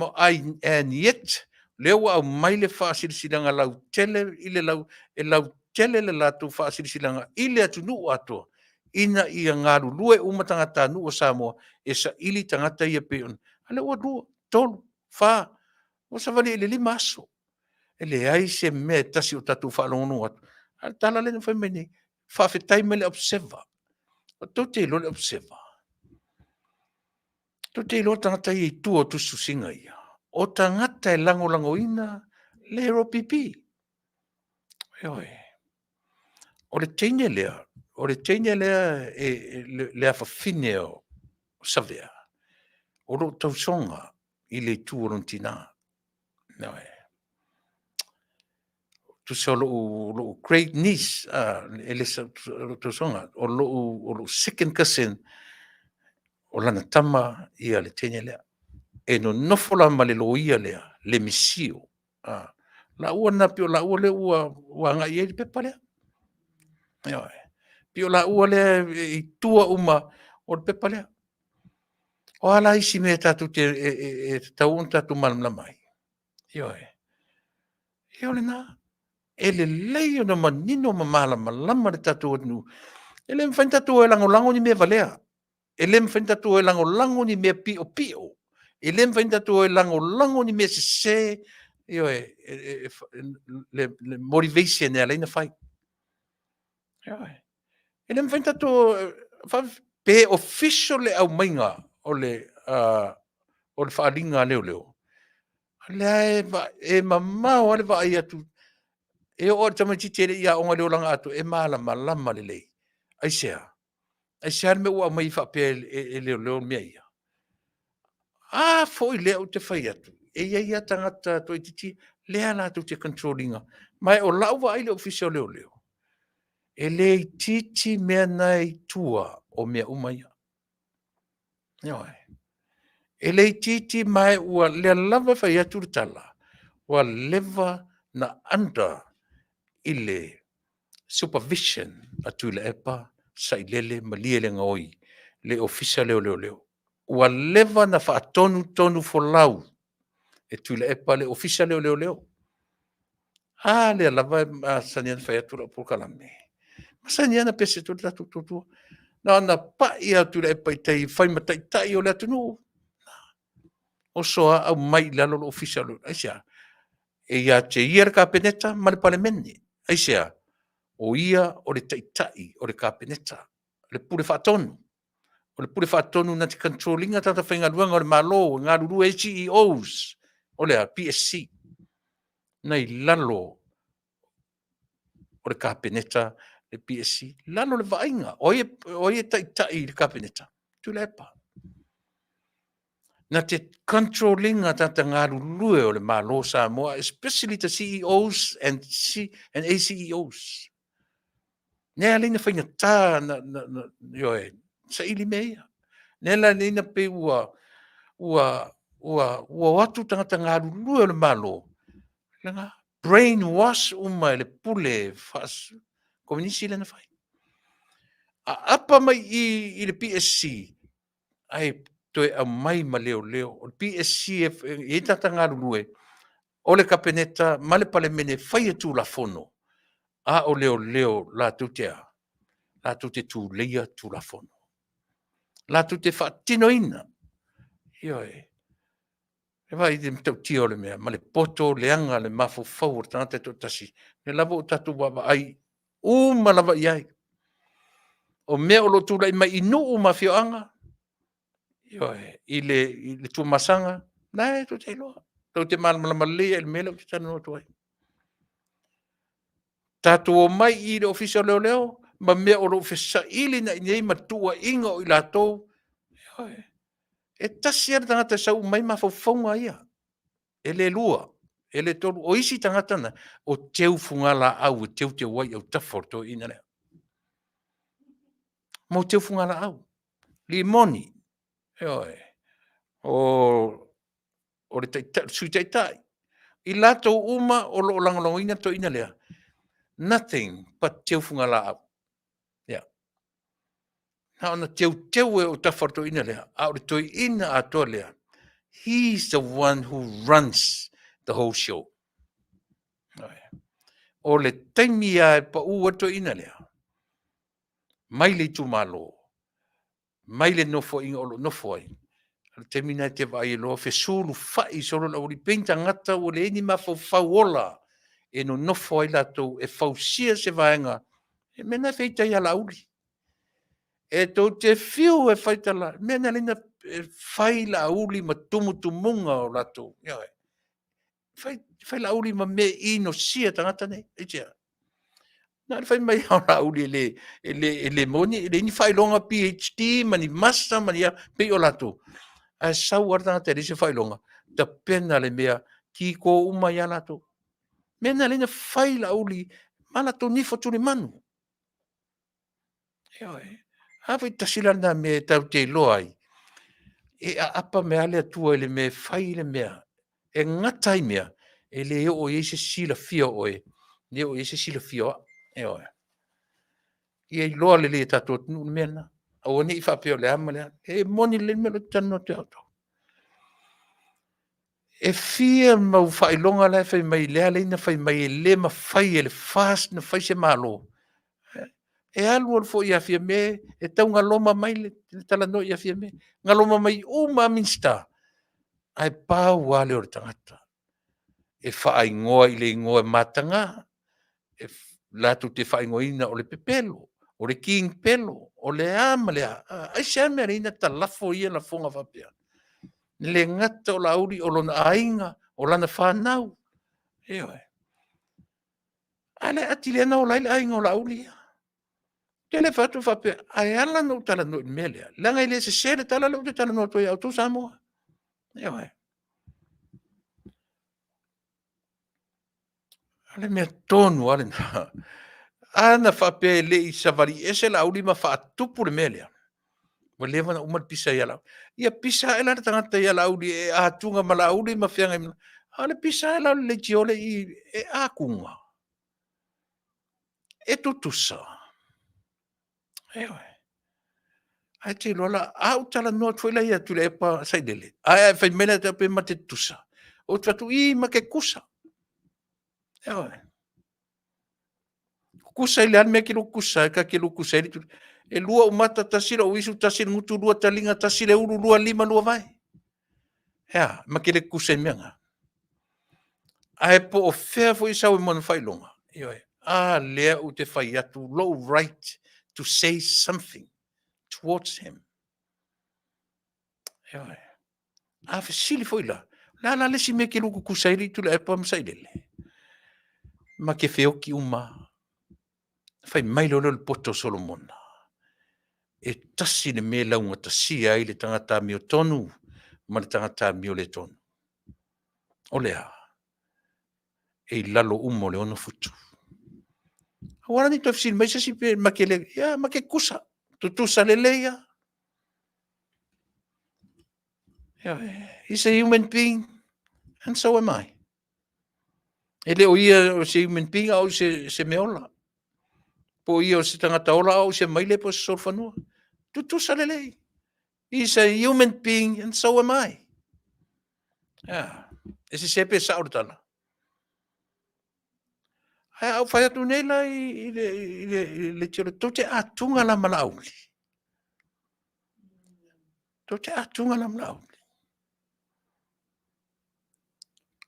S2: and yet, lea ua aumai le faasilasilaga lautele i le lau, e lautele le latou faasilasilaga i le atunuu atoa, ina ia galulue uma tagatanuu o Samoa e saili tagata ia pei ona... A o lea ua 2, 3, 4, ua savali i le 5 aso. E leai se mea e tasi o tatou faalogologo atu. A o le tala lea na fai mai nei, faafetai mai le Observer. Tou te iloa le Observer? Tou te iloa tagata ia i tua o tusitusiga ia? O tagata e lagolagoina le LPP. Ioe. O le teine lea, o le teine lea e, e, le, le afafine o Savea, o loo tausoga i le itu o lona tinā. Ioe. Tusa o lou great niece, e le lou tausoga, o lou second cousin, o lana tama ia le teine lea. E nonofo la ma le loia lea, le misio. Laua na pei o laua lea ua agai i ai le pepa lea. Ioe. Pei o laua lea i tua uma o le pepa lea. O a la isi mea tatou te e tatau ona tatou malamalama ai? Ioe. Ia o lena. E lelei ona manino ma malamalama le tatou atunuu. E le mafai ona tatou o e lagolago ni mea valea. E le mafai ona tatou o e lagolago ni mea piopio. E le mafai ona tatou o e lagolago ni mea sese. Ioe, le motivation e ala ai ona fai. Ioe. E le mafai ona tatou pe official le aumaiga o le o le faaaliga a leoleo, lea e mamao lava le vaai atu, e oo lava i le tamaitiiti e le i aoga i le olaga atoa, e malamalama lelei. Aisea? Aisea le mea ua aumai ai faapea e leoleo mea ia? A foi lea ou te fai atu, e i ai lava tagata toaitiiti lea latou te control ina. Ma o lau vaai i le Ofisa o Leoleo, e le itiiti mea na e i tua o mea uma ia. Ioe. E le itiiti ma ua lea lava e fai atu le tala, ua leva na under i le supervision a Tuilaepa, Sailele, Malielegaoi, le Ofisa lea o Leoleo. Ua leva na faatonutonu folau e Tuilaepa le Ofisa lea o Leoleo. A lea lava e masani ona fai atu lau polokalame, masani lava ona pese atu ai le tatou toatua. Na ona pai lava o Tuilaepa i tai e fai ma taitai o le atunuu. Oso a aumai i lalo le Ofisa o Leoleo. Aisea? E ia te ia le Kapeneta ma le Palemene. Aisea? O ia o le taitai o le Kapeneta, le Pule Faatonu. O le Pule Faatonu na te control ina tagata faigaluega o le Malo e galulue ai CEOs o le a? PSC na i lalo o le Kapeneta le PSC, lalo o le vaaiga. O ai e taitai i le Kapeneta? Tuilaepa. Na te control ina tagata galulue o le Malo o Samoa, especially the CEOs and ACEOs. Lea la na faigata na, na, na, ioe, saili mea ia. Lea la na pei ua o atu tagata galulue o le Malo, lena, brain wash uma e le pule komunisi lea na fai. Aapa mai i i le PSC, ae toe aumai ma leoleo. O le PSC e i ai tagata galulue, o le Kapeneta ma le Palemene e faia Tulafono, a o leoleo latou te a? Latou te tuleia Tulafono. Latou te faatinoina. Ioe. E vaai i le matautia o le mea, ma le poto leaga le mafaufau o le tagata e toatasi, lea lava ua tatou vaavaai uma lava i ai. O mea o lo o tulai mai i nuu ma afioaga, ioe, i le Tuamasaga, la e tou te iloa, tou te malamalama lelei lava i le mea lea ou te talanoa atu ai. Tatou omai i le Ofisa o Leoleo ma mea o lo o fesaili nei ma tuuaiga o i latou. Ioe. E tasi lava le tagata e sau uma ai mafaufauga ia. E le lua, e le tolu. O isi tagata na, o teu fugalaau e teuteu ai i autafa o le toeaina lea. Mo teu fugalaau. Limoni, ioe, o le taitai, Sui Taitai, i latou uma o lo o lagolagoina le toeaina lea, nothing but teu fugalaau. Yeah. Na ona teuteu e o tafa o le toeaina lea, a o le toeaina atoa lea, he is the one who runs the whole show. O le taimi lava e pau ai le toeaina lea, mai le itumalo, mai le nofoaiga o lo o nofo ai, o le taimi lena e te vaai ai loa fesulufai solo le aualii, pei ni tagata ua leai ni mafaufau ola e nonofo ai latou e fausia se vaega, e mea na e feita ia Laauli. E tou te fiu e fai tala, mea na lena e fai Laauli ma tumutumuga o latou. Ioe. Fai, fai Laauli ma mea inosia tagata nei. Aisea? Na o le fai mai o Laauli e le, e le, e le maua ni, e leai ni faailoga PhD ma ni Master ma ni a, pei o latou. Ae sau lava le tagata e leai se faailoga, tapena le mea, kiko uma ai lava latou. Mea na ala ai ona fai Laauli ma latou nifo tulimanu. Ioe. A foi tasi la lena mea e tatou te iloa ai, e aapa mai lava le Atua i le mea e fai le mea, e gata ai mea, e le oo i ai se silafia o oe, le oo i ai se silafia o au. Ioe. Ia iloa lelei e tatou atunuu le mea lena. Aua ne i faapea o le a ma le a. E moni lelei le mea lea ou te talanoa atu ia outou. E fia mau faailoga la e fai mai, lea e ala ona fai mai e le mafai e le FAST ona fai se Malo. E alu alu foi ia Fiame e taugaloma mai le talanoa ia Fiame, galoma mai uma lava Minisita, ae pau lava lea o le tagata e faaigoa i le igoa mataga, e latou te faaigoaina o le pepelo, o le king pelo, o le a ma le a. Aisea le mea e ala ai ona talafo ia lafoga faapea? E le gata o Laauli o lona aiga, o lana fanau, ioe. A lea atili ai ona ola ai le aiga o Laauli ia. Ou te le fai atu faapea, ae ala ona ou talanoa i le mea lea, leaga e le sese le tala lea ou te talanoa atu ai ia outou Samoa. Ioe. O le mea tonu lava lena. A na faapea e le i savali ese Laauli ma faatupu le mea lea, ua leva ona uma le pisa ia Laauli. Ia pisa ae la le tagata ia Laauli e atuga ma Laauli ma feagai ma... a o le pisa ae la o le leitio lea e i i, e atuga? E tutusa? Ioe. Ae te iloa la, a ou talanoa atu foi la ia Tuilaepa Sailele, ae a fai mai la ia te au pe ma te tutusa, ou te fai atu, ii, ma te tutusa. Ioe. Tutusa i le a le mea e te lua tutusa ai, ta te lua tutusa ai E lua ou mata, tasi lou isu, tasi le gutu, lua taliga, tasi le ulu, lua lima, lua vae. E a, ma te le tutusa i mea na? Ae po o fea foi e sau ai ma ona faailoga, ioe, a lea ou te fai atu lou right to say something towards him. Ioe. A fesili foi la, o le a la le isi mea e te lua tutusa ai Tuilaepa ma Sailele? Ma te feoti uma. Fai mai loa lea o le poto o Solomona, e tasi le mea e laugatasia ai le tagata amiotonu ma le tagata amioletonu. O le a? E i lalo uma o le 6 futu. Aua la ne i toe fesili mai se isi pe ma te le, ia ma te tutusa, tutusa lelei lava. He's a human being and so am I. E le o ia o se human being a o se, se mea ola. Po o ia o se tagata ola a o se maile po o se solofanua. Tutusa lelei. He's a human being and so am I. Yeah. E sese pe sao le tala. Ae a ou fai atu nei la i, i le, i le, i le tele, tou te atuga la ma Laauli. Tou te atuga la ma Laauli.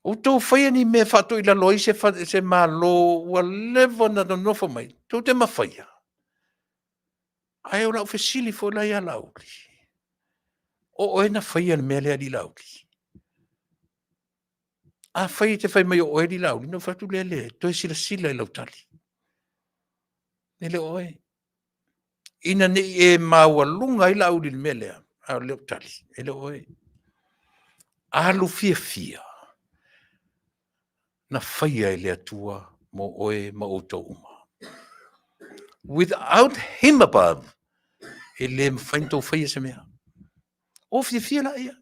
S2: Outou faia ni mea e faatoilalo ai se, se Malo ua leva ona nonofo mai, tou te mafaia. Ae o lau fesili foi la ia Laauli, o oe na faia le mea lea alii Laauli? Afai e te fai mai o oe alii Laauli, ona ou fai atu lea, le, toe silasila i lau tali. E le o oe. Ina ne i e maualuga ai Laauli i le mea lea, a o lau tali, e le o oe. Alu fiafia na faia e le Atua mo oe ma outou uma. Without him above, e le mafai ona tou faia se mea. O fiafia laia.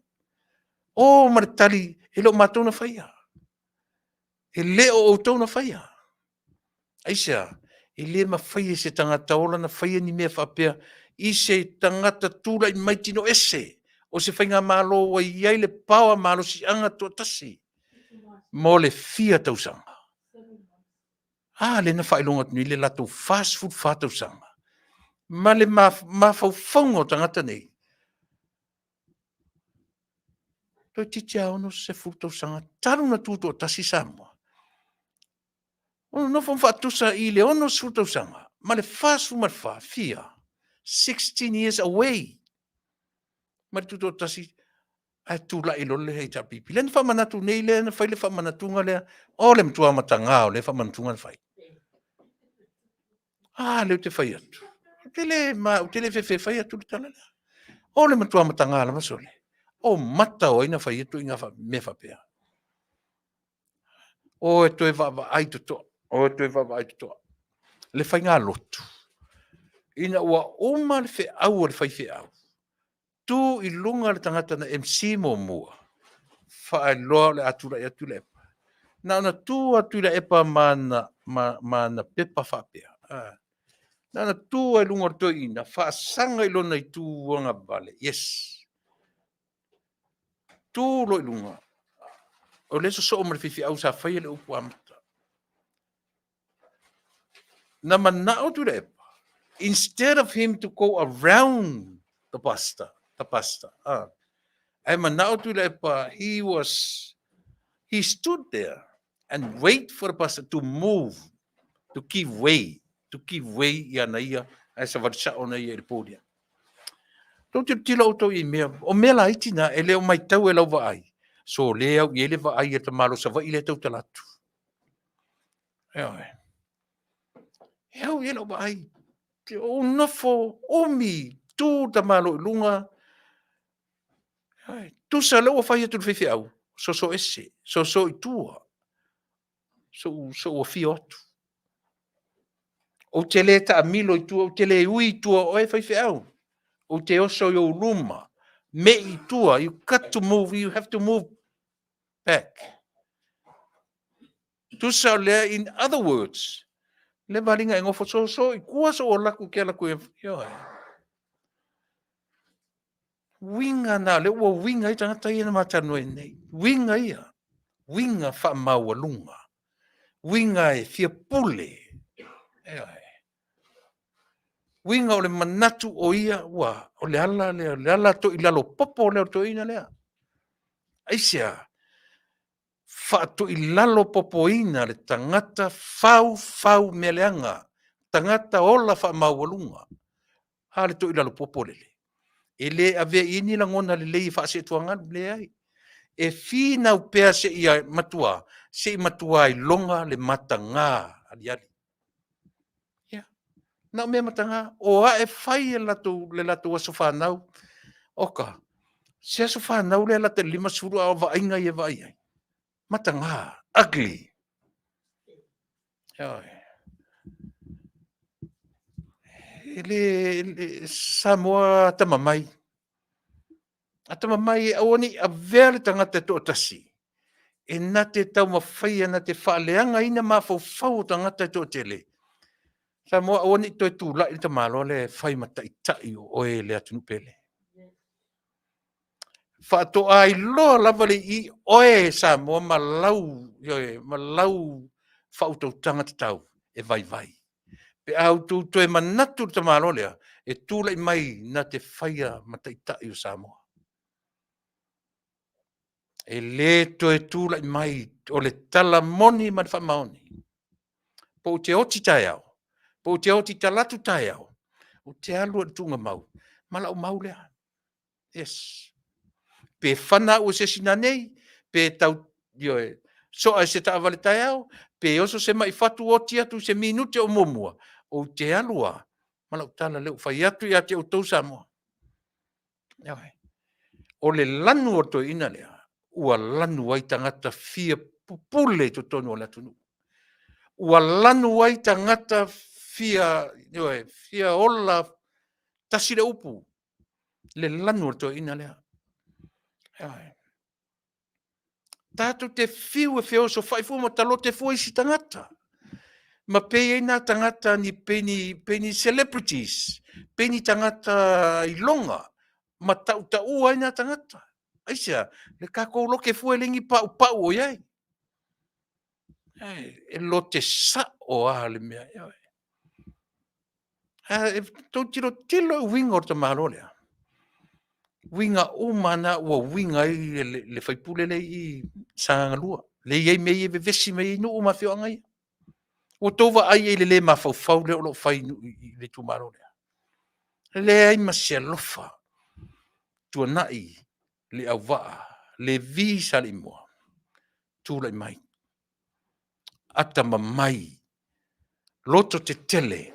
S2: O ma le tali, e le o matou na faia. E le o outou na faia. Aisea? E le mafai e se tagata ola na faia ni mea faapea i se tagata tulai mai tino ese o se faigamalo ua i ai le power malosiaga toatasi mo le fia tausaga. A lea na faailoga atu nei le latou 44 tausaga ma le mafaufauga o tagata nei. Toeitiiti lava 60 tausaga talu ona tutoatasi Samoa. Ua nonofo ma faatusa i le 60 tausaga ma le 44, fia? 16 years away mai le tutoatasi ae tulai loa le HRPP. Lea na faamanatu nei, lea na fai le faamanatuga lea, o le matua mataga o lea faamanatuga na fai. A lea ou te fai atu. Ou te le, ma, ou te le fefe fai atu le tala lea. O le matua mataga lava sole. O mata o ai na fai atu ituaiga mea faapea. O e toe vaavaai totoa. O e toe vaavaai totoa. Le faigalotu, ina ua uma le feau a le faifeau, tu i luga le tagata na MC muamua, faailoa o le a tulai atu Tuilaepa. Na ona tu lava Tuilaepa ma ana, ma, ma ana pepa faapea. Na ona tu lava i luga o le toeaina, faasaga i lona itu agavale, yes. Tu loa i luga, o lea e sosoo ma le faifeau sa faia le upu amata. Na manao Tuilaepa, instead of him to go around the pastor, the pastor, ae manao Tuilaepa, he was, he stood there and wait for the pastor to move, to give way, to give way i ana ia, ae savali sao ana ia i le podium. Tou tilotilo outou i mea, o mea laiti na, e le o matau e lau vaai, so le au i ai le vaai a le tamaloa Savaii lea e tautala atu. Ioe. E au i ai lau vaai, ou nofo umi, tu le tamaloa i luga, ioe, tusa lea ua fai atu i le faifeau, soso ese, soso i tua, sou, sou afio atu. Ou te le taamilo i tua, ou te le ui i tua o oe faifeau. Ou te oso i ou luma, me i tua, you got to move, you have to move back. Tusa o lea, in other words, le valiga e gofo soso i kua so o laku ke ala koe, ioe. Uiga na, lea ua uiga ai tagata ia na ma talanoa nei. Uiga ia, uiga faamaualuga, uiga e fia pule. Ioe. Uiga o le manatu o ia ua, o le ala lea, o le ala toilalo popo lea o le toeaina lea. Aisea? Faatoilalo popoina le tagata fau fau mea leaga, tagata ola faamaualuga. A le toilalo popo lele. E le avea i ai ni lagona lelei e faaseetuagalu, leai. E finau pea seia matua, se i matua iloga le mataga aliali. Ia, na o mea mataga, o ae fai e latou, le latou aso fanau. Oka, se aso fanau lea lata i le 50 a o vaaiga ia e vaai ai. Mataga, ugly. Ioe. E le, le Samoa atamamai. Atamamai e aua ne i avea le tagata e toatasi e na te taumafaia, na te faaleagaina mafaufau o tagata e toatele. Samoa, aua ne i toe tulai le tamaloa lea e fai ma taitai o oe le atunuu pele. Faatoa iloa lava le i oe Samoa ma lau, ioe, ma lau faautautaga tatau e vaivai. Pe a outou toe manatu i le tamaloa lea, e tulai mai na te faia ma taitai o Samoa. E le toe tulai mai o le tala moni ma le faamaoni. Po ou te oti taeao, po ou te oti talatu taeao, ou te alu i le tuugamau ma lau mau lea. Yes. Pe fana au e se isi nanei, pe tau, ioe, soa e se taavale taeao, pe oso se mai fatu oti atu i se minute o muamua, ou te alu lava ma lau tala lea ua fai atu ia te outou Samoa. Ioe. O le lanu o le toeaina lea, ua lanu ai tagata fia pupule i totonu o le atunuu. Ua lanu ai tagata fia, ioe, fia ola tasi le upu, le lanu o le toeaina lea. Ioe. Tatou te fiu e feosofai fua ma talote fua isi tagata. Ma pei ai nā tagata ni pei ni, pei ni celebrities, pei ni tagata iloga, ma tautaua ai nā tagata. Aisea, le tatou lote fua e leai ni paupau o i ai. E lote sao lava le mea. Ioe. E tou tilotilo i uiga o le tamaloa lea. Uiga uma na ua uiga ai le faipule lea i Sagaga 2. Lea e i ai mea ia e vevesi mai ai nuu ma afioaga ia. Ua tou vaai i le le mafaufau lea o lo o fai i le itumalo lea. E leai ma se alofa. Tuanai Leauvaa, Levi Saleimoa, tulai mai. Atamamai, loto tetele.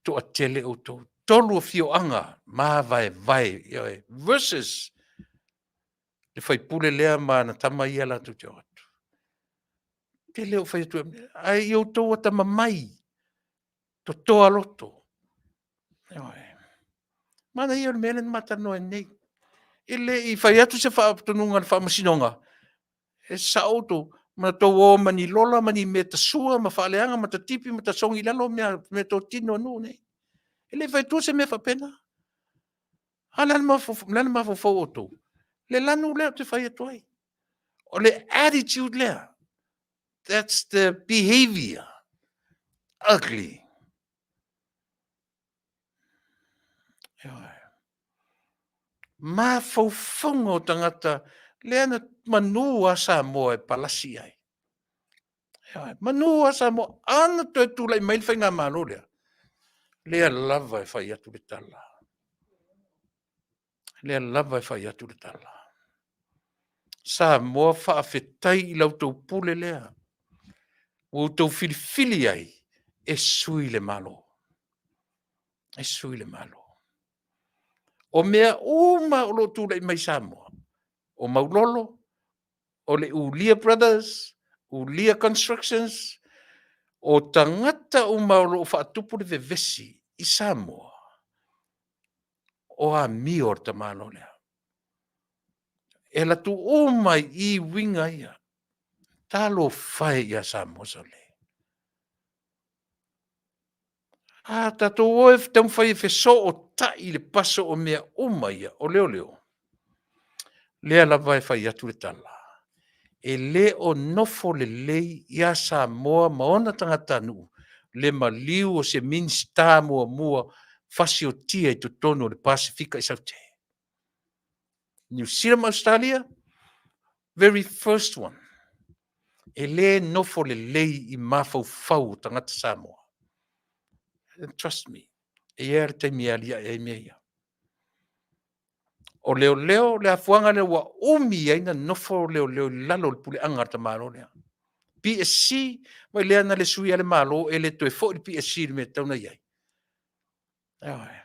S2: Toatele outou. Tolu afioaga mavaevae, ioe, versus le faipule lea ma ana tama ia latou te o atu. Ou te le o fai atu, ae i outou atamamai, totoa loto. Ioe. Manaia ia o le mea lea na ma talanoa ai nei. E le i fai atu se faatonuga a le Faamasinoga, e sao outou, ma outou o ma ni lola ma ni mea tasua ma faaleaga ma tatipi ma tasogi i lalo meatotino a nuu nei. E le i fai atua se mea faapena. A o le a le mafaufau o outou? Le lanu lea ou te fai atu ai. O le attitude lea, that's the behavior, ugly. Mafaufauga o tagata lea na manu lava Samoa e palasi i ai. Manu lava Samoa. A na toe tulai mai le Faigamalo lea, lea lava e fai atu le tala. Lea lava e fai atu le tala. Samoa faafetai i la outou pule lea ua outou filifili ai e sui le Malo. E sui le Malo. O mea uma o lo o tulai mai i Samoa, o Maulolo, o le Ulia Brothers, Ulia Constructions, o tagata uma o lo o faatupu le vevesi i Samoa, o amio a le tamaloa lea. E alu atu uma i i uiga ia. Talofa e ia Samoa sole. A tatou o e taumafai e fesootai i le paso o mea uma ia, o leoleo, lea lava e fai atu le tala, e le o nofo lelei ia Samoa ma ona tagatanuu le maliu o se Minisita muamua fasiotia i totonu o le Pasefika i Saute. Niu Sila ma Ausetalia, very first one. E le nofo lelei i mafaufau o tagata Samoa. And trust me, e i ai lava le taimi e aliae ai mea ia. O leoleo, le afuaga lea ua umi ai na nofo leoleo i lalo o le puleaga a le tamaloa lea. PSC, vaai lea na le suia le Malo e le toe foi le PSC i le mea e tatau ona i ai. Ioe.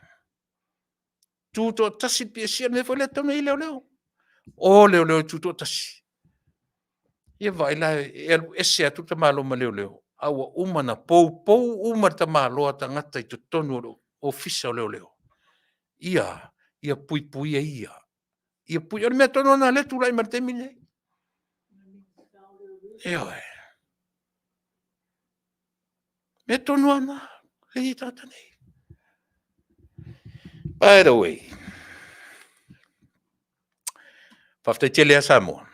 S2: Tutoatasi le PSC, o le mea foi lea e tatau ona i ai leoleo. O leoleo e tutoatasi. Ia vaai la, e alu ese atu le tamaloa ma leoleo, a ua uma ona poupou uma e le tamaloa tagata i totonu o le Ofisa o Leoleo. Ia puipuia ia. Ia pui... O le mea tonu lava lena o lea e tulai mai i le taimi lenei. Ioe. Mea tonu lava na, lea e i ai tagata nei. By the way, faafetai tele lava Samoa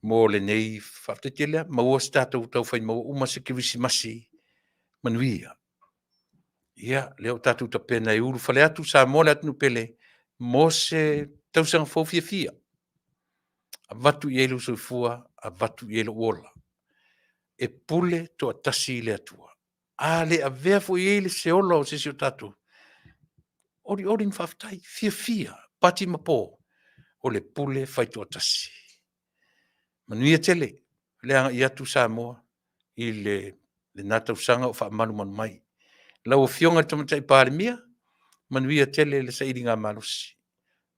S2: mo lenei, faafetai tele lava, maua se tatou taufai maua uma se kerisimasi manuia. Ia, lea ua tatou tapena e ulufale atu Samoa le atunuu pele mo se tausaga fou fiafia. Avatu i ai lou soifua, avatu i ai lou ola. E pule toatasi le Atua. A le avea foi i ai se ola o se isi o tatou, olioli ma faafetai, fiafia, pati ma po, o le pule faitoatasi. Manuia tele le agai atu Samoa i lena tausaga o faamalumalu mai. Lau Afioga i le Tamaitai Palemia, manuia tele le sailigamalosi.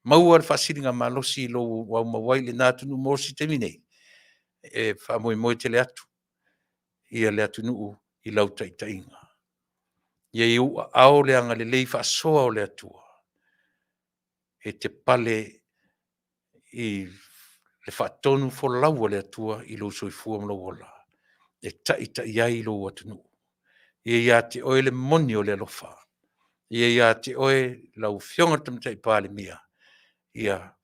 S2: Maua le faasiligamalosi i lou aumau ai i lena atunuu mo se taimi nei, e faamoemoe tele atu ia le atunuu i lau taitaiga. Ia i ou aao le agalelei faasoa o le Atua e te pale i le faatonufolau a le Atua i lou soifua ma lou ola e taitai ai lou atunuu. Ia ia te oe le moni o le alofa, ia ia te oe lau Afioga i le Tamaitai Palemia, ia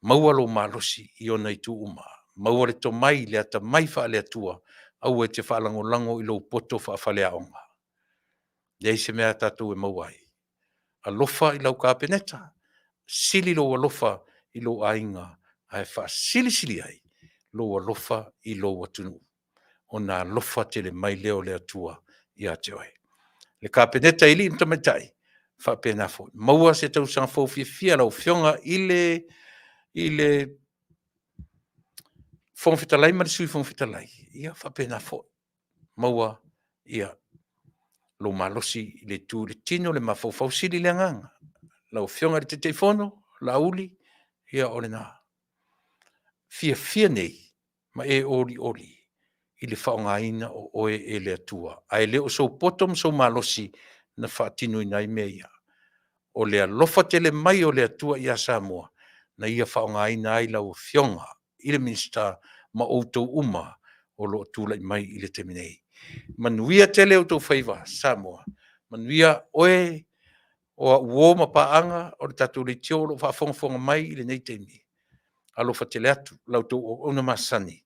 S2: maua lou malosi i ona itu uma, maua le tomai, le atamai faale-Atua, aua e te faalagolago i lou poto faafaleaoga. E leai se mea a tatou e maua ai. Alofa i lau Kapeneta, sili lou alofa i lou aiga, ae faasilisili ai lou alofa i lou atunuu, ona alofa tele mai lea o le Atua ia te oe. Le Kapeneta i alii ma tamaitai, e faapena foi. Maua se tausaga fou fiafia lau Afioga i le Fofoga Fetalai ma le Sui Fofoga Fetalai, ia faapena foi. Maua ia Lou malosi i le itu i le tino, le mafaufau, sili le agaga. Lau Afioga i le Taitaifono, Laauli, ia o lena. Fiafia nei ma e olioli i le faaaogaina o oe e le Atua, ae le o sou poto ma sou malosi na faatinoina ai mea ia. O le alofa tele mai o le Atua ia Samoa na ia faaaogaina ai lau Afioga i le Minisita ma outou uma o lo o tulai mai i le taimi nei. Manuia tele outou faiva Samoa, manuia oe o au uo ma paaga o le tatou leitio o lo o faafogafoga mai i lenei taimi. Alofa tele atu i la outou auauna masani.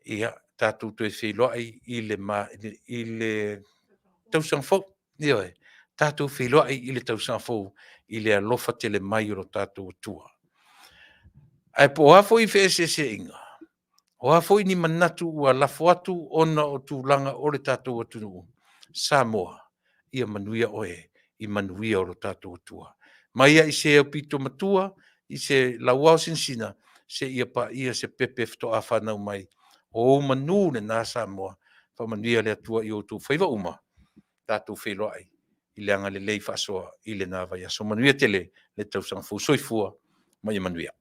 S2: Ia tatou toe feiloai i le tausaga fou. Ioe, tatou feiloai i le tausaga fou i le alofa tele mai o lo tatou Atua. Ae po o a foi feeseeseaiga, o a foi ni manatu ua lafo atu ona o tulaga o le tatou atunuu, Samoa, ia manuia oe i manuia o lo tatou Atua. Mai lava i se aupito matua i se lauao sinasina seia paia se pepe faatoa fanau mai, o ou manu na Samoa. Faamanuia le Atua i outou faiva uma, tatou feiloai i le agalelei faasoa i lena vaiaso. Manuia tele le tausaga fou. Soifua ma ia manuia.